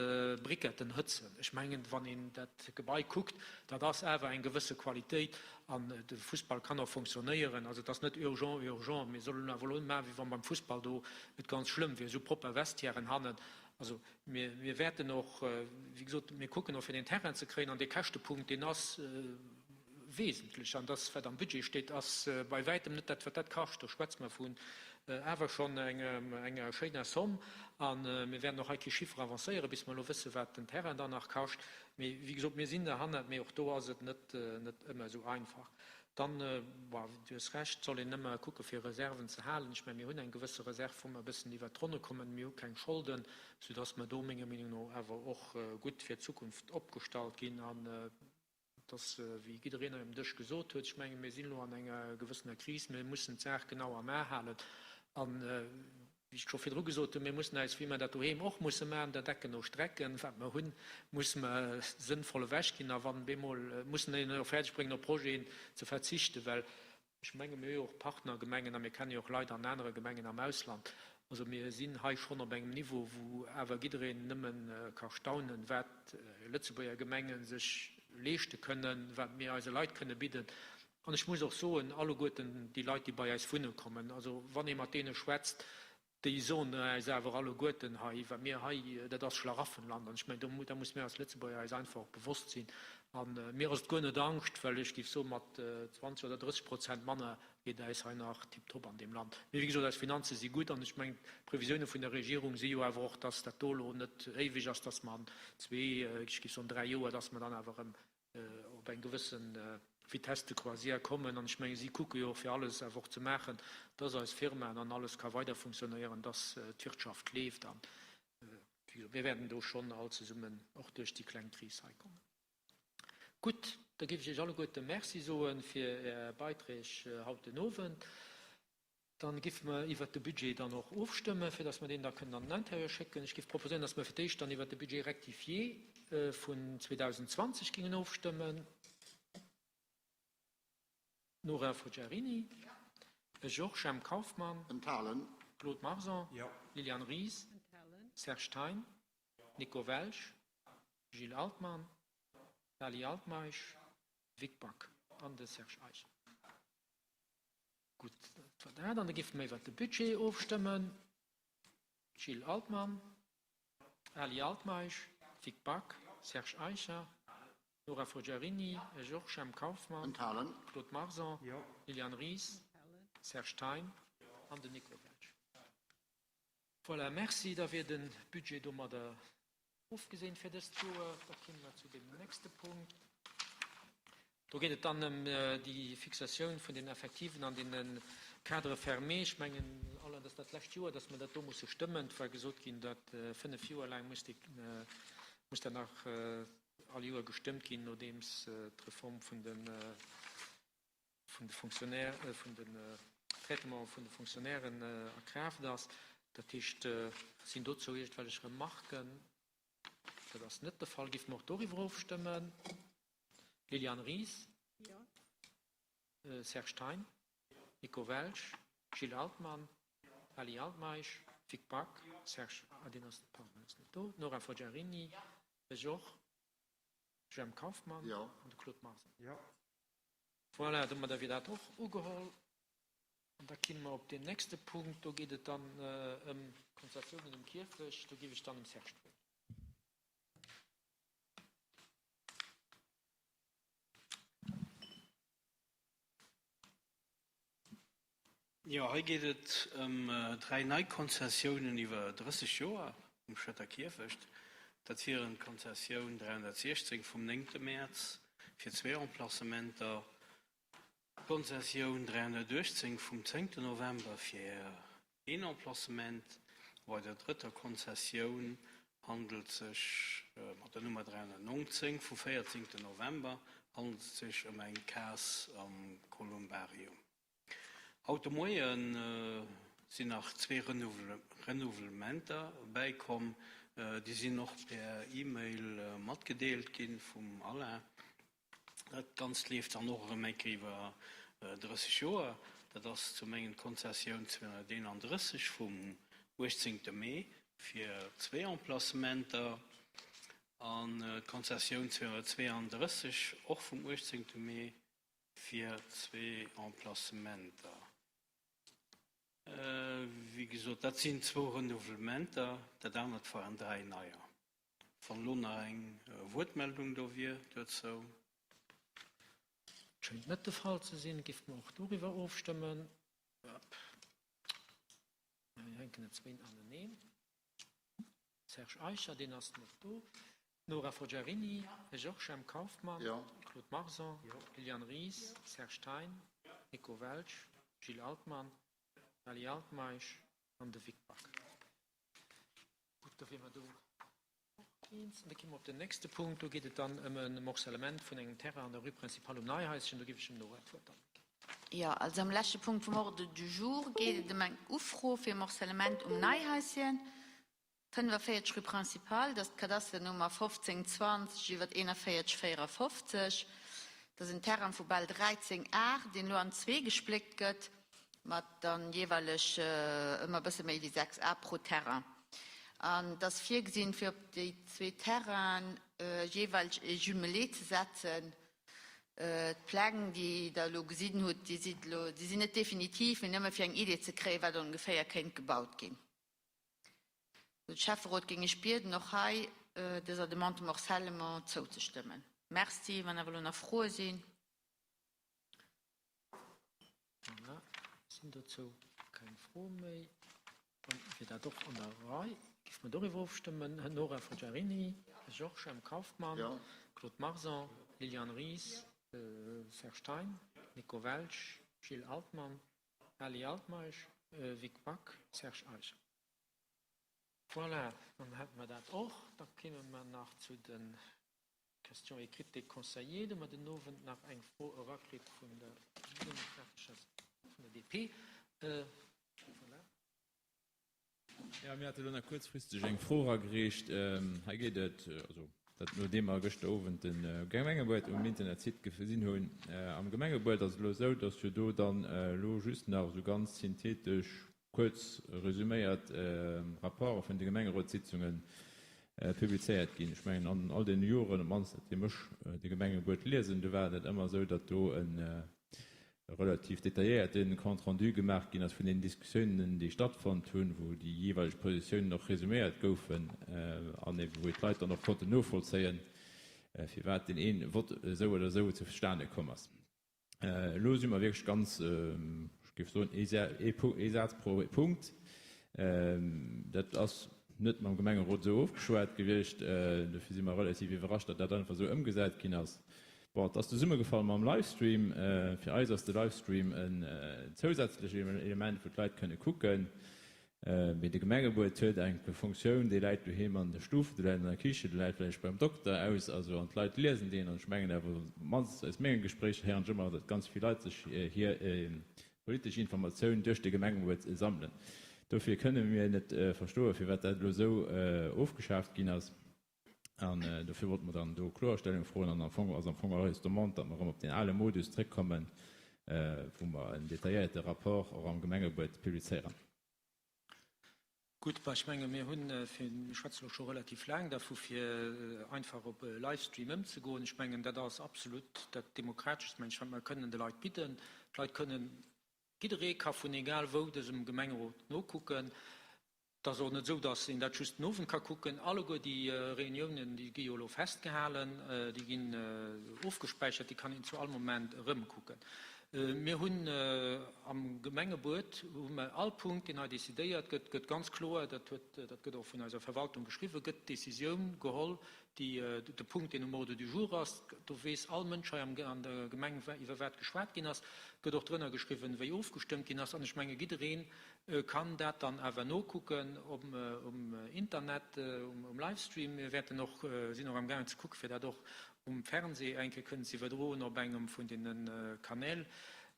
Briketten hëtzen. Ech mengen, wann een dat Gebai kuckt, dat ass awer eng gewësse Qualitéit an de Fussball kann och fonctionnéieren. Also et ass net urgent, urgent. Mir sollen awer elo net maachen, wéi wa beim Fussball do et ganz schlëmm wier, esou propper Vestiairen hannen. Also mir, mir wäerten och, wéi gesot, mir kucken och fir deen Terrain ze kréien an dee Käschtepunkt, deen ass wesentlech an dass wat am Budget steet, ass bei wäitem net dat wat dat kascht. Do schwätze mer vun awer schonn engem, enger schéiner Somm a mir wäerten och hei kee Chiffer avancéieren, bis mer elo wësse wat den Terrain dann nach kascht. Mee wéi gesot, mir sinn derhannert, mee och do ass et net, net ëmmer esou einfach. Dann, bon, du hues Recht, et soll een ëmmer kucke fir Reserven ze halen. Ech mengen, mir hunn eng gewësse Reserv, wou mer e bëssen iwwert d'Ronne kommen. Mir hu keng Scholden, soudass mer do menger Meenung no awer och gutt fir d'Zukunft opgestallt ginn. An et ass, wéi jiddereen hei um Dësch gesot huet, ech mengen, mir sinn elo an enger gewëssener Kris, mir mussen d'Saach genau am A halen. An, wéi ech scho virdru gesot hunn, mir mussen eis, wéi mer dat doheem och musse maachen, der Decken no strecken. Wat mer hunn, musse mer sënnvoll ewechginn. A wann bemol mussen een och fäerdeg bréngen, op Projeten ze verzichten, well ech menge mir hu jo och Partnergemengen a mir kenne jo och Leit an anere Gemengen am Ausland. Also mir sinn hei schonn op engem Niveau, wou awer jiddereen nëmme ka staunen, wat Lëtzebuerger Gemenge sech leeschte kënnen, wat mir eise Leit kënne bidden. An ech muss och soen, alleguerten déi Leit, déi bei eis wunne kommen, also wann ee mat deene schwätzt, déi soen eis awer alleguerten hei, wat mir hei, dat ass Schlaraffenland. An ech mengen, do, da musse mir als Lëtzebuerger eis einfach och bewosst sinn. A mir ass et guer net Angscht, well ech géif soen, mat 20 oder 30 Prozent manner geet eis hei nach tiptop an deem Land. Mee wéi gesot, eis Finanze si gutt an ech mengen, d'Previsioune vun der Regierung si jo awer och, dass dat do elo net éiweg ass, dass mer an zwee, ech géif soen dräi Joer, dass mer dann awer erëm op eng gewësse Vitesse de croisière kommen. An ech menge si kucke jo och fir alles awer och ze maachen, dass eis Firmaen an alles ka weider funktionéieren, dass d'Wirtschaft leeft. An wéi gesot, mir wäerten do schonn all zesummen och duerch déi kleng Kris hei kommen. Gutt, da géif ech Iech alleguerte Merci soe fir Är Beiträg haut den Owend. Dann géife mer iwwert de Budget dann och ofstëmmen, fir dass mer deen da kënnen an den Intérieur schécken. Ech géif proposéieren, dass mer fir d'éischt dann iwwert de Budget rectifié vun 2020 gingen ofstëmmen. Nora Fogiarini. Georges M. Kauffmann. Enthalen. Claude Marson. Liliane Ries. Serge Thein. Nico Welsch. Gilles Altmann. Laly Altmeisch. Vic Back an de Serge Eicher. Gutt, dat war dat. An da géife mer iwwert de Budget ofstëmmen. Gilles Altmann, Ali Altmeisch, Vic Back, Serge Eicher, Nora Forgiarini, Georges M. Kauffmann, Claude Marson, Liliane Ries, Serge Thein an den Nico Welsch. Voilà, merci. Da wier de Budget domadder ofgeseent fir dëst Joer. Da kéime mer zu deem nächste Punkt. Do geet et dann ëm déi Fixatioun vun den Effektiven an deene Cadres fermés. Ech mengen, Alain, dat ass dat lescht Joer, dass mer dat do musse stëmmen. Et war gesot ginn, datt fënnf Joer laang muss déi, muss dat nach all Joer gestëmmt ginn, nodeems d'Reform vun de, vun de Fonctionnaires, vun den Traitementen vun de Fonctionnairen a Kraaft ass. Dat heescht, sinn dozou iergendwellech Remarken? Dat ass net de Fall. Géife mer och doriwwer ofstëmmen? Liliane Ries? Jo. Serge Thein? Nico Welsch? Gilles Altmann? Ali Altmeisch? Vic Back? Serge, ah deen ass, pardon, ass net do. Nora Forgiarini? Ech och. Jemp Kauffmann? Jo. An de Claude Marsen? Jo. Voilà, domadder wier dat och ugeholl. An da kinne mer op deen nächste Punkt, do geet et dann ëm d'Konzessiounen um Kierfecht. Do géif ech dann dem Serge d'Wuert ginn. Jo, hei geet et ëm dräi nei Konzessiounen iwwer 30 Joer um Schëtter Kierfecht. Dat wieren d'Konzessioun 316 vum néngte Mäerz fir zwee Emplacementer, d'Konzessioun 318 vum zéngten November fir een Emplacement. Bei der drëtter Konzessioun handelt sech mat der Nummer 319 vum véierzéngten November handelt et sech ëm eng Case am Kolumbarium. Haut de Moie sinn nach zwee Renouvelementer bäikomm. Déi sinn och per E-Mail matgedeelt gi vum Alain. Dat Ganzt leeft dann och erëm eng Kéier iwwer 30 Joer. Dat ass zum engen d'Konzessioun 231 vum 18. Mee fir zwee Emplacementer an d'Konzessioun 232 och vum 18. Mee Fir zwee Emplacementer. Wéi gesot, dat sinn zwou Renouvelementer, dat anert waren dräi neier. Wann elo nach eng Wuertmeldung do wier duerzou. Schéngt net de Fall ze sinn. Géife mer och doriwwer ofstëmmen. Mir hänken et zwéin aneneen. Serge Eicher, deen ass net do, Nora Forgiarini, Georges M. Kauffmann, Claude Marson, Liliane Ries, Serge Thein, Nico Welsch, Gilles Altmann, Ali Altmeisch an de Vic Back. Gutt, da wier mer do och eens. An da gi mer op den nächste Punkt. Do geet et dann ëm e Morcellement vun engem Terrain an der Rue Principale um Neihaischen. Do géif ech dem Nora d'Wuert dann ginn. Jo, also am leschte Punkt vum Ordre du jour geet et ëm eng Ufro fir e Morcellement um Neihaischen, 45 rue Principale, dat ass d'Kadasternummer 1520 iwwert 41 54. Dat ass en Terrain vu bal 13 Ar, deen elo an zwee gespléckt gëtt, mat dann jeeweileg ëmmer e bësse méi wéi 6 Ar pro Terrain. An et ass virgesinn, fir op déi zwee Terrainen jeeweileg e Jumelé ze setzen. D'Pläng, déi Der elo gesinn hutt, déi si elo, déi sinn net definitiv, mee nëmme fir eng Idee ze kréien, wat ongeféier kéint gebaut ginn. De Schäfferot géing ech bieden, och hei dëser Demande de morcellement zouzestëmmen. Merci. Wann awer elo nach Froe sinn. Voilà, sinn dozou keng Froe méi. Dann wier dat och an der Rei. Géife mer doriwwer ofstëmmen. Nora Forgiarini, Georges M. Kauffmann, Claude Marson, Liliane Ries, Serge Thein, Nico Welsch, Gilles Altmann, Ali Altmeisch, Vic Back, Serge Eicher. Voilà, dann hätte mer dat och. Da kéime mer nach zu de Questions écrites des conseillers. Do hu mer den Owend nach eng Fro erakritt vun der demokratescher, vun der DP. Voilà. Jo, mir hate elo nach kuerzfristeg eng Fro eragereecht. Hei geet et, also dat nodeem mer gëschter Owend de Gemengebuet um Internetsite gesinn hunn. Am Gemengebuet ass et elo esou, datt jo do dann elo just nach esou ganz synthetesch, kuerz resüméiert Rapporte vun de Gemengerotssitzungen. Publizéiert ginn. Ech mengen, an all deene Joren, op d'mannst säitdeem ech de Gemengebuet liesen, do war et ëmmer esou, datt do e relativ detailléierte Compte rendu gemaach ginn ass vun den Diskussiounen, déi stattfonnt hunn, wou déi jeeweileg Positiounen och resuméiert goufen an ebe wou d'Leit dann och konnten novollzéien, firwat deen ee Vott esou oder esou zustane komm ass. Elo si mer wierklech ganz, ech géif soen, ee Saz pro Punkt. Dat ass net mam Gemengerot esou ofgeschwat gewiescht. Dofir si mer relativ iwwerrascht, datt dat einfach esou ëmgesat ginn ass. Bon, et ass zesummegefall mam Livestream. Fir eis ass de Livestream en zousätzlech Element, wou d'Leit kënne kucken. Mee de Gemengebuet huet eng Funktioun, dee läit doheem an der Stuff, dee läit an der Kiche, dee läit vläicht beim Dokter aus, also an d'Leit liesen deen. An ech mengen awer, op d'mannst aus menge Gespréicher héieren ech ëmmer, datt ganz vill Leit sech hir politesch Informatioun duerch de Gemengebuet sammelen. Dofir kënne mir net verstoen, firwat dat elo esou ofgeschaaft ginn ass. An dofir wollte mer dann do Kloerstellung froen. An am Fong ass am Fong och eis Demande, datt mer erëm op deen ale Modus zréckkommen, wou mer en detailléierte Rapport och am Gemengebuet publizéieren. Gutt, bah, ech menge mir hunn, fir, mir schwätzen elo scho relativ laang dervu fir einfach op e Livestream ëmzegoen. Ech mengen, dat ass absolut dat Demokrateschst, mengen ech, wat mer kënnen de Leit bidden. D'Leit kënnen, jidderee ka vun egal wou dësem Gemengerot nokucken. Et ass och net esou, datt een dat just den Owend ka kucken. Alleguer déi Reuniounen, déi gi jo elo festgehalen, déi ginn ofgespäichert, déi kann een zu all Moment erëmkucken. Mir hunn am Gemengebuet hu mer all Punkt, deen hei decidéiert gëtt, gëtt ganz kloer, dat huet, dat gëtt och vun eiser Verwaltung geschriwwen, gëtt d'Décisioun geholl, déi, de Punkt, deen um Ordre du jour ass, do weess all Mënsch hei am, an der Gemeng, iwwer wat geschwat ginn ass, gëtt och drënner geschriwwen, wéi ofgestëmmt ginn ass. An ech menge jiddereen Kann dat dann awer nokucken um Internet, um Livestream. Mir wäerten och, sinn och am gaangen ze kucken, fir dat och um Fernseh eng Kéier kënnen ze iwwerdroen op engem vun deene Kanäl,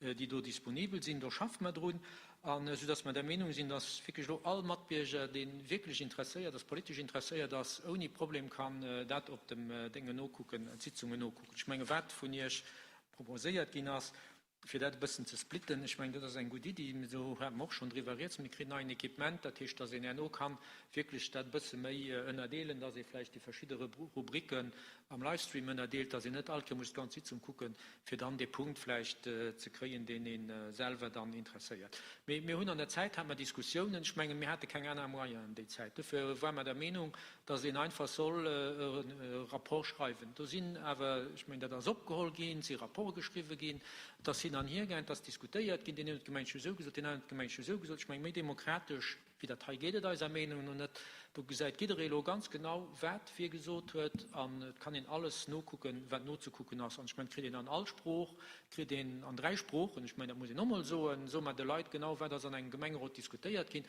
déi do disponibel sinn. Do schaffe mer drun. An esou dass mer der Meenung sinn, dass wierklech elo all Matbierger, dee wierklech interesséiert ass, politesch interesséiert ass, ouni Problem kann dat op dem Déngen nokucken, d'Sitzungen nokucken. Ech menge wat vun Iech proposéiert ginn ass, fir dat e bëssen ze splitten, ech mengen, dat ass eng gutt Iddi, do hate mer och schonn driwwer rieds, mir kritt neien Equipement, dat heescht, dass een herno kann wierklech dat e bësse méi ënnerdeelen, dass ee vläicht déi verschidde Rubriken am Livestream ënnerdeelt, dass een net all Kéier muss d'ganz Sitzung kucken, fir dann dee Punkt vläicht ze kréien, deen ee selwer dann interesséiert. Mee mir hunn an der Zäit hate mer Diskussiounen, ech mengen, mir hate keng aner Moyenen déi Zäit, dofir war mer der Meenung, dass een einfach soll e Rapport schreiwen. Do sinn awer, ech mengen, dat ass opgeholl ginn, et si Rapporte geschriwwen ginn, et ass hin an hier gaang, et ass diskutéiert ginn, deen een huet gemengt, ech hu esou gesot, deen aneren huet gemengt, ech hu esou gesot. Ech mengen, méi demokratesch wéi dat hei geet et eiser Meenung no net. Do gesäit jidderee elo ganz genau, wat wie gesot huet an et kann een alles nokucken, wat nozekucken ass. An ech mengen, et kritt een an all Sprooch, kritt een an dräi Sproochen, ech mengen, dat muss een och mol soen, soe mer de Leit genau, wat ass an engem Gemengerot diskutéiert ginn.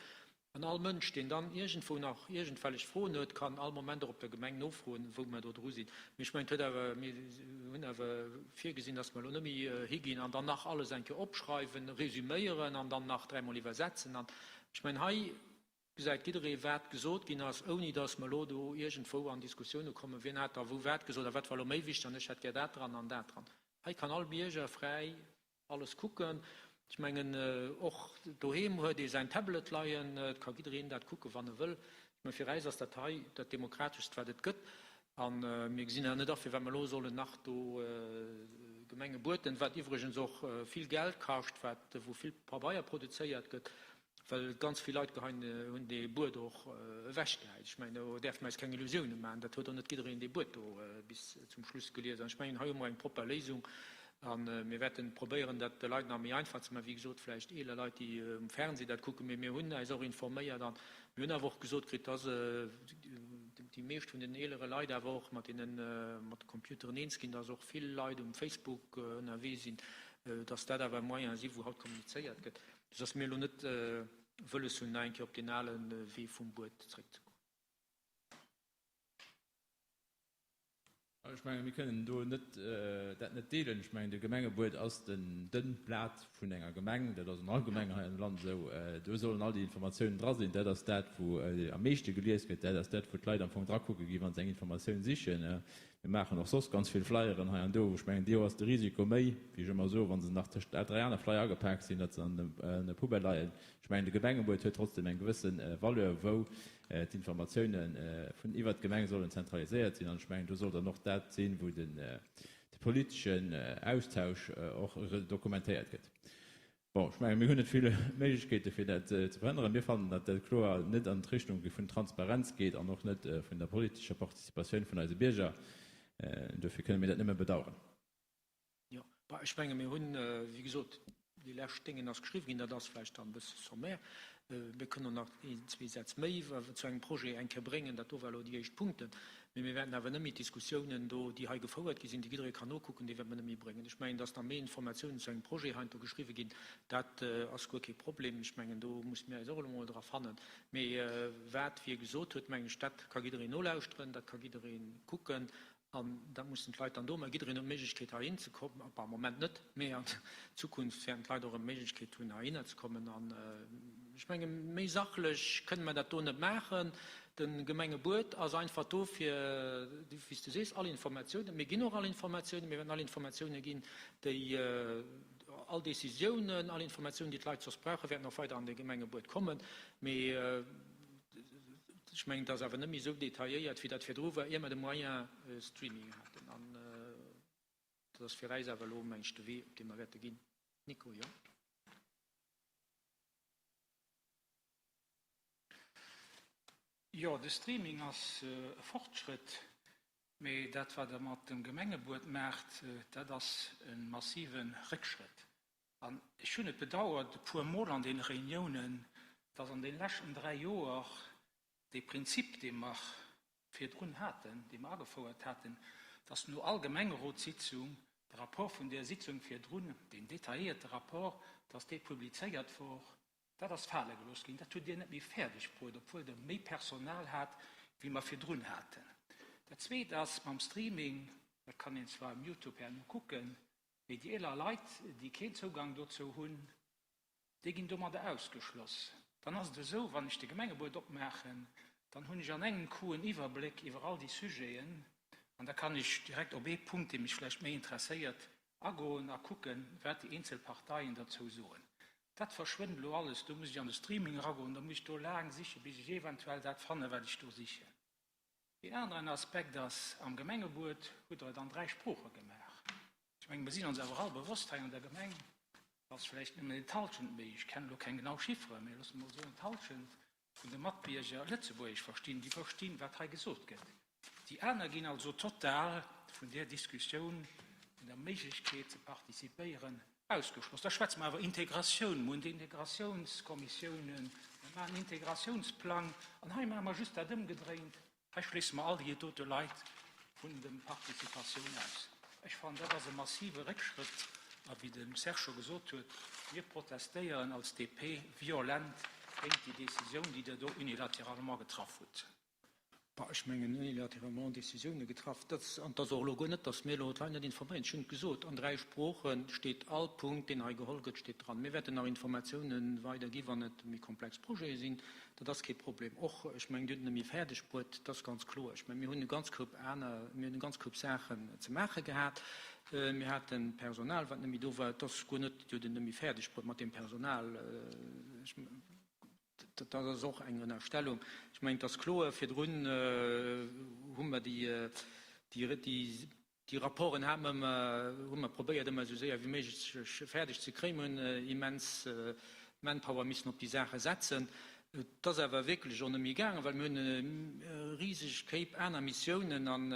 An all Mënsch, deen dann iergendwou nach iergendwellech Froen huet, kann all Moment och op der Gemeng nofroen, wou mer do dru sinn. Mee ech mengen, et huet awer, mir hunn awer virgesinn, dass mer elo net méi higinn an dann nach alles eng Kéier opschreiwen, resüméieren an dann nach dräimol iwwersetzen. An ech mengen, hei gesäit jidderee, wat gesot ginn ass, ouni dass mer elo do iergendwou an Diskussioune kommen, wien hat da wou wat gesot a wat war elo méi wichteg an ech hätt gär dat dran an dat dran. Hei kann all Bierger fräi Alles kucken. Ech mengen, och doheem huet ee säin Tablet leien, et ka jiddereen dat kucken, wann e wëll. Ech mengen, fir äis ass dat hei dat Demokrateschst, wat et gëtt. A mir gesinn awer net a, firwat mer elo sollen nach do Gemenge bueten, wat iwwregens och vill Geld kascht, wat, wou vill Pabeier produzéiert gëtt. Well ganz vill Leit geheien hunn dee Buet och ewechgehäit. Ech mengen, do däerfe mer eis keng Illusioune maachen. Dat huet och net jiddereen dee Buet do bis zum Schluss gelies. An ech mengen, hei hu mer eng propper Léisung. A mir wäerte probéieren, dat de Leit nach méi einfach ze maachen. Wéi gesot, vläicht eeler Leit, déi um Fernseh dat kucken. Mee mir hunn äis och informéiert a mir hunn awer och gesot kritt, dass déi meescht vun den eelere Leit awer och mat deene mat de Computeren eens ginn, dass och vill Leit um Facebook ënnerwee sinn, dass dat awer Moyene si wou haut kommunizéiert gëtt. Sodass mir elo net wëlles hunn, nach eng Kéier op deen ale Wee vum Buet zréckzegoen. Ech mengen, mir kënnen do net, dat net deelen. Ech mengen, de Gemengebuet ass den dënnt Blat vun enger Gemeng. Dat ass an all Gemeng hei am Land esou. Do sollen all déi Informatiounen dra sinn. Dat ass dat, wou am meeschte gelies gëtt. Dat ass dat, wou d'Leit am Fong drakucke ginn, wa se eng Informatioun sichen. Mir maachen och soss ganz vill Flyeren hei an do. Ech mengen, do ass de Risiko méi, wéi ech ëmmer soen, wa se nach tëscht dräi aner Flyer agepak sinn, datt se an der Poubelle leien. Ech mengen, de Gemengebuet huet trotzdem eng gewësse Valeur, wou. d'Informatioune vun iwwert d'Gemeng sollen zentraliséiert sinn. An ech mengen, do soll dann och dat sinn, wou de politeschen Austausch och dokumentéiert gëtt. Bon, ech mengen, mir hunn net vill Méiglechkeete fir dat ze verhënneren. Mir fannen, datt dat kloer net an d'Richtung vun Transparenz geet an och net vun der politescher Participatioun vun eise Bierger. Dofir kënne mir dat nëmme bedauern. Jo, bah, ech menge mir hunn, wéi gesot, déi lescht Déngen ass geschriwwen ginn, dat ass vläicht dann e bësse sommaire. Mir kënnen och nach een, zwee Sätz méi zu engem Projet eng Kéier bréngen. Dat do war elo déi éischt Punkten. Mee mir wäerten awer net méi d'Diskussiounen do, déi hei gefouert gi sinn, déi jidderee kann nokucken, déi wäerte mer net méi bréngen. Ech mengen, dass da méi Informatiounen zu engem Projet heiansdo geschriwwen ginn, dat ass guer kee Problem. Ech mengen, do musse mir eis och elo emol dra fannen. Mee wat wie gesot huet, mengen ech, dat ka jiddereen nolauschteren, dat ka jidderee kucken. An dat mussen d'Leit dann do maachen. Jiddereen huet d'Méiglechkeet heihin ze kommen, bon, am Moment net, mee an Zukunft wäerten d'Leit och erëm d'Méiglechkeet hunn heihinner ze kommen. An ech menge méi sachlech kënne mer dat do net maachen. De Gemengebuet ass einfach do fir, wéi s du sees, all Informatiounen. Mir ginn och all Informatiounen, mir wäerten all Informatiounen ginn, déi all Décisiounen, all Informatiounen, déi d'Leit soss brauchen, wäerten och weider an de Gemengebuet kommen. Mee Ech mengen, et ass awer net méi esou detailléiert, wéi dat virdru war, ier mer de Moyen Streaming haten. An dat ass fir äis awer elo, meng ech, de Wee, op dee mer wäerte ginn. Nico, jo? Jo, de Streaming ass e Fortschrëtt, mee dat, wat Der mat dem Gemengebuet maacht, dat ass e massive Réckschrëtt. An ech hunn et bedauert e puer Mol an deene Reuniounen, dass an deene leschten 3 Joer dee Prinzip, dee mer virdrun haten, dee mer agefouert haten, dass no all Gemengerotssitzung de Rapport vun där Sitzung virdrun, deen detailléierte Rapport, dass dee publizéiert wor, dat ass fale gelooss ginn. Dat hutt Dir net méi fäerdeg bruet, obwuel Der méi Personal hat, wéi mer virdrun haten. Dat Zweet ass mam Streaming, dat kann een zwar um Youtube herno kucken, Mee déi eeler Leit, déi keen Zougang dozou hunn, déi ginn domadder ausgeschloss. Dann ass et esou, wann ech de Gemengebuet opmaachen, dann hunn ech an engem Coup en Iwwerbléck iwwer all déi Sujeten an da kann ech direkt op ee Punkt, dee mech vläicht méi interesséiert, agoen a kucken, wat déi eenzel Parteien dozou soen. Dat verschwënnt elo alles. Do muss ech an de Streaming eragoen, da muss ech do laang sichen, bis ech eventuell dat fannen, wat ech do sichen. Deen aneren Aspekt ass, am Gemengebuet hutt Der et an 3 Sprooche gemaach. Ech mengen, mir sinn ons awer all bewosst hei an der Gemeng, dass vläicht nëmmen d'Halschent méi, ech kennen elo keng genau Chifferen, mä loosse mer mol soen, d'Halschent vun de Matbierger Lëtzebuergesch verstinn, déi verstinn, wat hei gesot gëtt. Déi aner ginn also total vun där Diskussioun, vun der Méiglechkeet ze participéieren, Ausgeschloss. Da schwätze mer awer Integratioun, mer hunn d'Integratiounskommissiounen, mer maachen en Integratiounsplang an hei maache mer just dat Ëmgedréint, hei schléisse mer all déi dote Leit vun der Participatioun aus. Ech fannen, dat ass e massive Réckschrëtt a wéi de Serge scho gesot huet, mir protestéieren als DP violent géint déi Décisioun, déi Der do unilatéralement getraff hutt. Bah, ech mengen, unilatéralement Décisioune getraff, dat, an et ass och elo guer net, datt mir elo d'Leit net informéieren. Ech hunn et gesot, an 3 Sprooche steet all Punkt, deen hei geholl gëtt, steet dran. Mir wäerten nach Informatiounen weidergi wann et méi komplex Projete sinn. Dat ass kee Problem. Och, ech mengen, Dir hutt et net méi fäerdeg bruet, dat ass ganz kloer. Ech mengen, mir hunn e ganz Koup aner, mir hunn e ganz Koup Saachen ze maache gehat. Mir haten Personal, wat net méi do war. Et ass guer net, Dir hutt et net méi fäerdeg bruet mat deem Personal. Ech. Dat ass och eng Ënnerstellung. Ech mengen, et ass kloer, virdrun hu mer déi Rapporten hu mer probéiert, ëmmer esou séier wéi méiglech fäerdeg ze kréien. Mer hunn immens Manpower missen op déi Saache setzen. Et ass awer wierklech och net méi gaangen, well mir hunn e riseg Kéip aner Missiounen an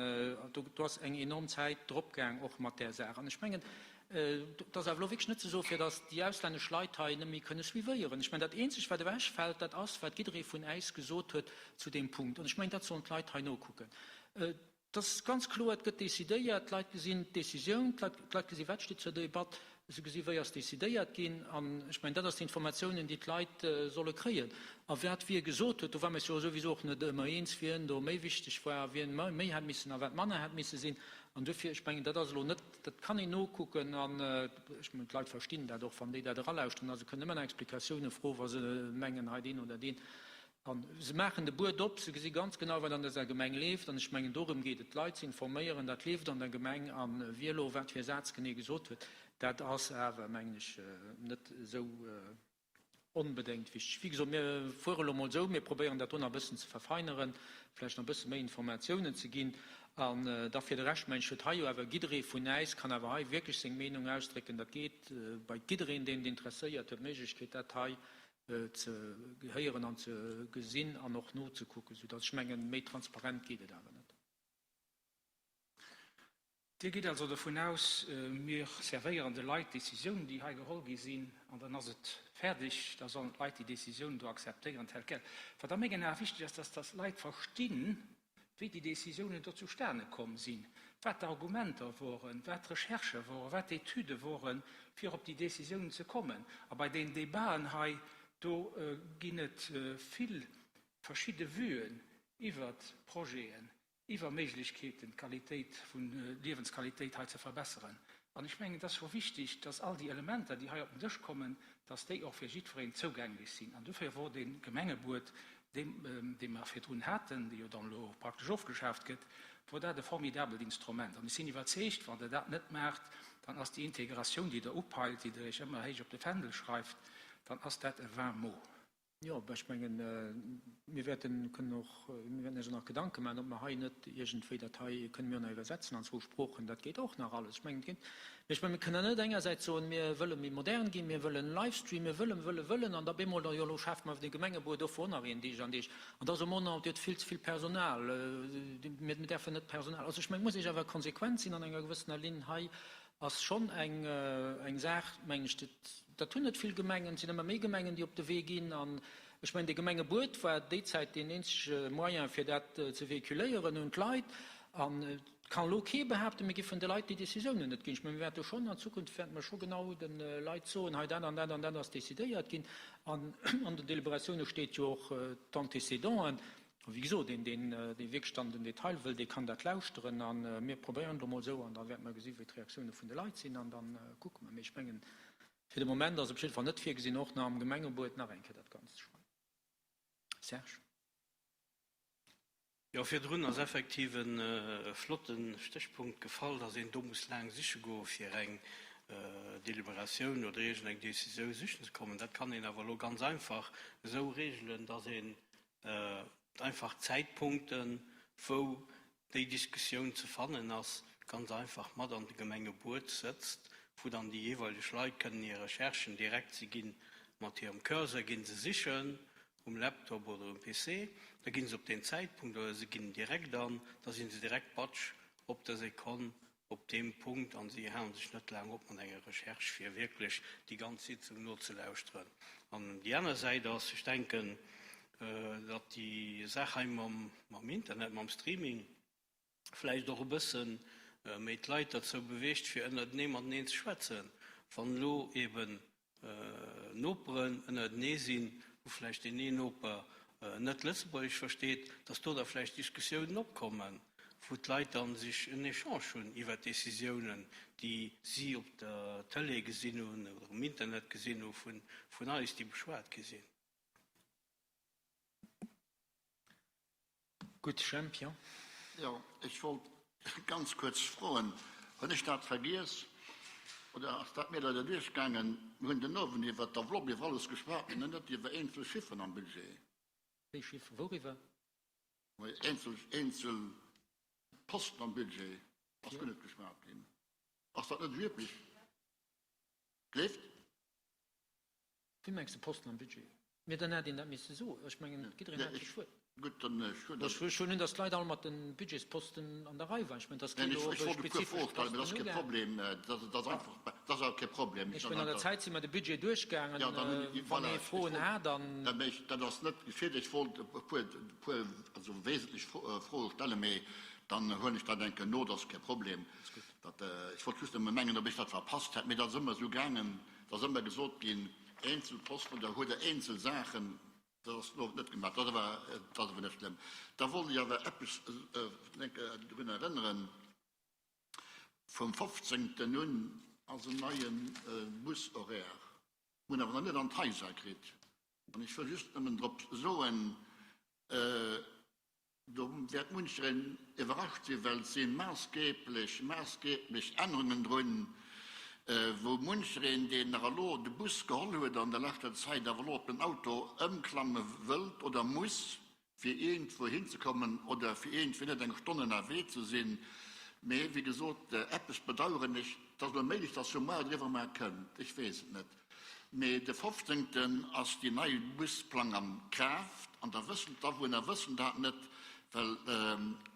do ass eng enorm Zäit dropgaang och mat där Saach. An ech mengen, Et ass awer elo wierklech net ze soen, fir datt déi auslännesch Leit hei net méi kënne suivéieren. Ech mengen, dat Eenzegt, wat ewechfält, dat ass, wat jidderee vun äis gesot huet zu deem Punkt. An ech mengen, dat sollen d'Leit hei nokucken. Et ass ganz kloer, et gëtt decidéiert, d'Leit gesinn d'Décisioun, d'Leit gesi wat steet zur Debatt, se gesi wéi ass decidéiert ginn. An ech mengen, dat ass d'Informatiounen, déi d'Leit solle kréien. A wat wie gesot huet, do ware mir eis jo souwisou och net ëmmer eens, wien do méi wichteg war a wien méi hätt missen a wat manner hätt misse sinn. An duerfir, ech mengen, dat ass elo net, dat kann een nokucken an ech mengen, d'Leit verstinn dat och, wann déi dat eralauschteren a se kënnen ëmmer no Explikatioune froen, wa se mengen, hei deen oder deen. A se maachen de Buet op, se gesi ganz genau, wat an dëser Gemeng leeft. An ech mengen, dorëm geet et, d'Leit ze informéieren, dat leeft an der Gemeng a wie elo wat fir e Saz genee gesot huet, dat ass awer, mengen ech, net esou. onbedéngt wichteg. Wéi gesot, mir fuere elo emol esou, mir probéieren dat do nach e bëssen ze verfeineren, vläicht nach e bësse méi Informatiounen ze ginn. An da fir de Rescht, mengen ech, huet hei jo awer jidderee vun äis, kann awer hei wierklech seng Meenung ausdrécken. Dat geet bei jiddereen, deen et interesséiert, huet d'Méiglechkeet, dat hei ze héieren an ze gesinn an och nozekucken, soudass ech mengen, méi transparent geet et awer net. Dir gitt also dovun aus, mir servéieren de Leit d'Décisiounen, déi hei geholl gi sinn, an dann ass et fäerdeg, da sollen d'Leit déi Décisiounen do akzeptéieren tel quel. Wat a mengen Ae wichteg ass, dass dass d'Leit verstinn, wéi déi Décisiounen do zustane komm sinn, wat d'Argumenter woren, wat d'Recherchë woren, wat d'Etüde woren, fir op déi Décisiounen ze kommen. A bei den Debaten hei, do ginn et vill verschidde Vuen iwwert Projeten, iwwer Méiglechkeeten, d'Qualitéit vun Liewensqualitéit hei ze verbesseren. An ech mengen, et ass scho wichtig, dass all déi Elementer, déi hei op den Dësch kommen, dass déi och fir jiddwereen zougänglech sinn. An dofir wor dee Gemengebuet, dee dee mer virdrun haten, dee jo dann elo praktesch ofgeschaaft gëtt, wor dat e formidabelt Instrument. An ech sinn iwwerzeegt, wann Der dat net maacht, dann ass déi Integratioun, déi Der upeilt, déi Der Iech ëmmer héich op de Fändel schreift, dann ass dat e vain mot. Jo, ech mengen, mir wäerten kënnen och, mir wäerten eis och nach Gedanke maachen, ob mer hei net iergendwéi dat hei kënnen mir och nach iwwersetzen an zwou Sproochen. Dat geet och nach alles. Ech mengen, et geet. Mee ech mengen, mir kënnen net engersäits soen, mir wëlle méi modern ginn, mir wëllen Livestream, mir wëllen, wëllen, wëllen, an da bemol, jo, elo schafe mer de Gemengebuet of, och nach een Deeg an Deeg. An da soe mer och nach, Dir hutt vill ze vill Personal, mir däerfen net Personal. Also ech mengen, et muss ee awer konsequent sinn an enger gewëssener Linn hei ass schonn eng eng Saach, mengen ech, dat dat hunn net vill Gemengen, et sinn ëmmer méi Gemengen, déi op de Wee ginn. An ech mengen, dee Gemengebuet war déi Zäit deen eenzege Moyen, fir dat ze véhiculéieren un d'Leit. An et kann elo kee behaapten, mir géifen de Leit déi Décisiounen net ginn. Ech mengen, mir wäerte schonn an Zukunft wäerte mer scho genau de Leit soen, hei dat an dat an dat ass décidéiert ginn. An an den Délibératioune steet jo och d'Antécédenten. A wéi gesot, een, deen wierklech dann den Detail wëll, dee kann dat lauschteren. A mir probéieren et elo mol esou an da wäerte mer gesi wéi d'Reaktioune vun de Leit sinn an da kucke mer. Mee ech mengen, fir de Moment ass op jidde Fall net virgesinn, och nach am Gemengebuet nach eng Kéier dat Ganzt ze schreiwen. Serge. Jo, virdrun ass effektiv e flotte Stéchpunkt gefall, dass een do muss laang siche goe fir eng Deliberatioun oder iergendeng Décisioun sichen ze kommen. Dat kann een awer elo ganz einfach esou regelen, dass een einfach d'Zäitpunkten, wou déi Diskussioun ze fannen ass, ganz einfach mat an de Gemengebuet sëtzt, wou dann déi jeeweileg Leit kënnen hir Recherchen direkt, si ginn mat hirem Cursor ginn se sichen um Laptop oder um PC, da ginn se op deen Zäitpunkt oder se ginn direkt an, da si se direkt batsch op der Sekonn op deem Punkt an si halen sech net laang op mat enger Recherche, fir wierklech déi ganz Sitzung nozelauschteren. An déi aner Säit ass, ech denken, datt déi Saach hei mam Internet, mam Streaming vläicht och e bësse méi d'Leit derzou beweegt, fir ënnertenee mateneen ze schwätzen. Wann elo eeben Noperen ënnertenee sinn, wou vläicht deen een Noper net Lëtzebuergesch versteet, datt do da vläicht Diskussiounen opkommen, wou d'Leit da sech en Echange hunn iwwert Décisiounen, déi si op der Tëlee gesinn hunn oder um Internet gesinn hu vun eis, déi beschwat gi sinn. Gutt, Jemp, jo. Jo, ech wollt ganz kuerz froen, hunn ech dat vergiess oder ass dat mir leider duerchgaangen, mir hunn den Owend iwwert d'Enveloppe, iwwer alles geschwat, mee net iwwer eenzel Chifferen am Budget. Wéi Chifferen? Wouriwwer? Eenzel, eenzel Posten am Budget ass guer net geschwat ginn. Ass dat net üblech? Gleeft? Wéi mengs de Posten am Budget? Mee dann hätt een dat misse soen. Ech mengen, jiddereen hat sech Wuert. Gutt, dann ech hunn dat. Ech hunn hunn, datt d'Leit all mat de Budgetsposten an der Rei waren. Ech mengen, datt keen do op e spezifesche Posten ugaangen. Dat ass awer kee Problem. Ech mengen, an der Zäit si mer de Budget duerchgaangen. Wann ee Froen hat, dann. Dat ass net geschitt. Ech wollt e puer, puer, also wesentlech Froe stellen, mee dann huelen ech dat eng Kéier no. Dat ass kee Problem. Dat, ech wollt just nëmme mengen, ob ech dat verpasst hätt. Mee dat ass ëmmer esou gaangen. Et ass ëmmer gesot ginn, eenzel Posten oder huet Der eenzel Saachen, dat ass elo net gemaach. Dat ass awer, dat ass awer net schlëmm. Da wollt ech awer eppes drun erënneren, Vum 15. un ass en neie Bushoraire. Mir hunn awer nach net an d'Haiser kritt. An ech wëll just nëmmen drop soen, Do wäert munchereen iwwerrascht sinn, well et si maassgeeblech, maassgeeblech Ännerungen drun. wou munchereen, deen nach elo de Bus geholl huet an der leschter Zäit, awer elo op den Auto ëmklamme wëllt oder muss, fir iergendwou hinzekommen oder fir iergendwéi net eng Stonn ënnerwee ze sinn. Mee wéi gesot, eppes bedauern ech, et ass elo méiglech, dass jo muer oder iwwermuer kënnt, ech weess et net, mee de fofzéngten ass déi nei Busplang an Kraaft an da wëssen d'Awunner wëssen dat net, well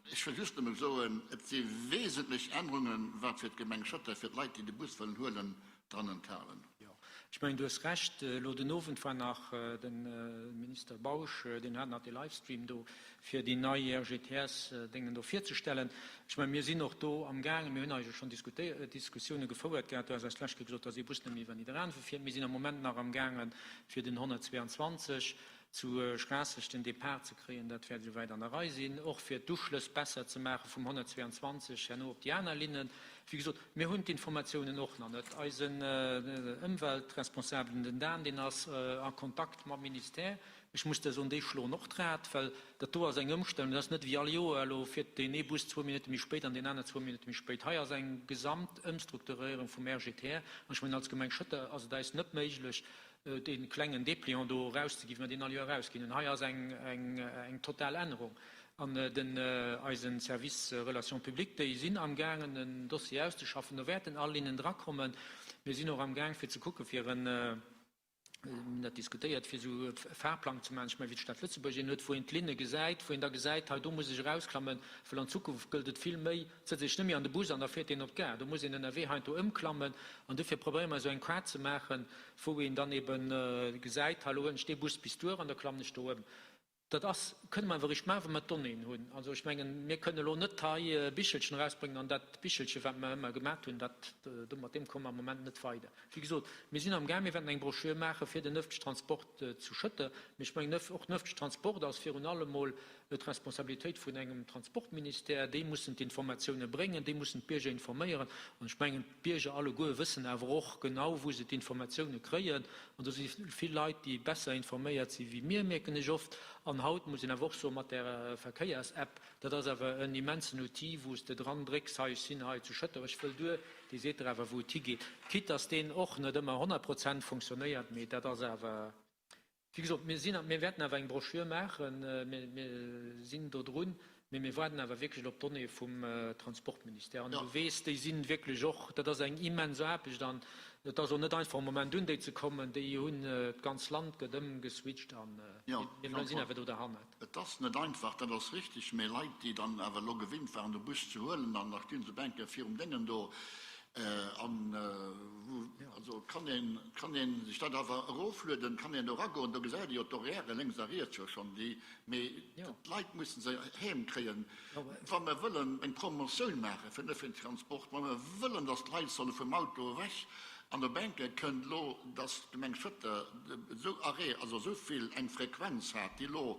ech wëll just nëmme soen, et si wesentlech Ännerungen, wat fir d'Gemeng Schëtter, fir d'Leit, déi de Bus wëllen huelen, dran enthalen. Jo, ech mengen, du hues Recht. Elo den Owend war nach de Minister Bausch, deen hat nach dee Livestream do, fir déi nei RGTS-Déngen do virzestellen. Ech mengen, mir sinn och do amgaangen, mir hunn eigentlech schonn diskutéiert, Diskussioune gefouert gehat. Du has eis d'lescht Kéier gesot, dass ee Bus net méi iwwer Nidderaanwen fiert. Mir sinn am Moment nach amgaangen, fir den 122 zu Schraasseg den Depart ze kréien. Dat wäert esouwäit an der Rei sinn, och fir d'Uschlëss besser ze maache vum 122 herno op déi aner Linnen. Wéi gesot, mir hunn d'Informatiounen och nach net. Eisen Ëmweltresponsabelen, den Dan, deen ass a Kontakt mam Ministère. Ech muss der soen, déi schloen och d'Rad, well dat do ass eng Ëmstellung. Dat ass net wéi all Joer, elo fiert deen ee Bus zwou Minutte méi spéit an deen aner zwou Minutte méi spéit. Hei ass eng gesamt Ëmstrukturéierung vum RGTR. An ech mengen, als Gemeng Schëtter ass et eis net méiglech, dee klengen Dépliant do erauszeginn, wéi mer deen all Joer erausginn hunn. Hei ass eng total Ännerung. An den, eisen Service Relations publiques, déi sinn amgaangen en Dossier auszeschaffen. Do wäerten all Linnen drakommen. Mir sinn och amgaang fir ze kucken, fir en, mir hunn dat diskutéiert, fir esou e Fahrplang ze maachen, ech mengen, wéi d'Stad Lëtzebuerg een huet, wou een d'Linne gesäit, wou een da gesäit, hei do muss ech erausklammen, well an Zukunft gëllt et vill méi, Et sëtzt ee sech net méi an de Bus an da fiert een op d'Gare. Do muss een ënnerwee heiansdo ëmklammen. An dofir probéiere mer esou eng Kaart ze maachen, wou een dann ebe gesäit, hei elo huelen ech dee Bus bis duer an da klammen ech do ëm. Dat ass, kënne mer awer eréischt maachen, wa mer d'Donnéeën hunn. Also ech mengen, mir kënnen elo net hei e Bichelchen erausbréngen an dat Bichelchen, wat mer ëmmer gemat hunn, dat, do mat deem komme mer am Moment net weider. Wéi gesot, mir sinn amgaang, mir wäerten eng Broschür maache fir den ëffentlechen Transport zu Schëtter. Mee ech mengen, och den ëffentlechen Transport ass virun allem emol d'Responsabilitéit vun engem Transportministère, déi mussen d'Informatioune bréngen, déi mussen d'Bierger informéieren. An ech mengen, d'Bierger alleguer wëssen awer och genau, wou se d'Informatioune kréien. An do si vill Leit, déi besser informéiert si wéi mir, mierken ech oft. An haut muss een awer och soen, mat där Verkéiers-App, dat ass awer en immensen Outil, wou s de dran drécks, hei, ech sinn hei zu Schëtter, ech wëll duer, déi seet der awer, wou et higeet. Quitte dass deen och net ëmmer 100 Prozent funktionéiert, mee dat ass awer. Wéi gesot, mir sinn, mir wäerten awer eng Broschür maachen, mir, mir sinn do drun, mee mir waarden awer wierklech elo op d'Donnéeë vum Transportministère. An du weess, déi si wierklech och, dat ass eng immens Aarbecht an et ass och net einfach am Moment un déi ze kommen. Déi hunn, d'ganz Land gëtt ëmgeswitcht a mir sinn awer do derhannert. Et ass net einfach, dat ass richtig, mee Leit, déi dann awer elo gewinnt waren, de Bus ze huelen an da stinn se op eng Kéier virum Déngen do an wou, also kann een, kann ee sech dat awer eroflueden, kann een do eragoen, do gesäit ee jo d'Horairë lénks a riets jo schonn, déi, mee d'Leit musse se heem kréien. Wa mer wëllen eng Promotioun maache fir den öffentlichen Transport, wa mer wëllen, datt d'Leit solle vum Auto ewech, an op eng Kéier kënnt elo, datt d'Gemeng Schëtter esou Arrêt, also esou vill eng Frequenz hat, déi elo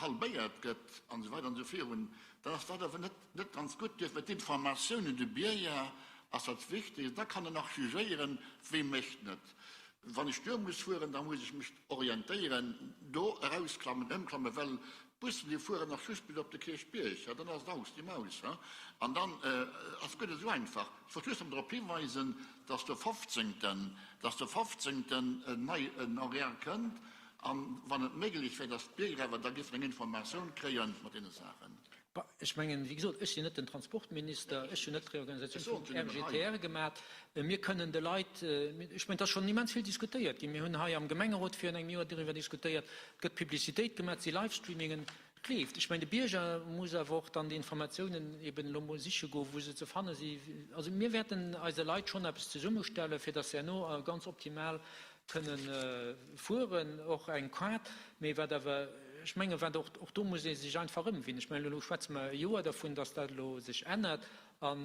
halbéiert gëtt an esou weider an esou virun, dann ass dat awer net, net ganz gutt. Duerfir d'Informatioun un de Bierger ass dat Wichtegst. Da kann en nach jugéieren, wie mécht net. Wann ech duer muss fueren, da muss ech mech orientéieren, do erausklammen, ëmklammen, well d'Bussen, déi fueren nach just bis op de Kierchbierg, ja, dann ass et aus, die Maus, he. An dann ass et guer net esou einfach. Ech wollt just nach drop hiweisen, dass de fofzéngten, dass de fofzéngten en neien Horaire kënnt, an wann et méiglech wär, dass d'Bierger awer da géifen eng Informatioun kréie mat deene Saachen. Bah, ech mengen, wéi gesot, ech sinn net den Transportminister, ech hunn net d'Reorganisatioun vum RGTR gemat. Mir kënnen de Leit, ech mengen, et ass schonn immens vill diskutéiert ginn. Mir hunn hei am Gemengerot virun engem Joer doriwwer diskutéiert. Et gëtt Publicitéit gemaach, et si Livestreamingen. Et leeft. Ech mengen, de Bierger muss awer och dann déi Informatiounen eben elo mol siche goen, wou se ze fanne si. Also mir wäerten eise Leit schonn eppes zesummestellen, fir datt se herno ganz optimal kënnen fueren, och eng Kaart, mee wat awer, ech mengen, wat och, och do muss ee sech einfach ëmwinnen. Ech mengen, elo schwätze mer e Joer dervun, dass dat elo sech ännert an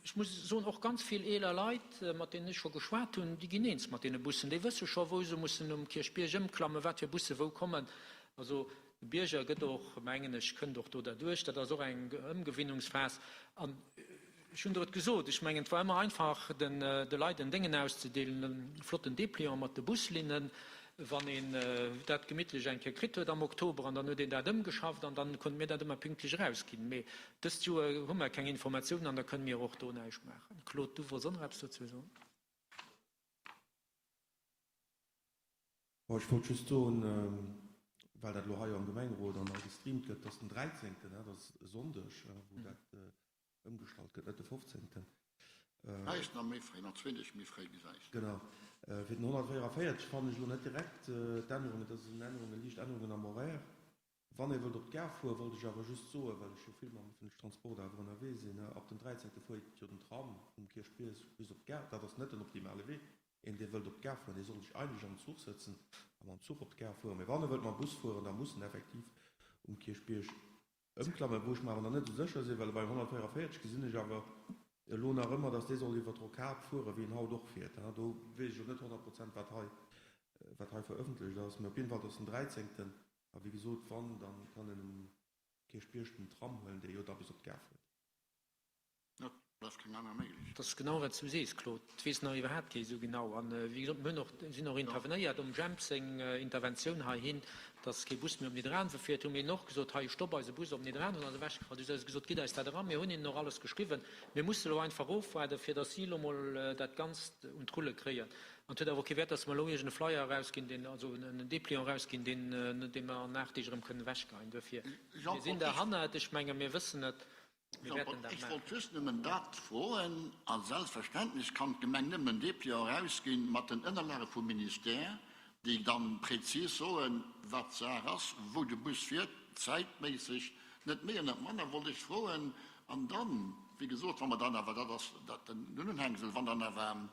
ech muss soen, och ganz vill eeler Leit, mat deenen ech scho geschwat hunn, déi ginn eens mat deene Bussen, déi wësse scho wou se mussen um Kierchbierg ëmklammen, wat fir Busse wou kommen. Also de Bierger gëtt och, mengen ech, kënnt och do derduerch. Dat ass och eng Ëmgewinnungsphas an Ech hunn der et gesot, ech mengen, et war ëmmer einfach, de Leit en Déngen auszedeelen, e flotten Dépliant mat de Buslinnen. Wann een dat gemittlech eng Kéier kritt huet am Oktober an dann huet een dat ëmgeschafft an dann konnte mir dat ëmmer pünktlech erausginn. Mee dëst Joer hu mer keng Informatiounen an da kënne mir och do näischt maachen. Claude, du wollts och nach eppes dozou soen? Bon, ech wollt just soen, well dat elo hei am Gemengerot an hei gestreamt gëtt, dass den 13., dat ass e Sonndeg, wou dat ëmgestallt gëtt, net de 15. Näischt nach méi fréi, nach zwéin Deeg méi fréi gesäis. Genau. Fir den 144 fannen ech elo net direkt d'Ännerungen, dat sinn Ännerungen, liicht Ännerungen am Horaire. Wann ee wëllt op d'Gare fueren, wollt ech awer just soen, well ech jo vill mam öffentlichen Transport awer ënnerwee sinn, ab dem 13. fuert jo den Tram um Kierchbierg bis op d'Gare. Dat ass net den optimale Wee. Een, dee wëllt op d'Gare fueren, dee soll sech eigentlech am Zuch sëtzen a mam Zuch op d'Gare fueren. Mee wann e wëllt mam Bus fueren, da muss en effektiv um Kierchbierg Ëmklammen, wou ech mer awer nach net esou sécher sinn, well beim 144 gesinn ech awer elo nach ëmmer, dass dee soll iwwer d'Rocade fueren, wéi en haut och fiert. Do weess ech elo net 100 Prozent, wat hei, wat hei verëffentlecht ass. Mee op jidden Fall, et ass den dräizéngten. A wéi gesot, wann, da kann een um Kierchbierg den Tram huelen, dee jo da bis op d'Gare fuert. Et bleift keng aner Méiglechkeet. Et ass genau wat s du sees, Claude. Et weess nach iwwerhaapt kee esou genau. An wéi gesot, mir hunn och, sinn och intervenéiert um Jemp seng Interventioun heihin, dass kee Bus méi op Nidderaanwe fiert, hu mir hinnen och gesot, hei stopp eise Bus op Nidderaanwen, ass ewechgefall. Du hues eis gesot, gitt eis dat eran. Mir hunn hinnen och alles geschriwwen. Mir musse elo einfach ofwaarden, fir dass si elo mol dat Ganzt un d'Rulle kréien. An et huet awer och kee Wäert, dass mer elo iergend e Flyer erausginn, deen, also en Dépliant erausginn, deen, dee mer an 8 Deeg erëm kënnen ewechgeheien. Duerfir, mir sinn derhannert. Ech menge mir wëssen et. Mir wäerten dat Ech maachen. wollt just nëmmen dat froen, a selbstverständlech kann d'Gemeng nëmmen en Dépliant erausginn mat den Ënnerlage vum Ministère, déi dann prezis soen, wat d'Saach ass, wou de Bus fiert, zäitméisseg, net méi an net manner, wollt ech froen. An dann, wéi gesot, wa mer dann awer, dat ass dat den Unhängsel, wann dann awer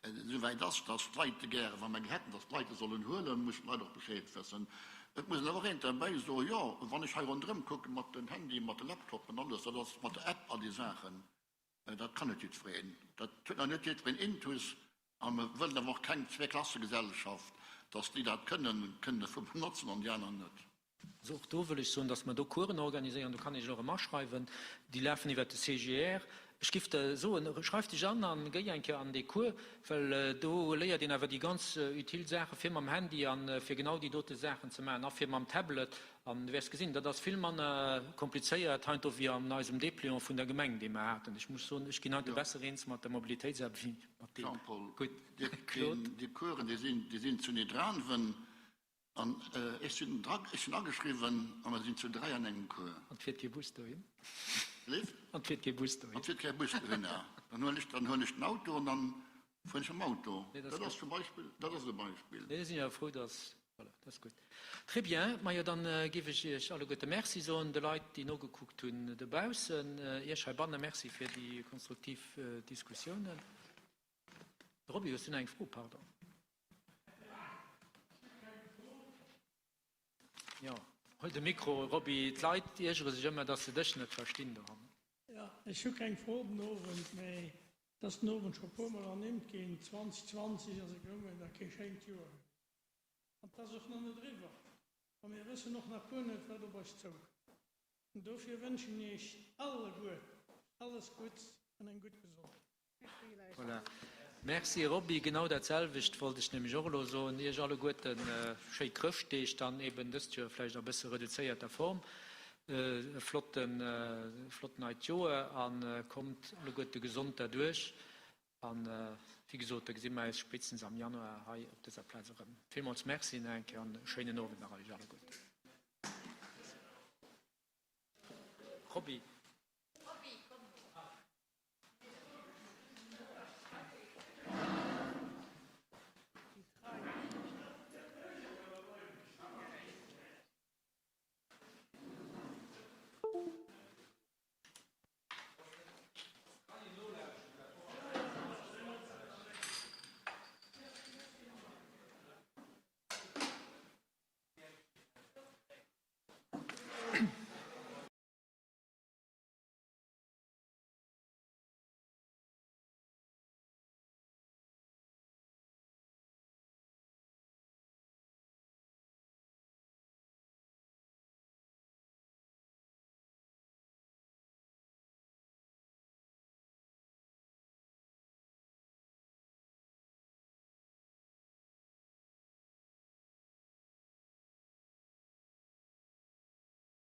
et esouwäit ass, dass d'Leit de gäre, wa mer hätten, dass d'Leit e sollen huelen, mussen d'Leit och Bescheed wëssen. Et muss een awer och eent derbäi soen, jo, wann ech hei ronderëm kucken mat den Handyen, mat de Laptopen, alles, dat ass mat der App a déi Saachen, dat kann net jiddwereen. Dat huet nach net jiddwereen intus. A mer wëllen awer och keng Zweeklassegesellschaft, dass déi dat kënnen, kënnen dervu benotzen an déi aner net. Also och do wëll ech soen, dass mer do Coursen organiséieren, do kann ee sech och erëm aschreiwen, déi lafen iwwert de CGR. Ech giff der soen, schreif dech an an géi eng Kéier an dee Cours, well do léiert een awer déi ganz utile Saache fir mam Handy an fir genau déi dote Saachen ze maachen a fir mam Tablet. An du wäers gesinn, dat ass vill manner komplizéiert heiansdo wéi an eisem Dépliant vun der Gemeng, dee mer haten. Ech muss soen, ech ginn heiansdo besser eens mat der Mobilitéitsapp wéi mat deem. Jean-Paul, Gutt, Claude. Déi Coursen, déi sinn zu Nidderaanwen. An ech sinn dra, ech sinn ageschriwwen a mer sinn zu 3 an engem Cours. An 't fiert kee Bus dohin? Léif? An 't fiert kee Bus dohin? An 't fiert kee Bus dohinner. Dann huelen ech, dann huelen ech den Auto an dann fueren ech mam Auto. Nee, dat ass ass zum Beispill, dat ass e Beispill. Nee, sinn jo frou, dass, voilà, dat ass gutt. Très bien. Majo, dann géif ech Iech alleguerte Merci soen, de Leit, déi nogekuckt hunn dobaussen, Iech heibanne Merci fir déi konstruktiv Diskussiounen. Roby, hues du nach eng Fro? Pardon. Jo, huel de Mikro, Roby. D'Leit iergere sech ëmmer, dass se dech net verstinn dohannen. Jo, ech hu keng Fro den Owend, mä et ass den Owend scho puermol ernimmt ginn, 2020 ass e goungen a kee schéint Joer gewiescht. An 't ass och nach net eriwwer. A mir wëssen och nach guer net, wat op eis zoukënnt. An dofir wënschen Iech alleguerten alles Gutts an eng gutt Gesondheet. Voilà. Merci Robby, genau dat selwecht wollt ech nämlech och elo soen. Iech alleguerten schéi Chrëschtdeeg, dann eben dëst Joer vläicht a bësse reduzéierter Form. E flotten, flott neit Joer a kommt alleguerte gesond derduerch. An wéi gesot, da gesi mer eis spéitstens am Januar hei op dëser Plaz erëm. Villmools Merci nach eng Kéier an e schéinen Owend nach iech alleguerten. Robby.